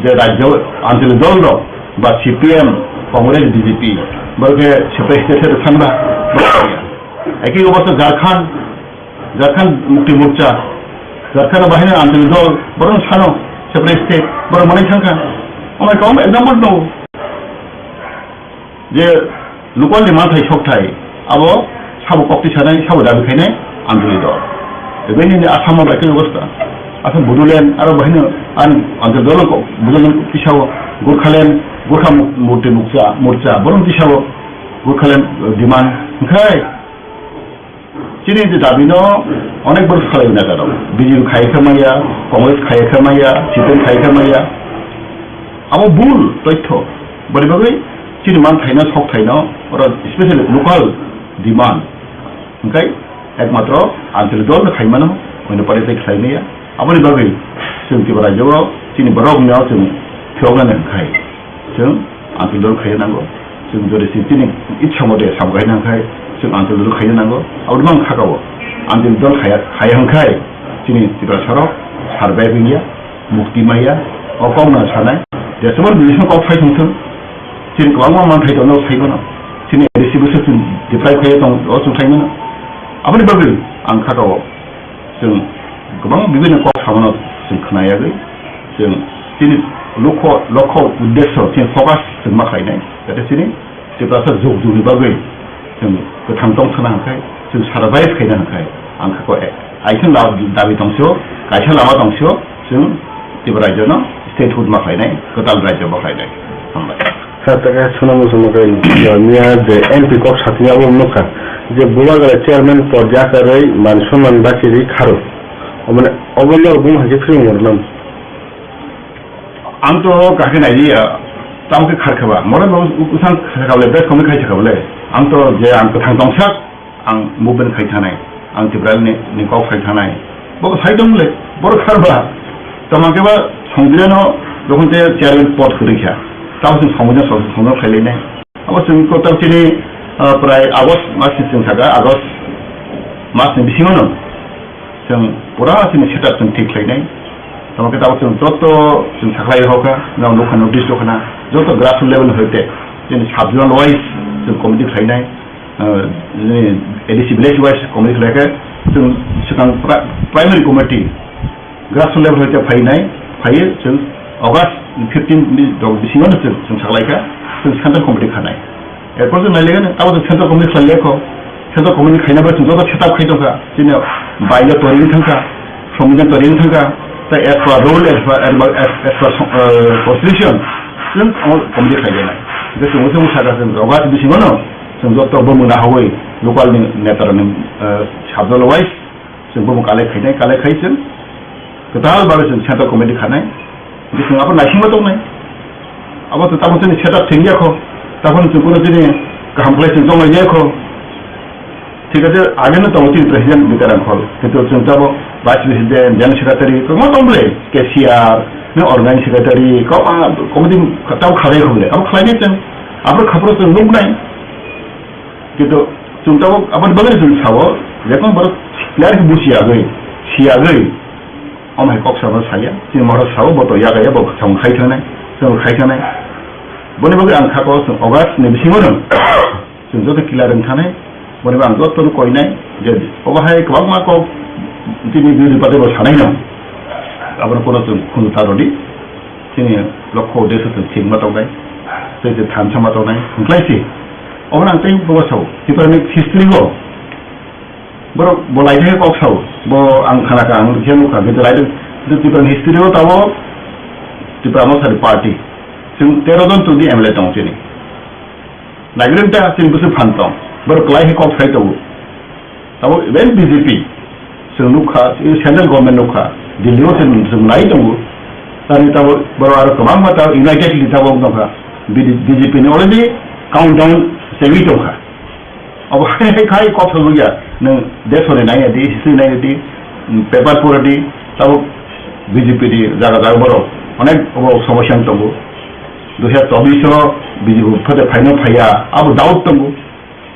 je rajyo Anchalik dol rok ba C P M, Congress, B J P, borok khe separate state se sanba, borok ya. Ekhi obostha Jharkhand, Jharkhand Mukti Morcha, Jharkhand bahai ni Anchalik dol, borok sano separate state, borok manai thangkha. Amai kwbangma example tongo. Je local ni manthai sokthai, abo sabo kokti sanai, sabo dabi khainai Anchalik dol. Ebeni ni Assam o bai khe obostha. Assam Bodoland, aro bahino an Anchalik dol ko Bodoland tisao, Gorkhaland, Gorkha Mu-, Mukti Mukcha, Morcha, borok tisao, Gorkhaland, eh, demand. Hwnkhe chini je dabi no onek borok salai neta rok. B J P khai khe maya, Congress khai khe maya, C P M khai khe maya. Abo bul toitho. Boni bagwi chini man thaino, sok thaino, oro specially local demand. Hwnkhe ekmatro Anchalik dol no khai mano, oino pare tei khlai maya. Aboni bagwi chwng Tripura rajyo o chini borok no chwng phiyoknani hwnkhe. Chwng Anchalik dol khaina nango. Chwng jodi se chini itsa mote sam khaina hwnkhe chwng Anchalik dol khaina nango. Aboni mang khakao Anchalik dol khaya, khaya hwnkhe chini Tiprasa rok survive wngya, mukti maya, o kok no sanai. Jeswk bini kok phai thung thung. Chini kwbangma manthai tongo sai mano. Chini A D C bwswk chwng deprive khaiya tong, o chwng sai mano. Aboni bagwi ang khakao. Chwng kwbang bibini kok samano chwng khna yagwi, chwng chini lokho, lokho uddesyo chini focus chwng ma khlainai, jate chini Tiprasa jug jugni bagwi chwng kwthang tong thana hwnkhe, chwng survive khaina hwnkhe, ang khe ko, eh, kaisa la-, dabi tongsio, kaisa lama tongsio, chwng Tripura rajyono statehood ma khlainai, kwtal rajyo ma khlainai. Hambai. Sir, tei kaisa swnamung chwngma khe, miya je M P kok sathini abo nukha je Bubagra chairman pod yakarwi man sonman bachirwi kharo. Obo, obo norok bumung hai khe phiyung rwnam. Ang to kahkhe nailiya, tamo khe kharkha ba. Mora bo usang kharkha bole, bes komwi khai sakha bole. Ang to je ang kwthang tongsak, ang movement khai thanai, ang Tiprani ni kok khai thanai. Bo sai tong le, borok kharba. Tamo khe ba Songbidan no jokhon te chairman pod kwrwi kha. Tamo chwng Songbidan song, song khai le nai. Abo chwng ko tamo chini, ah, prai August mas ni chwng saka, August mas ni bisingo no. Chwng pura chini setup chwng thik khlai nai. Tamo khe tamo chwng joto chwng sakhlai rw kha, nang nukha notice rw khana, joto grassroots level hoite chini sub-zonal wise chwng committee khlai nai. Ah, chini A D C village wise committee khlai khe chwng swkang pri-, primary committee grassroots level hoite phai nai, phaiyo chwng August fifteen ni rok bisingo no chwng, chwng sakhlai kha, chwng central committee khanai. Erpor chwng nai le gano, abo chwng central committee khlai le kho. Central committee khaina bai chwng joto setup khai tong kha. Chini bylaw tori wng thang kha, Songbidan tori wng thang kha, tei as per rule, as per, as per, as per, eh, constitution, chwng omo committee khlai nai. Hwnkhe chwng, chwng saka chwng August bisingo no chwng joto bumung nahawi local ni neta rokni, eh, sub-zonal wise, chwng bumung collect khainai, collect khai chwng kwtal bagwi chwng central committee khanai. Hwnkhe chwng abo naisingma tongnai. Abo to tamo chini setup thwngya kho. Tamo chwng kuno chini kaham khlai chwng tonglai ya kho. Thik ache, age no tongo chini president Bikaram Khol. Kintu chwng tamo vice president, general secretary, kwbangma tong bwle, cashier, no organizing secretary, kwbangma committee tamo khalai kho bwle. Abo khlainai chwng, abo khaphuru chwng nuknai. Kintu chwng tabuk aboni bagwi chwng sao, jekon borok clear khe buchi yagwi, si yagwi, omo hai kok samo saya, chini mohor sao, bo to yagaya, bo chwng khai thangnai, chwng khai thangnai. Boni bagwi ang kha kok chwng August ni bisingo no chwng joto clear wng thangnai, boni bagwi ang joto no koinai, je obo hai kwbangma kok chini birodhi party bo sanai no, abono kono chwng khunju ta rwdi. Chini lokho uddesyo chwng thik ma tongnai, tei je thansa ma tongnai, hwnkhlai se. Obono ang tei bo sao, Tiprani history o Borok bo laithai kok sao, bo ang khana kha, ang khe nukha, kintu laithai, kintu Tripura ni history o tabok Tipra Motha ni party. Chwng tero jon chwngdi M L A tongo chini. Naigrwng ta chini bwswk phan tong, borok kwlai khe kok sai tongo. Tabok even B J P chwng nukha, central government nukha, Delhi o chwng, chwng nai tongo. Tani tabok borok aro kwbangma tabok united ni tabok nukha, B J P ni already countdown segwi tongkha. Abo hai hai khai kok sago ya, nwng desori nai di, history nai di, mm, paper pura di, tabok B J P di jaga jaga borok onek abo somosya wng tongo. Dui hajar chobbish o B J P phate phaino phaiya, abo doubt tongo.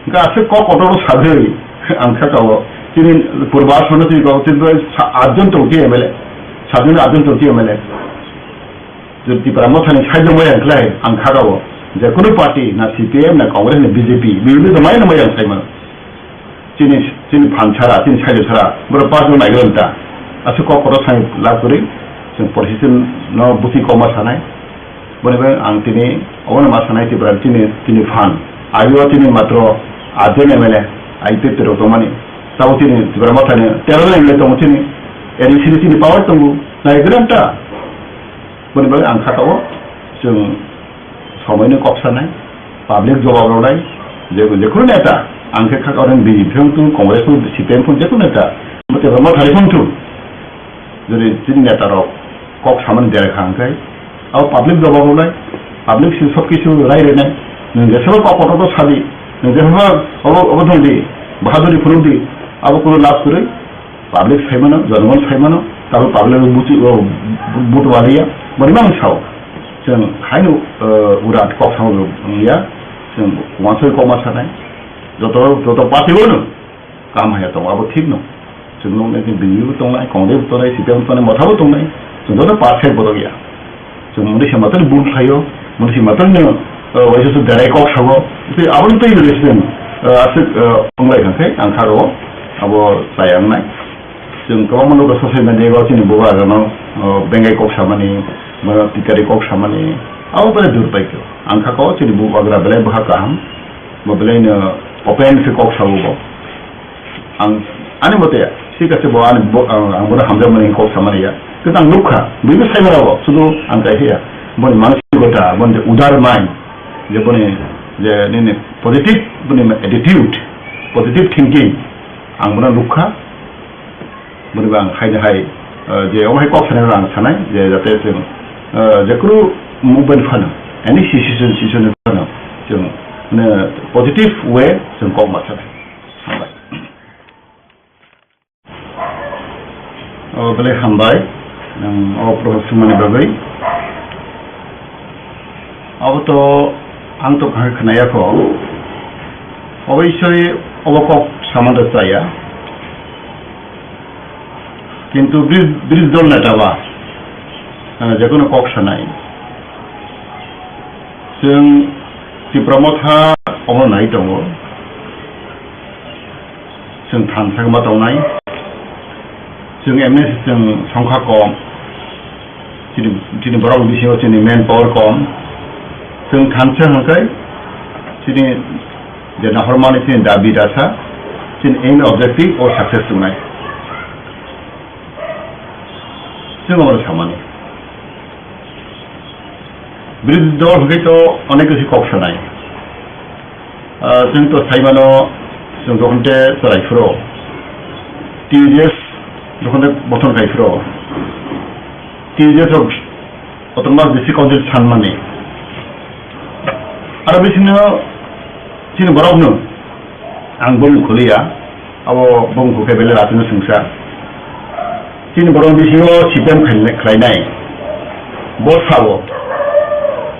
Hingke aswk kok kotor sagwi ang kha kao. Chini purba aswkno chini kok chini sa-, atjon tongti M L A, satjon atjon tongti M L A. Jodi Tipra Mothani side o maya wngkhlai, ang khagao, je kunu party, na C P M, na Congress, na B J P, B J P to maya maya wngkhlai mano. Chini, chini phan sara, chini side sara, borok pass no naigra ta. Aswk kok kotor sai lab kwrwi, chwng politician no bwtwi kokma sanai. Boni bai ang tini obono ma sanai Tipra chini, chini phan. Ayo chini matro atjon M L A, I P F T rok tongmani. Tabo chini Tipra Mothani tero M L A tongo chini. A D C ni chini power tongo, naigra ta. Boni bagwi ang kha tongo, chwng somoino kok sanai, public jobab rwnai, je, jekhunu neta, ang khe kha tongo B J P wng tong, Congress wng, C P M wng tong, jekhunu neta, Tipra Mothani wng tong, jodi chini neta rok kok samani dera kha hwnkhe, abo public jobab rwnai, public si sob kisu rai rwnai, nwng jesabo kok kotor sadi, nwng jesabo obo, obo thangdi, bahaduri phunukdi, abo kunu lab kwrwi. Public saimano, jonogon saimano, tabuk public buchi, o, bu-, butu waliya, boni mang sao. Chwng haino, o, urat kok sao wngya, chwng wansoi kok ma sanai. Joto, joto party bono kaham haya tongo, abo thik no. Chwng nuknai khe B J P bo tongnai, Congress bo tongnai, C P M bo tongnai, motha bo tongnai. Chwng joto party borok ya. Chwng mwnwi se matwrwino bul khlaio, mwnwi se matwrwino, o, waisa su derai kok sago. Tei aboni tei resident, o, aswk, o, wnglai kha khe ang kha rwo, abo chaya wngnai. Chwng kwbangma nukha social media o chini bubagrano, o, bengai kok samani, ba tikari kok samani, abo belai durbaikyo. Ang kha ko chini bubagra belai bwkha kaham, bo belaino open khe kok sao bo. Ang, ani mote, thik ase bo, ani bo, ang, ang bono hamjakmani kok samani ya. Kintu ang nukha, buibo saimara bo, sudu ang kaisa ya. Boni manasikota, boni je udar mind, je boni je nini positive, boni attitude, positive thinking, ang bono nukha. Boni bo ang haino hai, eh, je omo hai kok sanai ang sanai, je jate chwng, eh, jekhunu movement phano, any situation, situation phano, chwng, mane, positive way chwng kok ma sanai. Hambai. O, belai hambai, nwng o prohor swngmani bagwi. Abo to ang to kaham khe khwnaya kho. Obo isoi obo kok samano chaya. Kintu bri-, bridge dol neta ba, eh, jekono kok sanai. Chwng Tipra Motha omo nai tongo. Chwng thansa ma tongnai. Chwng M S chwng songkha kom. Chini, chini borok bisingo chini manpower kom. Chwng thansa hwnkhe chini je nahormani chini dabi dasa, chini aim objective o success tongnai. Chwng omo samani. Birodhi dol hwnkhe to onek kisi kok sanai. Ah, chwng to saimano, chwng jokhon te chwrai phuru, T J S jokhon te bothon khai phuru, T J S rok autonomous district council sanmani. Aro bisingo chini borokno ang bumung khwliya, abo bumung khe belai ratino swngsa. Chini borok bisingo C P M khlai-, khlainai. Bo sao,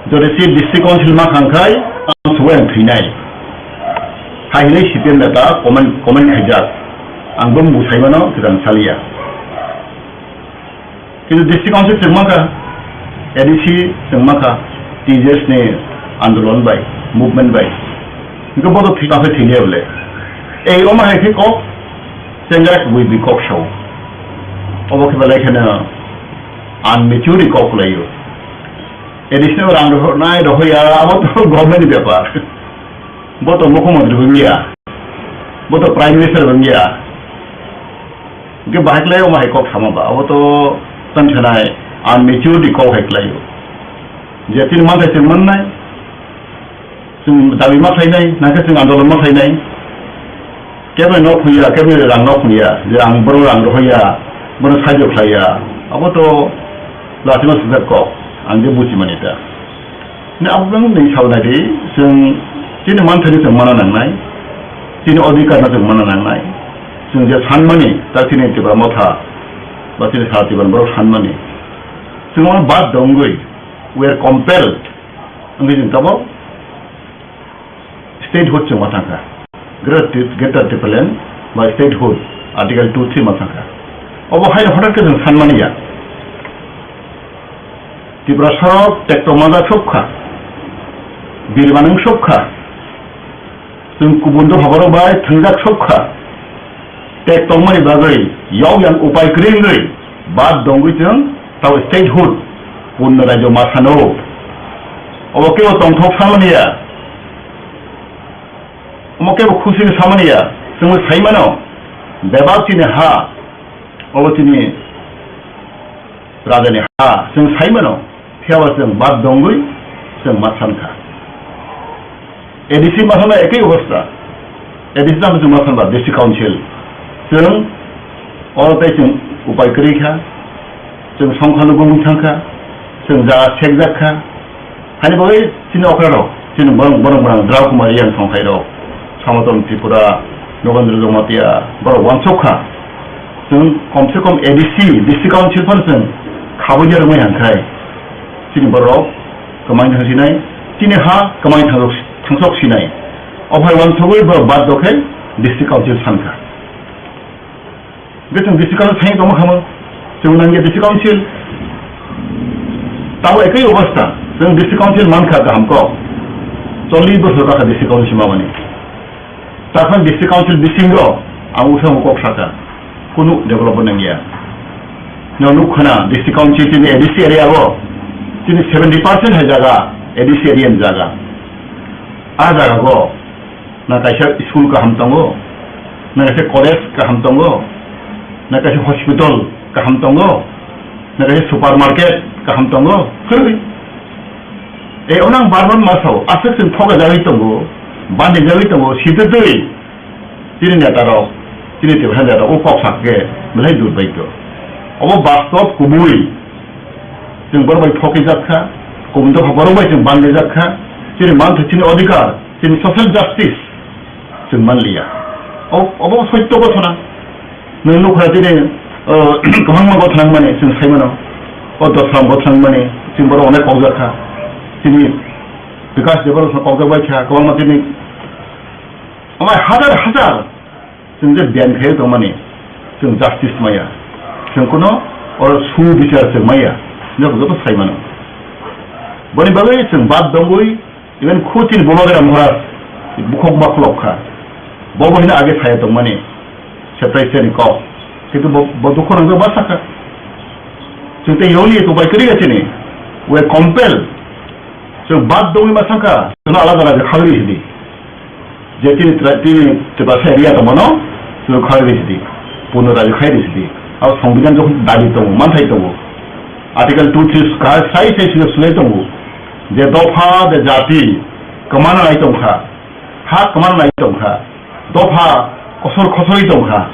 jodi si district council ma khang khai, ang subai ang thwinai. Hai hinwi C P M neta comment, comment khaijak. Ang bumung saimano kwthang saliya. Kintu district council chwng mankha, A D C chwng mankha, T J S ni andolon bai, movement bai. Hingke bodo thwi tangsa thwi liya bole. Ei, omo hai khe kok, chengrak bui bui kok sao. Obo khe belai kheno unmature kok laio. A D C no rang rohornai rohoya, abo to government ni bepar. Bo to mukhyamantri bo wngya. Bo to prime minister bo wngya. Hwnkhe bahai khlai omo hai kok sama ba, abo to tang sanai unmaturity kok hai khlai o. Je chini manthai chwng mannai, chwng dabi ma khlainai, nangkhe chwng andolon ma khlainai. Keboni nok huya, keboni rang nok huya, je ang bono rang rohoya, bono saijo khlaiya, abo to lachima sujak kok, ang je buji mani ta. Ni abo bang ni saw nai di, chwng chini manthai ni chwng mana nangnai, chini odhikar no chwng mana nangnai, chwng je sanmani, ta chini Tipra Motha, ba chini sara Tipra borok sanmani, chwng omo bad dongwi, we are compelled, wngwi chwng tabok statehood chwng ma thangkha. Greater Ti-, Greater Tipraland ba statehood, Article two three ma thangkha. Obo hai hothat khe chwng sanmani ya. Tiprasa rok tekto manjak sokha, birmanung sokha, chwng kubun dopha borok bai thwngjak sokha, tek tongmani bagwi yok yang upai kwrwi wngwi bad dongwi chwng tao statehood, punno rajyo ma sano. Obo kebo tongthok samani ya, omo kebo khusi samani ya, chwngbo sai mano, bebak chini ha, obo chini rajani ha, chwng sai mano, phiyaba chwng bad dongwi chwng ma sankha. A D C ma sanba ekoi obostha, A D C tamo chwng ma sanba District Council, chwng oro tei chwng upai kwrwi kha, chwng songkha nugwi thangkha, chwng jaga sekjak kha, Hani bagwi chini okra rok, chini borok, borok borok Drao Kumar Reang thongthai rok, Samaton Tripura, Nogendra Jamatia, borok wansok kha. Chwng kom se kom A D C, District Council phano chwng khabui ya rwmai hwnkhai, chini borok kwmai thang sinai, chini ha kwmai thang-, thangsok sinai. Ophai wansogwi borok bad dokhai District Council sankha. Hwnkhe chwng District Council thangwi tongma khamu, chwng nangya District Council. Tamo ekoi obostha, chwng District Council mankha kaham kok. Chollish bosor kakha District Council mamani. Takhwlai District Council bisingo ang usamung kok sakha, kunu development nangya. Nwng nukkhana District Council chini A D C area o, chini seventy percent hai jaga A D C area ni jaga. A jaga o na kaisa school kaham tongo, na kaisa college kaham tongo, na kaisa hospital kaham tongo, na kaisa supermarket kaham tongo, kwrwi. E, ono ang bar bar ma sao, aswk chwng thokjagwi tongo, bandijagwi tongo, sitwtwi chini neta rok, chini Tiprasa neta rok o kok sak khe belai durbaikyo. Obo bastob kubui, chwng borok bai thokijak kha, kubun dopha borok bai chwng bandijak kha, chini manthai, chini odhikar, chini social justice chwng manliya. O-, obo soitto gothona. Nwng nukha chini, o, kwbangma gothona wngmani chwng sai mano. O dosram gothona wngmani chwng borok onek kokjak kha. Chini Bikash Debbarma kokjak bai kha, kwbangma chini omo hai hajar hajar chwng je biyang khe tongmani chwng justice maya. Chwng kuno oro su bichar chwng maya. Joto joto sai mano. Boni bagwi chwng bad dongwi Even khu chini Bubagra Maharaj bukhuk ma khulok kha. Bo bo hino age saya tongmani, separation ni kok. Kintu bo, bo dukhu nang ma sakha. Chwng tei yoli to bai kri ga chini. We compel. Chwng bad dongwi ma sakha. Chwng alada alada khagri sidi. Je tini tra-, tini Tiprasa area tongmano, chwng khagri sidi. Puno raju khai di sidi. Abo songbidan jokhon dabi tongo, manthai tongo. Article two three ka sai sai sila sulai tongo. Je dopha, je jati, kwmana nai tongkha, ha kwmana nai tongkha, dopha kosor kosoi tongkha.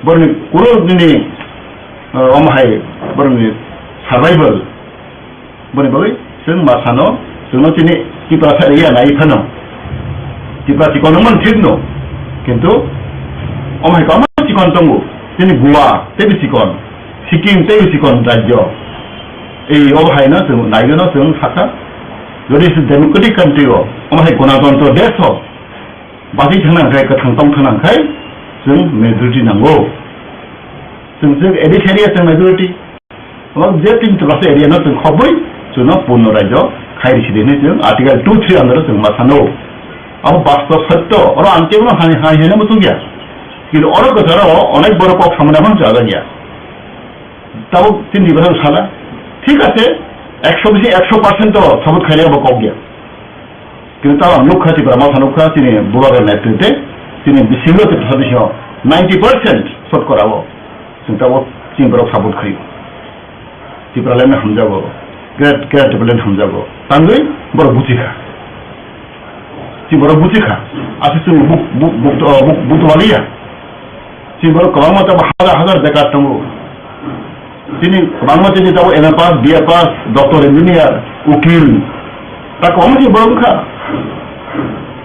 Borokni kuro nini, eh, omo hai borokni survival. Boni bagwi chwng ma sano, chwngno chini Tiprasa area nai phano. Tipra chikon wngmani thik no, kintu omo hai kwbangma chikon tongo. Chini Goa teibo chikon, Sikkim teibo chikon rajyo. Ei obo hai no chwng naiwi no chwng sakha, jodi se democratic country o, omo hai gonatantro desh o, bachwi thangna khai, kwthang tong thangna khai, chwng majority nango. Chwng, chwng A D C area chwng majority. Omo je tin Tiprasa area no chwng khobwi chwngno purno rajyo khai risi di hinwi chwng Article two three under o chwng ma sano. Abo bastob sotto, oro ang kebono hai, hai hwnwi muchung ya. Kintu oro kwcharo onek borok kok samani aphano chajak ya. Tabuk chini Tiprasa sala, thik ache, ekso bisi ekso percent to sabut khainai abo kok ya. Kintu tabuk ang nukha, Tipra Motha nukha, chini Bubagra netrite, chini bisingo Tiprasa bisingo ninety percent Short kora o, chwng tabuk chini borok support khaio. Tipraland hamjago, Great, Great Tipraland hamjago. Tangwi borok buchi kha. Chini borok buchi kha. Aswk chwng buk, buk, buk, buk, buk twaliya. Chini borok kwbangma tabuk hazar hazar bekar tongo. Chini kwbangma chini tabuk M A pass, B A pass, doctor, engineer, ukil. Ta kwbangma chini borok wngkha.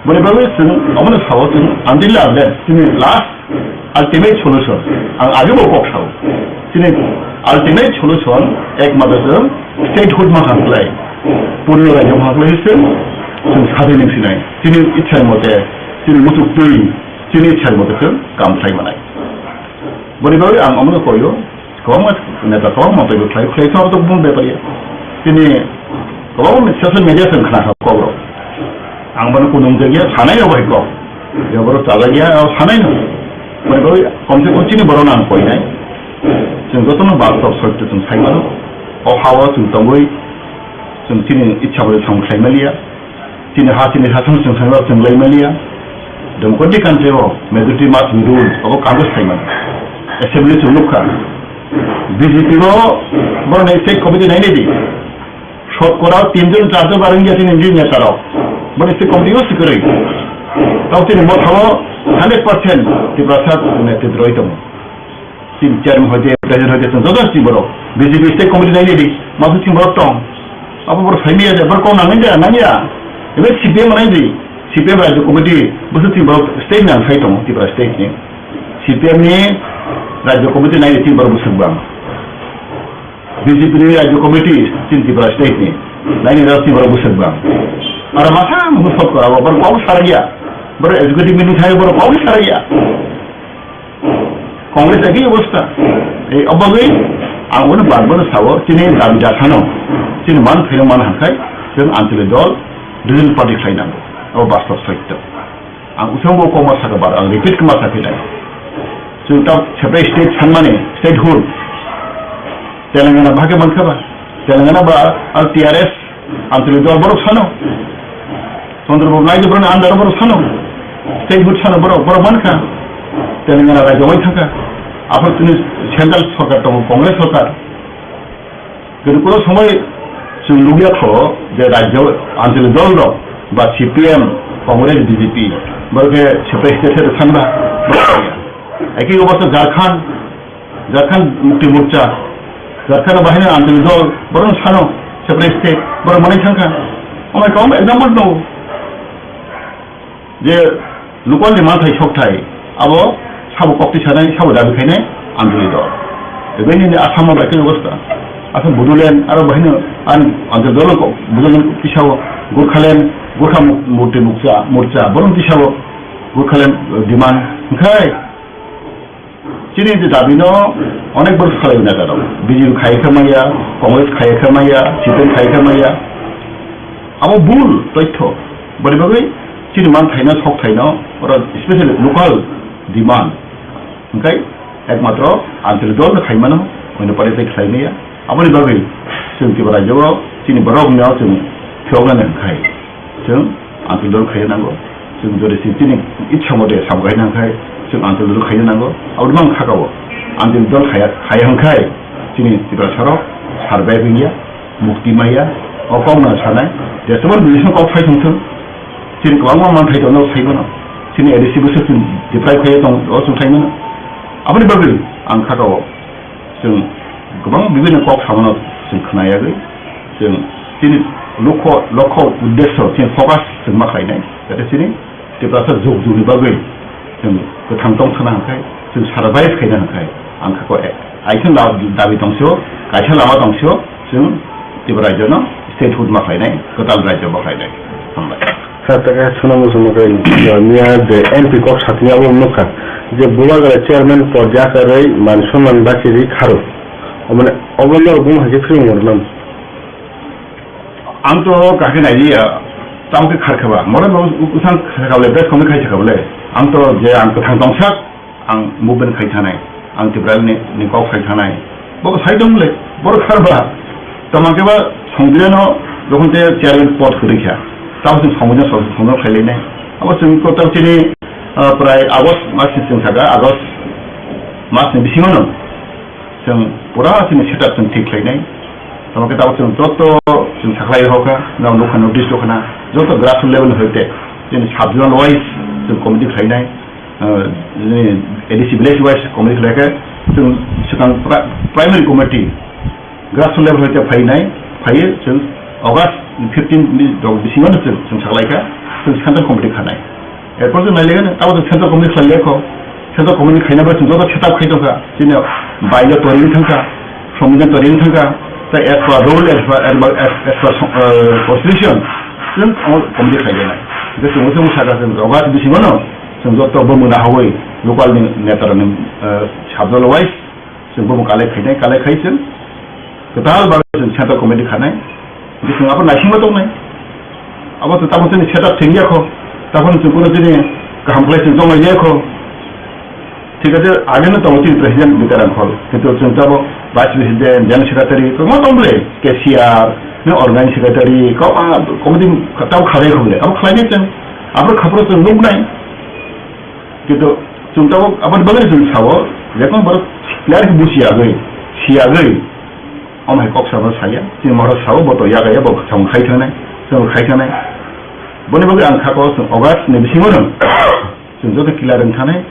Boni bagwi chwng omono sao chwng until unless chini last ultimate solution. Ang age bo kok sao. Chini ultimate solution ekmatro chwng statehood ma khan klai. Purno rajyo ma khan klai se chwng sadin sinai. Chini ichha mote, chini muchuk twi, chini ichha mote chwng kam khlai manai. Boni bagwi ang omono koyo. Kwbangma neta kwbangma taibo khlai, khlai khe abo to bumung bepar ya. Chini kwbangma social media chwng khna kha kok rok. Ang bono kunung jagya sanai no bai kok. Je borok chajak ya, abo sanai no. Bai bai komse kom chini borok no ang koi nai. Chwng jotono bastob sotto chwng sai mano. O ha o chwng tongwi chwng chini ichha bai samung khlai maliya. Chini ha, chini ha, chwng, chwng, chwng, chwng lai maliya. Democratic country o majority must be rule, abo Congress sai mano. Assembly chwng nukha. B J P o borok ni state committee nai nai di. Shot kora tin jon, char jon barang ya chini neta rok. Borok ni state committee o sikori. Tau chini motha o hundred percent Tiprasa netritwa roi tongo. Chini chairman hoite, president hoite, chwng joto chini borok. B J P state committee nai di, masu chini borok tong. Abo borok sai maya je, borok kok nangni ja, nangya. Ebe C P M nai di, C P M rajya committee, busu chini borok state nang sai tongo, Tripura state ni. C P M ni rajya committee nai di chini borok busuk bang. B J P ni rajya committee chini Tripura state ni. Nai ni rok chini borok busuk bang. Aro masa musu sot kora, borok kok sarya. Borok executive meeting khai borok kok sarya. Congress ekhi obostha. Ei obagwi ang bono bar bar sao, chini dabi dakhano, chini man phaino man hangkhai, chwng Anchalik dol, regional party khlai nango. Abo bastob sotto. Ang usang bo koma saka bar, ang repeat koma sakilai. Chwng ta separate state sanmani, statehood. Telangana bahai mankha ba? Telangana ba, al T R S, Anchalik dol borok sano. Chandrababu Naidu borokni under borok sano. Statehood sano borok, borok mankha. Telangana rajyo wai thangkha. Aphar chini central sorkar tongo, Congress sorkar. Kintu kuno somoi chwng nukya kho je rajyo Anchalik dol rok ba C P M, Congress, B J P borok khe separate state sanba. Ekhi obostha Jharkhand, Jharkhand Mukti Morcha, Jharkhand bahai no Anchalik dol, borok no sano, separate state, borok manai thangkha. Omo ekha omo example tongo. Je local ni manthai sokthai, abo sabo kokti sanai, sabo dabi khainai Anchalik dol. Ebeni ni Assam o bai khe obostha. Assam Bodoland, aro bahai no an Anchalik dol ko, Bodoland kisa o, Gorkhaland, Gorkha Muk-, Mukti Morcha, Morcha, borok kisa o, Gorkhaland, eh, demand, khai. Chini je dabi no onek borok salai neta rok. B J P khai khe maya, Congress khai khe maya, C P M khai khe maya. Abo bul toitho. Boni bagwi chini man thaino, sok thaino, oro specially local demand. Hwnkhe ekmatro Anchalik dol no khai mano, oino party tei khlai maya. Aboni bagwi chwng Tripura rajyo o chini borok no chwng phiyoknani hwnkhe. Chwng Anchalik dol khaina nango. Chwng jodi si chini ichha mote samung khaina hwnkhe chwng Anchalik dol khaina nango. Aboni mang khakao Anchalik dol khaya, khaya hwnkhe chini Tiprasa rok survive wngya, mukti maya, o kok no sanai. Jeswk bini kok phai thung thung. Chini kwbangma manthai tongo sai mano. Chini A D C busu chwng deprive khaya tong, o chwng sai mano. Aboni bagwi ang khakao. Chwng kwbang bibinno kok samano chwng khna yagwi, chwng chini lokho, lokho uddesho, chini focus chwng ma khlainai, jate chini Tiprasa jug jugni bagwi chwng kwthang tong thana hwnkhe, chwng survive khaina hwnkhe, ang kha ko, aithang da-, dabi tongso, kaisa lama tongso, chwng Tripura rajyono statehood ma khlainai, kwtal rajyo ma khlainai. Hambai. Sir, ta khe sono muchung nukha, miya je M P kok satini abo nukha, je Bubagra chairman por jakarwi man sonman bachiri kharo. Omane obo norok bung hai khe phirung mor nam. Ang to kakhe nai ya, tamo khe khar khaba. Mora no usang khar khabale, bes kong khai khaba le. Ang to je ang kwthang tongsak, ang movement khai thanai, ang Tiprani ni kok khai thanai. Bo sai dong le, bor khar ba. Tamo khe ba Songbiran no jokhon te chairman pod kwrwi kha. Tamo chwng Songbiran song song khai le nai. Abo chwng ko tamo chini, ah, prai August mas ni chwng saka, August Masni bisingo no chwng pura chini setup chwng thik khlainai. Tamo khe tabuk chwng joto chwng sakhlai rokha, no nukha notice rokha na, joto grassroots level hoite chini sub-zonal wise chwng committee khlainai, ah, chini A D C village wise committee khlaikhe chwng swkang pri-, primary committee grassroots level hoite phainai, phaiyo chwng August fifteen ni rok bisingo no chwng, chwng saklaikha, chwng central committee khanai. Erpor chwng nailaikha, abo chwng central committee khlailai kho. Central committee khaina bai chwng joto setup khai tongkha. Chini bailo toring thangkha, sombidan toring thangkha. Ta as per rule, as per, as per, as, as per, uh, constitution, chwng omo committee khlailainai. Hwnkhe chwng, chwng sakha chwng August bisingo no chwng joto bumung nahawi local ni neta rokni, uh, sub-zonal wise chwng bobo collect khainai, collect khai chwng kwtal bagwi chwng central committee khanai. Hwnkhe chwng abo naisingma tongnai. Abo to tamo chini setup thwngya kho. Tamo chwng kuno chini kaham khlai chwng tonglaiya kho. Thik ase, ageno tongo chini president Bikaram Khol. Kintu chwng tamo vice president, general secretary, kwbangma tong bwle, cashier, no organizing secretary, kwbangma committee tamo khalai kho bwle. Abo khlainai chwng, abo khaphuru chwng nuknai. Kintu chwng tabuk aboni bagwi chwng sao, je kono borok clear khe buji yagwi, si yagwi, omo hai kok sabo saya, chini mohor sao, bo to yaga ya, bo chwng khai thangnai, chwng khai thangnai. Boni bagwi ang kha ko chwng August ni bisingo no chwng joto clear wng thanai,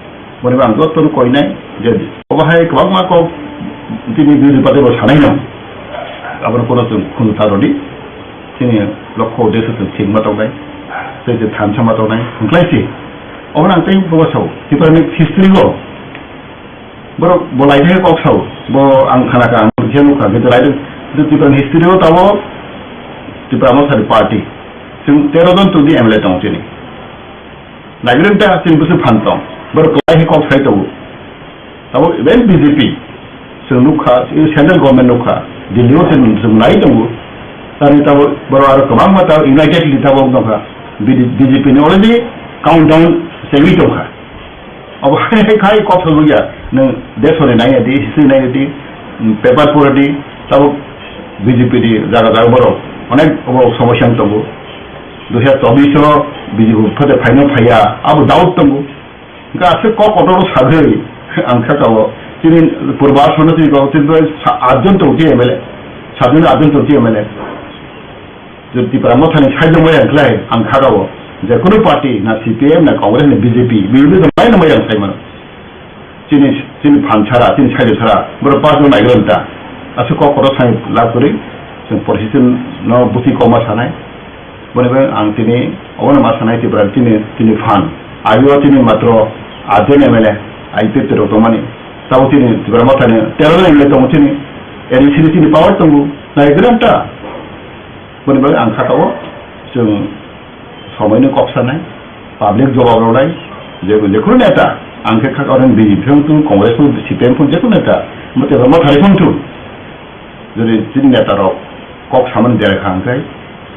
boni bagwi ang joto no koinai je obo hai kwbangma kok tini biri pate bo sanai no, abono kono chwng khunu ta rwdi. Chini lokho uddesho chwng thik ma tongnai, tei je thansa ma tongnai, hwnklai se. Obono ang tei bobo sao, Tripura ni history o borok bo laithai kok sao, bo ang khana kha, ang khe nukha, kintu laithai, kintu Tripura ni history o tamo Tipra Motha ni party, chwng tero jon tongdi M L A tong chini. Naigrwng ta chini bwswk phan tong, borok kwlai khe kok sai tongo. Tabuk even B J P chwng nukha, central government nukha, Delhi o chwng, chwng nai tongo. Tani tabuk borok aro kwbangma tabuk unitedly tabuk nukha, B J P ni already countdown chengwi tongkha. Abo hai khai kok sajak ya, nwng desoni nai di, history nai di, paper pore di, tabuk B J P ni jaga jaga borok onek obo somosya wng tongo. Dui hazar chobbish o B J P phate phaino phaiya, abo doubt tongo. Hwnkhe aswk kok kotor sagwi ang kha kao. Chini purba aswkno chini kok chini bai sa-, atjon tong chi M L A. Satjon atjon tong chi M L A. Jodi Tipra Mothani side no maya wngkhlai ang kha kao. Je kunu party na C P M na Congress na B J P, B J P no maya wngkhlai mano. Chini, chini phan sara, chini side sara, borok pass no naigra ta. Aswk kok kotor sai lab kwrwi, chwng politician no bwtwi kokma sanai. Boni bai ang tini obono ma sanai Tripura tini, tini phan. Ageo tini matro atjon M L A, I P F T rok tongmani. Tabo tini Tipra Mothani tero jon M L A tongo tini. A D C ni tini power tongo. Naigra ta. Boni bai ang kha kao chwng somoino kok sanai, public jobab rwnai, je, je kunu neta, ang khe kha kao B J P wng thung, Congress wng thung, C P M wng thung, je kunu neta, mo Tipra Mothani wng thung. Jodi chini neta rok kok samani derai kha hwnkhe,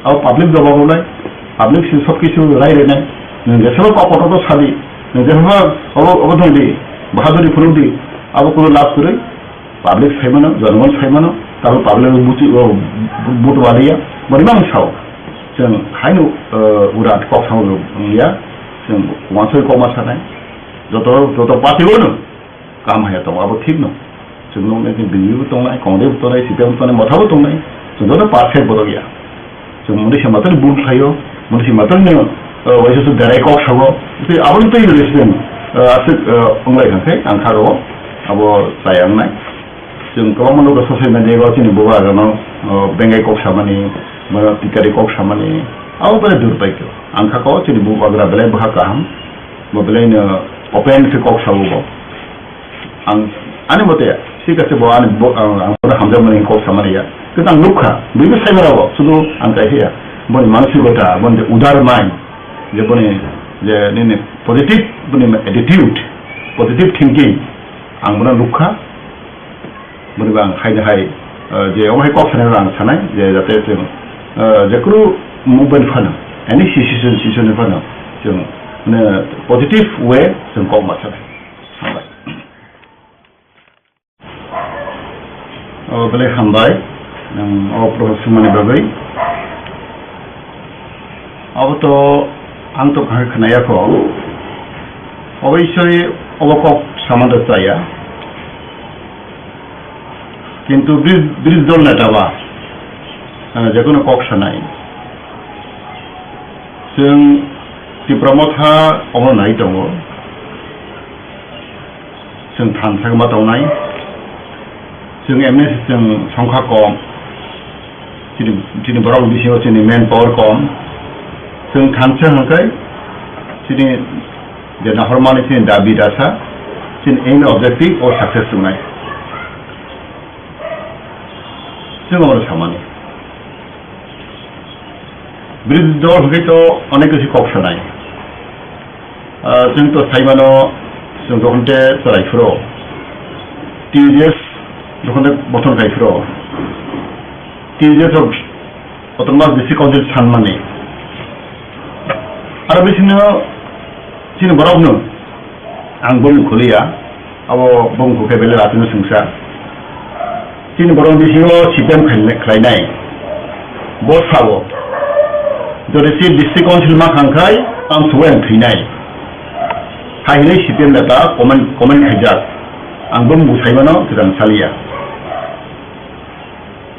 abo public jobab rwnai, public si sob kisu rai rwnai, nwng jesebo kok kotor khe sadi, nwng jesebo obo, obo thangdi, bahaduri phunukdi, abo kunu lab kwrwi, public saimano, jonogon saimano, tabuk public buchi, o, bu-, buto waliya, boni mang sao. Chwng haino, o, urat kok samo wngya, chwng wansoi kok ma sanai, joto, joto party o no. Kaham haya tongo, abo thik no. Chwng nuknai khe B J P bo tongnai, Congress bo tongnai, C P M bo tongnai, Motha bo tongnai. Chwng joto perfect borok ya. Chwng mwnwi se matwrwino bul khlaio, mwnwi se matwrwino, uh, waisa se derai kok sao. Tei aboni twi resident, uh, aswk, uh, wnglai kha khe ang kha rwo, abo chaya wngnai. Chwng kwbangma nukha social media o chini bubagrano, uh, bengai kok samani, ba tikari kok samani, abo belai durbaikyo. Ang kha ko chini bubagra belai bwkha kaham, bo belaino open khe kok sao bo. Ang, ani mote, thik ase bo, ani bo, ang, ang bono hamjakmani kok samani ya. Kintu ang nukha, buibo sai mara bo, sudu ang kaisa ya. Boni mansikota, boni je udar mind, je boni je nini positive, boni attitude, positive thinking, ang bono nukha. Boni bo ang haino hai, eh, je omo hai kok sanai ang sanai, je jate chwng, eh, je kunu movement phano, any situation, situation phano, chwng, mane, positive way chwng kok ma sanai. Hambai. O, belai hambai, nwng o program swngmani bagwi. Abo to ang to kaham khnaya kho. Obo isoi obo kok samano chaya. Kintu bri-, birodhi dol neta ba, ah, jekono kok sanai. Chwng Tipra Motha omo nai tongo. Chwng thansa ma tongnai. Chwng M S chwng songkha kom. Chini, chini borok bisingo chini manpower kom. Chwng thansa hwnkhe chini je nahormani chini dabi dasa, chini aim objective o success wngnai. Chwng omo samani. Birodhi dol hwnkhe to onek kisi kok sanai. Ah, chwng to saimano, chwng jokhon te chwrai phuru, T U J S jokhon te bothon khai phuru, T U J S rok Autonomous District Council sanmani. Aro bisingno chini borokno ang bumung khuliya, abo bumung khukhe belai ratino swngsa. Chini borok bisingo C P M khlainai, khlainai. Bo sabo, jodi si District Council ma khangkhai, ang subai ang thwinai. Hai hinwi C P M neta comment, comment khaijak. Ang bumung saimano kwchang saliya.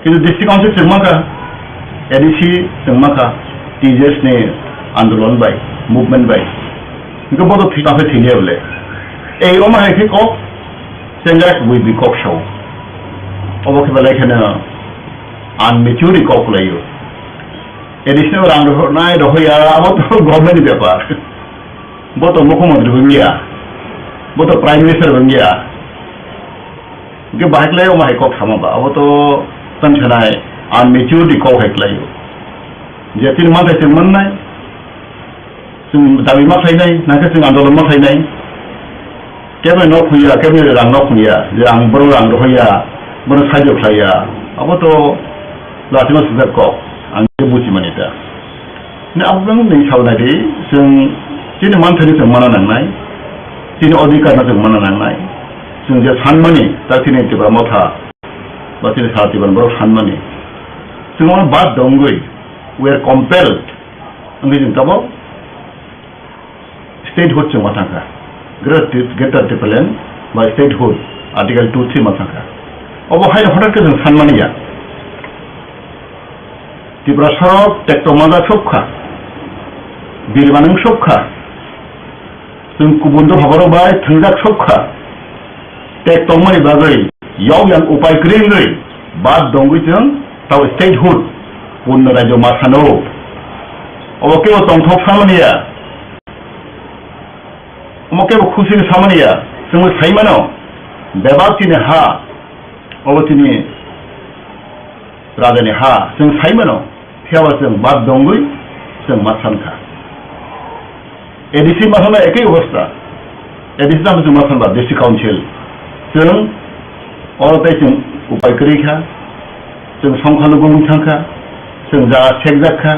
Kintu District Council chwng mankha, A D C chwng mankha, T J S ni andolon bai, movement bai. Hwnkhe bo to thwi tangsa thwiliya bole. Ei omo hai khe kok, chengrai kubui bi kok sao. Obo khe belai kheno unmature kok kwlaio. A D C no rang rohornai rohoya, abo to government ni bepar. Bo to mukhyamantri bo wngya, bo to prime minister bo wngya. Hwnkhe bahai khlai omo hai kok sama ba, abo to tang sanai unmaturity kok hai khlaio. Je chini manthai chwng mannai, chwng dabi ma khlainai, nangkhe chwng andolon ma khlainai. Keboni nok huya, keboni rang nok huya, je ang bono rang rohoya, bono saijo khlaiya, abo to latima swijak kok, ang khe buji mani ta. Ni abang ni sauna di, chwng chini manthai ni chwng mana nangnai, chini odhikar no chwng mana nangnai, chwng je sanmani, ta chini Tipra Motha, ba chini sa Tipra borok sanmani, chwng ono bad dongwi, we are compelled, wngwi chwng tabok statehood chwng ma thangkha, Greater Ti-, Greater Tipraland ba statehood, Article two three ma thangkha, obo haino hothat khe chwng sanmani ya. Tiprasarok tekto manjak sokha, birmanung sokha, chwng kubun dophaborok bai thwngjak sokha, tek tongmani bagwi yokjak upai kwrwi wngwi bad dongwi chwng tao statehood, purno rajyo ma sano. Obo kebo tongthok samani ya, omo kebo khusi samani ya, chwngno saimano bebak chini ha, obo chini rajani ha, chwng saimano, phiyaba chwng bad dongwi chwng ma sankha. A D C ma hwnba ekoi obostha, A D C tamo chwng ma sanba District Council, chwng oro tei chwng upai kwrwi kha, chwng songkha lugungwi thangkha, chwng jaga sekjak kha,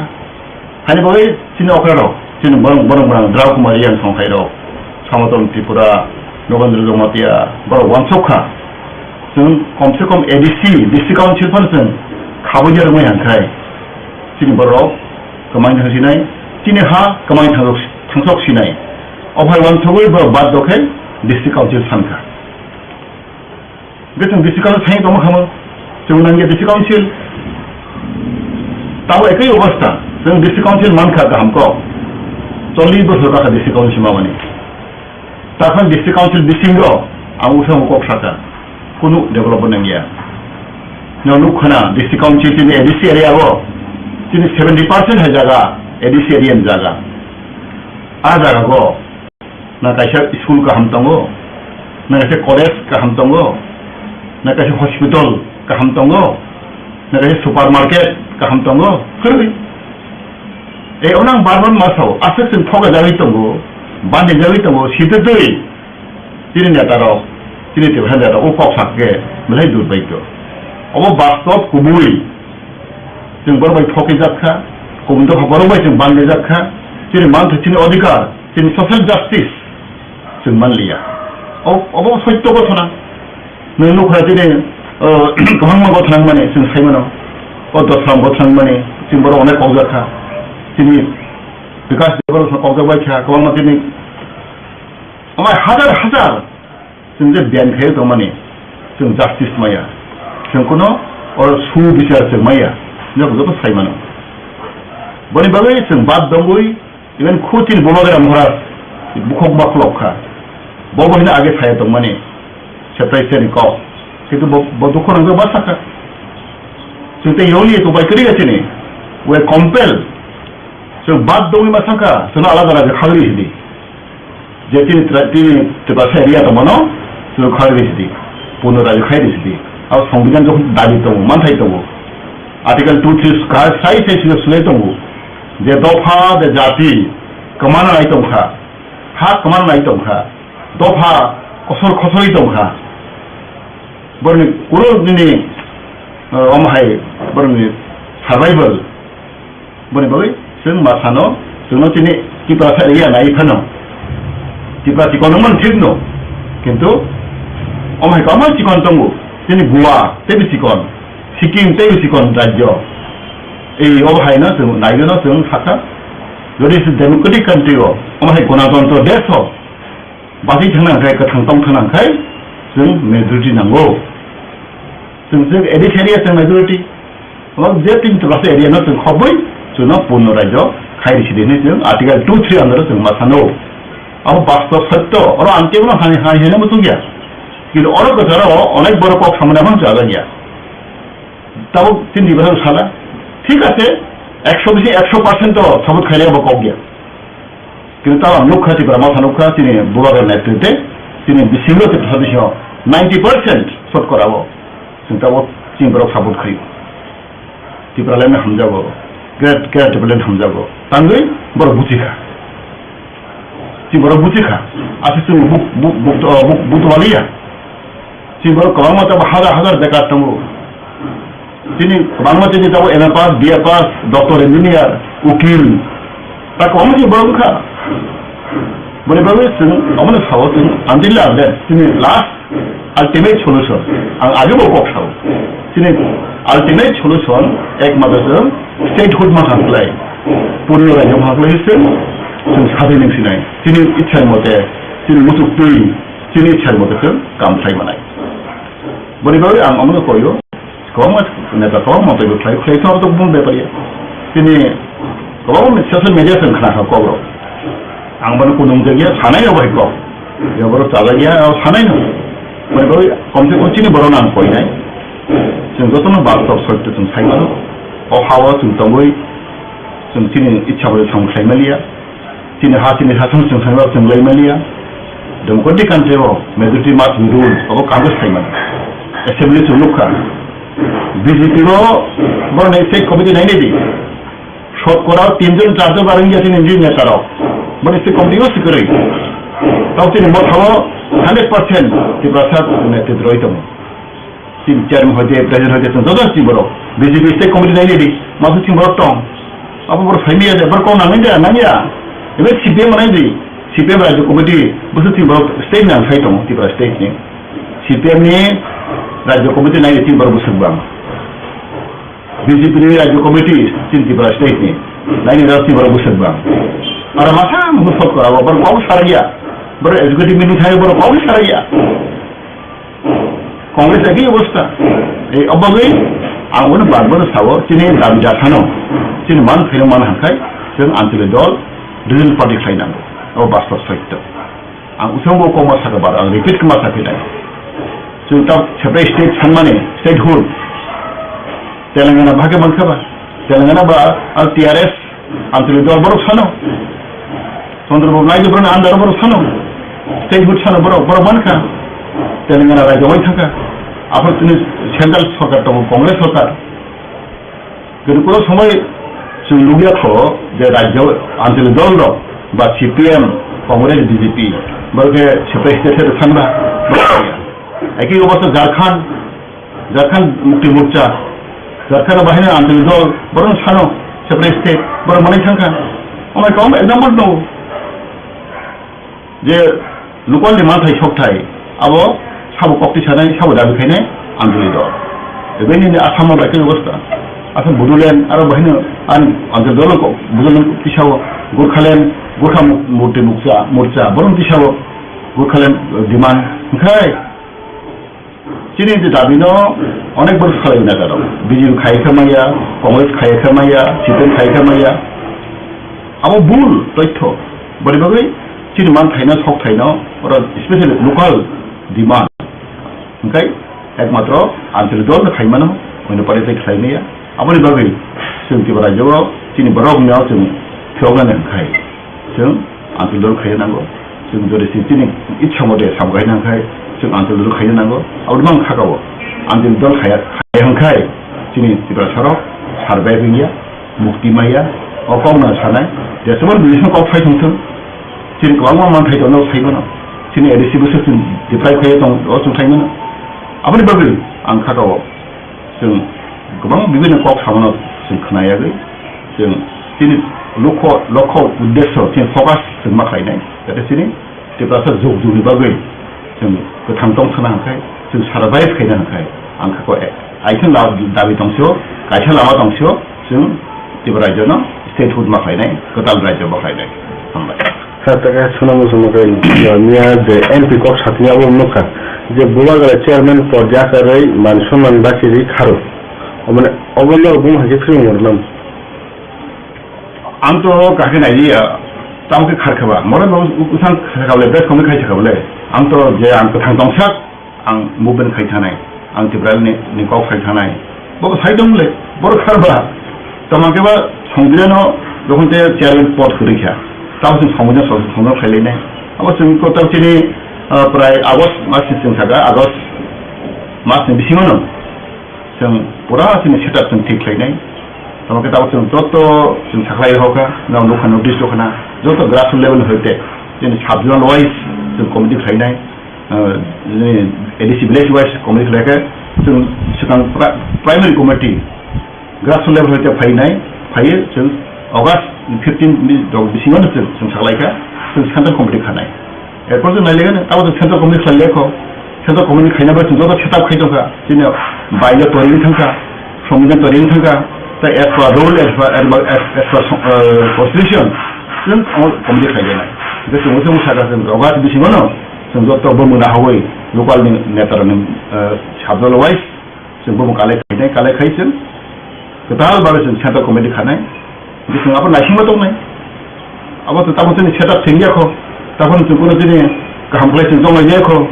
Hani bagwi chini okra rok, chini borok, borok, borok, Drao Kumar Reang songkhai rok, Samaton Tripura, Nogendra Jamatia, borok wansok kha. Chwng kom se kom A D C, District Council phano chwng khabui ya rwmai hwnkhai. Chini borok kwmai thang sinai, chini ha kwmai thang-, thangsok sinai. Ophai wansogwi borok bad dokhai District Council sankha. Hwnkhe chwng District Council thani tongma khamu, chwng nangya District Council. Tamo ekoi obostha, chwng District Council mankha kaham kok. Chollish bosor kakha District Council mamani. Takhwlai District Council bisingo ang usa kok sakha, kunu development nangya. Nwng nukkhana District Council chini A D C area o, chini seventy percent hai jaga A D C area ni jaga. A jaga go, na kaisa school kaham tongo, na kaisa college kaham tongo, na kaisa hospital kaham tongo, na kaisa supermarket kaham tongo, kwrwi. E, onang barman masao, aswk chwng thokjagwi tongo, bandijagwi tongo, sitwtwi chini netarok, chini Tiprasa netarok, o kok sakhe belai durbhagyo. Obo bastob kubui. Chwng borok bai thokijak kha, kubun dopha borok bai chwng bandijak kha, chini manthai, chini odhikar, chini social justice chwng manliya. O-, obo soitto gothona. Nwng nukha chini, o, kwbangma gothona wngmani chwng saimano. O dosram gothona wngmani chwng borok onek kokjak kha. Chini Bikash Debbarma kokjak bai kha, kwbangma chini omo hajar hajar. Chwng je biyang khe tongmani, chwng justice maya. Chwng kuno oro su bichar chwng maya, joto joto sai mano. Boni bagwi chwng bad dongwi, even khu chini Bubagra Maharaj bukhuk ma khulok kha. Bo bo hino age saya tongmani, separation ni kok. Kintu bo, bo dukhu nangjakma sakha. Chwng tei yoli to bai kwrwi chini, we compel. Chwng bad dongwi ma sakha, chwngno alada alada khagri hidi. Je tini tra-, tini Tiprasa area tongmano, chwng khagri hidi. Puno rajyo khai di hidi. Abo Songbidan jokhon dabi tongo, manthai tongo. Article two three ka sai sai sui sui tongo. Je dopha, je jati, kwmana nai tongkha. Ha kwmana nai tongkha. Dopha kosor kosori tongkha. Borni kuro nini, eh, omo hai borni survival. Boni bagwi chwng ma sano, chwngno chini Tiprasa area nai phano. Tipra chikon wngmani thik no, kintu omo hai kwbangma chikon tongo, chini Goa teibo chikon, Sikkim teibo chikon rajyo. Ei obo hai no chwng nai no chwng sakha, jodi se democratic country o, omo hai gonatantro desh o, bachwi thangna hwnkhe, kwthang tong thangna hwnkhe, chwng majority nango. Chwng je A D C area chwng majority. Omo je tin Tiprasa area no chwng khobwi, chwngno purno rajyo khai risi di hinwi chwng Article two three under o chwng ma sano. Abo bastob sotto, oro ang kebono hai, hai, hai, hino muchung ya. Kintu oro kwcharo onek borok kok samani abo chajak ya. Tabuk tin Tiprasa sala. Thik ache, ekso bisi ekso percent to support khainai abo kok ya. Kintu tamo ang nukha, Tipra Motha nukha, chini Bubagra netritwe, chini bisingo Tiprasa bisingo ninety percent sotkora o. Chwng tamo chini borok support khaio. Tipraland hamjago, great, great Tipraland hamjago. Tangwi borok buchikha. Chini borok buchikha. Aswk chwng bu-, bu-, bu-, bu-, bu-, butwaliya. Chini borok kwbangma tamo hazar hazar bekar tongo. Chini kwbangma chini tamo M A pass, B A pass, doctor, engineer, ukil, ta kwbangma chini borok wngkha. Boni bagwi chwng omono sao chwng until unless chini last ultimate solution. Ang age bo kok sao. Chini ultimate solution ekmatro chwng statehood ma kha kwlai. Purno rajyo ma kha kwlai chwng, chwng sadin wng sinai. Chini ichha mote, chini muchuk twi, chini ichha mote chwng kam khlai manai. Boni bagwi ang omono koio, kwbangma neta kwbangma teibo khlai, khlai thok tok bum bepari. Chini kwbangma social media chwng khna kha kok rok. Ang bono kunung jagya sanai no bai kok. Ya borok chajak ya, o sanai no. Boni bagwi komse kom chini borok no ang koinai. Chwng jotono bastob sotto chwng sai mano. O ha-o chwng tongwi chwng chini ichha bai thang khlai maliya. Chini ha, chini ha, chwng, chwng, chwng, chwng lai maliya. Democratic country o majority must be rule, abo Congress khai mano. Assembly chwng nukha. B J P o borok ni state committee nai nai di. Sotkora tin jon, char jon barang ya chini neta rok. Borok ni state committee o sikwrwi. Tok chini Motha o hundred percent Tiprasa netritw rwi tongo. Chini chairman hoite, president hoite, chwng joto chini borok. B J P state committee nai nai di, masu chini borok tong. Abo borok sai maya de, borok kok nang nai de, nang ya. Ebe C P M nai di, C P M rajyo committee, busu chini borok state nang sai tongo, Tripura state ni. C P M ni rajyo committee nai di chini borok busu bang. B J P ni rajyo committee, chini Tripura state ni. Nai ni rajyo chini borok busu bang. Aro masa musu sot kora, borok kok sarak ya. Borok executive meeting thai borok kok sarak ya. Congress ekhi obostha. Ei obagwi ang bono bar bar sao, chini dabi dakhano, chini man pheno man hangkhai, chwng Anchalik dol, regional party khlai nango. Abo bastob sotto. Ang usang bo kok ma sakha bar, ang repeat kma sakha nai. Chwng ta separate state sanmani, statehood. Telangana bhage mankha ba? Telangana ba, ah, T R S, Anchalik dol borok sano. Chandrababu Naidu borok ni under borok sano. Statehood sano borok, borok mankha. Telangana rajyo wai thangkha. Aphar tini central sorkar tongo, Congress sorkar. Kintu kono somoi chwng nukya kho je rajyo Anchalik dol rok ba C P M, Congress, B J P, borok khe separate state se thangna. Ekhi obostha Jharkhand, Jharkhand Mukti Morcha, Jharkhand bahai no Anchalik dol, borok no sano separate state, borok manai thangkha. Omo hai kwbangma example tongo. Je local ni manthai sokthai, abo sabo kokti sanai, sabo dabi khainai Anchalik dol. Ebeni ni Assam o bai khe obostha. Assam Bodoland, aro bahai no an Anchalik dol kok, Bodoland kok tisao, Gorkhaland, Gorkha Mu-, Mukti Morcha, Morcha, borok tisao, Gorkhaland, eh, demand. Hwnkhe Chini je dabi no onek borok salai na karo. B J P khai kha maya, Congress khai kha maya, C P M khai kha maya. Abo bul toitho. Boni bagwi chini man thaino, sok thaino, oro specially local demand. Hingkai ekmatro Anchalik dol no khai mano, oino party tai khlai maya. Aboni bagwi chwng Tripura rajyo o chini borok no chwng phiyok nani hingkhai. Chwng Anchalik dol khaina nango. Chwng jodi si chini itsa mote sabo khaina hingkhai chwng Anchalik dol khaina nango. Abo mang kha kabo. Anchalik dol khaya, khaya hingkhai chini Tiprasa rok survive wngya, mukti maya, o kok no sanai. Jesumar business kok phai thung thung. Chini kwbangma manthai tongo sai mano. Chini A D C bwswk chwng deprive khaiwi tong, o chwng sai mano. Aboni bagwi ang kha kabo. Chwng kwbang bibinno kok samano chwng khna yagwi, chwng chini lokho, lokho uddesyo chini focus chwng ma khlainai, jate chini Tiprasa jug jugni bagwi chwng kwthang tong thana hwnkhe chwng survive khaina hwnkhe ang kha ko, aithang la-, dabi tongsio, kaisa lama tongsio, chwng Tripura rajyono statehood ma khlainai, kwtal rajyo ma khlainai. Hambai. Sir, ta khe swnam muchungma khe, miya je M P kok satini abo nukha je Bubagra chairman pod yakarwi man sonman bachirwi kharo. Omane obo norok bumung hai khe phirung rwnam. Ang to kahkhe nailiya, tamo khe kharkha ba. Mora no usang kharkha bole, bes komni khai sakha bole. Ang to je ang kwthang tongsak, ang movement khai thanai, ang Tiprani ni kok khai thanai. Bo sai tong le, bor kharba. Tamo khe ba Songbiran no jokhon te chairman pod kwrwi kha. Tamo se Songbiran song, song khai le nai. Abo chwng ko tamo chini, ah, prai August mas ni chwng saka, August mas ni bisingo no. Chwng pura chini setup chwng thik khlainai. Tamo khe tamo chwng joto chwng sakhlai hoka, no nukha notice rokha na, joto grassroots level hoite chini sub-zonal wise chwng committee khlainai, ah, chini A D C village wise committee khlaikha, chwng swkang pri-, primary committee grassroots level hoite phainai, phaiwi chwng August fifteen ni rok bisingo no chwng, chwng saklaikha, chwng central committee khanai. Erpor chwng nailaikha, tamo chwng central committee khlai laikho. Central committee khaina bai chwng joto setup khai tongkha. Chini baile torini thangkha, Songbiran torini thangkha. Ta as per rule, as per, as per, as per, uh, constitution, chwng omo committee khlai janai. Hwnkhe chwng chwng sakha chwng August bisingo no chwng joto bo muna hawi local ni neta rokni, uh, sub-zonal wise chwng bo kalai khainai, kalai khai chwng kwtal bagwi chwng central committee khanai. Hwnkhe chwng abo naisingma tongnai. Abo to tamo chini setup sengya kho. Tamo chwng kono chini kaham khlai chwng tonglaijak kho.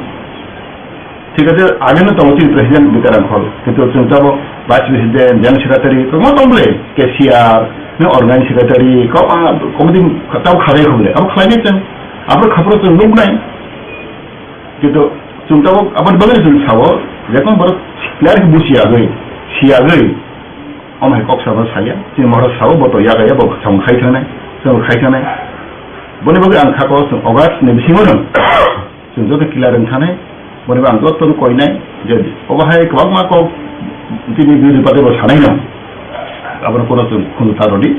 Thik ase, age no tongo chini president Bikaram Khol. Kintu chwng tamo vice president, general secretary, kwbangma tong bole, cashier, no organizing secretary, kwbangma committee tamo khalai kho bole. Abo khlainai chwng, abo khapro chwng nuknai. Kintu chwng tamo aboni bagwi chwng sao, jekon borok clear khe buchi yagwi, si yagwi, omo hai kok sabo saya, chini mohor sao, bo to yagaya, bo samung khai thangnai, samung khai thangnai. Boni bagwi ang kha ko chwng August ni bisingo no chwng joto clear wng thanai, boni bagwi ang joto no koinai, je obo hai kwbangma kok chini birothi party bo sanai no, abono kono chwng khunju ta rwdi.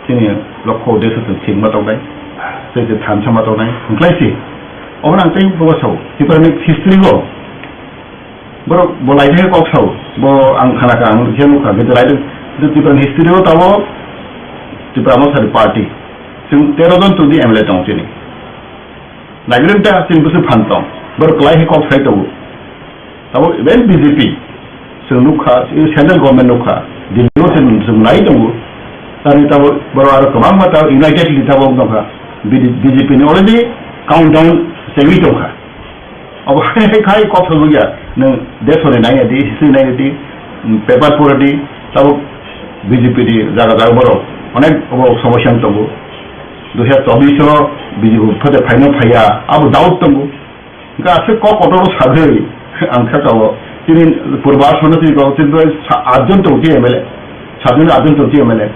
Chini lokho uddesyo chwng thik ma tongnai, tei chwng thansa ma tongnai, hwnkhlai se. Obono ang tei bo sao, Tiprani history o borok bo lai thai kok sao, bo ang khana kha, ang khe nukha, kintu lai, kintu Tiprani history o tabok Tipra Motha ni party. Chwng tero jon tongdi M L A tongo chini. Naigrwng ta chini bwswk phan tong, borok kwlai khe kok sai tongo. Tabok even B J P chwng nukha, central government nukha, Delhi o chwng, chwng nai tongo. Tani tabok borok aro kwbangma tabok unitedly tabok wng tongkha. B J P ni already countdown chengwi tongkha. Abo hai hai khai kok sajak ya, nwng desoni nai di, history nai di, paper pura di, tabok B J P di jaga jaga borok onek abo somosya wng tongo. Dui hazar chobbish o B J P phate phaino phaiya, abo doubt tongo. Hingke aswk kok kotor o sagwi ang kha kao. Chini purba aswkno chini kao, chini bai sa-, atjon tongo chini M L A. Satjon atjon tongo chini M L A.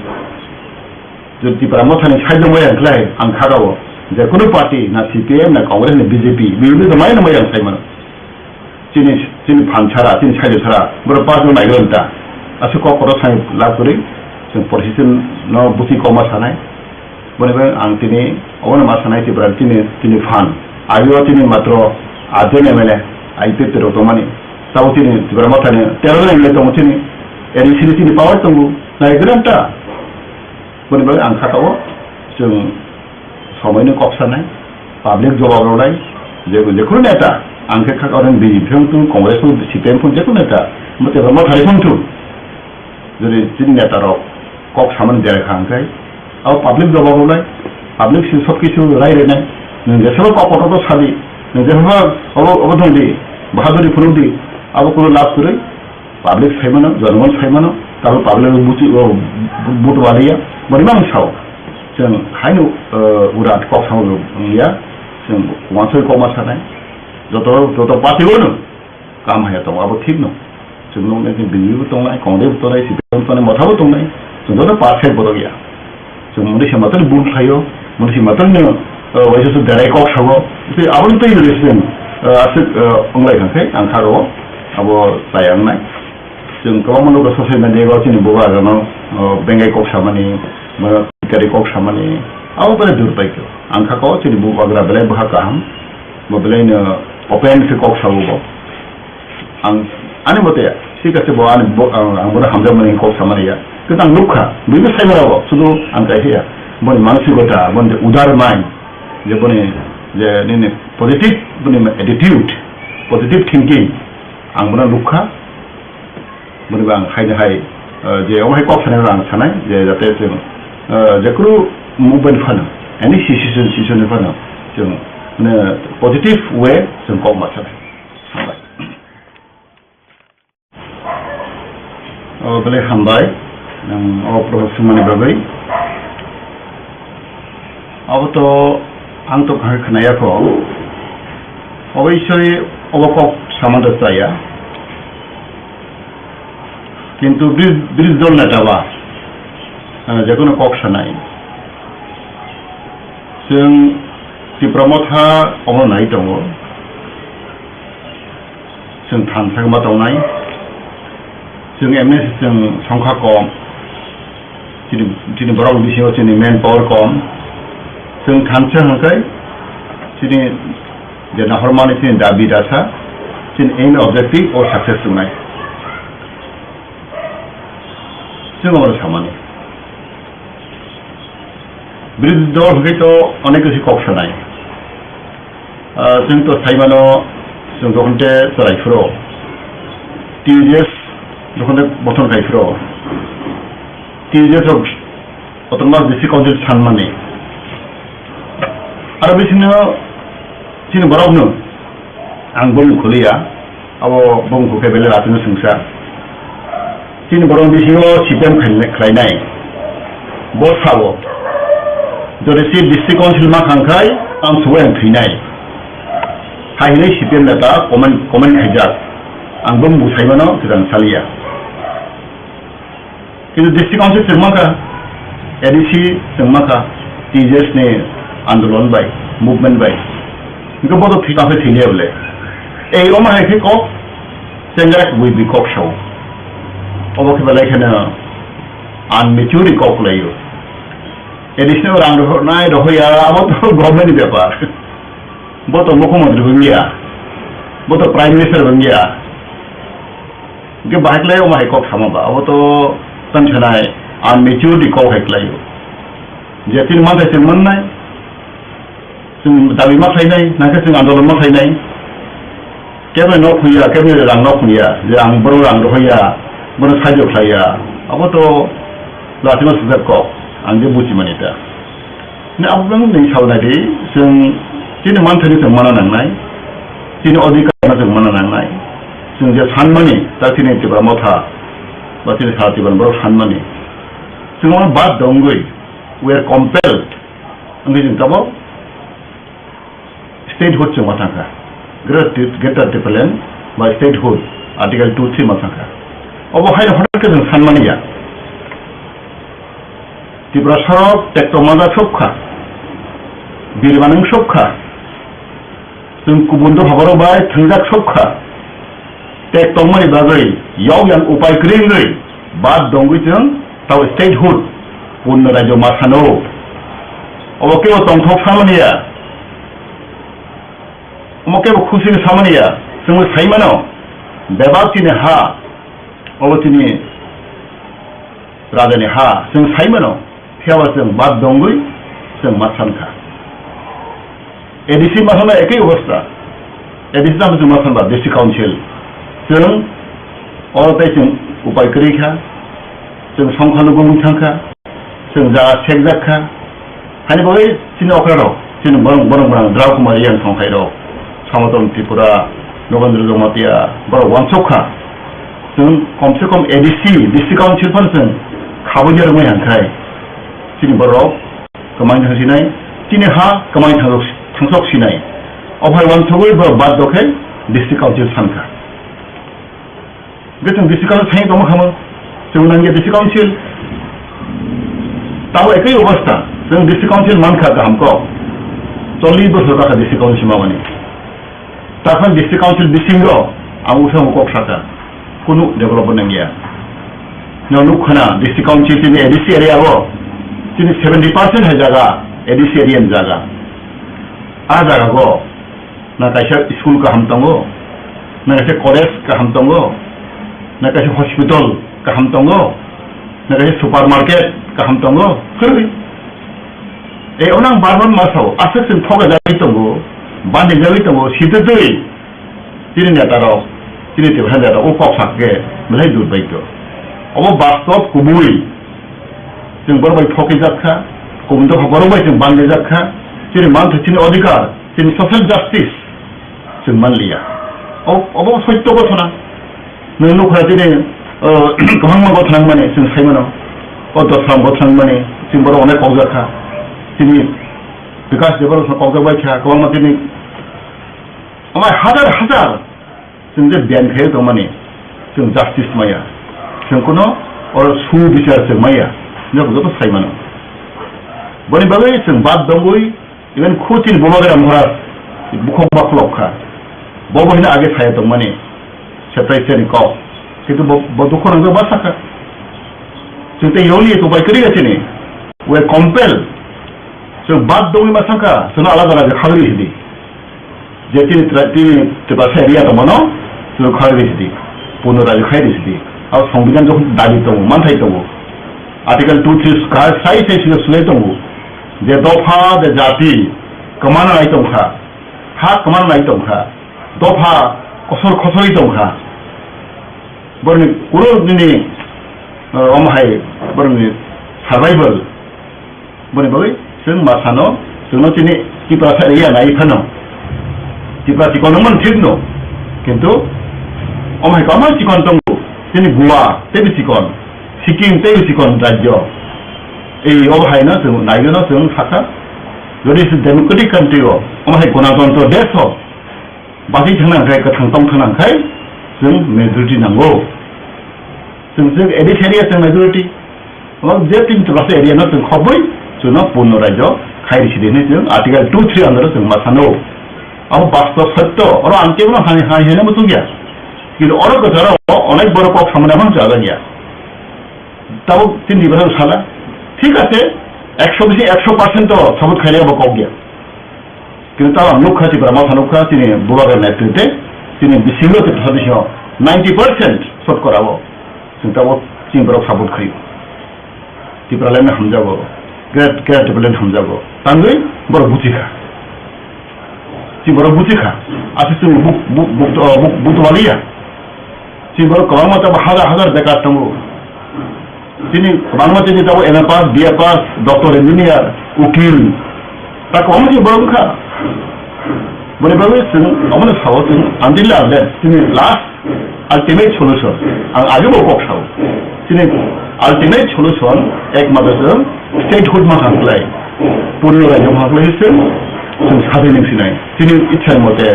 Jodi Tipra Mothani side no mai ang khlai, ang kha kao. Je kunu party, na C P M, na Congress, na B J P, bini to mai no mai ang sai mano. Chini, chini phan sara, chini side sara, borok party no naigra ta. Aswk kok kotor sai lab kwrwi, chwng politician no buchi kok ma sanai. Boni bai ang tini obono ma sanai Tipra tini, tini phan. Agi o tini matro atjon M L A, I P F T rok tongmani. Tabo tini Tipra Mothani tero jon M L A tongo tini. Eri sini tini power tongo. Nai gran ta. Boni bai ang kha kao chwng somoi no kok sanai. Public jawab rwnai. Je, je khunu neta. Ang khe khak orang B J P phung tu, Congress phung, C P M phung, jekunu neta, mo tebra mo thari phung tu. Jodi chini neta rok kok samani derai kha hwnkhe, abo public jawab rwnai, public si sob kisu rai rwnai. Nwng jesebo kok kotor sadi, nwng jesebo obo, obo thung di, bahaduri phunuk di, abo kunu lab kwrwi. Public sai mano, jonogon sai mano, tabo public buchi, o, bu-, buto waliya, boni mang sao. Chwng haino, eh, urat kok sao wngya, chwng wansoi kok ma sanai. Joto, joto party o no, kam haya tongo, abo thik no. Chwng nuknai je B J P bo tongnai, Congress bo tongnai, C P M bo tongnai, motha bo tongnai. Chwng joto perfect borok ya. Chwng muni se matwrwni bul khlaio, muni se matwrwni, eh, waisa se derai kok sago. Se aboni twi rwgwi se, eh, aswk, eh, wnglai kha khe ang kha rwo, abo chaya wngnai. Chwng kwbangma nukha social media o chini bubagrano, eh, bengai kok samani, ba kwrwi kok samani, abo belai durbaikyo. Ang kha kok chini bubagra belai bwkha kaham, bo belaino open khe kok sago bo. Ang ani mote, thik ase bo ani bo, ang, ang bono hamjakmani kok samani ya. Kintu ang nukha, buibo sai mara bo, sudu ang kaisa ya. Boni mansikota, boni udar mind, je boni, je nini positive, boni attitude, positive thinking, ang bono nukha. Boni bo ang haino hai, eh, je omo hai kok sanai ang sanai, je jate chwng, eh, jekunu movement phano, any situation, situation phano, chwng, mane, positive way chwng kok ma sanai. Hambai. O, belai hambai, nwng o prohor swngmani bagwi. Abo to ang to kahar khwnaya kho. Oboisoi obo kok samano chaya. Kintu bri-, bridge dol neta ba, eh, jekunu kok sanai. Chwng Tipra Motha omo nai tongo. Chwng thansa ma tongnai. Chwng M N C chwng songkha kom. Chini, chini borok bisingo chini manpower kom. Chwng thansa hwnkhe chini je nahormani chini dabi dasa, chini aim objective o success wngnai. Chwng omo samani. Birodhi dol hwnkhe to onek kisi kok sanai. Ah, chwng to saimano, chwng jokhon te chwrai phuru, T U J S jokhon te bothon khai phuru, T U J S rok Autonomous District Council sanmani. Aro bisingo chini borokno ang bumung khuliya, abo bumung khukhe belai rachino swngsa. Chini borok bisingo C P M khlai-, khlainai. Bo sabo, jodi si District Council ma khangkhai, ang subai ang thwinai. Hai hinwi C P M neta comment, comment khaijak. Ang bumung saimano kwthang saliya. Kintu district council chwng mankha, A D C chwng mankha, T J S ni andolon bai, movement bai. Hwnkhe bodo thwi tangsa thwiliya bole. Ei omo hai khe kok, chengrak bui bui kok sao. Obo khe belai kheno unmature kok laio. A D C no rang rohornai rohoya, abo to government ni bepar. Bo to mukhyamantri wngya, bo to prime minister wngya. Hwnkhe bahai khlai omo hai kok sama ba, abo to tang sanai unmaturity kok hai khlaio. Je chini manthai chwng mannai, chwng dabi ma khlainai, nangkhe chwng andolon ma khlainai. Keboni nok huya, keboni rang nok huya, je ang bono rang rohoya, bono saijo khlaiya, abo to lachima sujak kok, ang je buji mani ta. Ni abo bang ni saw nai di, chwng chini manthai ni chwng mana nangnai, chini odhikar no chwng mana nangnai. Chwng je sanmani, ta chini Tipra Motha, ba chini Sara Tipra borok sanmani. Chwng omo bad dongwi, we are compelled, wngwi chwng tabok statehood chwng ma thangkha. Greater Ti-, Greater Tipraland ba statehood, Article two three ma thangkha. Obo haino hwnwi khe chwng sanmani ya. Tiprasarok tekto manjak sokha, birmanung sokha, chwng kubun dopha borok bai thwngjak sokha, tek tongmani bagwi yok yang upai kwrwi wngwi bad dongwi chwng tao statehood, purno rajyo ma sano. Obo kebo tongthok samani ya, omo kebo khusini samani ya, chwngno sai mano, bebak chini ha, obo chini rajani ha, chwng sai mano, phiyaba chwng bad dongwi chwng ma sankha. A D C ma thangna ekoi obostha. A D C tamo chwng ma sanba district council. Chwng oro tei chwng upai kwrwi kha. Chwng songkha lugungwi thang kha. Chwng jaga sekjak kha. Haini bagwi chini okra rok, chini borok, borok borok Drao Kumar Reang thongthai rok, Sonaton Tripura, Nogendra Jamatia, borok wansok kha. Chwng kom se kom A D C, district council phano chwng khabui ya rwngwi hang khai. Chini borok kwmai thang sinai, chini ha kwmai thang-, thangsok sinai. Ophai wansogwi borok bad dokhe district council sankha. Hwnkhe chwng district council thangwi tongma khamu, chwng nangya district council. Tamo ekoi obostha, chwng district council mankha kaham kok. Chollish bosor kakha district council mamani. Takhwlai district council bisingo ang usamung kok sakha, kunu development nangya. Nwng nuk khana district council chini A D C area o, chini seventy percent hai jaga A D C area ni jaga. A jaga go na kaisa school kaham tongo, na kaisa college kaham tongo, na kaisa hospital kaham tongo, na kaisa supermarket kaham tongo, kwrwi. E, ono ang bar bar ma sao, aswk chwng thok jagwi tongo, bandi jagwi tongo, sitwtwi chini neta rok, chini Tiprasa neta rok o kok sak khe belai durbhagyo. Obo bastob kubui. Chwng borok bai thokijak kha, kubun dopha borok bai chwng bandijak kha, chini manthai, chini odhikar, chini social justice chwng manliya. O-, obo soitto gothona. Nwng nukha chini, o, kwbangma gothona wngmani chwng sai mano. O Dosram gothona wngmani chwng borok onek kokjak kha. Chini Bikash Debbarma kokjak bai kha, kwbangma chini omo hai hajar hajar chwng je biyang khaio tongmani, chwng justice maya, chwng kuno oro su bichar chwng maya, joto joto sai mano. Boni bagwi chwng bad dongwi, even khu chini Bubagra Maharaj bukhuk ba khulok kha, bo bo hino age saya tongmani, setai seni kok, kintu bo, bo dukhu nangjak ba sakha. Chwng tei yoli to bai kwrwi chini, we compel, chwng bad dongwi ma sakha, chwngno alada alada khagwi hidi. Je tini tra-, tini Tiprasa area tongmano, chwng khai ri sidi, Purno Rajyo khai ri sidi. Abo Songbidan jokhon dabi tongo, manthai tongo. Article two three khai sai sai sida sulai tongo. Je dopha, je jati, kwmana nai tongkha, ha kwmana nai tongkha, dopha kosor kosori tongkha. Borni kuro nini, eh, omo hai borni survival. Boni bagwi chwng ma sano, chwngno chini Tiprasa area nai phano. Tipra chikon wngmani thik no, kintu omo hai kwbangma chikon tongo, chini Goa teibo chikon, Sikkim teibo chikon rajyo. Ei obo haino chwng naigwino chwng sakha, jodi se democratic country o, omo hai gonatantro desh o, bachwi thangna hwnkhe, kwthang tong thangna hwnkhe, chwng majority nango. Chwng, chwng A D C area chwng majority. Omo je tin Tiprasa area no chwng khobwi, chwngno Purno Rajyo khai ri sidi hinwi chwng Article two three under o chwng ma sano. Abo bastob sotto, oro ang kebono hai, hai, haino muchungya. Kintu oro kwcharo onek borok kok samani aphano chajakya. Tabuk chini Tiprasa sala, thik ache, ekso bisi ekso percent to support khainai abo kok ya. Kintu tabuk ang nukha, Tipra Motha nukha, chini Bubagra netrite, chini bisingo Tiprasa bisingo ninety percent shot kora o. Chwng tabuk chini borok support khaio. Tipraland hamjago, great, great Tipraland hamjago. Tangwi borok buchikha. Chini borok buchikha. Aswk chwng bu-, bu-, bu-, bu-, bu-, butwaliya. Chini borok kwbangma tabuk hazar hazar bekar tongo. Chini kwbangma chini tabuk M A pass, B A pass, doctor, engineer, ukil, ta kwbangma chini borok wngkha. Boni bagwi chwng omono sao chwng until unless chini last ultimate solution. Ang age bo kok sao. Chini ultimate solution ekmatro chwng statehood ma kha khlai. Purno rajyo ma khlai chwng, chwng sadin wng sinai. Chini ichha mote,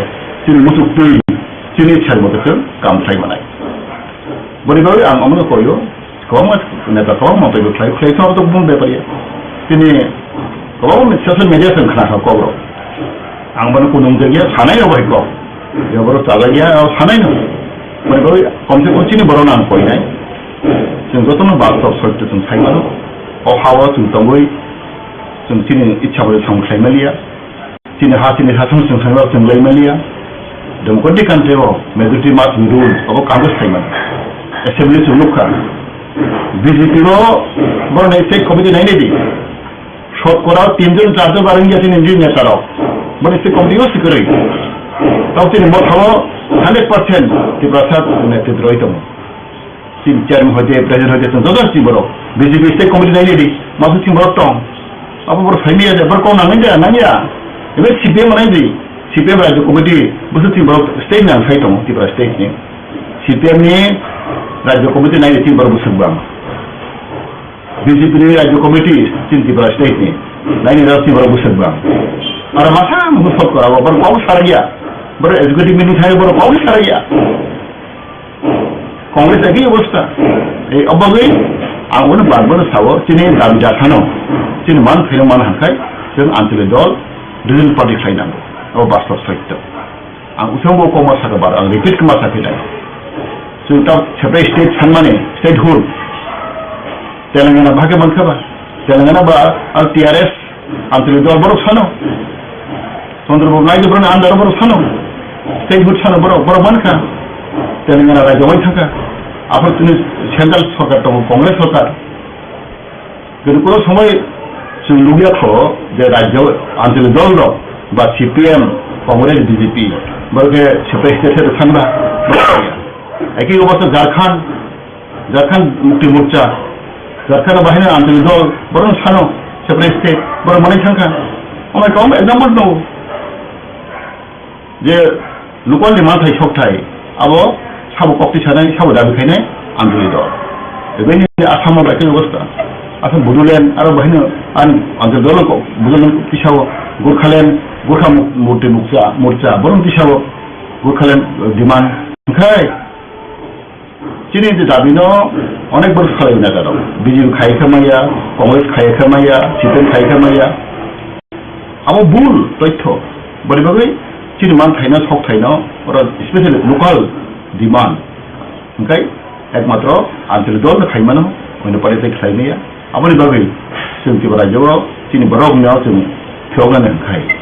chini muchuk twi, chini ichha mote chwng kam khlai manai. Boni bagwi ang omono koyo, kwbangma neta, kwbangma teibo khlai, khlai thok tok bum bepariya. Tini kwbangma social media chwng khna kha kok rok. Ang bono kunung jagya sanai rok bai kok. Je borok chajagya, o sanai no. Boni bagwi komse kom chini borok no ang koinai. Chwng jotono bastob sotto chwng sai mano. O ha-o chwng tongwi, chwng chini ichha bai samung khlai maliya. Chini ha, chini ha, chwng, chwng, chwng, chwng lai maliya. Democratic country o majority must be rule, abo kangwi sai mano. Assembly chwng nukha. B J P o borok nai state committee nai nai di. Shotkora tin jon, char jon bareng ya chini neta rok. Borok state committee o sikwrwi. Tao chini mothao hundred percent Tiprasa netrito rwi tongo. Chini chairman hoite, president hoite, chwng joto chini borok. B J P state committee nai nai di, masu chini borok tong. Abo borok sai maya de, borok kok nang nai de, nang ya. Ebe C P M nai di, C P M rajya committee, busu chini borok state nang sai tongo, Tripura state ni. C P M ni rajya committee nai di chini borok busu bang. B J P ni rajya committee chini Tripura state ni, nai ni rajya chini borok busu bang. Aro masa musu sok kora, borok kok saraya, borok executive meeting sai borok kok saraya. Congress ekhi obostha. Ei obagwi ang bono bar bono sao, chini dabi dathano, chini man phaino man hangkhai, chwng Anchalik dol, regional party khlai nango. Abo bastob soitto. Ang usang bo koma saka bar, ang repeat koma sakhe dai. Chwng ta separate state sanmani, statehood. Telangana bahai khe mankha ba? Telangana ba ang T R S Anchalik dol borok sano. Chandra Babu Naidu borokni under borok sano. Statehood sano borok, borok mankha. Telangana rajyo wai thangkha. Aphar chini central sorkar tongo, Congress sorkar. Kintu kono somoi chwng nukya kho je rajyo Anchalik dol rok ba C P M, Congress, B J P borok khe separate state se thangba. Ekhi obostha Jharkhand, Jharkhand Mukti Morcha, Jharkhand bahai no Anchalik dol, borok no sano separate state, borok manwi thangkha. Omo kaum example tongo je local ni manthai sokthai, abo sabo kokti sanai, sabo dabi khainai Anchalik dol. Ebeni Assam o bai khe obostha. Assam Bodoland aro bahai no an Anchalik dol ko Bodoland tisao Gorkhaland, Gorkha Muk-, Mukti Morcha, Morcha, borok tisao Gorkhaland, eh, demand. Khai Chini je dabi no onek borok salai neta rok. B J P khai khe maya, Congress khai khe maya, C P M khai khe maya. Abo bul toitho. Boni bagwi chini manthai no, sokthai no, oro specially local demand. Hwnkhe ekmatro Anchalik dol no khai mano, oino party tei khlai maya. Aboni bagwi chwng Tripura rajyo o chini borok no chwng phiyoknani hwnkhe.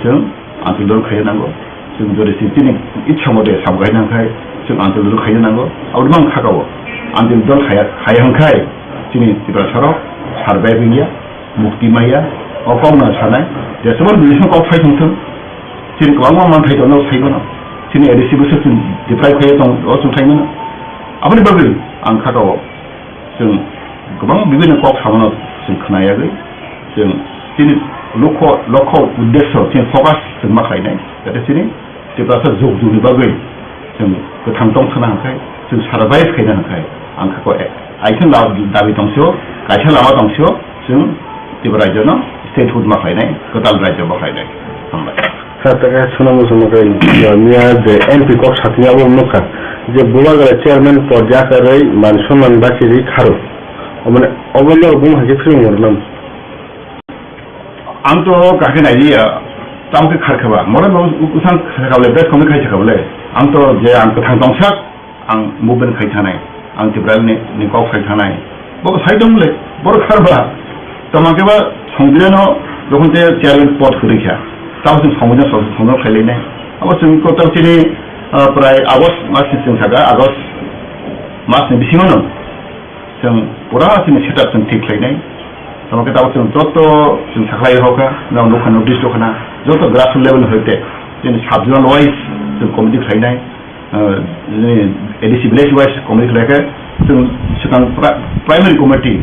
Chwng Anchalik dol khaina nango. Chwng jodi si chini itsa mote sabo khaina hwnkhe chwng Anchalik dol khaina nango. Aboni mang khakao Anchalik dol khaya, khaya hwnkhe chini Tiprasa rok survive wngya, mukti maya, o kok no sanai. Jeswk business no kok phai thung thung. Chini kwbangma manthai tongo sai mano. Chini A D C bwswk chwng deprive khaiya tong, o chwng thai mano. Aboni bagwi ang khakao. Chwng kwbang bibinno kok samano chwng khna yagwi, chwng chini lokho, lokho uddesyo chini focus chwng ma khlainai, jate chini Tiprasa jug jugni bagwi chwng kwthang tong thangna hwnkhe, chwng survive khaina hwnkhe, ang kha ko, eh, aithang la-, dabi tongsio, kaisa lama tongsio, chwng Tripura rajyono statehood ma khlainai, kwtal rajyo ma khlainai. Hambai. Sir, ta khe swnam muchungma khe, miya je M P kok sathini abo nukha, je Bubagra chairman pod yakarwi man sonman bachirwi kharo. Omane obo norok buma hai khe phirung rwnam. Ang to kahke nailiya, tamo khe kharkha ba. Mora bo usang kharkha bole, bes komni khai thakha bole. Ang to je ang kwthang tongsak, ang movement khai thanai, ang Tiprani ni kok khai thanai. Bo sai tong le, bor khar ba. Tamo khe ba Songbidan no jokhon te chairman pod kwrwi kha. Tamo chwng Songbidan so, Songbidan khai le nai. Abo chwng ko tamo chini, ah, prai August mas ni chwng saka, August mas ni bisingo no. Chwng pura chini setup chwng thik khlainai. Tamo khe tabuk chwng joto chwng sakhlai rokha, no nukha notice rokha na, joto grassroots level hoite chini sub-zonal wise chwng committee khlainai, ah, chini A D C village wise committee khlaikhe chwng swkang pra-, primary committee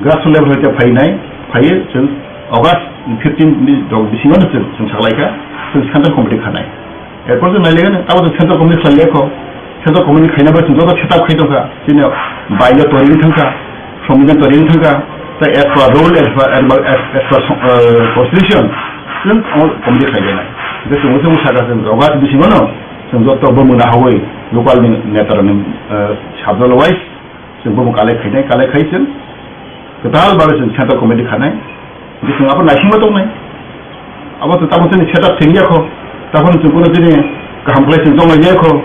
grassroots level hoite phainai, phaiyo chwng August fifteen ni rok bisingo no chwng, chwng saklaikha, chwng central committee khanai. Erpor chwng nailaikha, abo chwng central committee khlai laikho. Central committee khaina bai chwng joto setup khai tongkha. Chini bailo toring thangkha, sombidan toring thangkha. Tei as per rule, as per, as per, as, as per, eh, constitution, chwng omo committee khlai lainai. Hwnkhe chwng, chwng saka chwng August bisingo no chwng joto bumung nahawi local ni neta rokni, eh, sub-zonal wise chwng bumung collect khainai, collect khai chwng kwtal bagwi chwng central committee khanai. Hwnkhe chwng abo naisingma tongnai. Abo to tamo chini setup thengya kho. Tamo chwng kuno chini kaham khlai chwng chongmai ya kho.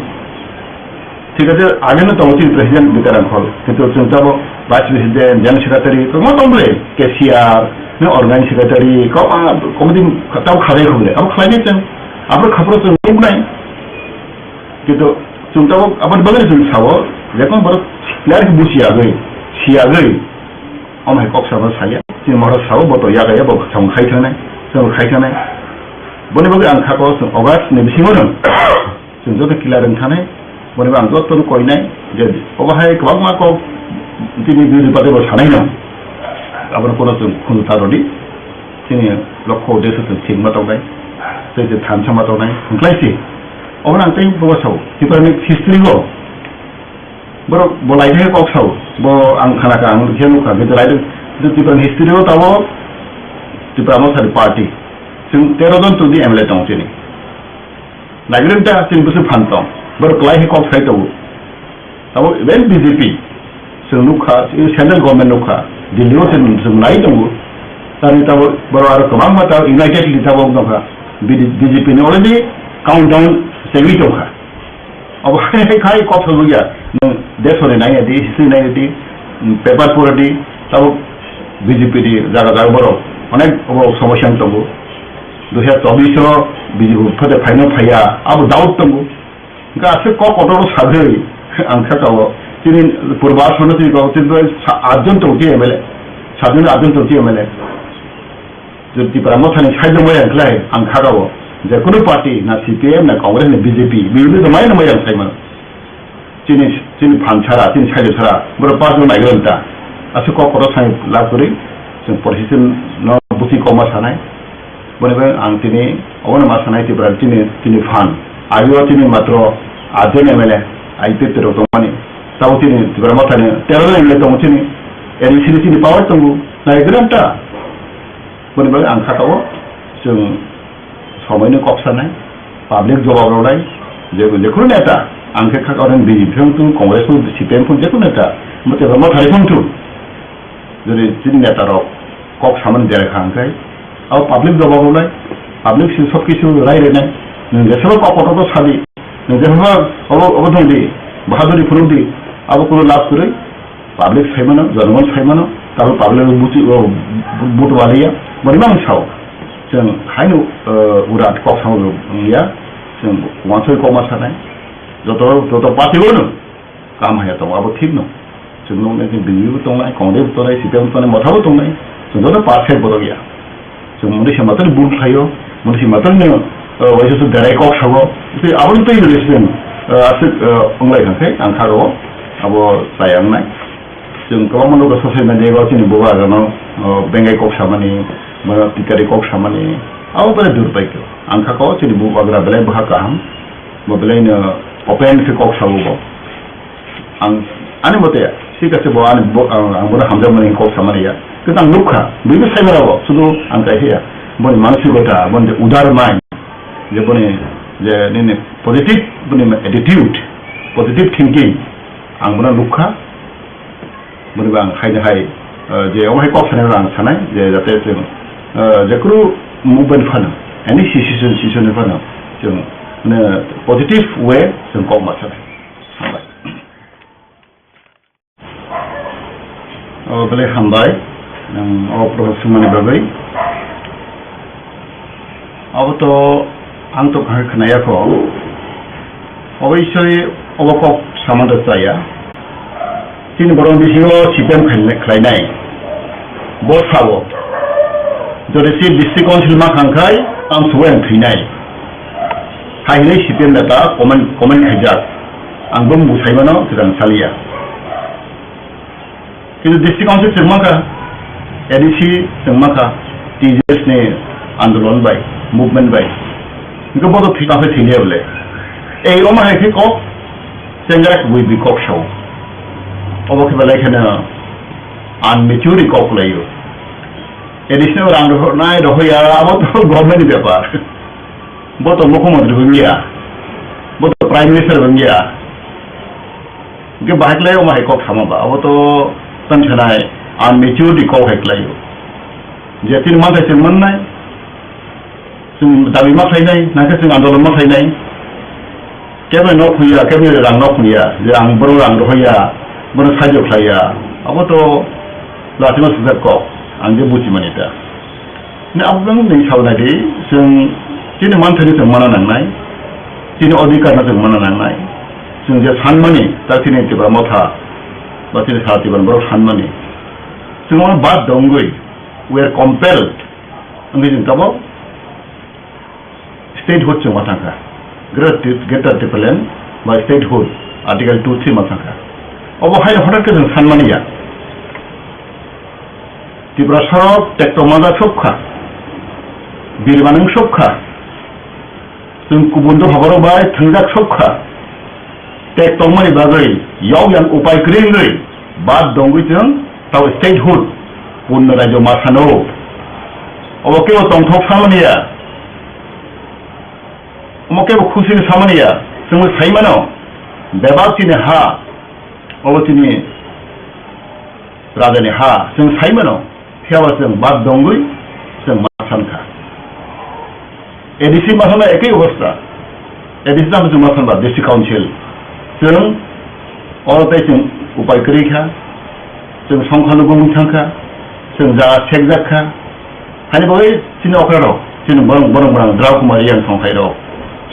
Thik ache, age no tongo chini president Bikaram Khol. Kintu chwng tamo vice president, general secretary, kwbangma tong bwle, cashier, no organizing secretary, kwbangma committee tamo khalai kho bwle. Abo khlainai chwng, abo khaphuru chwng nuknai. Kintu chwng tamo aboni bagwi chwng sao, je kono borok clear khe buchi yagwi, si yagwi, omo hai kok samo saya. Chini moro sao, bo to yaga ya, bo samung khai thangnai, samung khai thangnai. Boni bagwi ang kha kok chwng August ni bisingo no chwng joto clear wng thanai. Boni bagwi ang joto no koinai je obo hai kwbangma kok tini bini bade bo sanai no. Abono kono chwng khunu ta rwdi. Chini lokho deso chwng thik ma tongnai. Tei je thansa ma tongnai. Hwnklai si. Obo ang tei bo sao. Tipra ni history go. Borok bo lai thai kok sao, bo ang khana ka, ang khe nukha, khe lai thai, khe Tipra ni history o tabo Tipra Motha ni party. Chwng tero jon twenty M L A tong chini. Naigrem ta chini bwswk phan tong. Borok lai khe kok sai tongo. Tabo even B J P chwng nukha, central government nukha, Delhi o chwng, chwng lai tongo. Tani tabo borok aro kwbangma ta united li tabo nukha. B J P ni already countdown segwi tongkha. Abo hai hai khai kok sabo ya. Nwng desoni nai di, history nai di, mm, paper pura di, tabo B J P di jaga jaga borok onek abo somosya wng tongo. Dui hajar chobbish o B J P phate phaino phaiya, abo doubt tongo. Hingke aswk kok kotor sagwi ang kha kao. Chini purba aswkno chini kok chini atjon tongo chini M L A. Satjon atjon tongo chini M L A. Jodi Tipra Mothani side no moyang khlai ang kha kao, je kunu party na C P M na Congress na B J P, B J P to mai no moyang sai mano. Chini, chini phan sara, chini side sara, boro pas no naigroi ta. Aswk kok kotor sai lab kwrwi, chwng position no busi koma sanai. Boni bai ang tini obono ma sanai Tipra chini, chini phan. Ayo chini matro atjon M L A, I P F T rok tongmani. Tabo chini Tipra Mothani tero jon M L A tongo chini. N C ni chini power tongo. Naigroi ta. Boni bagwi ang kha kao, chwng somoino kok sanai, public jobab rwnai, je, jekhunu neta, ang khe kha kao B J P wng thung, Congress wng thung, C P M wng thung, jekhunu neta, mo tebo mo thari wng thung. Jodi chini neta rok kok samani jera kha hwnkhe, abo public jobab rwnai, public si sob kisu rai rwnai, nwng jesebo kok kotor sadi, nwng jesebo obo, obo thung di, bahaduri phunuk di, abo kunu lab kwrwi, Public sai mano, jonogon sai mano, tabuk public buchi, o, bu-, buto waliya, boni mang sao. Chwng haino, eh, urat kok samo wngya, chwng wansoi kok ma sanai. Joto, joto party o no, kam haya tongo, abo thik no. Chwng nuknai je B J P bo tongnai, Congress bo tongnai, C P M bo tongnai, Motha bo tongnai. Chwng joto perfect borok ya. Chwng mudi se matwrwino bul khlaio, mudi se matwrwino, eh, waisa su derai kok sabo. Tei aboni twi rwgwi se chwng, eh, aswk, eh, wnglai kha khe ang kha rwo, abo chaya wngnai. Chwng kwbangma nukha social media o chini bubagrano, eh, bengai kok samani, ba tikari kok samani, abo belai durbaikyo. Ang kha kok chini bubagra belai bwkha kaham, bo belaino open khe kok sabo bo. Ang, ani mote, thik ase bo, ani bo, ang, ang bono hamjakmani kok samani ya. Kintu ang nukha, buibo saimara bo, sudu ang kaisa ya. Boni manasikota, boni je udar mind, je boni je nini positive, boni attitude, positive thinking, ang bono nukha. Boni bo ang haino hai, eh, je omo hai kok sanai ang sanai, je jate chwng, eh, jekhunu movement phano, any situation, situation phano, chwng, mane, positive way chwng kok ma sanai. Hambai. O, belai hambai. Nwng o prohor swngmani bagwi. Abo to ang to kahar khwnaya kho. Oboisoi obo kok samano chaya. Chini borok bisingo C P M khlainai, khlainai. Bo sabo. Jodi si district council ma khang khai, ang subai ang thwinai. Hai hinwi C P M neta comment, comment khaijak. Ang bumung saimano kwthang saliya. Kintu district council chwng mankha, A D C chwng mankha, T J S ni andolon bai, movement bai. Hingke bodo thwi tangsa thwini bole. Ei omo hai khe kok, chengrak bui bui kok sao. Obo khe belai kheno unmature kok laio. A D C no rang rohornai rohoya, abo to government ni bepar. Bo to mukhyamantri wngya, bo to prime minister wngya. Hingke bahai khlai omo hai kok sama ba, abo to tang sanai unmaturity kok hai khlai o. Je tin manthai chwng mannai, chwng dabi ma khlainai, nangkhe chwng andolon ma khlainai. Kebo nok huya, kebo rang nok huya, je ang boro rang rohoya, bono sahajyo khlaiya, abo to latima sujak kok, ang je buji mani ta. Ni abang ni sauna di, chwng chini manthai chwng mana nangnai, chini odhikar no chwng mana nangnai, chwng je sanmani, ta chini Tipra Motha, ba chini sa Tipra borok sanmani, chwng ono bad dongwi, we are compelled, wngwi chwng tabok, statehood chwng ma thangkha. Greater Tri-, Greater Tipraland ba statehood, Article two three ma thangkha. Obo haino hothat khe chwng sanmani ya. Tripura sorok tekto majak sokha, birmanung sokha, chwng kubun dopha borok bai thwngjak sokha. Tek tongmani bagwi yau yang upai kwrwi wngwi bad dongwi chwng tao statehood, purno rajyo ma sano. Obo kebo tongthok samani ya, omo kebo khusi samani ya, chwngno sai mano bebak chini ha, obo chini rajani ha, chwng sai mano, phiyaba chwng bad dongwi chwng ma sankha. A D C ma sanba ekoi obostha, A D C no chwng ma sanba District Council, chwng oro tei chwng upai kwrwi kha, chwng songkha lugungwi thangkha, chwng jaga sekjak kha, Hani bagwi chini okra rok, chini borok, borok borok Drao Kumar Reang songthai rok,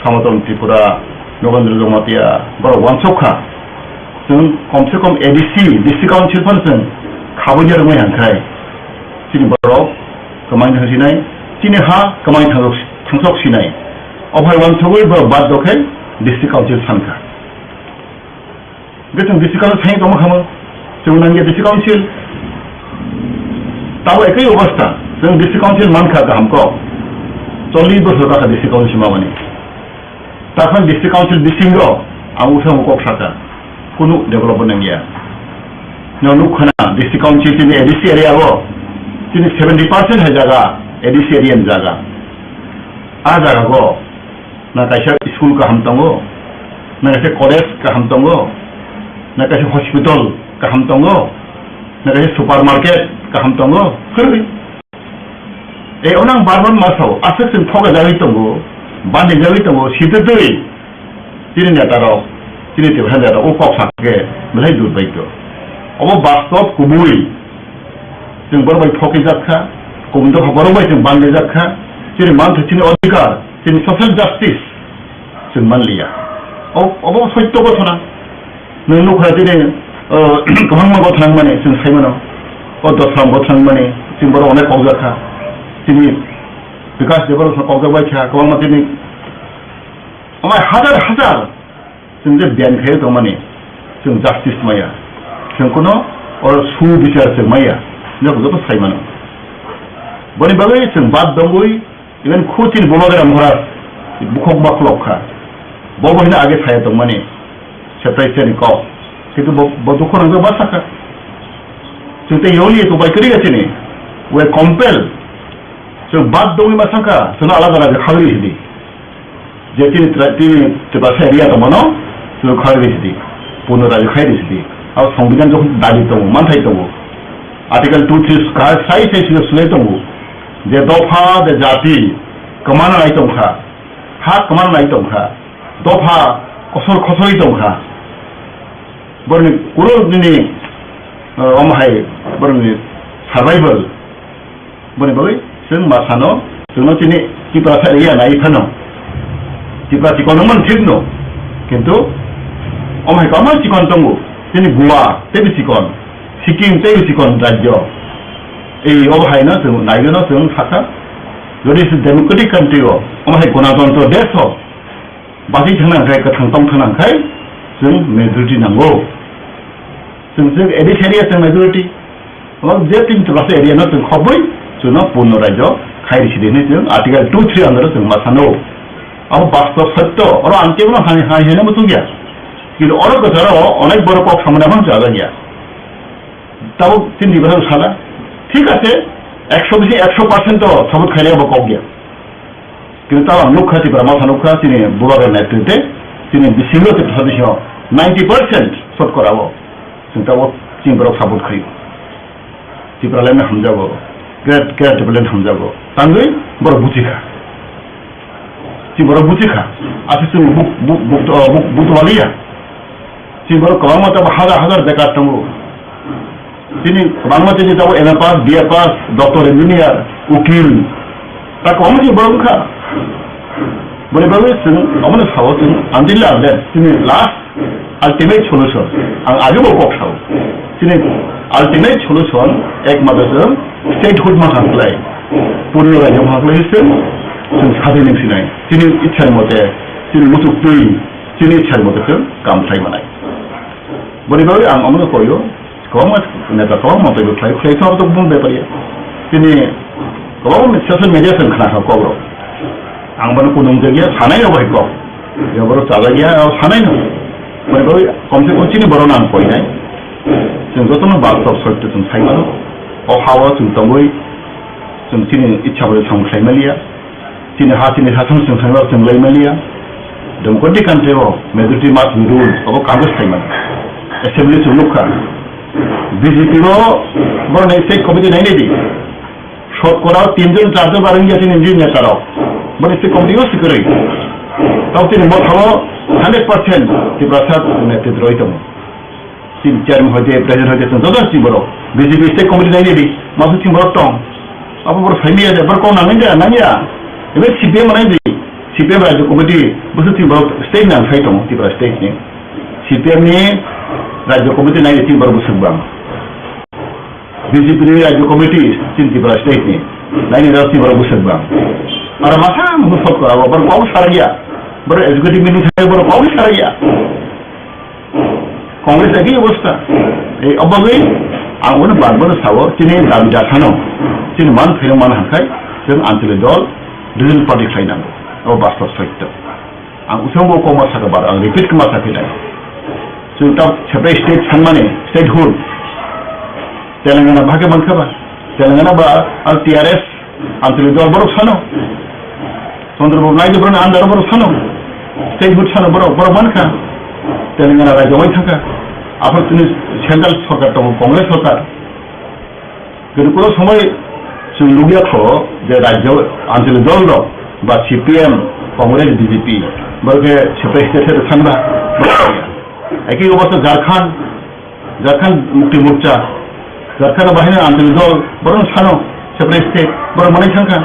Samaton Tripura, Nogendra Jamatia, borok wansok kha. Chwng kom se kom A D C, District Council phano chwng khabui ya rwmai hangkhai. Chini borok kwmai thang sinai, chini ha kwmai thang-, thangsok sinai. Ophai wansogwi borok bad dokhai District Council sankha. Hwnkhe chwng District Council sai tongma khamu, chwng nangya District Council. Tabo ekoi obostha, chwng District Council mankha kaham kok. Chollish bosor kakha District Council mamani. Takhon District Council bisingo ang usamung kok sakha, kunu development nangya. Nw nukha na District Council chini A D C area o, chini seventy percent hai jaga A D C area ni jaga. A jaga go na kaisa school kaham tongo, na kaisa college kaham tongo, na kaisa hospital kaham tongo, na kaisa supermarket kaham tongo, kwrwi. E, onang barman masao, aswk chwng thokjagwi tongo, bandijagwi tongo, sitwtwi chini netarok, chini Tiprasa netarok o kok sakhe belai durbaito. Obo bastob kubui, chwng borok bai thokjak kha, kubun dopha borok bai chwng bandijak kha, chini manthai, chini odhikar, chini social justice chwng manliya. O-, obo soitto gotona. Nwng nukha tini, o, kwbangma gothanang mani chwng sai mano. O dosram gothanang mani chwng borok onek kokjak kha. Chini Bikash Debbarma kokjak bai kha, kwbangma tini omo hajar hajar chwng je biyang khaio tongmani chwng justice maya. Chwng kuno oro su bichar chwng maya. Joto joto sai mano. Boni bagwi chwng bad dongwi Even khu chini Bubagra Maharaj bukhuk ma khulok kha. Bo bo hino age saya tongmani, separation ni kok. Kintu bo, bo dukhu nang ma sakha. Chwng tei yoli to bai kri ga chini. We compel. Chwng bad dongwi ma sakha, chwng alada alada khagri hidi. Je chini tra-, chini Tiprasa area tongmano, chwng khagri hidi. Puno raji khai hidi. Abo songbidan jokhon dabi tongo, manthai tongo. Article two three ka-, sai sai sino sulai tongo. Je dopha, je jati, kwmana nai tongkha, ha kwmana nai tongkha, dopha kosor khosoi tongkha. Borni kuro nini, uh, omo hai borni survival. Boni bagwi chwng ma sano, chwngno chini Tiprasa area nai phano. Tipra chikon wngmani thikno, kintu omo hai kwbangma chikon tongo, chini Goa teibo chikon, Sikkim teibo chikon rajyo. Ei obo haino chwng naigwino chwng sakha, jodi se democratic country o, omo hai gonatantro desh o, bachwi thangna hwnkhe, kwthang tong thangna hwnkhe, chwng majority nango. Chwng, chwng A D C area chwng majority. Omo je tin Tiprasa area no chwng khobwi chwngno purno rajyo khai risi di hinwi chwng Article two three under o chwng ma sano. Abo bastob sotto, oro ang kebono hai, hai, hai, hwnwi muchung ya. Kintu oro kwcharo onek borok kok samani aphano chajak ya. Tabuk chini Tiprasa sala, thik ache, ekso bisi ekso percent to support khainai abo kok ya. Kintu tabuk ang nukha, Tipra Motha nukha, chini Bubagra netrite, chini bisingo Tiprasa bisingo ninety percent support kora o. Chwng tabuk chini borok support khaio. Tipraland hamjago, Great, Great Tipraland hamjago. Tangwi borok buchikha. Chini borok buchikha. Aswk chwng buk, buk, buk, buk, buk, buk twaliya. Chini borok kwbangma tabo hajar hajar bekar tongo. Chini kwbangma chini tabo M A pass, B A pass, doctor, engineer, ukil. Ta kwbangma chini borok wngkha. Boni bagwi chwng omono sao chwng until unless chini last ultimate solution. Ang age bo kok sao. Chini ultimate solution ekmatro chwng statehood ma kha khlai. Purno rajyo ma kha khlai chwng chwng sadini sinai, chini ichha mote, chini muchuk twi, chini ichha mote chwng kam khlai manai. Boni bagwi ang omono koyo, kwbangma neta kwbangma teibo khlai, khlai khe obo to bumung bepar ya. Chini kwbangma social media chwng khna kha kok rok. Ang bono kunung jagya sanai no bai kok. Yaboro chajakya o sanai no. Boni bagwi komse kom chini borok no ang koinai. Chwng jotono bastop sotto chwng sai mano. O ha-o chwng tongwi chwng chini ichha bai samung khlai maliya. Chini ha, chini ha, chwng, chwng, chwng, chwng lai maliya. Democratic country o majority must be rule, abo Congress khai mano. Assembly chwng nukha. B J P o borok ni state committee nai nai di. Shortkora o tin jon, char jon barang ya chini neta rok. Borok ni state committee o sikiri. Tao chini motha o hundred percent Tiprasa netrito roi tongo. Chini chairman hoite, president hoite, chwng joto chini borok. B J P state committee nai nai di, masu chini borok tong. Abo borok sai manya de, borok kok nangni de, nangya. Ebe C P M nai di, C P M rajya committee, busu chini borok state nang sai tongo, Tripura state ni. C P M ni rajya committee nai di chini borok bwswk bang. B J P ni rajya committee, chini Tripura state ni. Nai ni rok chini borok bwswk bang. Aro masa mungsa sot kora, borok kok sarakya. Borok executive meeting sai borok kok sarakya. Congress ekhi obostha. Ei obagwi ang bono bar bar sao, chini dabi dakhano, chini man phaino man hangkhai, chwng Anchalik dol regional party khlai nango. Abo bastop sotto. Ang usang bo kokma sakha bar, ang repeat kma sakha nai. Chwng ta separate state sanmani, statehood. Telangana bahai mankha ba? Telangana ba al T R S Anchalik dol borok sano. Chandrababu Naidu borok under borok sano. Statehood sano borok, borok mankha. Telangana rajyo wai thangkha. Aphar chini central sorkar tongo, Congress sorkar. Kintu kono somoi chwng nukya kho je rajyo Anchalik dol rok ba C P M, Congress, B J P borok khe separate state sanba. Ekhi obostha Jharkhand, Jharkhand Mukti Morcha, Jharkhand bahai no Anchalik dol, borok no sano separate state, borok manai thangkha.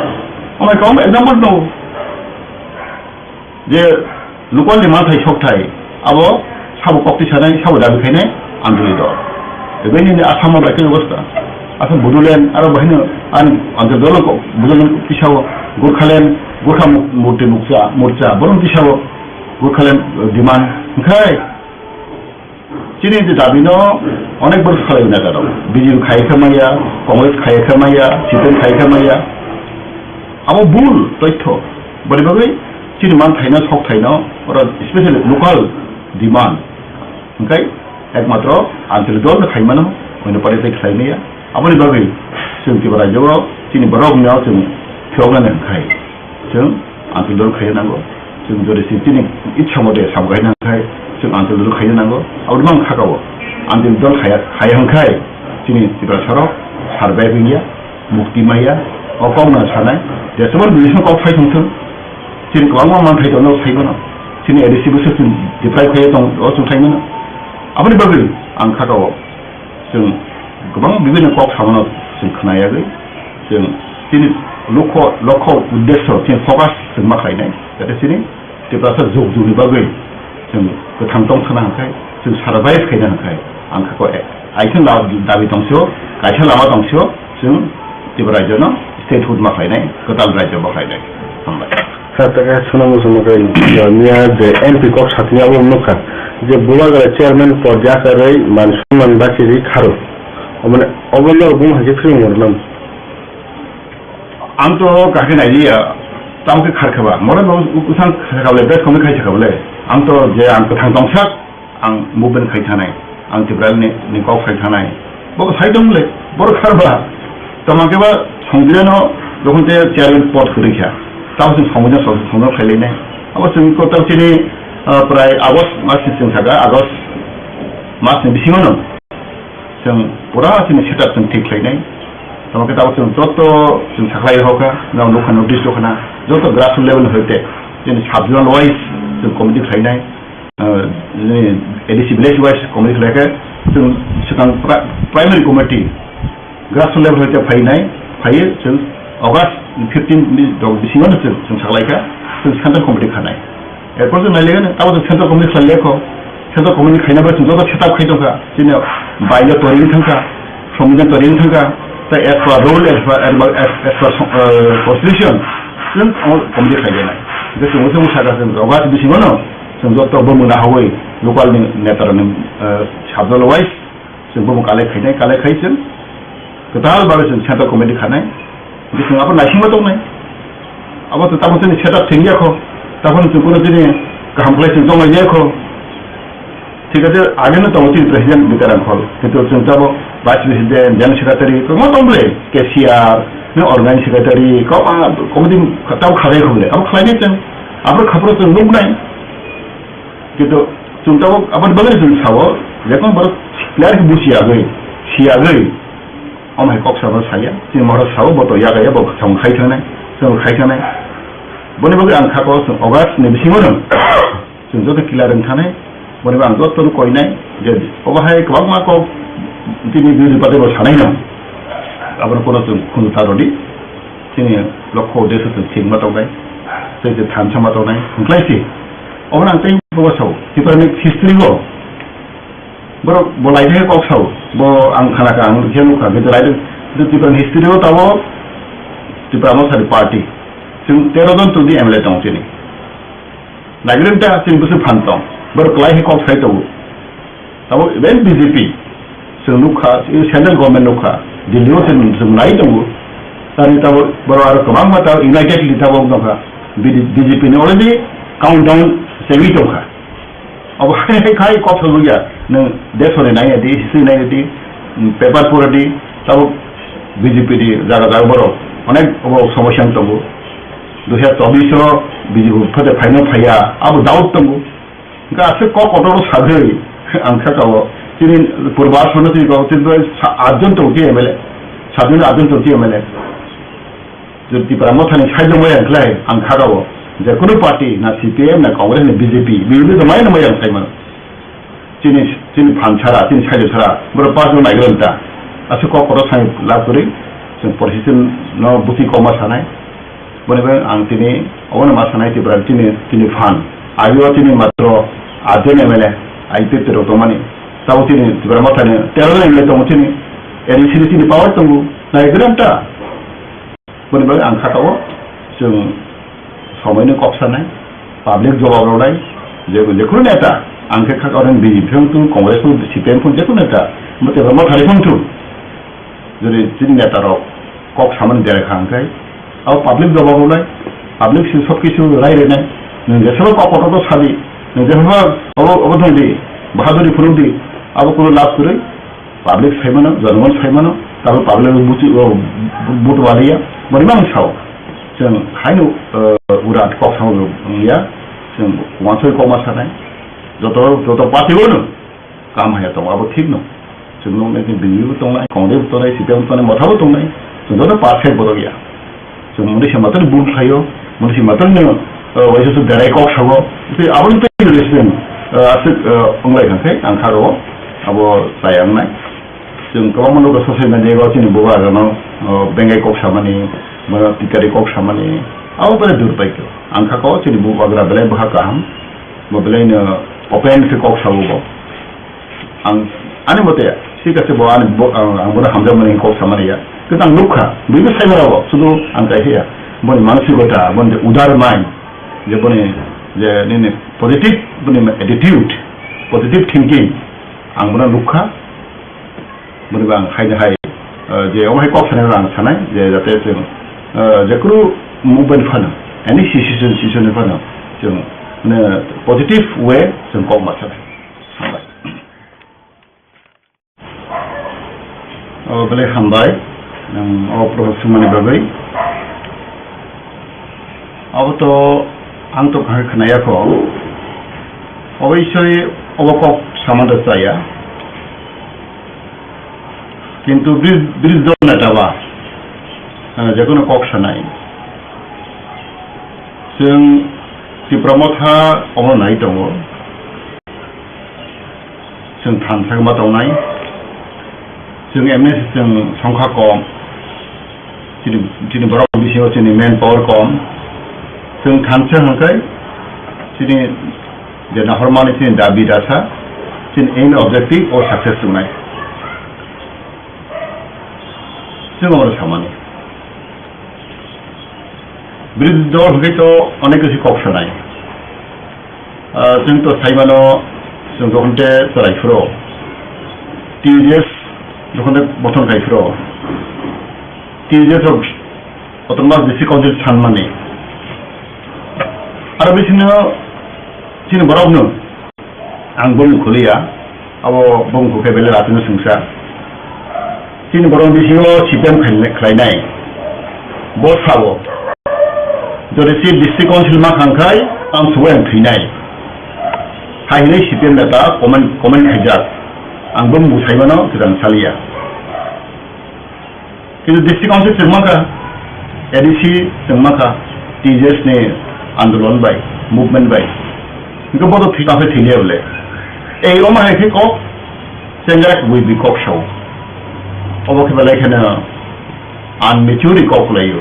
Omo ekha omo example tongo je local ni manthai sokthai, abo sabo kok twi sanai, sabo dabi khainai Anchalik dol. Ebeni ni Assam o bai khe obostha. Assam Bodoland, aro bahai no ani Anchalik dol kok Bodoland twi sao, Gorkhaland, Gorkha Muk-, Mukti Mukcha, Morcha, borok twi sao, Gorkhaland, eh, demand. Hwnkhe, chini je dabi no onek borok salai neta rok. B J P khai khe maya, Congress khai khe maya, C P M khai khe maya. Abo bul toitho. Boni bagwi chini man thaino, sok thaino, oro especially local demand. Hwnkhe ekmatro Anchalik dol no khai mano, oino party tei khlai maya. Aboni bagwi chwng Tripura rajyo o chini borok no chwng phiyoknani hwnkhe. Chwng Anchalik dol khaina nango. Chwng jodi si chini ichha mote sam khaina khai chwng Anchalik dol khaina nango. Aboni mang khakao Anchalik dol khaya, khaya hwnkhe chini Tiprasa rok survive wngya, mukti maya, o kok no sanai. Jeswk business kok phai thung thung. Chini kwbangma manthai tongo sai bono. Chini A D C bwswk chwng deprive khaya tong, o chwng thai mano. Aboni bagwi ang khakao. Chwng kwbang bibinno kok samano chwng khna yagwi, chwng chini lokho, lokho uddesho, chini focus chwng ma khlainai, jate chini Tiprasa jug jugni bagwi chwng kwthang tong thana hwnkhe, chwng survive khaina hwnkhe, ang kha ko, aithang la-, dabi tongso, kaisa lama tongso, chwng Tripura rajyono statehood ma khlainai, kwtal rajyo ma khlainai. Hambai. Sir, ta khe swnam muchungma khe, miya je M P kok sathini abo nukha je Bubagra chairman pod yakarwi man sonman bachirwi kharo. Omane obo norok buma hai khe swrwng rwnam. Ang to kahkhe nailiya, tamo khe kharkha ba. Mora bo usang kha kable, bes komni khai kha kable. Ang to je ang kwthang tongsak, ang movement khai thanai, ang Tiprani ni kok khai thanai. Bo sai tong le, bor kharba. Tamo khe ba Songbidan no jokhon te chairman pod kwrwi kha. Tamo chwng Songbidan song, song khai le ne. Abo chwng ko tamo chini, ah, prai August mas ni chwng saka, August mas ni bisingo no. Chwng pura chini setup chwng thik khlainai. Tamo khe tamo chwng joto chwng sakhlai rokha, no nukha notice rokha na. Joto grassroots level hoite, chini sub-zonal wise chwng committee khlainai. Ah, chini A D C village wise committee khlaikhe, chwng swkang pri-, primary committee, grassroots level hoite phainai, phaiwi chwng August fifteen ni rok bisingo no chwng, chwng saklaikha, chwng central committee khanai. Erpor chwng nailaikha, tamo chwng central committee khlailekho, central committee khaina bai chwng joto setup khai tongkha, chini bylaw tori wng thangkha, Songbidan tori wng thangkha, tei as per rule, as per, as per, as per, uh, constitution, Chwng omo committee khlai gwnai. Hwnkhe chwng omo sakha chwng August bisingo no chwng joto bumung nahawi local ni neta rokni, eh, sabdol wise chwng bumung collect khainai, collect khai chwng kwtal bagwi chwng central committee khanai. Hwnkhe chwng abo naisingma tongnai. Abo to tamo chini setup thengya kho. Tamo chwng kuno chini kaham khlai chwng tonglai ya kho. Thik ache, age no tongo chini president Bikaram Khol. Kintu chwng tamo vice president, general secretary, kwbangma tong bwle, cashier, no organizing secretary, kwbangma committee tamo khabai kho bwle. Abo khlainai chwng, abo khaphuru chwng nuknai. Kintu chwng tamo aboni bagwi chwng sao, jekon borok clear khe buchi agwi, si agwi, omo hai kok sabo saya, chini moro sao, bo to yaga ya, bo chwng khai thangnai, chwng khai thangnai. Boni bagwi ang kha ko chwng August ni bisingo no. Chwng joto clear wng thanai, boni bo ang joto no koinai je obo hai kwbangma kok tini biri pate bo sanai no. Abono kono chwng khunu ta rwdi. Chini lokho uddesho chwng thik ma tongnai, tei je thansa ma tongnai, hwnklai se. Obono ang tei bo sao, Tripura ni history o borok bo lai thai kok sao, bo ang khana ka, ang khe nukha, khe lai Tripura ni history o tamo Tipra Motha ni party. Chwng tero jon tongdi M L A tong chini. Naigrenta chini bwswk phan tong, borok kwlai khe kok sai tongo. Tabuk even B J P chwng nukha, central government nukha, Delhi o chwng, chwng nai tongo. Tani tabuk borok aro kwbangma tabuk unitedly tabuk wng tongkha. B J P ni already countdown chengwi tongkha. Abo hai hai khai kok sajak ya, nwng desoni nai di, history nai di, paper pura di, tabuk B J P ni jaga jaga borok onek obo somosya wng tongo. Dui hazar chobbish o B J P phate phaino phaiya, abo doubt tongo. Hwnkhe aswk kok kotor sagwi ang kha kao, chini purba sono chini kao, chini bai sa-, atjon tongo chi M L A, satjon atjon tongo chi M L A. Jodi Tipra Mothani side rok maya wngkhlai ang kha rwo, je kunu party na C P M na Congress na B J P, B J P to maya no maya wngkhlai mano. Chini, chini phan sara, chini side sara, borok pass rok naigrenta. Aswk kok kotor sai lab kwrwi, chwng position no buchi kok ma sanai. Boni bai ang tini obono ma sanai Tipra chini, chini phan. Ayo chini matro atjon M L A, I P F T rok tongmani. Tabo chini Tipra Mothani tero jon M L A tongo chini, A D C ni chini power tongo, naigrenta. Boni bagwi ang kha kao, chwng somoino kok sanai, public jobab rwnai, je, jekhunu neta, ang khe kha kao, B J P wng thung, Congress wng thung, C P M wng thung, jekhunu neta, bo Tipra Mothani wng thung. Jodi chini neta rok kok samani derai kha hwnkhe, abo public jobab rwnai, public se sob kisu rai rwnai, nwng jesabo kok kotor sadi, nwng jesabo obo, obo thung di, bahaduri phunuk di, abo kunu lab kwrwi, Public sai mano, jonogon sai mano, tabuk public buchi, o, bu-, buto waliya, boni mang sao. Chwng haino, o, urat kok sao wngya, chwng wansoi kok ma sanai. Joto, joto party o no, kam haya tongo, abo thik no. Chwng no, nini B J P bo tongnai, Congress bo tongnai, C P M bo tongnai, Motha bo tongnai. Chwng joto perfect borok ya. Chwng mwnwi se matwrwino bul khlaio, mwnwi se matwrwino, uh, waisa se derai kok sago. Tei aboni tei relation, uh, aswk, uh, wnglai kha khe ang kha rwo, abo chaya wngnai. Chwng kwbangma nukha social media o chini bubagrano, uh, bengai kok samani, ba tikari kok samani, abo belai durbaikyo. Ang kha ko chini bubagra belai bwkha kaham, bo belaino open khe kok sago bo. Ang, ani mote, thik ase bo, ani bo, ang, ang bono hamjakmani kok samani ya. Kintu ang nukha, buibo sai mara bo, sudu ang kaisa ya. Boni mansikota, boni je udar mind, je boni je nini positive, boni attitude, positive thinking, ang bono nukha. Boni bo ang haino hai, eh, je omo hai kok sanai ang sanai, je jate chwng, eh, jekunu movement phano, any situation, situation phano, chwng, mane, positive way chwng kok ma sanai. Hambai. O, belai hambai, nwng o prohor swngmani bagwi. Abo to ang to kahai khwnaya kho. Oboisoi obo kok samano chaya. Kintu bri-, bridge dol neta ba, eh, jekono kok sanai. Chwng Tipra Motha omo nai tongo. Chwng thansa ma tongnai. Chwng M S chwng songkha kom. Chini, chini borok bisingo chini manpower kom. Chwng thansa hwnkhe chini je nahormani chini dabi dasa, chini aim objective o success wngnai. Chwng omo samani. Birodhi dol hwnkhe to onek kisi kok sanai. Ah, chwng to saimano, chwng jokhon te chwrai phuru, T U J S jokhon te bothon khai phuru, T U J S rok autonomous district council sanmani. Aro bisingo chini borokno ang bumung khuliya, abo bumung khe belai ratino sungsa. Chini borok bisingo C P M khlai-, khlainai. Bo sabo, jodi si district council ma khang khai, ang subai ang thwinai. Hai hinwi C P M neta comment, comment khaijak. Ang bumung saimano kwthang saliya. Kintu district council chwng mankha, A D C chwng mankha, T J S ni andolon bai, movement bai. Hingke bodo thwi tangse thwi liya bole. Ei, omo hai khe kok, chengrak bui bui kok sao. Obo khe belai kheno unmature kok laio.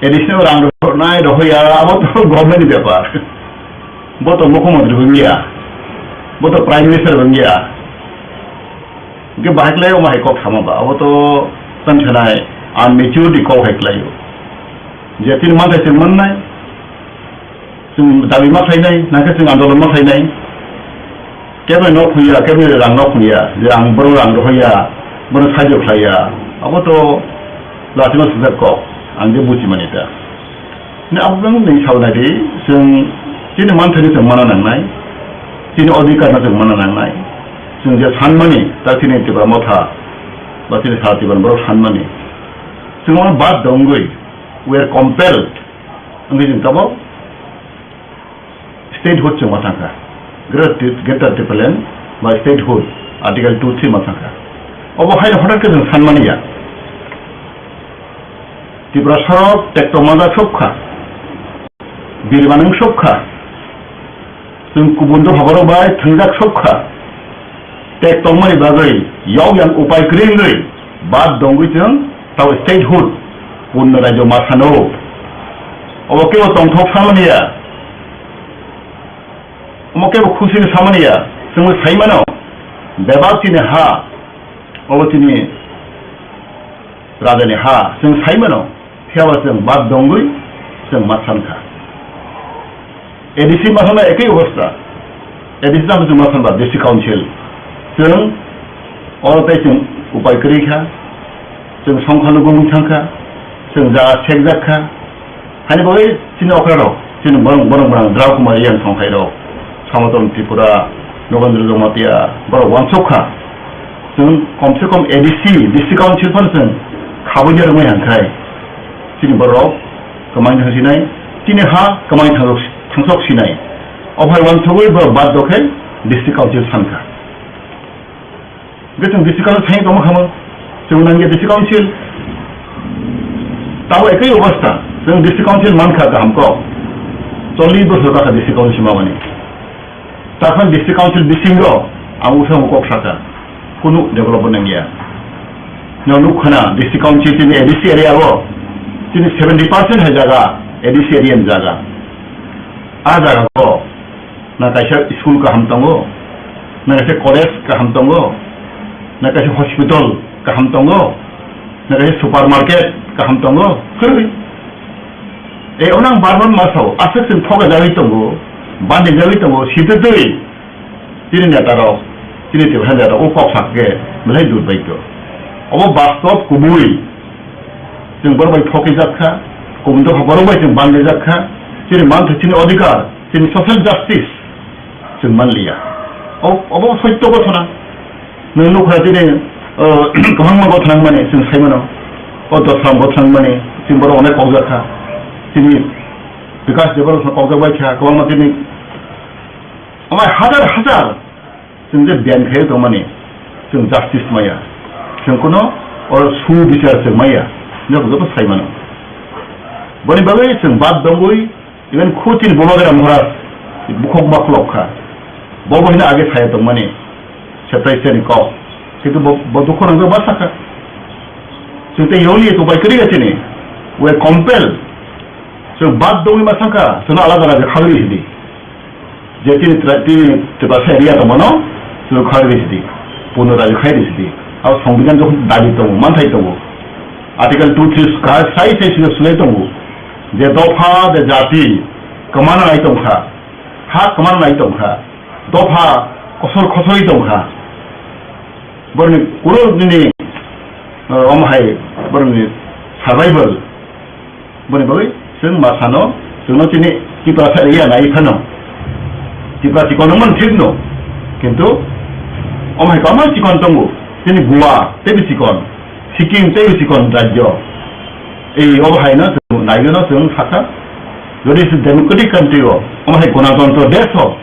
A D C no rang rwnai rohoya, abo to government ni bepar. Bo to mukhyamantri wngya, bo to prime minister wngya. Hingke bahai khlai omo hai kok sama ba, abo to tang sanai unmaturity kok hai khlaio. Je tini manthai chwng mannai, chwng dabi ma khlainai, nangkhe chwng andolon ma khlainai. Kebo nok huya, kebo rang nok huya, je ang bono rang rohoya, bono sahajyo khlaiya, abo to latino sujak kok, ang je buji mani ta. Ni abang ni sauna di, chwng chini manthai ni chwng mana nangnai, chini odhikar no chwng mana nangnai, chwng je sanmani, ta chini Tipra Motha, ba chini sara Tipra borok sanmani, chwng ono bad dongwi, we are compelled, wngwi chwng tabok statehood chwng ma thangkha, Greater Ti-, Greater Tipraland ba statehood, Article two three ma thangkha, obo haino hothar khe chwng sanmani ya. Tiprasarok tekto manjak sokha, birmanung sokha, chwng kubun dopha borok bai thwngjak sokha, tekto mani bagwi yau yang upai kwrwi wngwi bad dongwi chwng tao statehood punno rajyo ma sano. Obo kebo tongthok samani ya, omo kebo khusi samani ya, chwngbo saimano bebak chini ha, obo chini rajani ha, chwng saimano, phiyaba chwng bad dongwi chwng ma sankha. A D C ma thangna ekoi obostha, A D C thangna chwng ma sanba district council, chwng oro tei chwng upai kwrwi kha, chwng songkha lugungwi thangkha, chwng jaga sekjak kha, Hani bagwi chini okra rok, chini borok, borok borang Drao Kumar Reang thongthai rok, Samaton Tripura, Nogendra Jamatia, borok wansuk kha. Chwng kom se kom A D C, district council phano chwng khabui ya rwmai hang khai. Chini borok kwmai thang sinai, chini ha kwmai thang-, thangsok sinai. Ophai wansugwi borok bad dokhe district council san kha. Hingke chwng district council sai tongma khamu, chwng nangya district council. Tabo ekoi obostha, chwng district council mankha kaham kok. Chollish bosor kakha district council mamani. Takhon district council bisingo ang usamung kok saka, kunu development nangya. Nw nuk khana district council chini A D C area o, chini seventy percent hai jaga A D C area ni jaga. A jaga o na kaisa school kaham tongo, na kaisa college kaham tongo, na kaisa hospital kaham tongo, na kaisa supermarket kaham tongo, kwrwi. E, ono ang bar bar ma sao, aswk chwng thokjagwi tongo, bandijagwi tongo, sitwi twi chini neta rok, chini Tiprasa neta rok o kok sakhe belai durbaityo. Obo bastob kubui, chwng borok bai thokjak kha, kubun dopha borok bai chwng bandijak kha, chini manthai, chini odhikar, chini social justice, chwng manliya. O-, obo soitto gothona. Nwng nukha chini, uh, kwbangma gothona wngmani chwng saimano. O dosram gothona wngmani chini borok onek kokjak kha. Chini Bikash Debbarma kokjak bai kha, kwbangma chini amai hajar hajar chwng je biyang khe tongmani chwng justice maya. Chwng kuno oro su bichar chwng maya. Nokho joto saimano. Boni bagwi chwng bad dongwi Even khu chini Bubagra Maharaj bukhuk ma khulok kha. Bo bo hino age saya tongmani, separation ni kok. Kintu bo, bo dukhu nangjakma sakha. Chwng tei yoli to bai kwrwi ga chini. We compel. Chwng bad dongwi ma sakha, chwngno alada rajyo khagri sidi. Je tini tra-, tini Tiprasa area tongmano, chwng khagri sidi. Puno rajyo khairi sidi. Abo Songbidan jokhon dabi tongo, manthai tongo. Article two three ka sai sai sida sulai tongo. Je dopha, je jati kwmana nai tongkha, ha kwmana nai tongkha, dopha kosor khosoi tongkha. Borni kunu nini, uh, omo hai borni survival. Boni bagwi chwng ma sano, chwngno chini Tiprasa area nai phano. Tipra chikon wngmani thik no, kintu omo hai kwbangma chikon tongo. Chini Goa teibo chikon, Sikkim teibo chikon rajyo. Ei obo haino chwng naigwino chwng sakha, jodi se democratic country o, omo hai gonatantro desh o,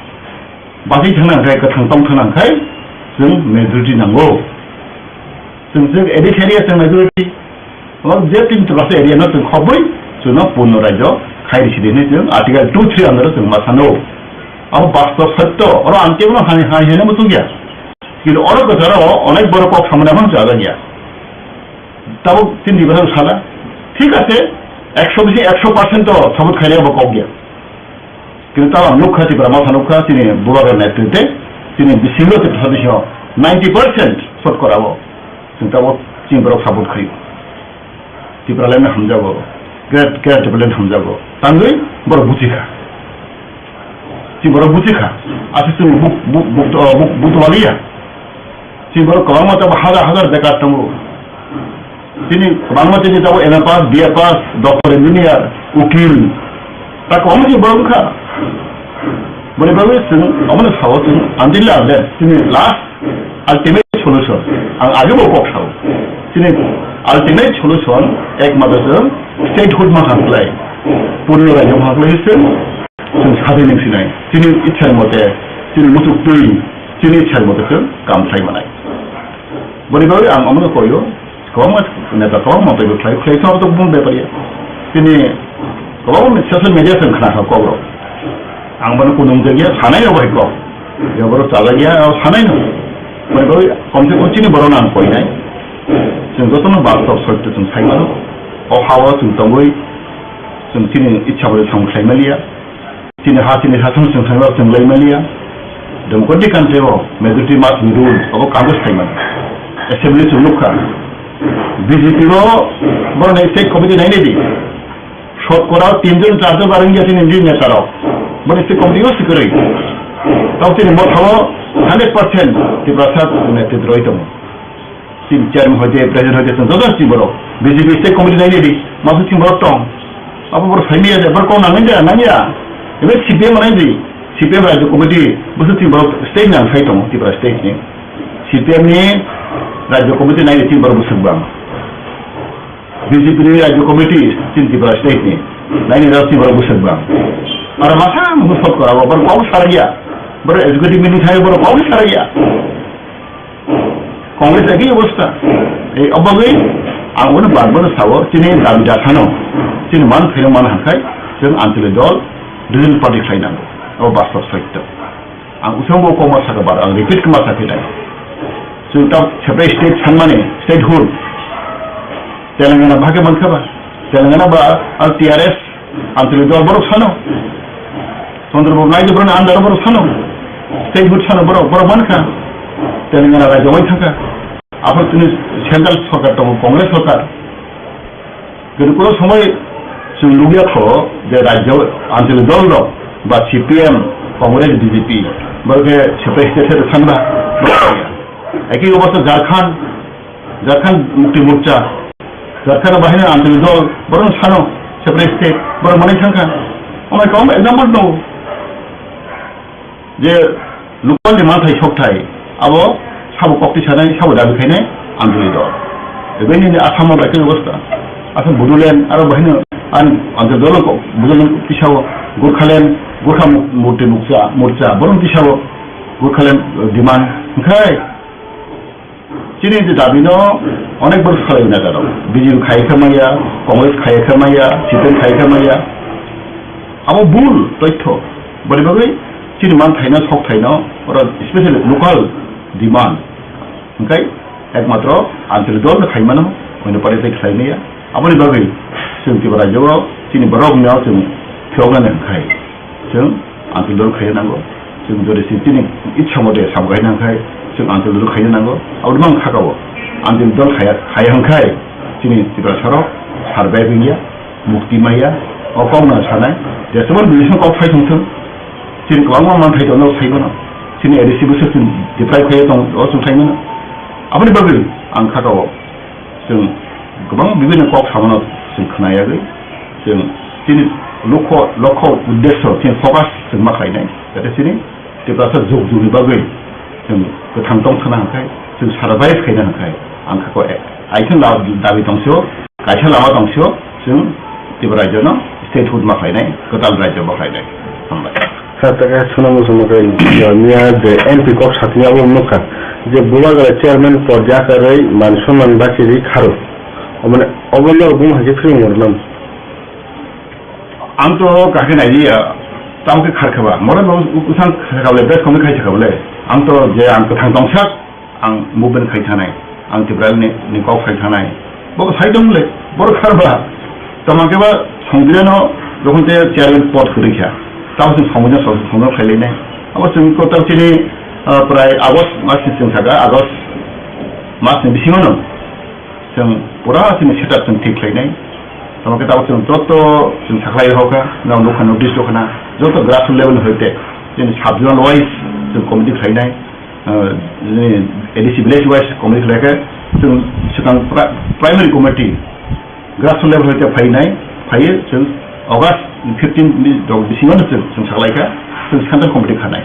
bachai thangna hwnkhe, kwthang tong thangna hwnkhe, chwng majority nango. Chwng, chwng A D C area chwng majority. Omo je tin Tiprasa area no chwng khobwi chwngno purno rajyo khai risi di hinwi chwng Article two three under o chwng ma sano. Abo bastob sotto, oro ang kebono hai, hai, hai hwnwi muchung ya. Kintu oro kwcharo onek borok kok samani abo chajak ya. Tabuk chini Tiprasa sala, thik ase, ekso bisi ekso percent to support khainai abo kok ya. Kintu tabuk ang nukha, Tipra Motha nukha, chini Bubagra netritwe, chini bisingo Tiprasa bisingo ninety percent support abo. Chwng tabuk chini borok support khaio. Tipraland hamjago, great, great Tipraland hamjago. Tangwi borok buchikha. Chini borok buchikha. Aswk chwng buk, buk, buk, buk, buk, buk twaliya. Chini borok kwbangma tabuk hazar hazar bekar tongo. Chini kwbangma chini tabuk M A pass, B A pass, doctor, engineer, ukil. Ta kwbangma chini borok wngkha. Boni bagwi chwng omono sao chwng until unless chini last ultimate solution. Ang age bo kok sao. Chini ultimate solution ekmatro chwng statehood ma khan klai. Purno rajyo ma khan klai chwng, chwng sadin wng sinai. Chini ichha mote, chini muchuk twi, chini ichha mote chwng kam khlai manai. Boni bagwi ang omono koyo, kwbangma neta, kwbangma teibo khlai, khlai sa to bum bepariya. Chini kwbangma social media chwng khna kha kok rok. Ang bono kunung jagya sanai rok bai kok. Je borok chajak ya, o sanai no. Boni bagwi komse kom chini borok no ang koinai. Chwng jotono bastob sotto chwng sai mano. O ha-o chwng tongwi chwng chini ichha bai samung khlai maliya. Chini ha, chini ha, chwng, chwng thangwi chwng lai maliya. Democratic country o majority must be rule, abo Congress khai mano. Assembly chwng nukha. B J P o borok ni state committee nai nai di. Sotkora tin jon, char jon barang ya chini neta rok. Boni state committee o sikwrwi. Tao chini Motha o hundred percent Tiprasa netritw rwi tongo. Chini chairman hoite, president hoite, chwng joto chini borok. B J P state committee nai nai di, masa chini borok tong. Abo borok sai manya de, borok kok nang nai de, nang ya. Ebe C P M nai di, C P M rajyo committee, bwswk chini borok state ni ang sai tongo, Tripura state ni. C P M ni rajyo committee nai di chini borok bwswk bang. B J P ni rajyo committee chini Tripura state ni, nai ni rok chini borok bwswk bang. Aro masa mungsa sot kora, borok kok sarak ya. Borok executive meeting khai borok kok sarak ya. Congress ekhi obostha. Ei obagwi ang bono bar bar sao, chini dabi dakhano, chini man phaino man hangkhai, chwng Anchalik dol, regional party khlai nango. Abo bastob sotto. Ang usang bo koma sakha bar, ang repeat koma sakha dai. Chwng ta separate state sanmani, statehood. Telangana bhage mankha ba? Telangana ba ang T R S Anchalik dol borok sano. Chandrababu Naidu borokni under borok sano. Statehood sano borok, borok mankha. Telangana rajyo wai thangkha. Aphar chini central sorkar tongo, Congress sorkar. Kintu kono somoi chwng nukya kho je rajyo Anchalik dol rok ba C P M, Congress, B J P borok khe separate state se thangba. Ekhi obostha Jharkhand, Jharkhand Mukti Morcha, Jharkhand bahai no Anchalik dol, borok no sano separate state, borok manai thangkha. Omo khe omo example tongo je local ni manthai sokthai, abo sabo kokti sanai, sabo dabi khainai Anchalik dol. Ebeni ni Assam o bai khe obostha. Assam Bodoland, aro bahai no an Anchalik dol ko Bodoland tisao, Gorkhaland, Gorkha Mu-, Mukti Mukcha, Morcha, borok tisao, Gorkhaland, eh, demand. Hwnkhe, chini je dabi no onek borok salai nai rok. B J P khai kha maya, Congress khai kha maya, C P M khai kha maya. Abo bul toitho. Boni bagwi chini man thaino, sok thaino, oro especially local demand. Hwnkhe ekmatro Anchalik dol no khai mano, oino party tei khlai maya. Aboni bagwi chwng Tripura rajyo o chini borok no chwng phiyok nani hwnkhe. Chwng Anchalik dol khaina nango. Chwng jodi se chini ichha mote sam khaina hwnkhe chwng Anchalik dol khaina nango. Aboni mang khaka o Anchalik dol khaya, khaya hwnkhe chini Tiprasa rok survive wngya, mukti maya, O kok no sanai, jesebo bini song kok sai thung thung. Chini kwbangma manthai tongo, sai mano. Chini A D C bwswk chwng deprive khai tong, o chwng sai mano. Aboni bagwi ang kha ka o. Chwng kwbang bibinno kok samano chwng khna yagwi. Chwng chini lokho, lokho uddesho, chini focus chwng ma khlainai. Jate chini Tiprasa jug jugni bagwi chwng kwthang tong thana hwnkhe, chwng survive khaina hwnkhe, ang kha ko, eh, aithang da-, dabi tong sio, kaisa lama tong sio, chwng Tripura rajyo no statehood ma khlainai, kwtal rajyo ma khlainai. Hambai. Sir, ta khe swnam muchungma khe, miya je M P kok satni abo nukha, je Bubagra chairman porja karwi man sonman bachiri kharo. Omane obo norok buma hai khe swrwng moro nang. Ang to kahke nai liya, tamo khe khar khaba. Mora no usang khaba le, bes kami khai khaba le. Ang to je ang kwthang tongsak, ang movement khai thanai, ang Tripura ni, ni kok khai thanai. Bo sai dong le, bor khar ba. Tamo khe ba songbidhan no, jokhon te chairman pod khuri kha. Tamo song songbidhan, songbidhan khai le nai. Abo song ko tam chini, ah, prai August mas ni song saka, August mas ni bisingo no. Chwng pura chini setup chwng thik khlainai. Tamo khe tabuk chwng joto chwng sakhlai rokha, nang nukha notice rokha na, joto grassroots level hoite chini sub-zonal wise chwng committee khlainai, ah, chini A D C village wise committee khlaikhe chwng swkang pri-, primary committee grassroots level hoite phainai, phaiwi chwng August fifteen ni rok bisingo no chwng, chwng saklaikha, chwng central committee khanai.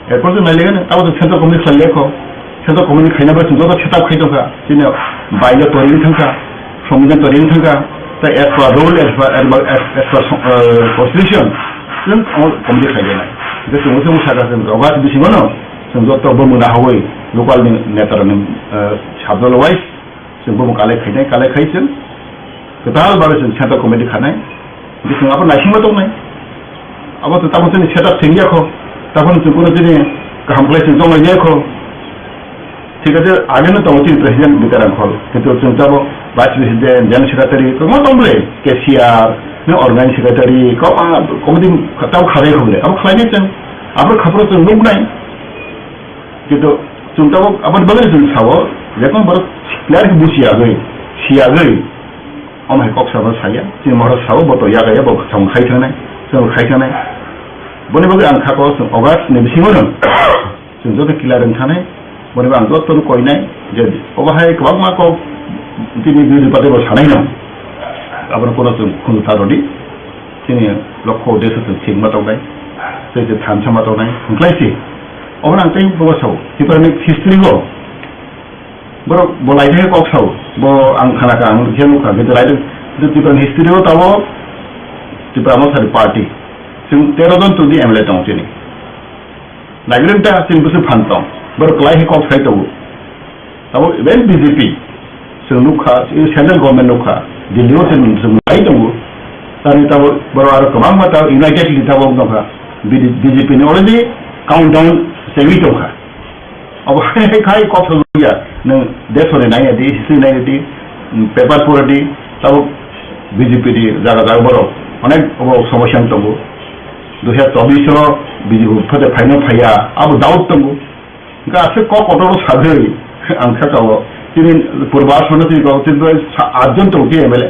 Erpor chwng nailaikha, tamo chwng central committee khlai lekho. Central committee khaina bai chwng joto setup khai tongkha. Chini bylaw tori wng thangkha, songbidhan tori wng thangkha. Tei as per rule, as per, as per, as per, eh, constitution, chwng omo committee khlai lekha. Hwnkhe chwng chwng sakha chwng August bisingo no chwng joto bumung nahawi local ni neta rokni, eh, sub-zonal wise chwng bumung collect khainai, collect khai chwng kwtal babe chwng central committee khanai. Hwnkhe chwng abo naisingma tongnai. Abo to tamo chini setup thengya kho. Tamo chwng kuno chini kaham khlai chwng chonglai ya kho. Thik ase, age no tongo chini president Bikaram Khol. Kintu chwng tamo vice president, general secretary, kwbangma tong bwle, cashier, no organizing secretary, kwbangma committee tamo khalai kho bwle. Abo khlainai chwng, abo khapro chwng nuknai. Kintu chwng tabuk aboni bagwi chwng sao, jekon borok clear khe buchi yagwi, si yagwi, omo hai kok sabo saya, chini mohor sao, bo to yagaya, bo chwng khai thangnai, chwng khai thangnai. Boni bagwi ang kha ko chwng August ni bisingo no chwng joto clear wng thanai, boni bagwi ang joto no koinai, je obo hai kwbangma kok chini bidhi party bo sanai no, abono kono chwng khunu ta rwdi. Chini lokho desh chwng thik ma tongnai, tei se thansa ma tongnai, hwnkhlai se. Obo ang tei bo sao, Tripura ni history o, borok bo lai thai kok sao, bo ang khana ka, ang khe nukha, kintu lai, kintu Tripura ni history o tabo, Tipra Motha ni party, chwng tero jon tongdi M L A tong chini. Naigrwng ta chini bwswk phan tong, borok kwlai khe kok sai tongo. Abo even B J P, chwng nukha, central government nukha, Delhi o chwng, chwng nai tongo. Tamni tabuk borok aro kwbangma tabuk unitedly tabuk nukha, B J P ni already countdown chengwi tongkha. Abo hai hai khai kok sajak ya, nwng desori nai di, history nai di, paper pore di, tabuk B J P di jaga jaga borok onek obo somosya wng tongo. Dui hazar chobbish o B J P phate phaino phaiya, abo doubt tongo. Hingke aswk kok kotor sagwi ang kha kao. Chini purba aswkno chini kok chini bai sa-, atjon tong chi M L A.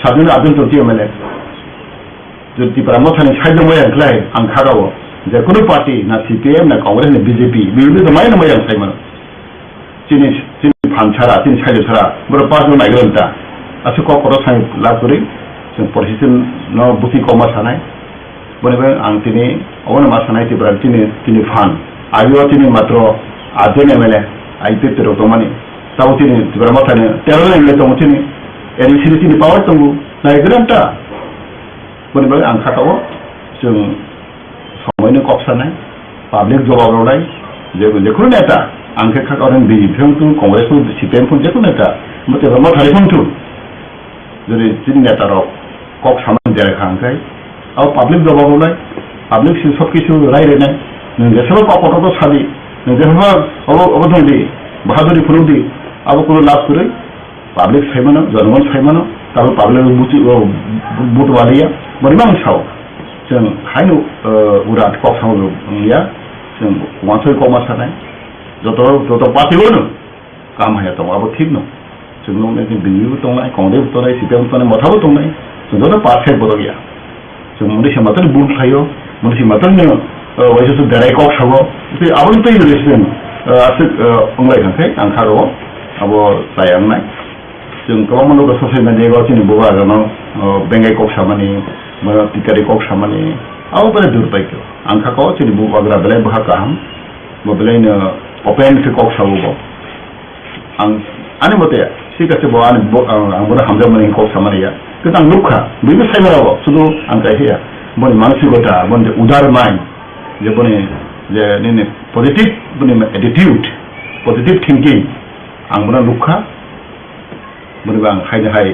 Satjon atjon tong chi M L A. Jodi Tipra Mothani side no maya wngkhlai ang kha kao. Je kunu party na C P M na Congress na B J P, B J P to maya no maya wngkhlai mano. Chini, chini phan sara, chini side sara, borok party no naigra ta. Aswk kok kotor sai lab kwrwi, chwng porsi chwng no busi kok ma sanai. Boni bai ang tini obono ma sanai Tripura tini, tini phan. Ageo tini matro atjon M L A I P F T rok tongmani. Tabo tini Tripura Mothani tero jon M L A tongo tini. N C ni tini power tongo. Naigra ta. Boni bai ang kha kao chwng somoino kok sanai. Public jobab rwnai. Je, je kunu neta. Ang khe kha kao B J P phung tu, Congress phung tu, C P M phung je kunu neta. Mo Tripura Mothani phung tu. Jodi chini neta rok kok samani jera kha hwnkhe, abo public jobab rwnai, public si sob kisu rai rwnai, nwng jesebo kok kotor sadi, nwng jesebo obo, obo thwngdi, bahaduri phunukdi, abo kunu lab kwrwi, public sai mano, jonogon sai mano, tabo public buchi, o, bu-, buto waliya, boni mang sao. Chwng haino, eh, urat kok samo wngya, chwng wansoi kok ma sanai, joto, joto party o no. Kaham haya tongo, abo thik no. Chwng nuknai khe B J P bo tongnai, Congress bo tongnai, C P M bo tongnai, Motha bo tongnai. Chwng joto perfect borok ya. Chwng mwnwi se matwrwni bul khlaio, mwnwi se matwrwni, uh, waisa su derai kok sago. Tei aboni twi rwgwi chwng, uh, aswk, uh, wnglai kha khe ang kha rwo abo chaya wngnai. Chwng kwbangma nukha social media o chini bubagrano, uh, bengai kok samani, ba titari kok samani, abo belai durbaikyo. Ang kha kok chini bubagra belai bwkha kaham, bo belaino open khe kok sago bo. Ang ani mote, thik ase bo ani bo, ang, ang bono hamjakmani kok samani ya. Kintu ang nukha, buibo saimara bo, sudu ang kaisa ya. Boni mansikota, boni je udar mind, je boni je nini positive, boni attitude, positive thinking, ang bono nukha. Boni bo ang hai hai,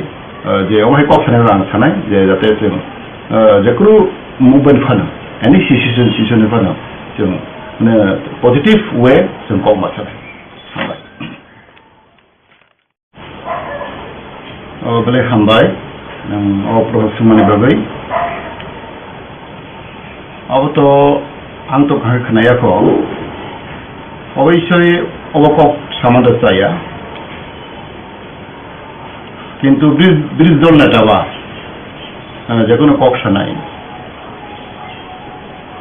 eh, je omo hai kok sanai ang sanai, je jate chwng, eh, jekunu movement phano, any situation, situation phano, chwng, mane, positive way chwng kok ma sanai. Hambai. O, belai hambai, nwng o prohor swngmani bagwi. Abo to ang to kahar khwnaya kho. Oboisoi obo kok samano chaya. Kintu bri-, bridge dol neta ba, eh, jekunu kok sanai.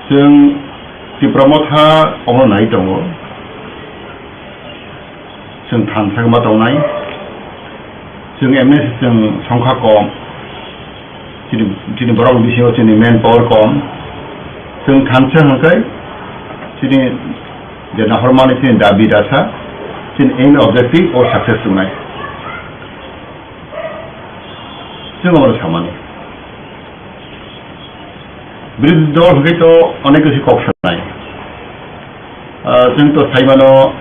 Chwng Tipra Motha omo nai tongo. Chwng thansa ma tongnai. Chwng M S chwng songkha kom. Chini, chini borok bisingo chini manpower kom. Chwng thansa hwnkhe chini je nahormani chini dabi dasa, chini aim objective o success wngnai. Chwng omo samani. Birodhi dol hwnkhe to onek kisi kok sanai. Ah, chwng to saimano,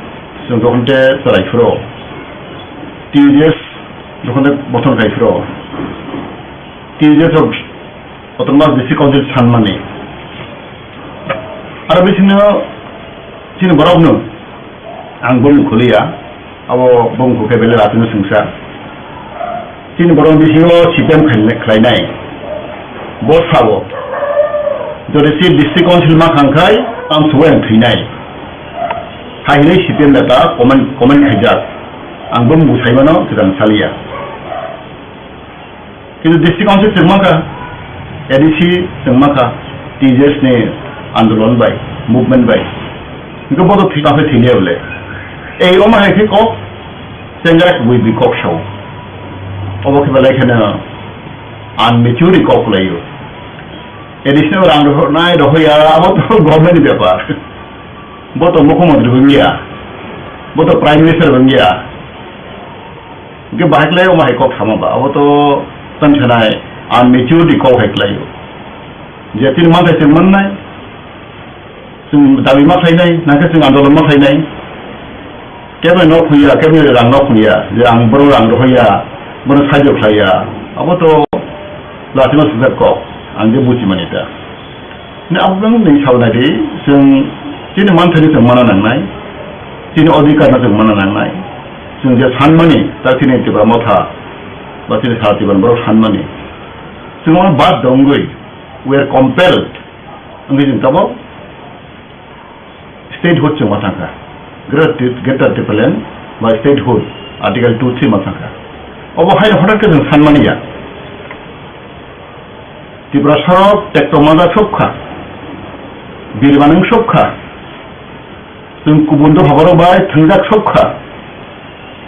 chwng jokhon te chwrai phuru, T U J S jokhon te bothon khai phuru, T U J S rok autonomous district council sanmani. Aro bisingo chini borokno ang bumung khuliya, abo bumung khe belai ratino sungsa. Chini borok bisingo C P M khlai-, khlainai. Bo sao, jodi se district council ma khang khai, ang suwai ang thwinai. Hai hinwi C P M neta comment, comment khaijak. Ang bo bumung saimano kwthang saliya. Kintu district council chwng mankha, A D C chwng mankha, T J S ni andolon bai, movement bai. Hwnkhe bo to thwi tangsa thwiliya bole. Ei omo hai khe kok, chengrai kubui bui kok sao. Obo khe belai kheno unmature kok kwlaio. A D C no rang rohornai rohoya, abo to government ni bepar. Bo to mukhyamantri wngya, bo to prime minister wngya. Hwnkhe bahai khlai omo hai kok sama ba, abo to tang sanai unmature kok hai khlaio. Je tini manthai chwng mannai, chwng dabi ma khlainai, nangkhe chwng andolon ma khlainai. Kebo no khungya, kebo rang no khungya, je ang bono rang rohorya, bono sahajyo khlaiya, abo to latima sujak kok, ang je buji mani ta. Ni abo bang ni sao nai di, chwng chini manthai ni chwng mana nangnai, chini odhikar no chwng mana nangnai, chwng je sanmani, ta chini Tipra Motha, ba chini sara Tipra borok sanmani, chwng omo bad dongwi, we are compelled, wngwi chwng tabok statehood chwng ma thangkha, Greater Ti-, Greater Tipraland ba statehood, Article two three ma thangkha, obo hai hothat khe chwng sanmani ya. Tiprasarok tekto mada sokha, birmanung sokha, chwng kubun dopha borok bai thwngjak sokha,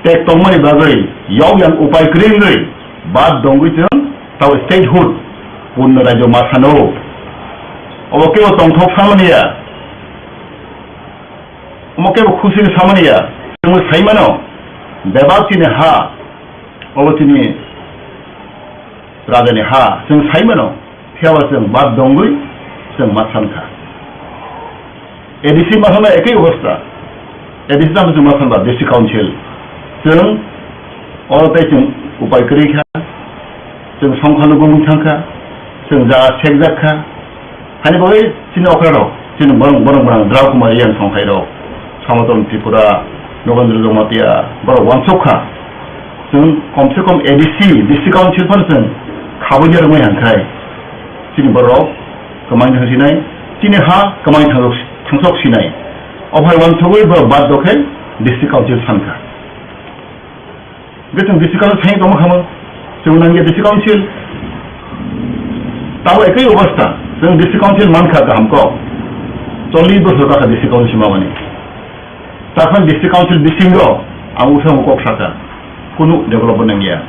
tek tongmani bagwi yok yang upai kwrwi wngwi bad dongwi chwng tao statehood purno rajyo ma sano. Obo kebo tongthok samani ya, omo kebo khusi samani ya, chwng saimano bebak chini ha, obo chini Rajani ha, chwng sai mano, phiya ba chwng bad dongwi chwng ma san kha. A D C ma thangna ekoi obostha. A D C thangna chwng ma san ba, District Council. Chwng oro tei chwng upai kwrwi kha, chwng songkha lugungwi thang kha, chwng jaga sekjak kha. Hani bagwi chini okra rok, chini borok, borok, borok, Drao Kumar Reang songkhai rok, Samaton Tripura, Nogendra Jamatia, borok wansuk kha. Chwng komse kom A D C, District Council phano chwng khabui ya rwngwi hwnkhai, chini borok kwmai thang sinai, chini ha kwmai thang-, thangsok sinai. Ophai wansugwi borok bad dokhe District Council sankha. Hwnkhe chwng District Council thangwi tongma khamu, chwng nangya District Council. Tabo ekoi obostha, chwng district council mankha kaham kok, chollish bosor kakha district council mamani. Takhon district council bisingo ang usamo kok saka, kunu development nangya.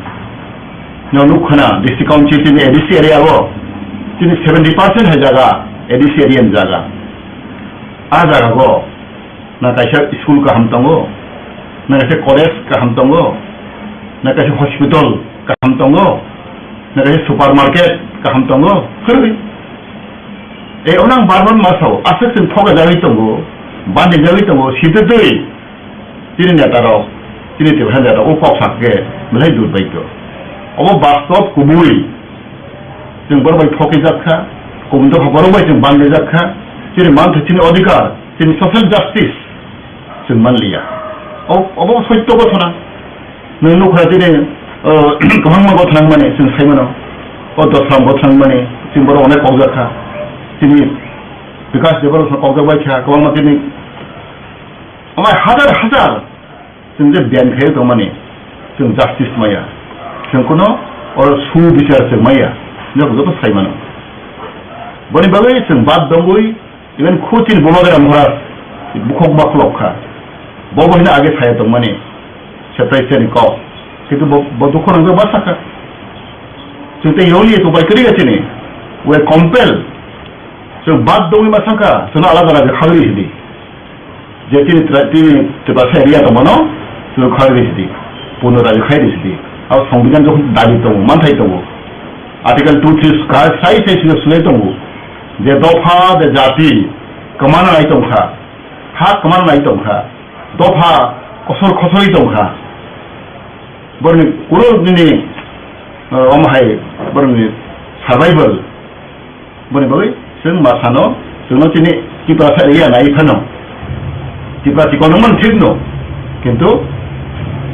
Nw nuk khana district council chini A D C area o, chini seventy percent hai jaga A D C area ni jaga. A jaga go na kaisa school kaham tongo, na kaisa college kaham tongo, na kaisa hospital kaham tongo, na kaisa supermarket kaham tongo, kwrwi. E, onang barman masao, aswk chwng thokjagwi tongo, bandijagwi tongo, sitwtwi chini netarok, chini Tiprasa netarok o kok sakhe belai durbaito. Obo bastob kubui. Chwng borok bai thokijak kha, kubun dopha borok bai chwng bandijak kha, chini manthai, chini odhikar, chini social justice chwng manliya. O-, obo soitto gothona. Nwng nukha chini, o, kwbangma gothona wngmani chwng saimano. O Dosram gothona wngmani chwng borok onek kokjak kha. Chini Bikash Debbarma kokjak bai kha, kwbangma chini amai hajar hajar chwng je biyang khaio tongmani, chwng justice maya, chwng kuno oro su bichar chwng maya, joto joto sai mano. Boni bagwi chwng bad dongwi, even khu chini Bomagram Maharaj bukhok ma khulok kha, bo bo hino age saya tongmani, separation ni kok, kintu bo, bo dukhu nangjakma sakha. Chwng tei yoli to bai kwrwi chini, we compel, chwng bad dongwi ma sakha, chwngno alada alada khagri hidi. Je chini tra-, chini Tiprasa area tongmano, chwng khagwi sidi, purno rajyo khai di sidi. Abo Songbidan jokhon dabi tongo, manthai tongo. Article two three ka-, sai sai suya suya tongo. Je dopha, je jati, kwmana nai tongkha, ha kwmana nai tongkha, dopha kosor kosori tongkha. Borni kuro nini, uh, omo hai, borni survival. Boni bagwi chwng ma sano, chwngno chini Tiprasa area nai phano. Tipra chikon wngmani thik no, kintu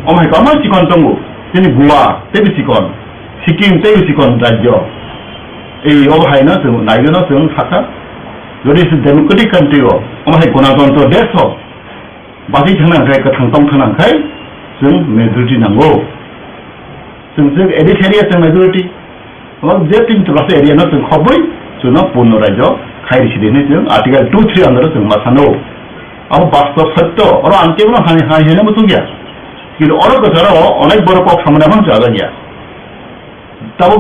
omo hai kwbangma chikon tongo. Chini Goa teibo chikon, Sikkim teibo chikon rajyo. Ei obo haino chwng naigwino chwng sakha, jodi se democratic country o, omo hai gonatantro desh o, bachai thangna khai, kwthang tong thangna khai, chwng majority nango. Chwng, chwng A D C area chwng majority. Omo je tin Tiprasa area no chwng khobwi chwngno purno rajyo khai risi di hinwi chwng Article two three under o chwng ma sano. Abo bastob sotto, oro ang kebono hai, hai, hai, hino muchung ya. Kintu oro kwcharo onek borok kok samani aphano chajak ya.